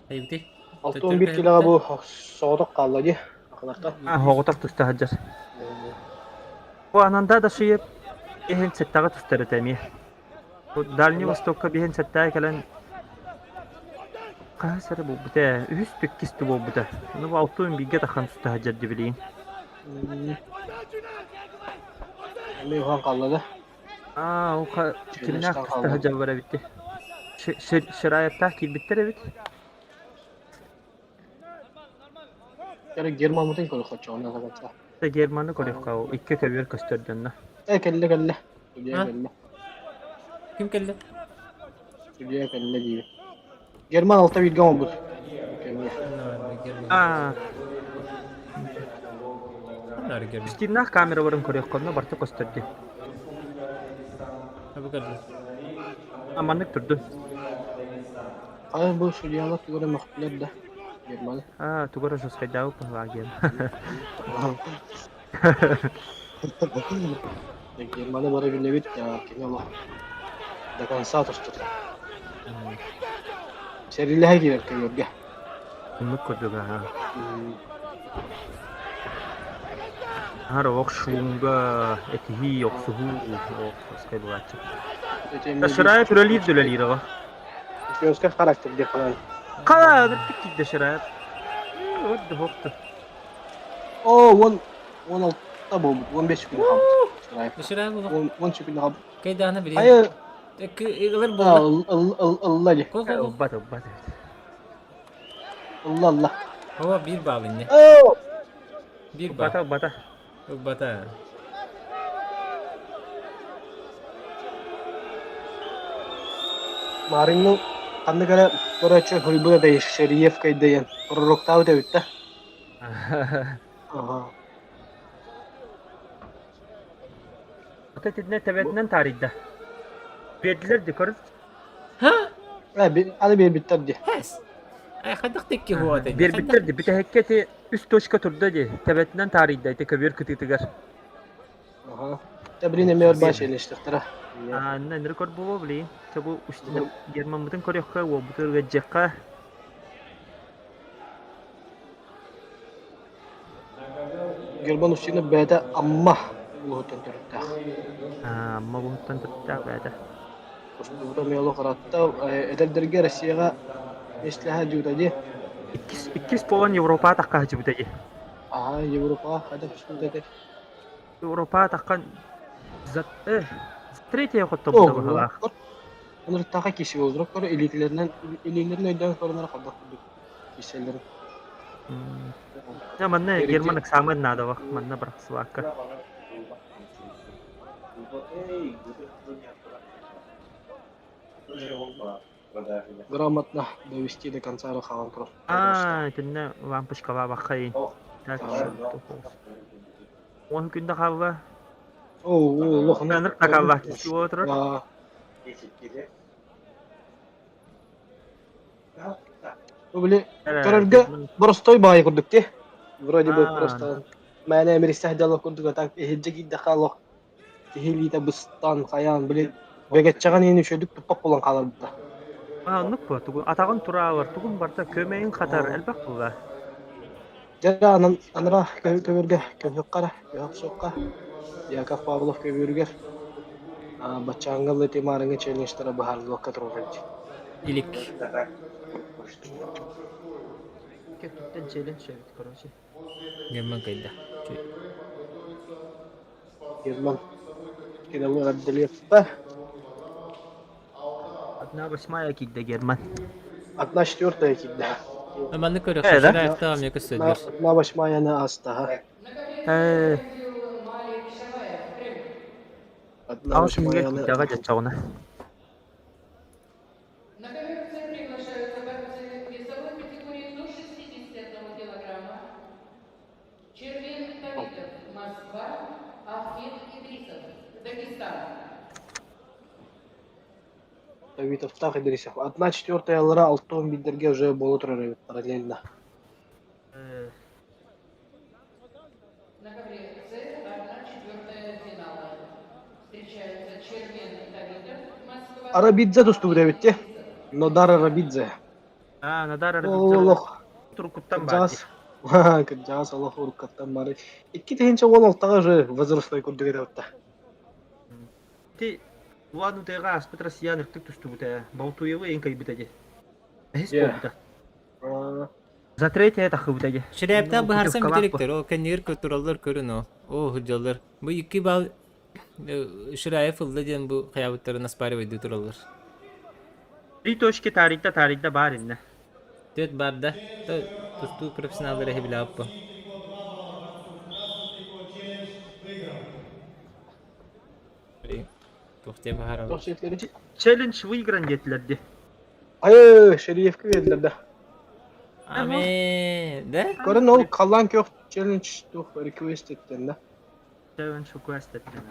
Эйбити.
61 килоҕа бу соҕотох хаалла дии. Акылартан.
А, соҕотох туста сылдьар. Бу Ананда Дашиев иһин сэттэҕэ тустар этэ эмиэ. Бу Дальний Востокка биһин сэттэҕэ кэлэн хаһыс эрэ буолбута ээ, үһүс иккис да буолбута. Ну бу алтын бииргэ таххан туста сылдьар дии билигин.
Эмиэ уһаан хаалла да.
Аа, ол кимнээх туста сылдьаллар эбит дии. Шираевтаах киирбиттэр эбит.
Эрэ Германмытын көрүөххэ оччоҕуна до конца.
Германы көрүөххэ ол икки көбүөр көстөр дьонно.
Э кэллэ кэллэ. Судьуйа кэллэ.
Ким кэллэ?
Судьуйа кэллэ диибин. Герман алта бииргэ оҥорбут.
Аа. Стеннаах камераларын көрүөххэ онно барыта көстөр дии. Маннык турдун.
Хайа бу судьуйалар тугу эрэ мөхтүлэр да Германы.
Аа, тугу эрэ жесткайдаабыт быһыылаах диэн.
Германы бары билэбит, кини олох до конца тустар. Сэриилэһэ киирэр көбүөргэ.
Оннук курдук аһа. Аһар олох шуунга этиһии, охсуһуу олох жесткай буолааччы. Шираев үлэлиир да үлэлиир оҕо.
Жесткий характер диэх хаlan.
Хала ыртык киирдэ Шираев. Вот духовка.
О, он 16 буолбут, 15 күн хаалбыт. Шираев.
Шираев буолуох.
10 күн хаалбыт.
Кайдаана билин.
Хайа
Ылар буолла.
Ылла дии.
Ылбат, ылбат.
Ылла, ылла.
О, биир баал инне. Биир баал.
Ылбата, ылбата.
Ылбата.
Маарыҥҥы ханнык эрэ көрөөччү суруйбут этэ Шериев кэйдэйэн пророктаабыт эбит да. Аха.
Ата итиннэ тэбэтинэн таарыйда. Биэрдилэр ди көрүс.
Ха?
Аны биэрбиттэр ди.
Хэс. Ай хайдах тикки хуата.
Биэрбиттэр ди бүтэһиккэ ити үс точка турда ди. Тэбэтинэн таарыйда ити көбүөр кытыытыгар.
Аха. Та блин эмиэ орбаа челлендж-тахтара.
Анна рекорд буолуо блин. Чэ бу устина Гермаммытын көрүөххэ, уолбутун ыгадьыахха.
Герман Устинов бэйэтэ Амма улууһуттан төрүттээх.
Амма улууһуттан төрүттээх бэйэтэ.
Устубута эмиэ олох ыраатта. Эдэрдэргэ Россияҕа миэстэлэһэ дьуута дии.
Иккис, иккис буолан Европаҕа тахха сылдьыбыта дии.
Аһа, Европаҕа хайдах устубута этэй?
Европаҕа таххан за, э, за третье хоттобута быһыылаах.
Ынырыктаахай киһи буолдура көрө илиилэринэн илиилэрин өйдөөн көрөнөр хайдах курдук киирсэллэрин.
Дьэ, манна Герман экзамен наада манна бырахсыбакка.
Грамотно довести до конца хаалан турар.
Аа, итиннэ лампочкалаабаххайын. Так, Он күндэ хаалла.
Оо, улахана.
Аныр такаллаах киси буола турар.
Били көрөргө боростой баайы курдук дии. Вроде бы просто мээнэ эмиристэх дьаллах курдук а так иһирдьэ киирдэххэ олох киһи илиитэ быстан хайаан били бэгэччэҕин иһин үчүгэйдик туппат буолан хааларбыта.
Аа, оннук буо тугун атаҕын тураалар тугун барыта көмөйүн хатар элбэх буолла.
Дьэ анан анара көбүргэ көмүөххэ эрэ көһөх суохха Яков Павлов көбүөрүгэр баччааҥҥа ыллы маарыҥҥы челленджтара быһаарыллыбакка тураллар дии.
Илик.
Кэттиттэн челлендж эбит, короче.
Герман кайда.
Герман Кириллы Абделевта.
Одна восьмая киирдэ Герман.
Одна четвертая киирдэ.
Маннык көрөх
Э, да?
Шираевтаах эмиэ көстөллөр.
На восьмаяны астаха.
Э,
Малик Шаваев, Крым.
Одна
Аҕыс күҥҥэ
восьмаяны.
киирдэҕэ дьаччаҕына.
На ковер С приглашаются борцы весовой категории до 61 килограмма. Червен Тавитов, Москва, Ахмед Идрисов, Дагестан.
Давидовтаах Идрисов. Одна четвертая аллара алтон бидерге уже буола турар эбит параллельно.
Э,
На ковре С 1-4 финала. Встречаются Червен Давидов, Москва.
Арабидзе тустубут эбит дии. Нодар Арабидзе.
А, Надар Арабидзе
Олох.
туркуттан баар дии.
Кырдьаҕас. Кырдьаҕас олох уруккаттан бары. Икки тыһыынча уон алтаҕа уже возрастной курдук этэ
Ити Улан Удэҕэ ааспыт Россиян ыртык тустубут ээ. Болтуевы эҥ кыйбыта дии. Бэһис
Дьэ.
буолбута. За третье тахыбыта дии.
Ширээптээх быһаарсан
Путевкалаах
бүтэрик ол кэннигэр тураллар көрүн о. Оо, сылдьаллар. Бу икки бал Шираев ылла диэн бу хайаабыттарын оспаривайдыы тураллар.
Три точки таарыйда таарыйда баар иннэ.
Түөрт баар да, тустуу профессионаллара эһи билээбиппин. Туох диэн баһаарабыт?
Челлендж выигран диэтилэр дии.
Айы, Шериевке биэрдилэр да.
Аме, да?
Көрөн ол халлаан күөх челлендж туох request эттэн да.
Челлендж request эттэн.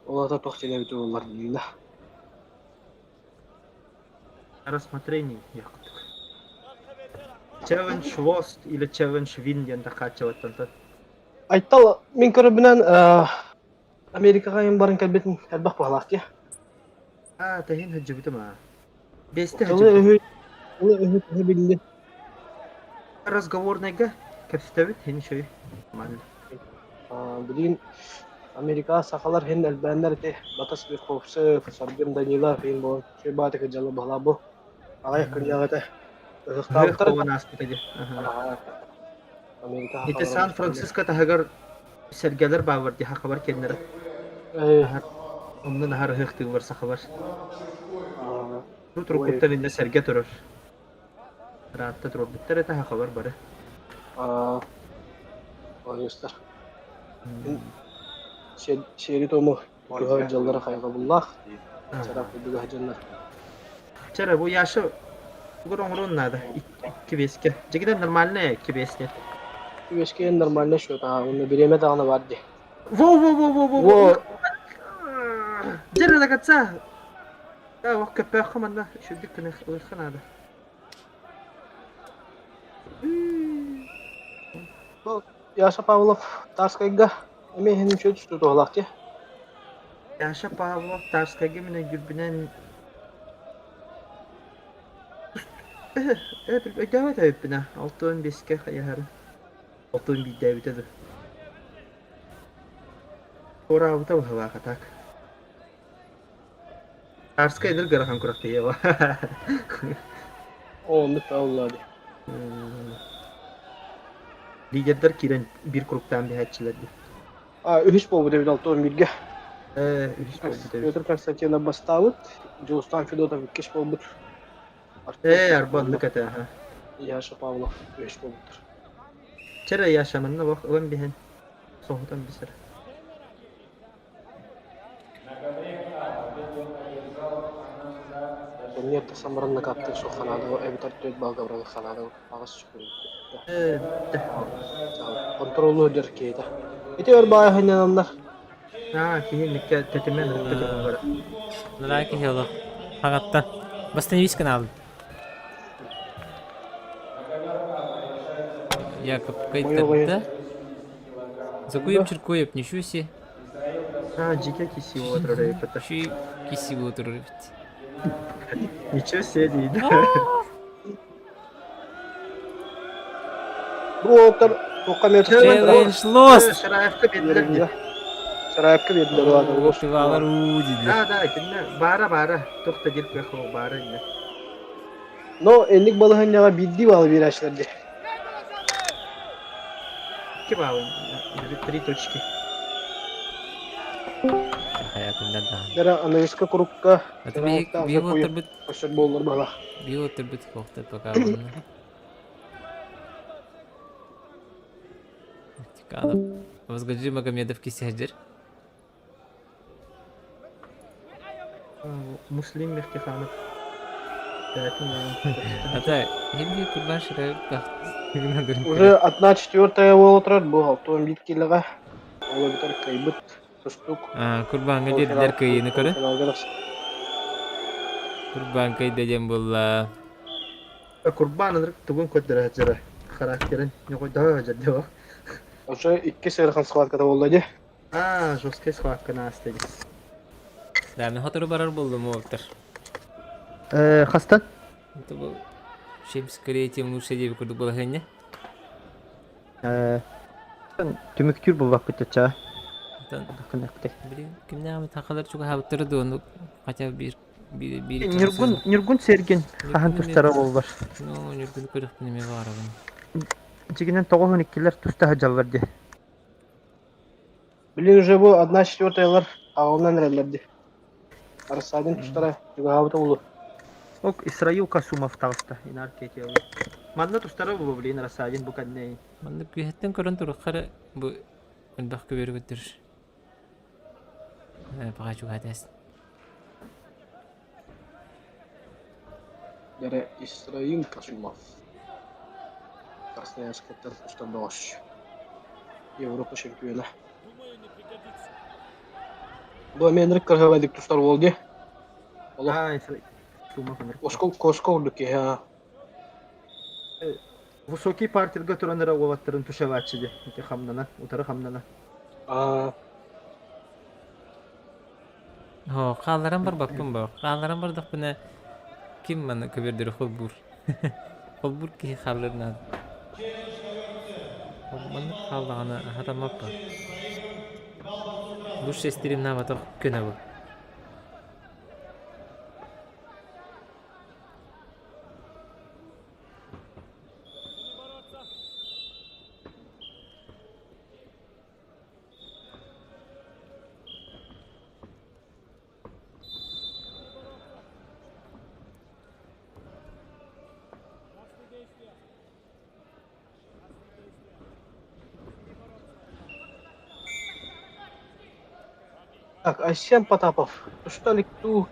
Ол ата туох диэн эбит буоллар да.
Рассмотрение якутук. Челлендж lost или челлендж win диэн тахааччылаттан
Айтал мин көрөбүнэн Америкаҕа айан баран кэлбитин элбэх баҕалаах дии.
Аа, тэһин сылдьыбытым аа. Бэстэ
Тылы
сылдьыбытым.
өһү тылы өһү төһө билли.
Разговорныйга кэпсэтэбит һин үчүгэй. Нормально.
Билигин Америкаҕа сахалар һин элбээннэр ити Батас Верховцев, Саргын Данилов иһин буолан үчүгэй баҕайытык дьалла баһылаа бу. Аҕыйах күннээҕитэ
Ыһыах
ыһыахтаабыттар
буолан ааспыта дии.
Аһаа. Америка
Ити
сахалара
Сан-Франциско таһыгар сэргэлэр бааллар дии хахабар кэннэрэ.
Э,
Онно наһаар ыһыахтыыллар сахалар.
аа,
Турукуттан иннэ сэргэ турар. Ыраатта туруорбуттар этэ хахабар бары.
аа, ойустар. Сиэри тому тутуһар дьаллара хайҕабыллаах. Чараах курдуга дьоннор.
Чара бу Яша угар оҥоруон наада. Икки биэскэ. Дьигинэн нормальная икки биэскэ.
Үөскэ нормальный счет, аа, уонна бириэмэ даҕаны бар дии.
Во во во во во
Во,
Дьэ до конца. Да, ох көппөөххө манна үчүгдүк гына ылыахха наада.
бу Яша Павлов Тарскайга эмиэ иһин үчүгэй түстүү туһалаах дии.
Яша Павлов Тарскайга мин өйдүүрбүнэн өйдөөбөт эбиппин аа 65-кэ хайаһары 61-дээбитэ дуу Туораабыта быһыылаах а так Тарскай эдэр ыарахан күрэхтэһиэҕэ
Оо, оннук да буоллаа дии.
Лидердэр киирэн биир кругтаан биһээччилэр дии.
А, үһүс буолбут эбит 61-гэ.
Ээ, үһүс буолбут эбит.
Петр Константинов бастаабыт, Дьулустаан Федотов иккис буолбут. Артур
Ээ, арба оннук этэ, аха.
Яша Павлов үһүс буолбуттар.
Чэрэ Яша манна бох ылан биһэн соһутан бисэр.
Турнир тахсан баран накаптыыр суох ханаада эбэтэр түөрт балга баран ханаада аҕыс
Ээ, бүттэ.
Контроллуу сылдьар киһитэ. Ити өр баайа сынньананнар.
Аа, киһи инникке тэтимэ ынырыкка тэтим барар.
Нара киһи олох. Хаҕаттан. Восстановись канал. Якоб кайтарда. Закуеп Чиркоев, ничего себе.
Аа, дьиҥэ кисиво отырор эбит.
Еще кисиво отырор эбит.
Ничего себе дейді.
Бу уолаттар туохха эмэ
Challenge lost!
Шараевка биэрдилэр дии.
Шараевка биэрдилэр ладно лост.
Тывалар уу дииллэр.
Да, да, итиннэ баара баара. Туох да диир кыах суох баара иннэ.
Но энник балаһыанньаҕа биирдии баалы биэрээччилэр дии.
Икки баалы. Три точки.
Хайатыннар даҕаны.
Дара аныгыска курукка
Это биһи уоттарбыт
көстөр буоллар баҕалаах.
Биһи уоттарбыт суохтар пока уонна. Тиканов. Возгаджи Магомедов кисэһдир.
Муслим Мехтиханов.
Ата, химби курбан шыра
Уже одна четвертая буола бу алтуон биир киилэҕэ. Ол эбэтэр кыайбыт тустуук.
Курбаҥҥа диэдилэр кыайыыны көрө. Курбан кыайда диэн буолла.
Курбан ынырык тугун көрдөрө сылдьара характерын ньоҕойдоһо сылдьар дии
Уже икки сыарахан схватката буолла дии.
Аа, жесткай схватканы ааста дии.
Да, мен хотору барар буоллум уолтар.
Э, хастан?
Это был чем скорее, тем лучше диэби курдук балаһыанньа.
Э, түмүктүүр булбаппыт ча.
Оттон, блин, кимнээҕи сахалар чугаһаабыттара дуо, ну, хотя бы биир биир биир
Ньургун Ньургун Сергин хаһан тустара буоллар.
Ну, Ньургуну көрөхпүн эмиэ баҕарабын.
Дьигинэн тоҕуһун иккилэр туста сылдьаллар дии.
Блин, уже бу одна четвертаялар аҕалынан эрэллэр дии. Рассадин тустара чугаһаабыта улу.
Ок, Исраил Касумов таҕыста Инар Кетиалы. Манна тустара булу, блин, Рассадин бу кэннэ.
Манна күһэттэн көрөн туруххара бу элбэх көбүөрү көттөр. Пока чугаһатас.
Дэрэ Исраил Касумов. Красноярскайтан тустар бөҕөс. Европа чемпиона. Бу эмиэ ынырык кыраһыабайдык тустар уол дии. Олох
Аа, Исраил Касумов ынырык.
Коско Коско курдук киһи аа.
Высокий партерга туран эрэ уолаттарын тушевааччы дии. Ити хамнана, утары хамнана.
Аа
Оо, хаалларан барбаппын бо. Хаалларан бардахпына ким маны көбүөрдөрү холбуур? Холбуур киһи хааллар наада. Маннык хааллаҕына хатаммаппын. Бу шестериннаабатах көнө бу.
Так, Айсен Потапов, туста илик дуу,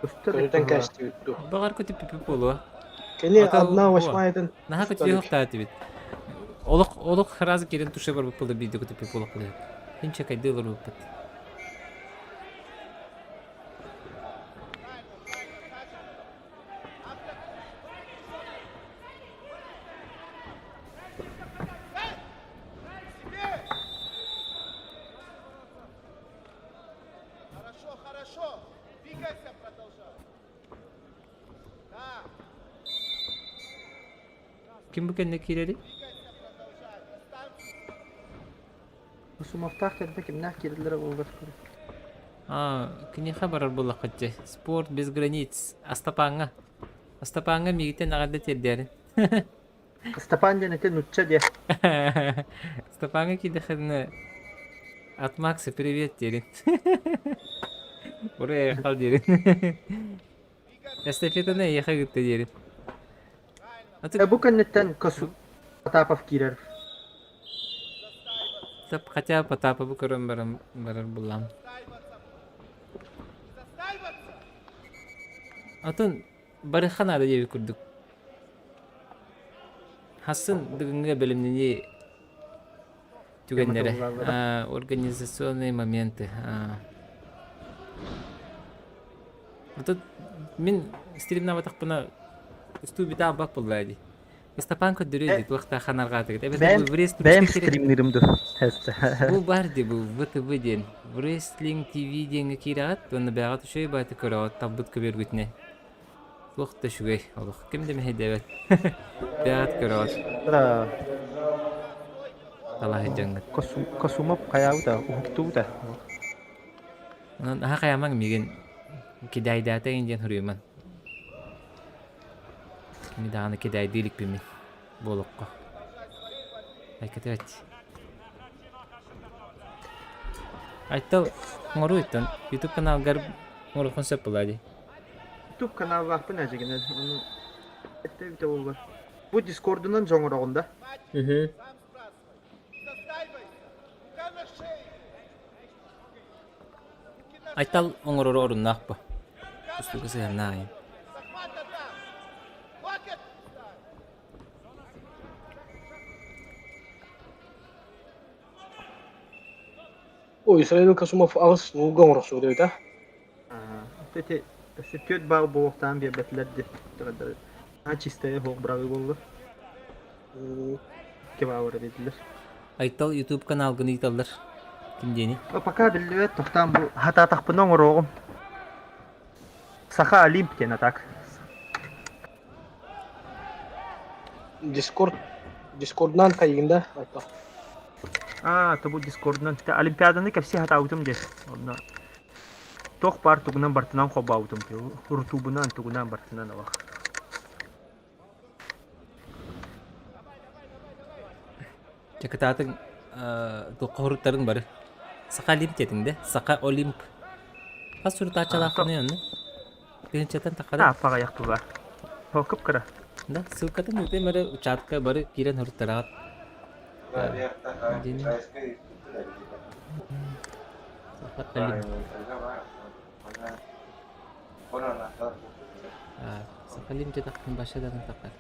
Туста илик
көтүтэн
быһыылаах.
кээстибит дуу.
Баҕар көтүппүппүт буолуо.
Кини
Ата
одна
буо.
восьмая
Наһаа
туста илик.
көтүтүөхтаат эбит. Олох олох сразу киирэн туше барбыт буолла биирдэ көтүппүт буолуохпут. Инче кайды олорбуппут.
Хорошо, хорошо. Двигайся, продолжай. Да.
Ким бу кэннэ киирэрий?
Сумахтаах кэлбэ кимнээх киирэллэрэ буолбат
Аа, киниэхэ барар буоллаххыт дьэ. Спорт без границ. Астапааҥҥа. Астапааҥҥа миигиттэн эҕэрдэ тиэрдээрин.
Астапаан диэн ити нучча диэ.
Астапааҥҥа киирдэххинэ от Макса привет диэрин. Ура хал диэрин. Эстафетаны эйиэхэ ыытта диэрин.
Э, бу кэнниттэн Косу Потапов киирэр.
Хотя Потаповы көрөн баран барар буллам. Атын барыха наада диэбит курдук. Хассын бүгүҥҥү бэлэмнэнии түгэннэрэ. Организационные моменты. Тут мин стримнаабатахпына устуу бүтэ албат буолла дии. Ыстапаан көрдөрүө дии туохта ханарҕаатыгыт. Эбэтэр
Бэйэм бэйэм стримнирим ду.
Бу бар дии бу ВТВ диэн. Wrestling TV диэҥҥэ киирэҕит уонна бэйэҕит үчүгэй баайты көрөҕүт талбыт көбүөргүтүнэн. Туох да үчүгэй олох. Ким да мэһэйдээбэт. Бэйэҕит көрөҕүт. Талаһы дьаҥҥыт.
Косумов хайаабыта, уһуктубута.
Онон аһа хайаамаҥ миигин кидайдаата иҥин диэн суруйуман. Кими даҕаны кидайдыы иликпин мин буолуохха. Айкатыач. Айтал оҥоруу иттэн YouTube каналгар оҥоруоххун сөп буолаа дии.
YouTube каналлаахпын эдьигинэн ону эттэ эбитэ буоллар. Бу Дискордунан дьоҥ оҥороҕун да?
Үһү.
Сам сбрасывай. Застаивайся. Рука на шею. Руки на
Айтал оҥороро оруннаах бу. Устуга сыһыаннаах айан.
Захват отдам. Локоть ставь.
Ой, Исраил Касумов аҕыс нуулга оҥорохсубут эбит а?
Ити өссө түөрт баал буолуохтаан биэрбэтилэр дии. Аа чистая суох быраҕыы буолла. Икки баал эрэ биэрдилэр.
Айтал YouTube каналгын ыыталлар. Ким диэни?
Пока биллибэт, тохтоон бу хатаатахпына оҥоруоҕум. Саха Олимп диэн атак.
Дискорд Дискордунан хайыгын да Айтал.
Аа, тобу Дискордунан Олимпиаданы кэпсии хатаабытым диэн. Онно туох баар тугунан бартынан холбообутум рутубунан тугунан бартынан олох.
Чэ кытаатыҥ туохха хоруттарыҥ бары. Саха Олимп диэтиҥ да? Саха Олимп. Хас сурутааччылааххыный онно? Тыһыынчаттан таххара.
Аҕыйах тула. Кып кыра.
Да, ссылкатын ыытыам эрэ чатка бары киирэн хоруттараҕыт. Саха Олимп. Саха Олимп диэтэхпин баша даҕаны таххар.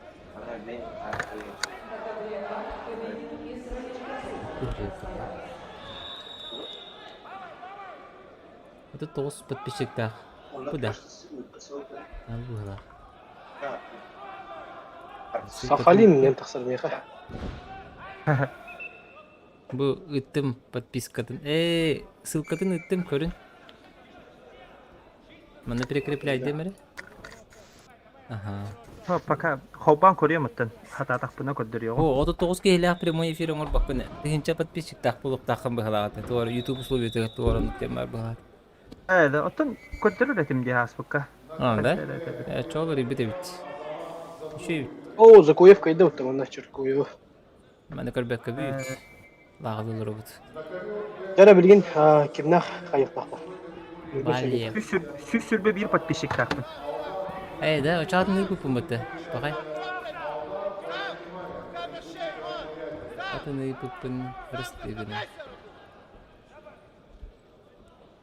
39 подписчиктаах. Бу да. Быһалаах.
Сахалин диэн тахсар миэхэ.
Бу ыттым подпискатын. Ээ, ссылкатын ыттым көрүн. Манна прикрепляй диэмэри. Аха.
Пока холбоон көрүөм оттон хатаатахпына көрдөрүөҕүм.
О, 39 киһилээх прямой эфир оҥорбоккун ээ. Тыһыынча подписчиктаах буолуохтааххын быһалаҕата. Туора YouTube условиятыгар туоран тем бар быһалаат.
Ээ, да, оттон көрдөрөр этим дии ааспыкка.
А, да? Э, чоолор ирбит эбит. Үчүгэй эбит.
О, Закуев кайда оттон манна Черкуеву.
Маны көрбөккө бүүт. Лааҕылыы олоробут.
Дьэ билигин кимнээх хайыахтаахпын?
Балиев.
121 подписчиктаахпын.
Ээ, да, очаатын ыыппыппын бытты. Пахай. Атын ыыппыппын прости гына.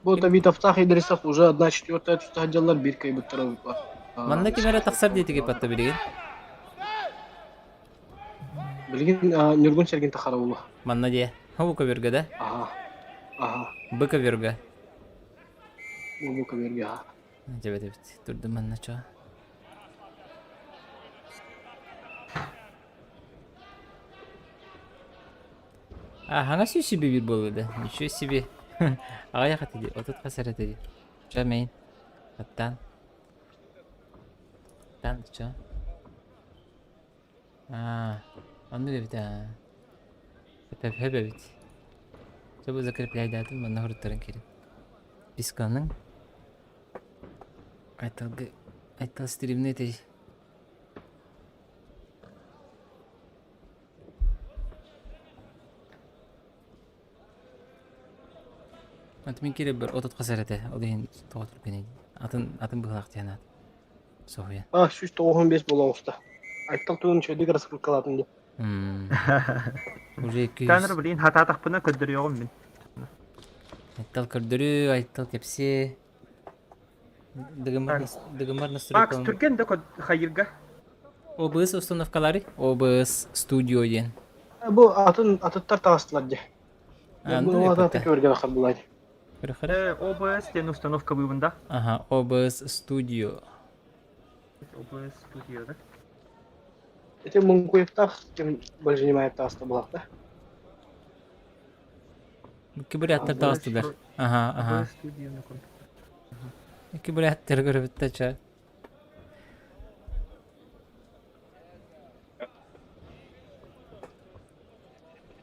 Бу Табитовтаах Идрисов уже одна четвертая тустаах дьаллар биир кыайбыттара
Манна ким эрэ тахсар диэтиги патта билигин.
Билигин Ньургун Сергин тахара буолуо.
Манна дии. Хабу көбөргө да?
Аха. Аха.
Б көбөргө.
Бу көбөргө аха.
Дебет эбит. Турдум манна чо. А, хаҥас себе биир буолла да. Ничего себе. Аҕыйах этэ дии, 30 хас эрэ этэ дии. Чэ, мэйин. Аттаан. Аттаан, чэ. Аа, оннук эбит аа. Хөп эбит. Чэ, бу закрепляйдаатым, манна хоруттаран киирин. Писканың. Айталгы, айтал стримный этэй. Аты мин киирэрбэр 30 хас эрэ этэ, ол иһин тоҕо түргэнэй. Атын атын быһыылаах диэн аат. Соһуйан.
А, 195 буола оҕуста. Айтал тугун үчүгэйдик раскрылкалаатын дии.
Уже 200.
Таныр блин хатаатахпына көрдөрүөҕүм мин.
Айтал көрдөрүү, Айтал кэпсиэ. Дыгымар дыгымар
Макс
настройкалан.
түргэн да хайырга.
OBS установкалары OBS Studio диэн.
Бу атын атыттар таҕыстылар дии.
Аны
Бу аты көргө бахар
Көрөхөрө.
OBS диэн установка быыбын да.
Ага, OBS Studio.
OBS Studio да.
Ити Муҥкуевтаах ким Бальжинимаев таҕыста булахта.
Икки буряттар таҕыстылар. Ага, ага.
OBS Studio на компьютер.
Икки буряттар көрөбүттэ ча.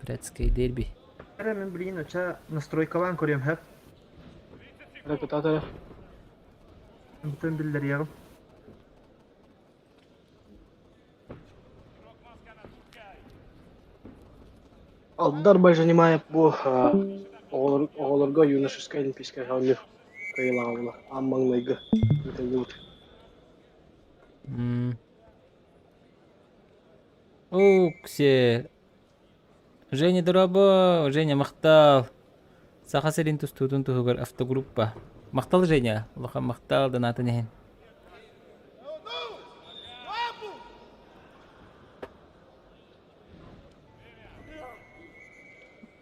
Бурятский дерби.
Эрэ мин билигин оча настройкалаан көрүөм хөп.
Ракетатора.
Бүтүн биллэриэҕим.
Алдар Бальжинимаев бу. Оҕолорго юношескай олимпийскай оонньуу кыайыылааҕа буолар. Аан маҥнайгы ыытыллыбыт.
Уксе. Женя дорообо, Женя махтал. Саха сирин тустуутун туһугар автогруппа. Махтал Женя, улахан махтал донатын иһин.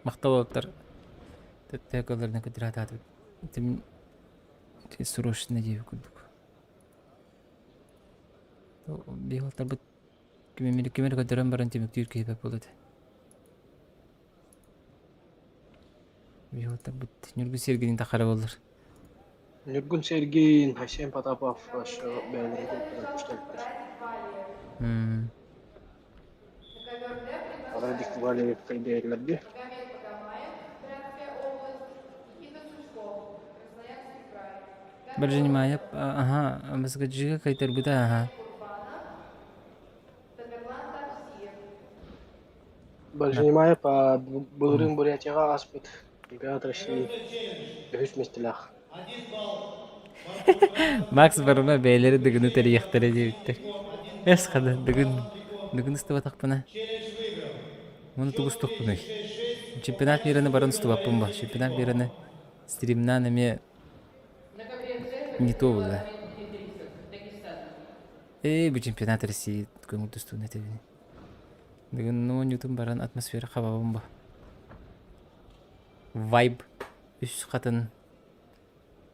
Махтал уолаттар. Төттө кылларына көтүрэ Тим срочно диэбит курдук. Биһалтарбыт кимэмили кимэри көрдөрөн баран түмүктүүр киһи буолуо этэ. Биһалтарбыт Ньургун Сергейин тахара буоллар.
Ньургун Сергейин, Айсен Потапов өссө бэйэлэрин курдук көстөллөр. Радик Валерьев кэйдээрлэргэ.
Бэржинимаайап, аһа, Баскаджига кайтарбыта, аһа.
Бальжинимаев былырыын Бурятияҕа ааспыт чемпионат России үһүс миэстэлээх.
Макс барыма бэйэлэри дыгыны тэрийэхтэрэ диэбиттэр. Эс хада дыгын дыгын ыстыбатахпына. Муну тугу устуохпунуй? Чемпионат мираны баран устубаппын ба. Чемпионат мираны стримнаан эмиэ не то было. Ээ, бу чемпионат России көҥүл тустууну этэбин. Дыгын оонньуутун баран атмосфера хабабын ба. Вайб үс хатын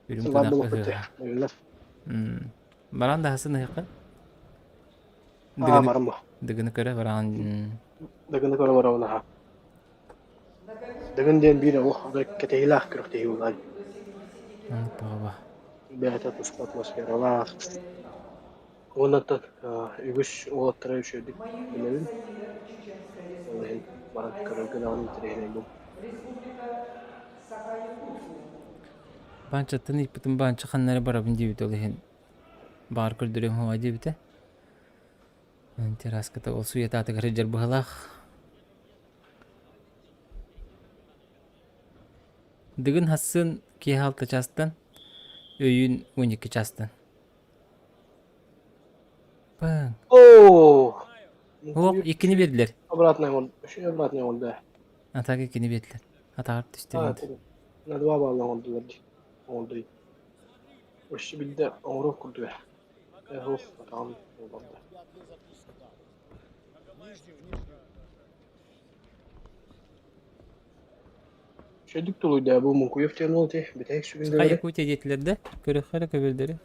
үрүҥ
Бар
тунах
буолуохпут
ыһыаҕа. Баран да хасын ыһыахха.
Аа, баран бу.
Дыгыны көрө баран.
Дыгыны көрө барабын аха. Дыгын диэн биир олох кэтэһиилээх күрэхтэһии буолар.
Оннук баҕаба.
Бэйэтэ туспа атмосфералаах. Уонна үгүс уолаттары үчүгэйдик билэбин. Ол иһин баран көрөргө даҕаны интэриэһинэй
Баанчаттан ыйыппытым баанча ханна эрэ барабын диэбит ол иһин баар көрдөрүөм суоҕа диэбитэ. Терраската ол суетаатыгар сылдьар быһалаах. Дыгын хасын киэһэ алта чаастан, өйүүн 12 чаастан. Паҥ.
Оо!
Суох, иккини биэрдилэр.
Обратная он, еще обратная он, да.
А так иккини биэрдилэр. Атаҕар түстэ.
А, на два балла оҥордулар дии. Оҥордуй. Өссө билдэ оҥоруох курдуга. Эх, атаҕым буолбатта. Үчүгэйдик тулуйда бу Мукуев диэн уол ити бүтэһик
Саха
сүгүндэлэри.
Якутия диэтилэр да, көрүөххэ эрэ көбүлдэри.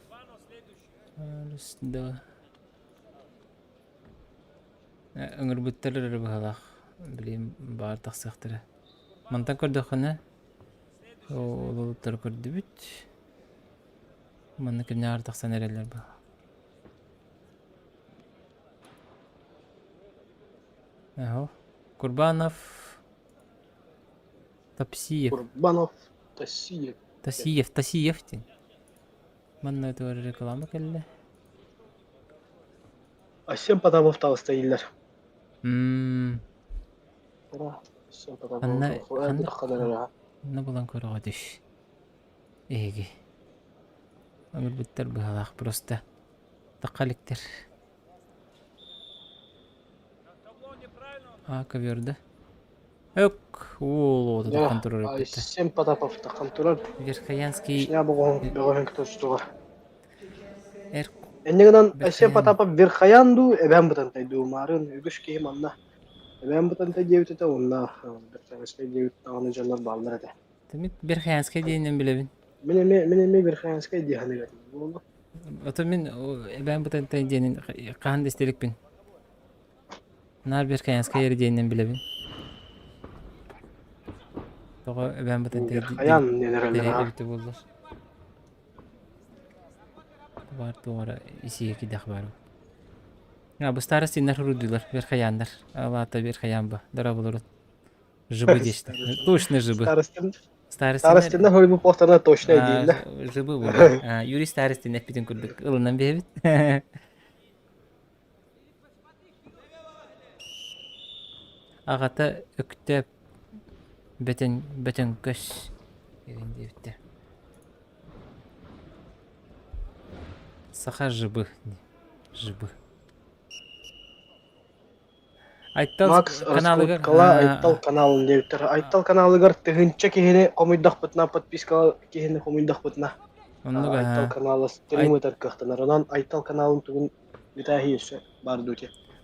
Раз, два. Ыҥырбыттар эрэ быһалаах. Билим баар тахсыахтара. Мантан көрдөххүнэ, олуттары көрдүбүт. Манна кимнээҕэр тахсан эрэллэр быһа. Эһо. Курбанов Тапсиев.
Курбанов Тасиев.
Тасиев, Тасиев диэн. Манна туора реклама кэллэ.
Асем Потапов таҕыста дииллэр.
Мм.
Асем Потапов
Ханна ханна
ханна
ханна булан көрөҕө түс. Эһиги. Өлбүттэр быһалаах просто. Тахха иликтэр. А, ковер да? Өк, уол оҕото таххан турар эппиттэр.
Айсен Потапов таххан турар.
Верхоянский
Шня бөҕөһүн бөҕөһүн тустуга.
эр
Инньэ гынан Айсен
Верхоян
Потапов Верхоян дуу, Эбээн Бытантай дуу маарын үгүс киһи манна Эбээн Бытантай диэбит этэ уонна Верхоянскай диэбит даҕаны дьоннор бааллар этэ.
Мин Верхоянскай диэнинэн билэбин.
Мин эмиэ мин эмиэ Верхоянскай дии саныыр этим. Буолла.
Ото мин Эбээн Бытантай диэнин хаһан да истэ иликпин. Наар Верхоянскай эрэ диэнинэн билэбин. Тоҕо Эбээн Бытантай
Верхоян диэн эрэллэр аа.
эбитэ буоллар. Баар туох эрэ исигэ кидэх баар. А, бу старостиннар хоруйдуулар, Верхояннар. Алаата Верхоян ба, дорооболорун. Жыбы дешті. Точно жыбы.
Старостин
Старостиннар
Старостиннар хоруйбут буолтарына точно дииллэр.
Жыбы буолар. Юрий Старостин эппитин курдук ылынан биэбит. Аҕата Өктөөп. Бөтөн бөтөҥкөс диэн диэбиттэр. Саха жыбы жыбы. Айтал
Макс
каналыгар
Раскруткала Айтал каналын диэбиттэр. Айтал каналыгар тыһыынча киһини хомуйдахпытына, подписка киһини хомуйдахпытына,
Оннук
Айтал
аһа.
канала стрим ытар кыахтанар. Онон Айтал каналын тугун бүтээһи өссө баар дуу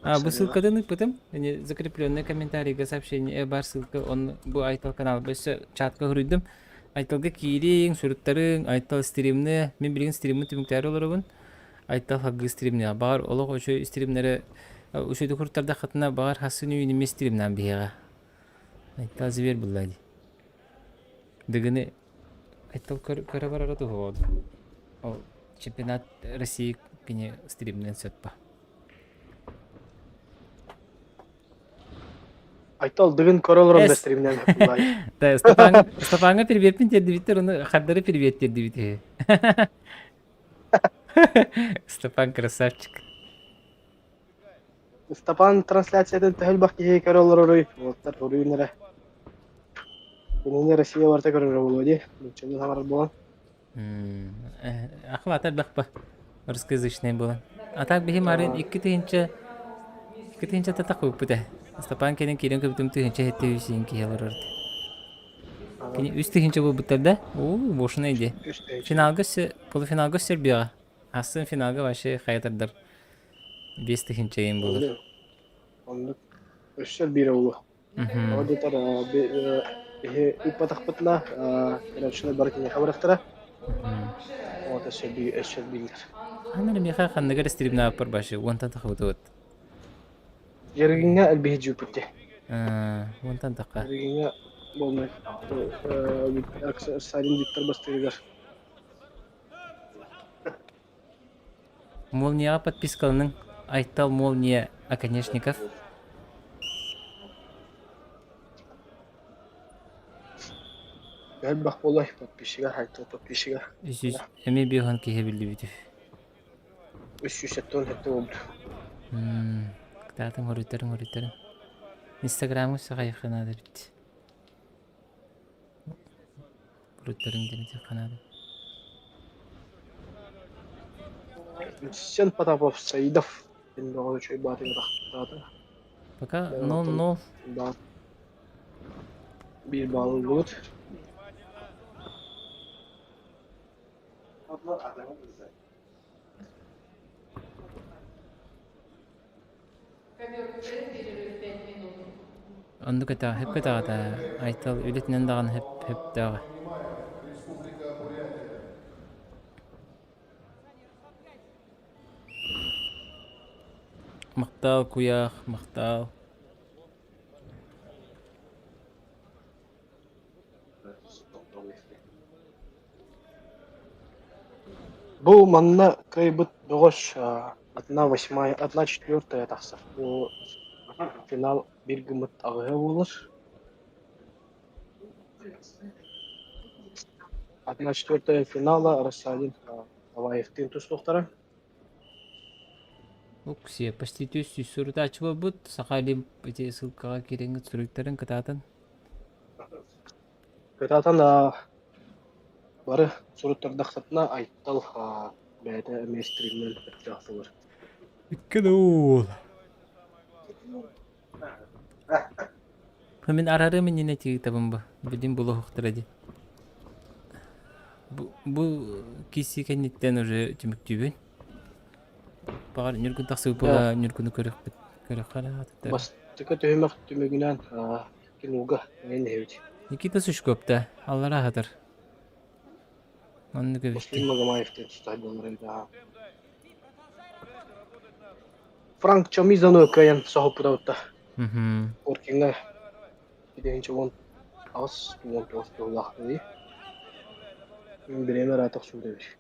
А, бу ссылкатын ыыппытым. Ини закрепленный комментарийга сообщение бар ссылка он бу Айтал канал өссө чатка суруйдум. Айталга киириҥ, суруттарыҥ, Айтал стримны, мин билигин стриммин түмүктээри олоробун. Айтал хаггыы стримнээх. Баҕар олох үчүгэй стримнэри үчүгэйдик суруттардаххытына, баҕар хассын үүнүмэ стримнаан биһиэҕэ. Айтал зверь булла дии. Дыгыны Айтал көрө барара туһуоду. Ол чемпионат России кини стримнен сөп ба.
Айтал дыгын көрө олорон да стримнен
Да, Степан, Степанга привет тиэрдибиттэр, ону хардары привет тиэрдибит Степан красавчик.
Степан трансляциятын төһө киһи көрө олороруй? Уолаттар уруйун эрэ. Кинини Россия барыта көрөрө буолуо дии. Нууччалыы саҥарар буолан.
Ахлата элбэх русскоязычный буолан. А так биһи марын 2000 татах выппыт ээ. Степан кэлин киирэн көбүтүм тыһынча хетте үсүн киһи олорор. Кини үс тыһынча буолбуттар да? Уу, бошуна иди. Финалга полуфиналга Сербияҕа. Астын финалга вообще хайатардар 5 тыһынча ең болар.
Оннук. Өссө биирэ буолуо. Тоҕо диэтэр биһи ыыппатахпытына көрөөччүлэр бары киниэхэ барыахтара. Вот өссө өссө биллэр.
Ханна миэхэ ханныгар стримнааппар башы уонтан тахыбытыбыт.
Ярыгиҥҥа элбиһи дьүүппүттэ.
Уонтан таха.
Ярыгиҥҥа буолмай. Сарин Виктор бастыгыгар.
Молнияҕа подпискаланыҥ. Айтал Молния Оконешников.
Элбэх буолай подписчига, Айтал подписчига.
Үс эмиэ биохан киһи биллибит.
377 болду.
Кытаатыҥ хоруйтарыҥ хоруйтарыҥ. Инстаграмҥа сахайыхха наада эбит. Хоруйтарыҥ диэн этиэххэ наада.
Сен Потапов Саидов бөҕө үчүгэй баатыгар тахтаата.
Пока 0-0.
Биир балл ыллыбыт.
Оннук этэ, сөпкө этэҕит ээ. Айтал үлэтинэн даҕаны сөп сөптөөҕө. Махтаал куйаах, махтаал.
Бу манна кыайбыт бөҕөс одна восьмая, одна четвертая тахсар. Бу финал биир гыммыт аҕыһа буолар. Одна четвертая финала Рассадин Талаевтыын тустуохтара.
Уксия, почти 300 сурутааччы буолбут. Сахалин ити ссылкаҕа киирэҥҥит суруйтарыҥ кытаатан.
Кытаатан бары суруттардахтарына Айтал бэйэтэ эмиэ стримнэн сөптөөх буолар.
Икки уол. Мин арарым иннинэ тиитабын бу. Билим булуохтара дии. Бу, бу киси кэнниттэн уже түмүктүүбүн. Баҕар Ньургун тахсыбыт буола Ньургуну көрөхпүт. Көрөххө эрэ
Бастакы түһүмэх түмүгүнэн кинуга эн эһэбит.
Никита Сучков да аллара аһатар. Оннук эбит.
Муслим Магомаев диэн тустаах буолар эбит аа. Франк Чомизону кыайан соһуппута Коркиҥҥа итинчэ 18 19 туоллаах дии. Мин бириэмэ ыраата охсубут эбит.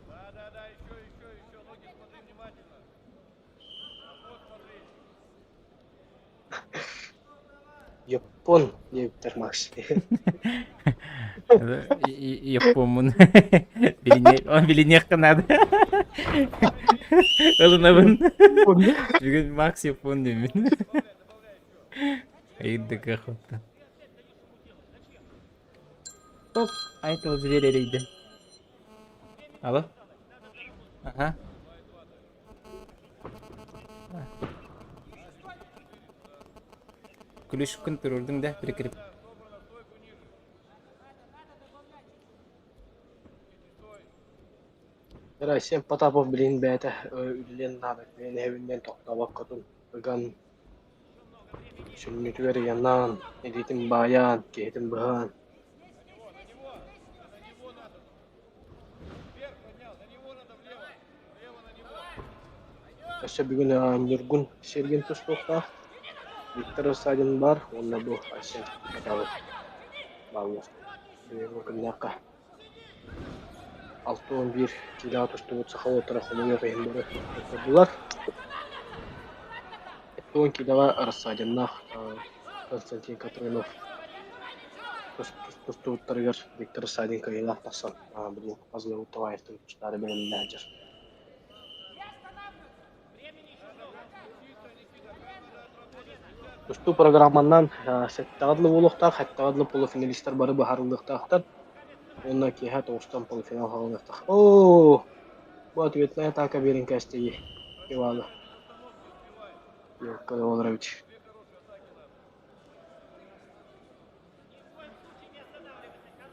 Да-да-да, еще, еще, еще. Ноги смотри внимательно. Вот смотри.
Япон диэбиттэр Макс.
Японмун. Билиниэххэ наада. Ылынабын. Бүгүн Макс Япон диэммин. Ыйдык охота. Топ, айтыл зверь эрийди. Алло? Ага. Күлүшкүн турурдуң да прикреп.
Айсен Потапов билигин бэйэтэ үлэлиэн наада, бэйэн эһэбинэн тохтообоккотун ыган, сүнньүтүгэр ыйанан, илиитин баайан, киһитин быһан. Өссө бүгүн Ньургун Сергин тустуохтаах, Виктор Рассадин баар уонна бу Айсен Потапов бааллар. Бүгүҥҥү күннээххэ 61 киилэҕэ тустубут саха уолаттара хомойуох иһин бары туттардылар. 70 киилэҕэ Рассадиннаах Константин Катрынов тустубуттарыгар Виктор Рассадин кыайыылаах тахсан билигин Азгабыт Таваевтан тустаары бэлэмнээх сылдьар. Тустуу программанан сэттэҕэ дылы буолуохтаах, сэттэҕэ дылы полуфиналистар бары быһаарыллыахтаахтар уонна киэһэ тоҕустан полуфинал хаалыахтаах. Оо, бу ответная атака биэрэн кээстэги Ивана Иванович.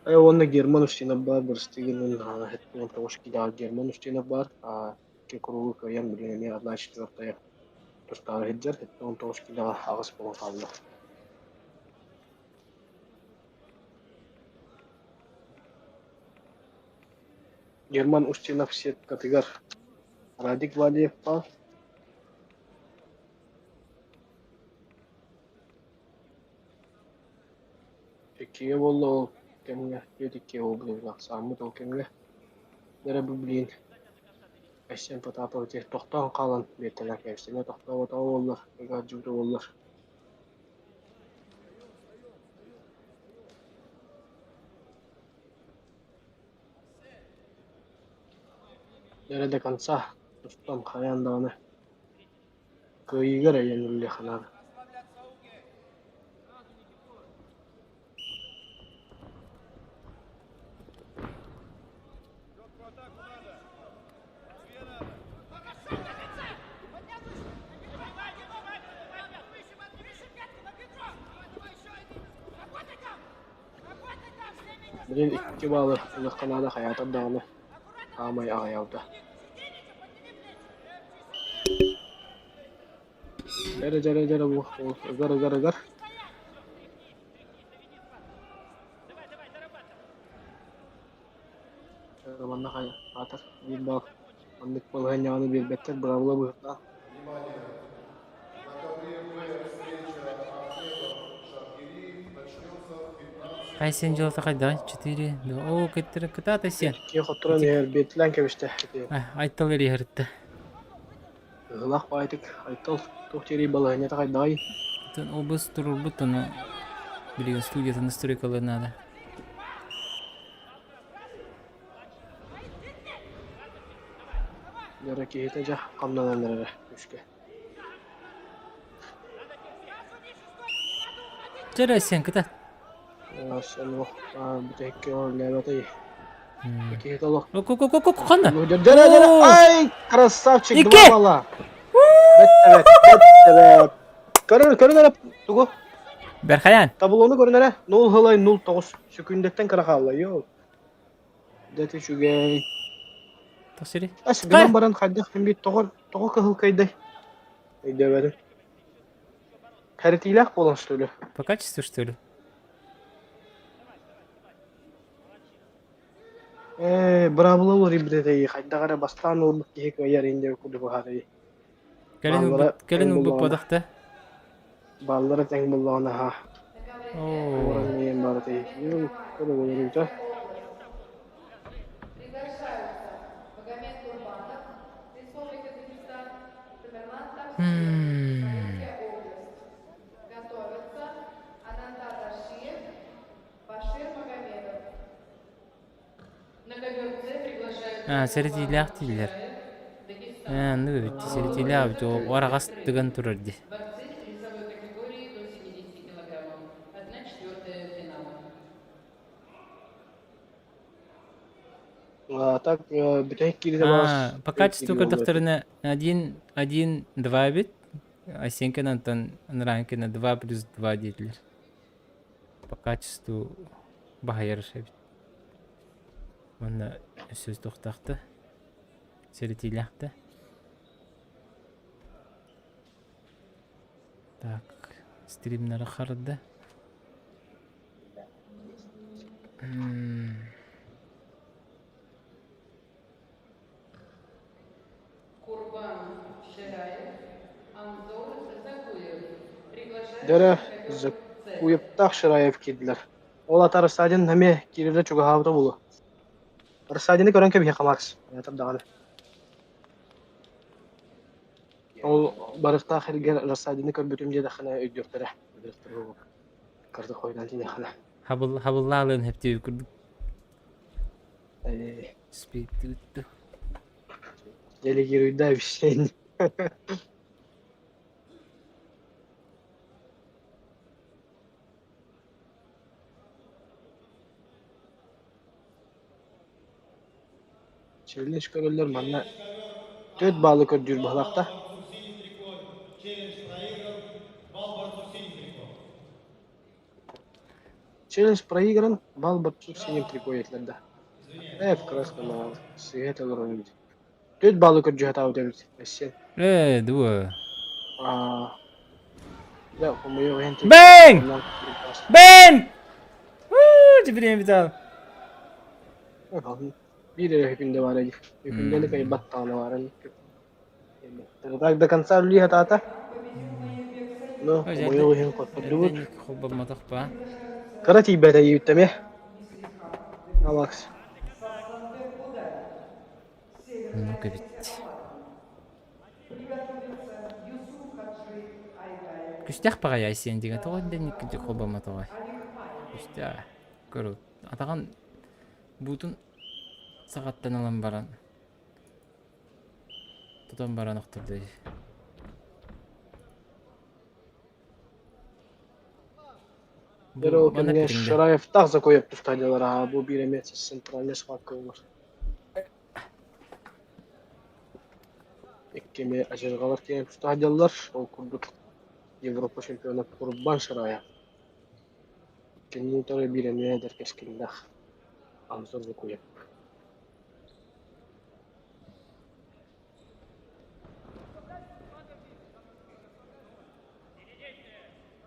Э, уонна Герман Устинов баар, бырастыы гыннын, 79 киилэҕэ Герман Устинов баар, икки кругу кыайан билигин эмиэ одна четвертая тустаары сылдьар, 79 киилэҕэ аҕыс буолан хаалла. Герман Устинов сеткатыгар Радик Валиев баар. Иккигэ буолла ол кэмҥэ, түөрт иккигэ буолбут ахсааммыт ол кэмҥэ. Эрэ бу билигин Айсен Потапов ити тохтоон хаалан биэртэлээх кэбистэ. Тохтооботоҕо буоллар, ыгаадьыбыта буоллар. Эрэ до конца тустан хайаан даҕаны кыайыыга эрэ иэниллиэххэ наада. Билигин икки баалы ылыахха наада хайаатар даҕаны хаамай аҕыйаабыта. Дьэрэ дьэрэ дьэрэ бу ыгар ыгар ыгар. Манна хайа аатар биир баал маннык балаһыанньаҕаны биэрбэттэр быраабыла быһыылаах.
Айсен дьыалата хайдаҕый? Четыре, два. Оо, кыттыры кытаат Айсен.
Икки хотторон иһэр биэртилээн кэбистэ.
Айтал эриэһэртэ.
Ыһылах баайтык Айтал туох диэрий балаһыанньата хайдаҕый?
Атын обус турурбут ону билигин студиятын настройкалыыр наада.
Дьоро киһитэ дьэ хамнанан эрэрэ күүскэ.
Чэ Айсен кыта.
Ону бүтэһиккэ үлэлээбэтэй. Киһитэ олох.
Ханна?
Дьэрэ дьэрэ ай красавчик
Икки!
два балла. Бэт бэт бэт бэт. Көрөр көрөн эрэ тугу?
Бэрхаян.
Таблону көрөн эрэ. 0 хылай 09 секүндэттэн кыра хаалла. Йоо. Дэти үчүгэй.
Тосири.
Ас гынан баран хайдах ким бит тоҕо тоҕо кыһыл кайдай. Өйдөөбөтүм. Кэрэтиилээх буолан что ли?
По качеству что ли?
Ээ, быраабыла уларыйбыт этэй, хайдах эрэ бастаан ылбыт киһи кыайар ин диэн курдук быһаарыы.
Кэлин
Бааллара
ылбыт, кэлин
тэҥ
ылбыт
буллаҕына,
буолбатах да?
бааллара тэҥ буллаҕына аһаа,
Оо.
уоран иһэн баар этэй. Юу, көрө уларыйбыта.
Приглашаются Магомед Курбанов, Республика Дагестан, Тамерлан Тавсиев,
М.
Смоленская область. Готовятся Ананда Ташиев, Башир Магомедов.
А, сэрэтиилээх дииллэр. Ээ, оннук эбит дии, сэрэтиилээх эбит, о араҕас тыган турар дии.
Борцы весовой категории до 70 килограммов. 1/4 финала.
А так бүтэһик киирдэ баҕас
Аа, по качеству көрдөхтөрүнэ один, один, два эбит. Айсенкин Антон Ранкина 2 плюс 2 диэтилэр. По качеству баһыйар эбит. Уонна өссө туохтаахта, сэрэтиилээхтэ. Так, стримнары харда.
Курбан Шираев, Анзор Закуев.
Дөрө
Приглашаются в ковер С.
Закуевтаах Шираев киирдилэр. Ол ата Рассадин эмиэ киирэрэ чугаһаабыта буолуо. Рассадины көрөн кэбиһиэххэ Макс, этэр даҕаны. Ол барыстаах эргэр Рассадины көрбүтүм диэтэххинэ өйдүөхтэрэ. Өйдүөхтэрэ буолуо. Кырдык хойутаан тиийдэххинэ.
Хабыл хабыллаалыан хэптиэбит курдук. Спектр.
Делегируй да обещание. Челлендж көрөллөр манна түөрт баалы көрдүүр быһалаахта. Челлендж проигран, балл борцу синим трико этилэр да. Ээ, в красном аал сыыһа толорон эбит. Түөрт баалы көрдүү сатаабыт эбит, Россия.
Ээ, дуо.
Аа, да, хомойуох иһин
Бэҥ! Бэҥ! Уу, теперь видал.
Биир эрэ күндэ баар эдик. Күндэни кайбат даҕаны баар Так до конца үллүү сатаата. Ну, хомойуох иһин хоттордубут.
Холбоммотох ба.
Кыра тиийбэтэ ииттэмэ. Алакс.
Ну-ка бит. Күстэх баҕайы Айсен дигэ тоҕо дэнник холбоммотоҕой. Күстэх. Көрө атаҕын буутун саҕаттан ылан баран тутан баран охтордо.
Дьэ ол кэмҥэ Шараевтаах Закоев тустааччылар аһа бу биир эмиэ центральнай схватка буолар. Икки эмиэ адьырҕалар тиийэн тустааччылар, ол курдук Европа чемпиона Курбан Шараев. Кинини утары биир эмиэ эдэр кэскиллээх Анзор Закуев.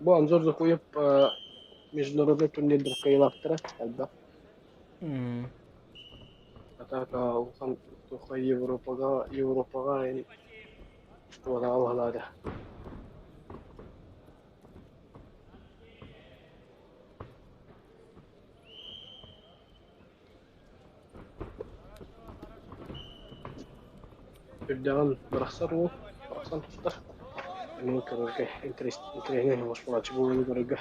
Бу Анзор Закуев международный турнирдар кыайыылаахтара элбэх. Атака улахан туохха Европаҕа Европаҕа туолаҕа баһылаата. Үрдэҕин бырахсар уол, барахсан тустар. Эмиэ көрөргө интэриэһинэй буолааччы буолуону көрөргө.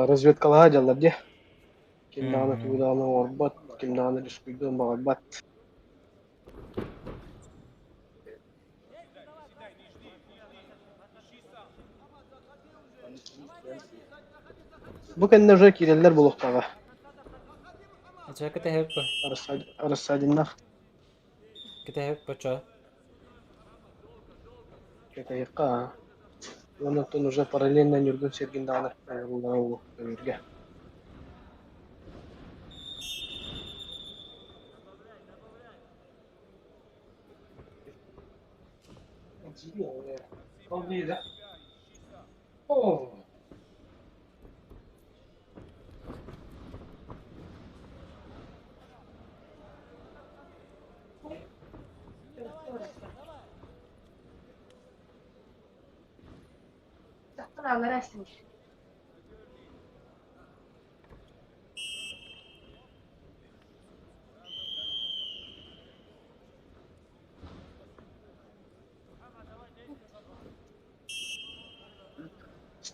Разведкалаһа дьаллар дии. Ким даҕаны тугу даҕаны оҥорбот, ким даҕаны дьускуйдуон баҕарбат. Бу кэннэ уже киирэллэр буолуохтааҕа. Рассадиннах.
Кэтэһэбит бачча.
Кэтэһиэххэ аа. Уонна оттон уже параллельно Ньургун Сергин даҕаны айыллара буолуо көбүөргэ. О!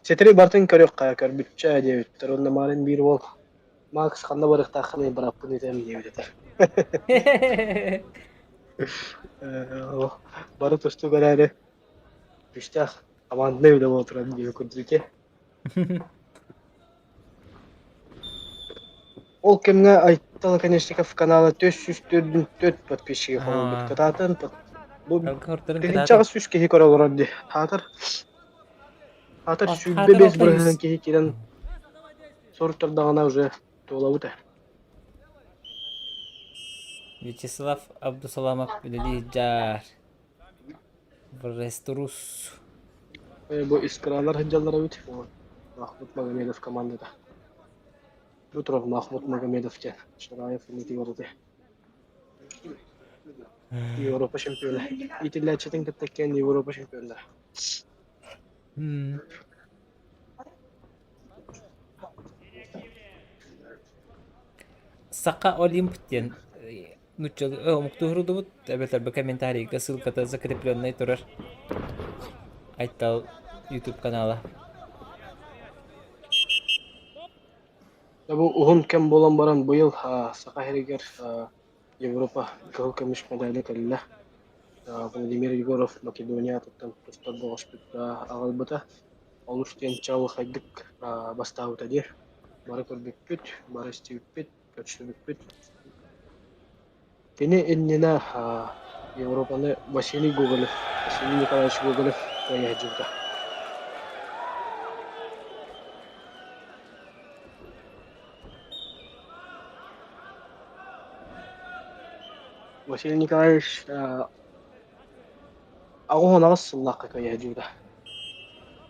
Ситэри барытын көрүөххэ, көрбүччэ диэбиттэр уонна Марин биир уол Макс ханна барыахтааххыный бырааппын ыытыам диэбит этэ. Бары тустуук эрээри күүстээх команднай үлэ буола турар диэбит курдук ити. Ол кэмҥэ Айтал Оконешников канала 444 подписчиги хомуйбут кытаатан бу 1800 киһи көрө олорор дии. Хаатар хаатар 25 бырыһыан киһи киирэн соруттардаҕына уже туолабыт ээ.
Вячеслав Абдусаламов үлэлии дьаар. Ресторус.
Бу искралар сылдьаллар эбит. Махмуд Магомедов командата. Бу турар Махмуд Магомедов диэн Шараев иннитигэр ити. Европа чемпиона. Иитиллээччитин кытта иккиэн Европа чемпионнара.
Саха Олимп диэн нуччалыы омуктуу суруйдубут эбэтэр бу комментарийга ссылката закрепленный турар Айтал YouTube канала.
Бу уһун кэм буолан баран быйыл Саха сиригэр Европа кыһыл көмүс медали кэллэ. Владимир Егоров Македония атыттан тустар бөҕөспүт аҕалбыта. Олус диэн чаҕылхайдык бастаабыта диир. Бары көрбүппүт, бары истибиппит, көрсүбүппүт. Кини иннинэ Европаны Василий Гоголев, Василий Николаевич Гоголев кыайа сылдьыбыта. Василий Николаевич 88 сыллаахха кыайа сылдьыбыта.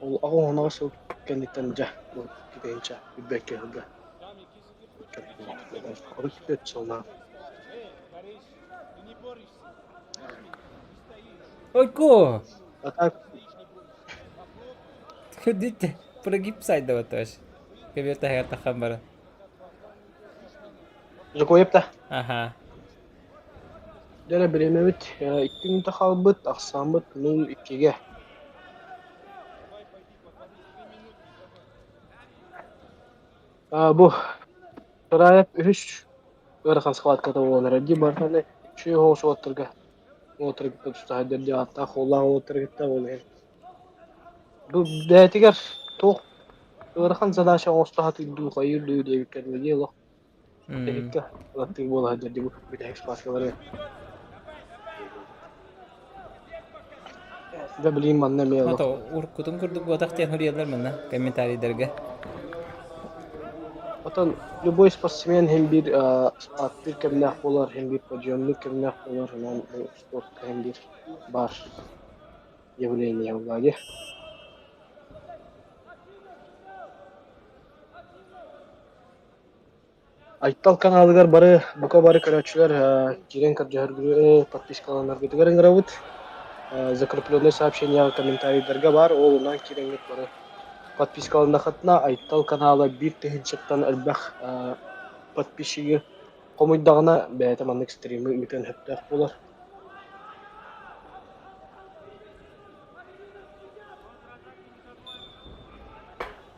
Ол 88 сыл кэнниттэн дьэ китэйинчэ билбэккэ сылдьа. 34 сыллаах.
Ойко!
А так
Ходите, прогиб сайдава тоже. Көбүөр таһыгар таххан баран.
Жокоев да?
Аха.
Дьэ бириэмэбит 2 мүнүүтэ хаалбыт, ахсааммыт 0-2-гэ. Бу Сараев үһүс ыарахан схватката буолан эрэр дии барытын үчүгэй соҕус уолаттарга уолаттары кытта туста сылдьар дии ааттаах уоллаах уолаттары кытта ол иһин бу бэйэтигэр туох ыарахан задача оҥосто сатыыр дуу хайыыр дуу диэбиккэ дылы дии олох бүтэһиккэ ылаттыыр буола сылдьар дии бу бүтэһик схваткалары Да билигин манна эмиэ олох
Ото уруккутун курдук буотах диэн суруйаллар манна комментарийдарга.
Отон любой спортсмен иһин биир спарттыыр кэмнээх буолар, иһин биир подъемнуур кэмнээх буолар, онон бу спортка иһин биир баар явление буолла дии. Айтал каналыгар бары бука бары көрөөччүлэр киирэн көрдөһөргүтүгэр подпискаланаргытыгар ыҥырабыт. Закрепленное сообщениеҕа комментарийдарга баар, ол онон киирэҥҥит бары подпискаланнаххытына Айтал канала биир тыһыынчаттан элбэх подписчигы хомуйдаҕына бэйэтэ маннык стримы ыытыан сөптөөх буолар.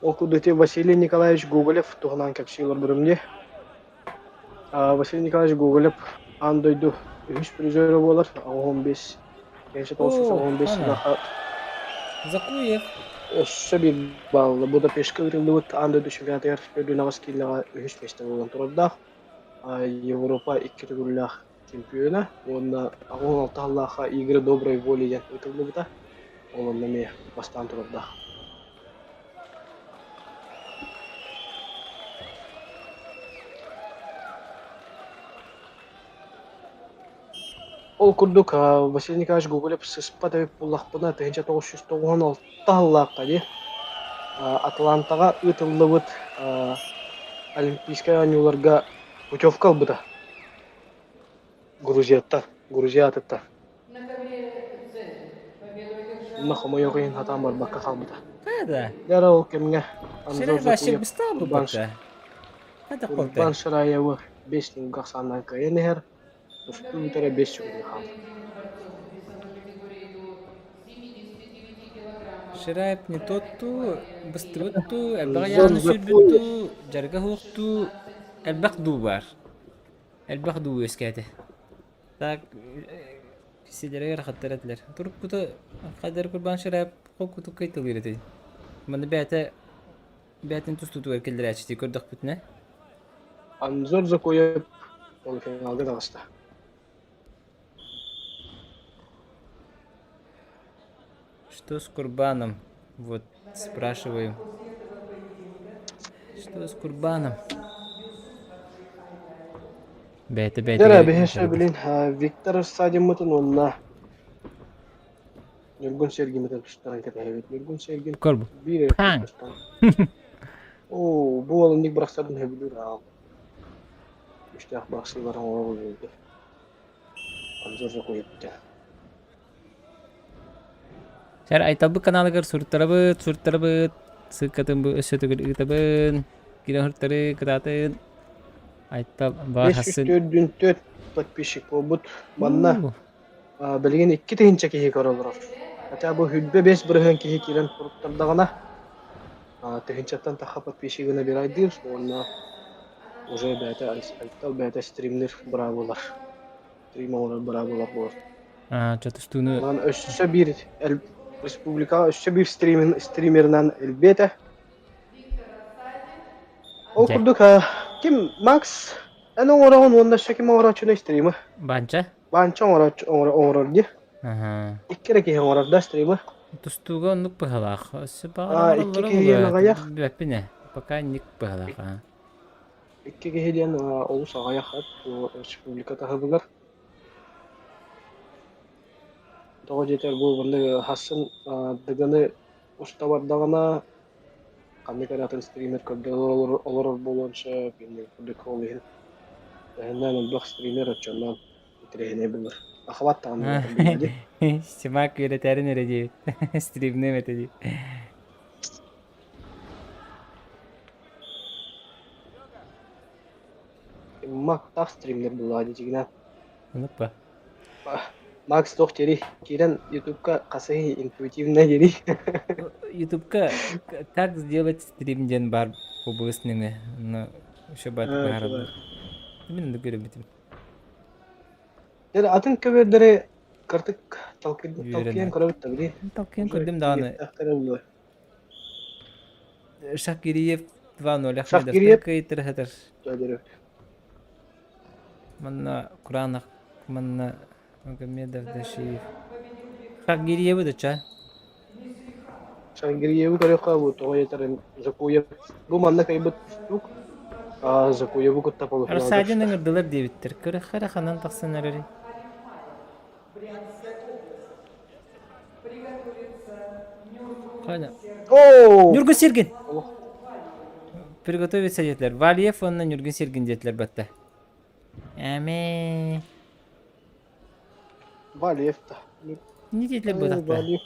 Ол курдук ити Василий Николаевич Гоголев туһунан кэпсии олорбутум дии. Василий Николаевич Гоголев аан дойду үһүс призера буолар, 15 1915 сыллаахха
Закуев.
Өссө биир баллы Будапештка ыытыллыбыт аан дойду чемпионатыгар үрдүнэҕис киилэҕэ үһүс миэстэ буолан турардаах. Европа икки төгүллээх чемпиона уонна 86 сыллаахха Игры доброй воли диэн ыытыллыбыта. Ол онно эмиэ бастаан турардаах. Ол курдук Василий Николаевич Гоголев сыспат эбит буоллахпына, 1996 сыллаахха дии Атлантаҕа ыытыллыбыт Олимпийскай оонньууларга путевка ылбыта. Грузияттан, Грузия аатыттан. Онно хомойуох иһин сатаан барбакка хаалбыта.
Да.
Дьэ ол кэмҥэ Анзор
Шерер вообще
Закуев
быстал бы
Урбан,
пока. Это
Урбан
полте.
Шараевы 5 ньуга ахсааннаан кыайан иһэр, тустуу бүтэрэ 5 секунда хаалла.
Ширайп не тот дуу, быстыбыт дуу, элбэх айааны сүрбүт дуу, дьарыга суох дуу, элбэх дуу баар. Элбэх дуу үөскээтэ. Так, силэригэр хаттар этилэр. Туруккута Хайдар Курбан Ширайп холкутук кыйтылыыр этий. Маны бэйэтэ бэйэтин тустуутугар киллэрээччити көрдөхпүтүнэ.
Анзор Закоев полуфиналга таҕыста.
Что с Курбаном? Вот спрашиваю. Что с Курбаном? Бэйэтэ
Дьэ,
бэйэтигэр
биһиэхэ билин Виктор Садиммытын уонна Ньургун Сергиммытын тустаран кэтэһэбит. Ньургун Сергин
Көр бу.
биир
Паҥ!
тустан. Оо, бу уол инник бырахсарын сөбүлүүр аал. Үстээх бырахсыыларын оҥорор үөрдэ. Анзор Закоевтя.
Сэр Айталбыт каналыгар суруттарабыт, суруттарабыт. Ссылкатын бу өссө төгүл ыытабын. Киирэн суруттары кытаатын. Айтал баар хассын.
504 подписчик буолбут. Манна билигин 2000 киһи көрө олорор. Хотя бу 25% киһи киирэн суруттардаҕына тыһыынчаттан тахха подписчигына бирайдыыр уонна уже бэйэтэ Айтал бэйэтэ стримнир быраабылар стрим оҥорор быраабылар буолар.
Чатыстууну
Онон өссө биир республикаҕа өссө биир стримин стримеринэн элбиэтэ. Ол курдук ким Макс эн оҥороҕун уонна өссө ким оҥорооччуну стримы?
Банча?
Банча оҥорооччу оҥорор дии. Икки эрэ киһи оҥорор да стримы?
Тустууга оннук быһалаах. Өссө баҕар
Икки киһи аҕыйах.
Билбэппин ээ. Пока ник быһалаах.
Икки киһи диэн олус аҕыйах бу республика таһымыгар. Тоҕо диэтэр бу маннык хассын Дыгыны уста бардаҕына ханнык эрэ атын стример көрдөрө олорор буолуон сөп, инник курдук ол иһин таһынан элбэх стример оччонон интэриэһинэй булар. Охват даҕаны буолар дии.
Симак үөрэтээрин эрэ диэбит. Стримнем этэ дии.
Мактаах стримнер буллаҕа дии
Оннук ба.
Макс туох диэрий? Киирэн Ютубка хасыһый интуитивно диэрий?
Ютубка как сделать стрим диэн баар кубус нөҥө. Но еще баар баһараллар. Мин оннук көрбүтүм.
Дьэ атын көбүөрдэри кыртык талкыйан көрөбүт да били.
Талкыйан көрдүм даҕаны. Шакириев 2-0
Шакириев
кыайтырыһытар. Манна кураанах манна Магомедов Дашиев. Шагириевы да ча.
Шагириевы көрүөххэ бу тоҕо этэрин Закуев бу манна кайбыт тустуук а Закуеву кытта полуфиналга
Рассадин ыҥырдылар диэбиттэр. Көрөххө эрэ ханан тахсан эрэрий? Хайда?
Оо!
Ньургун Сергин! Приготовиться диэтилэр. Валиев уонна Ньургун Сергин диэтилэр батта. Эмээ.
Валиев да.
Не диэтилэр бу
Валиев,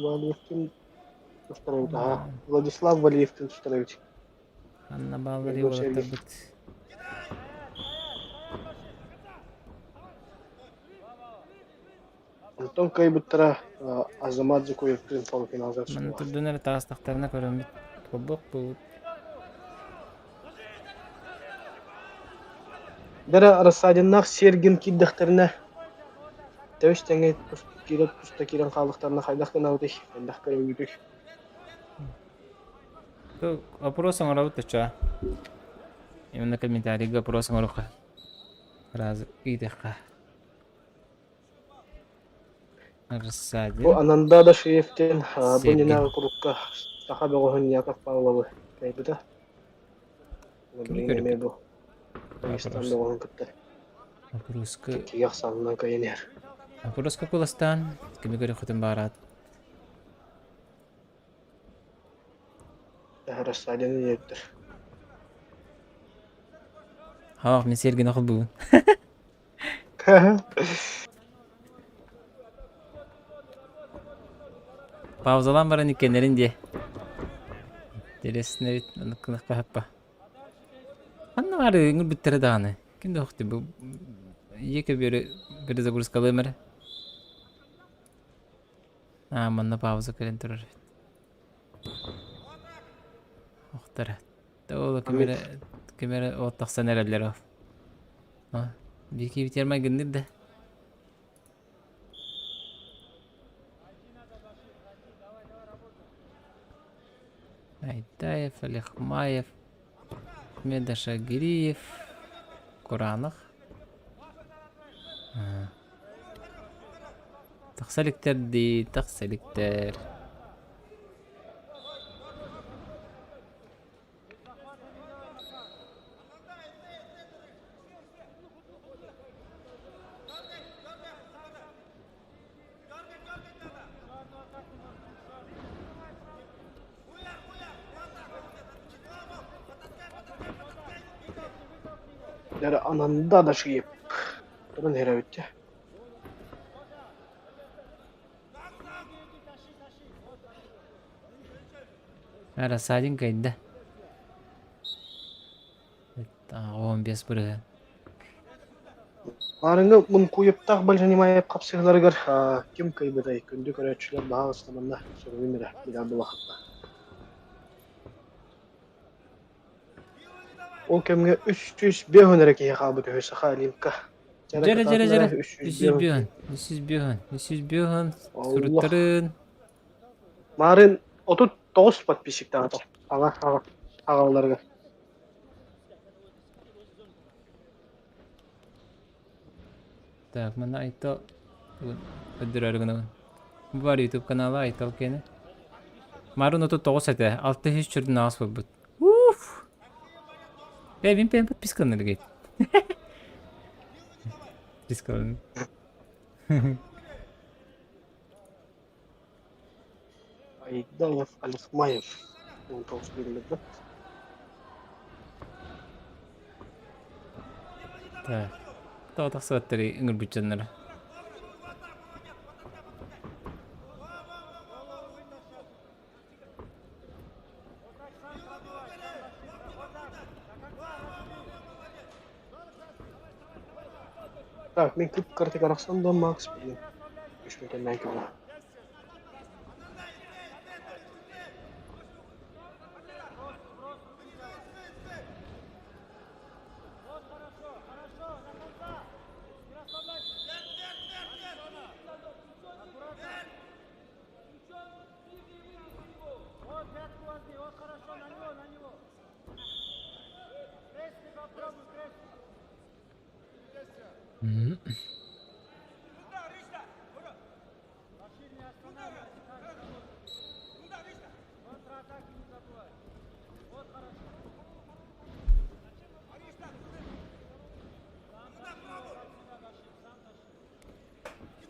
Валиевтин тустарабыт аха. Владислав Валиевтин тустарабыт.
Анна бааллары уолаттарбыт.
Онтон кыайбыттара Азамат Зукоевтыын полуфиналга
Манна турдун эрэ таҕыстахтарына көрөммүт холбох буолбут.
Дэрэ Рассадиннаах Сергин киирдэхтэринэ тэбис тэҥэ киирэ туста киирэн хааллахтарына хайдах гынабытый, хайдах көрөбүтүй?
Вопрос оҥоробут оччоҕо. Именно комментарийга вопрос оҥоруохха. Сразу ыйытыахха.
Бу Ананда Дашиевтин бу иннинээҕи курукка саха бөҕөһүн Яков Павловы кыайбыта. Билигин эмиэ бу Дагестан бөҕөһүн кытта иккигэ ахсаанынан кыайан иһэр.
Вопрос куластаан кими көрүөххүтүн баараат.
Рассадины диэбиттэр.
Хаах, мин сиэргин холбуубун. Паузалаан баран иккиэннэрин диэ. Интересно эбит, оннук гынахха хаппа. Ханна баар ыҥырбыттара даҕаны. Ким да охту бу ийэ көбүөрү перезагрузкалыам эрэ. Аа, манна пауза кэлэн турар эбит. Охтара. Ол ким эрэ ким эрэ от тахсан эрэллэр ол. А, Бики битермай гынныр да. Айтаев, Алехмаев, Медашагириев, Куранов. Тахса иликтэр дии, тахса иликтэр.
Дьэ ананда да шиеп. Туран иһэрэбит
Рассадин кыайда. 15 бырыһыан.
Маарыҥҥы Мункуйуптаах Бальжанимаев хапсыһыыларыгар ким кыайбытай? Күндү көрөөччүлэр баһаалыста манна суруйун эрэ, билэр буолаххытына. Ол кэмҥэ 305 эрэ киһи хаалбыт үһү Саха Олимпка.
Дьэрэ дьэрэ дьэрэ. 305 305 305 суруттарын.
Марын 39 подписчиктаах аҕа аҕа аҕаларыгар.
Так, манна Айтал өддөрөөрү гынабын. Бу бар YouTube канала Айтал киэнэ. Марын 39 этэ, 600 чүрдүн аҕыс буолбут. Уф! Э, мин бэйэм подпискаланар гейт. Подпискаланар.
Айдаев Алихмаев 19 биллэрбит.
Так. Тоҕо тахсыбаттарый ыҥырбыт дьонноро?
Так, мин кып-кыратык арахсан да Макс блин. Үчүгэй көмө.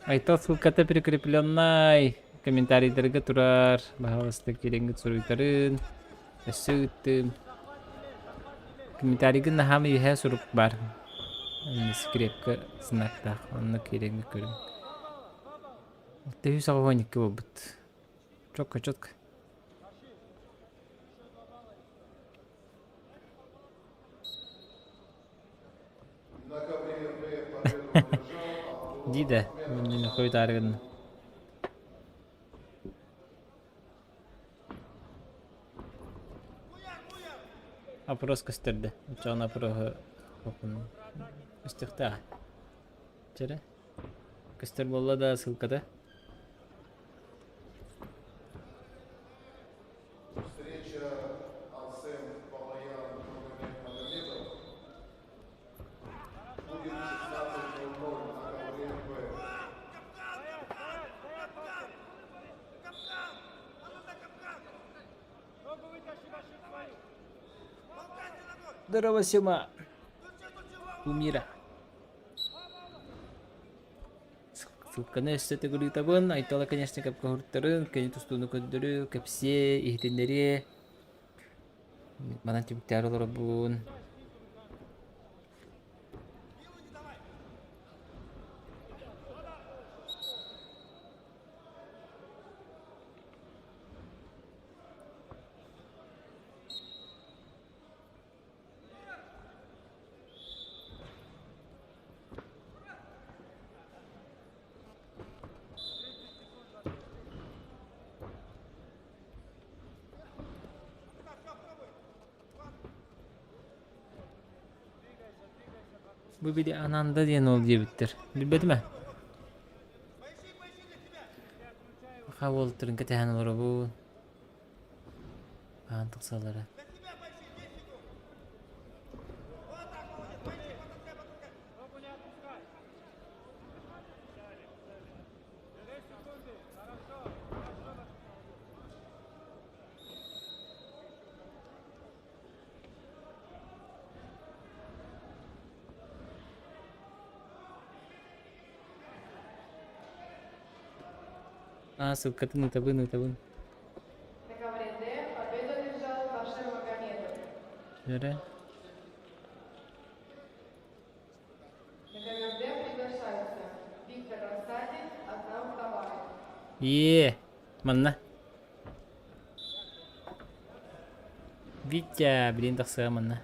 Айтал ссылката прикрепленнай комментарийдарга турар. Баһаалыста киирэҥҥит суруйтарын. Өссө ыыттым. Комментарийгын наһаам үөһээ сурук баар. Скрепка знактаах. Онно киирэҥҥит көрүҥ. 682 буолбут. Четко, четко. Дии да, мин хойутаары гынным. Опрос көстөрдө. Оччоҕуна опроһу көстүөхтээх. Чэрэ. Көстөр буолла да ссылката.
Встреча Арсен Балаян Магомед Магомедов будет в 16:00 на ковре Б.
Здорово, Сема. Кумира. Ссылканы өссө төгүрүтабын. Айтала, конечно, кэпкэһуртарын, кини тустууну көрдөрүү, кэпсиэ, иһитиннэриэ. Манан түмүктээр олоробун. Бу били Ананда диэн ол диэбиттэр. Билбэтим ээ. Саха уолаттарын кэтэһэн олоробун. Хаһан тахсаллара. Аа, ссылкатын ытабын, ытабын.
На ковре Д победу одержал Башир Магомедов.
Эрэ.
На ковер Д приглашаются Виктор Рассадин, Азнаур Таваев.
Е, манна. Витя, блин, тахсыа манна.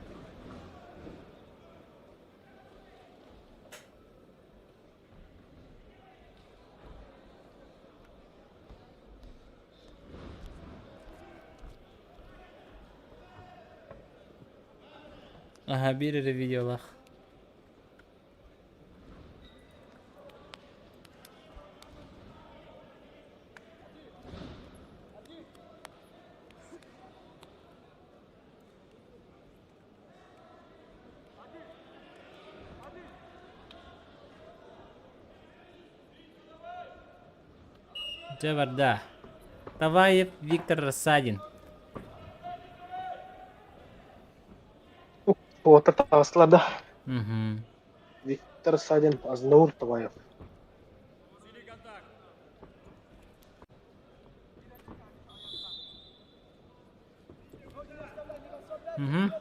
Аһа, биир эрэ видеолаах. Дьэ барда. Таваев Виктор Рассадин.
Уоттар таҕыстылар да.
Мгм.
Виктор Садин, Азнаур Таваев.
Мгм.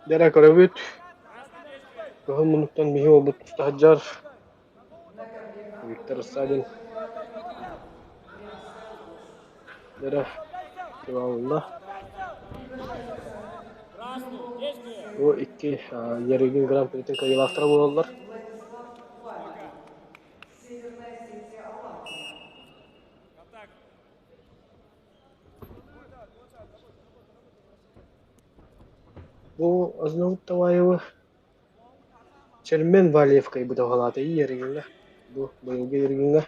Дэрэ көрөбүт. Кыһыл муннуктан биһи уолбут туста сылдьар. Виктор Садин. Дэрэ Ивановна. Бу икки Ярыгин гран-притин кыайыылаахтара буолаллар. Бу Азнаур Таваевы Чермен Валиев кыайбыта уһалаата Ярыгиҥҥа. Бу быйылгы Ярыгиҥҥа.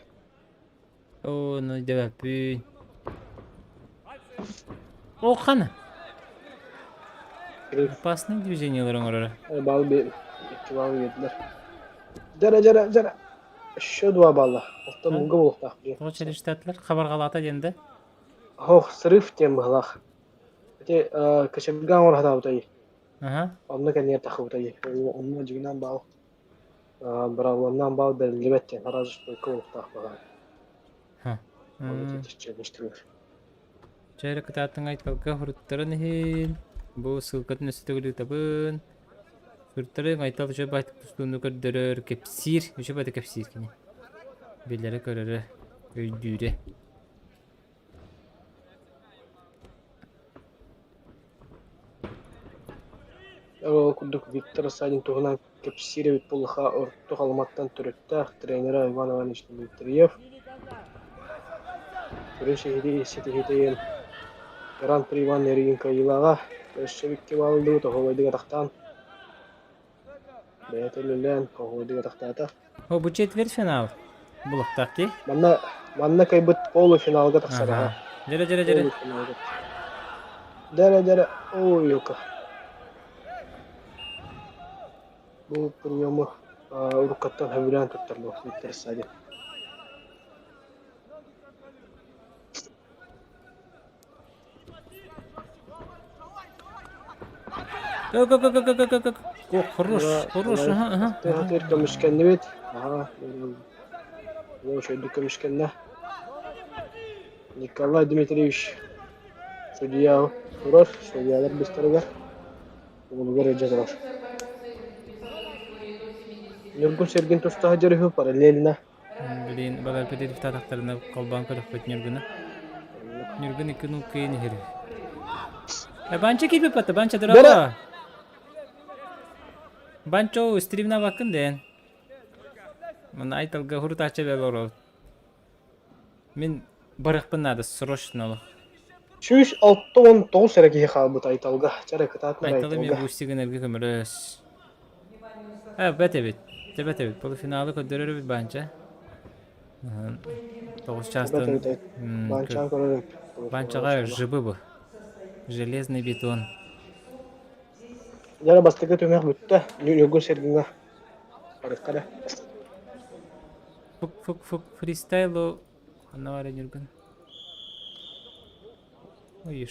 Оо, ну дөбөппүн. О, хана. Опасный движениелар оҥороро.
Бал би икки балл биэрдилэр. Дьара дьара дьара. Еще два балла. Оттон мунга буолуохтаах дии.
Тоҕо челештатлар хабарҕалаата диэн да?
Ох, срыв диэн быһылаах. Ити кочерга оҥоро сатаабытай.
Аха.
Онно кэннигэр тахыбытай. Онно дьиҥинэн баал быраҕылланнаан баал бэриллибэт диэн араас стойка буолуохтаах баҕар.
Ха.
Онно челештилэр.
Чэ эрэ кытааттыҥ Айталга суруттаран иһин. Бу ссылкатын өссө төгүл ыытабын. Суруттарыҥ Айтал үчүгэй баайтык тустууну көрдөрөр, кэпсиир. Үчүгэй баайтык кэпсиир кини. Билэрэ-көрөрө, өйдүүрэ.
Ол курдук Виктор Садин туһунан кэпсиир эбит буоллаха Орто Халыматтан төрүттээх тренерэ Иван Иванович Дмитриев сүрүн ситиһиитэ Гран-при Иван Ярыгин кыайыылааҕа өссө икки бааллыбыт оһуобайдык атахтаан бэйэтэ үлэлээн оһуобайдык атахтаата
О, бу четвертьфинал булуохтаах дии.
Манна манна кыайбыт полуфиналга тахсар аха.
Дьэрэ дьэрэ дьэрэ.
Полуфиналга. Дьэрэ дьэрэ. Ой, юка. Бу приему уруккаттан сөбүлээн туттар Виктор Садин.
Го го го го го го го. О, хорош, хорош, ага, ага.
Тыатыр көмүскэннибит. Аха, үчүгэйдик көмүскэннэ. Николай Дмитриевич судья турар, судьялар быстарыгар уолугар илдьэ турар. Ньургун Сергин тустаах дьарыгы параллельно
Блин, балар педагогтаатахтарына холбоон көрөхпүт Ньургуну. Ньургун икки нуу кыйын иһэр. Э, Банча киирбит батта, Банча дорого. Банчо стримна баккын дэн. Мана айталга хурутаачча бэл олорор. Мин барыахпын наада срочно олох.
169 эрэ киһи хаалбыт Айталга. Чара кытаатнар
Айталы мен
Айталга.
бустигын эргэ көмөлөс. Э, бэт эбит. Дьэ бэт эбит. Полуфиналы көрдөрөр эбит Банча. Тоҕус
Бэт
чаастан
эбит эбит. Банчаҕа көрөр эбит.
Банчаҕа жыбы бу. Железный бетон.
Дьэ бастакы түмэх бүттэ. Ньургун Сергиҥҥа барыахха эрэ.
Фук фук фук фристайлу ханна баар Ньургун? Ой,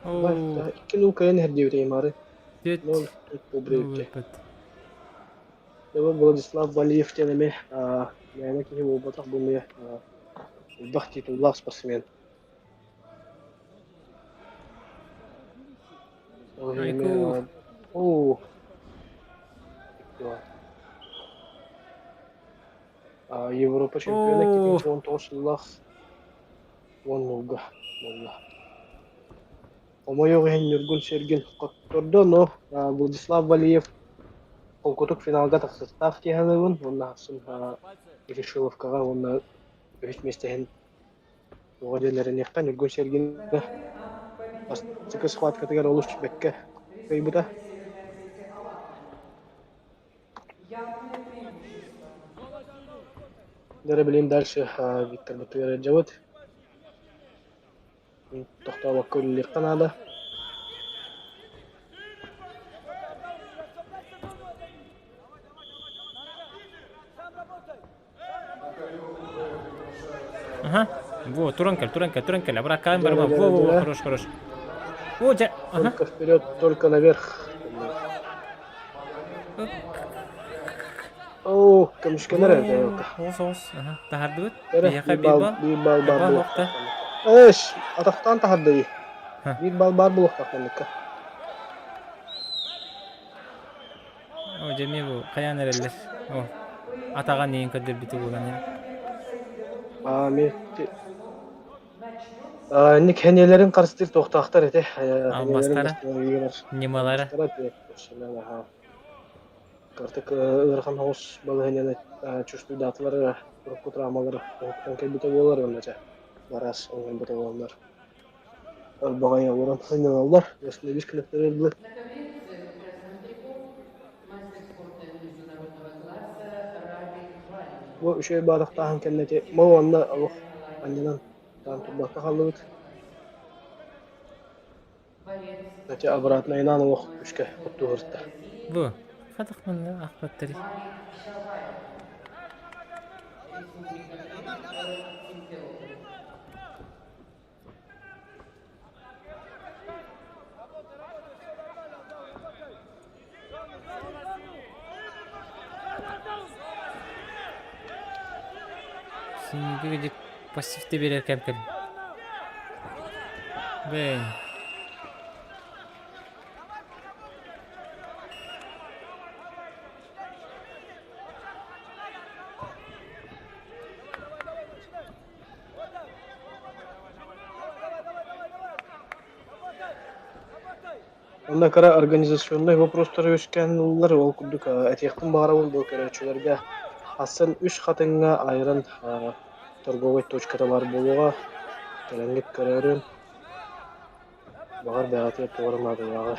Оо,
Икки кыайан иһэр диэбит Аймары.
Түөт.
Ноль выпад. Владислав Валиев диэн эмиэ мээнэ киһи буолбатах бу эмиэ элбэх титуллаах спортсмен.
Айку.
Оо. Европа чемпиона
Оо.
2019 сыллаах уон буолла. Хомойуох иһин Ньургун Сергин хоттордо, но Владислав Валиев холкутук финалга тахсыахтаах дии саныыбын уонна ахсын Решиловкаҕа уонна үһүс миэстэһин тоҕо диэн эрэниэххэ Ньургун Сергин бастакы схваткатыгар олус бэккэ кыайбыта. Дьэ билигин дальше Викторбытыгар ыалдьабыт. Тохтообокко үлэлиэххэ наада.
Ага. Во, туран кэл, туран кэл, туран кэл. Обратно барма. Во, во, во, хорош, хорош. О, дьэ, ага.
Только вперед, только наверх. Оо, көмүскэнэр эрэ
Оҕус, оҕус. Ага, таһардыбыт.
Эрэ,
Биһиэхэ
биир
биир
бал,
бал.
биир бал баар
Бал
буолуохтаах.
охта.
Эш, атахтаан таһарда дии.
Ха.
Биир бал баар буолуохтаах манныкка.
О, дьэ эмиэ бу хайаан эрэллэр. О, атаҕа нэйин көрдөрбүтэ буолан ини.
Аа, эмиэ Аа, инник хэниэлэрин харыстыыр туохтаахтар этэ. Хэниэлэрин
Алмастара, ньымалара.
Картык ыарахан соҕус балаһыанньаны чувствуйдаатылар эрэ, урукку травмалары уһуктан кэлбитэ буолар уонна дьэ бараас оҥорбута буолаллар. Ырбаҕай олорон сынньаналлар, остановись кынаттары
На ковре в красном трико мастер спорта международного класса Раби Валин.
Бу үчүгэй баадахтааһын кэннэ ити мал уонна олох анньынан таан турбакка хааллыбыт.
Борец
Ити обратнайынан олох күүскэ оттуһурта.
Бу, хатах манна ахпаттары.
Марик Шаваев. Республика Крым, город Симферополь.
Синьиги где пассивты берер кэм кэм. Бэй.
Онно кыра организационнай вопростар үөскээн ыллылар, ол курдук этиэхпин баҕарабын бу көрөөччүлэргэ астан үс хатыҥҥа айран торговай точката баар буолуоҕа, кэлэҥҥит көрөөрүн, баҕар бэҕэтигэр туора наадалааҕы.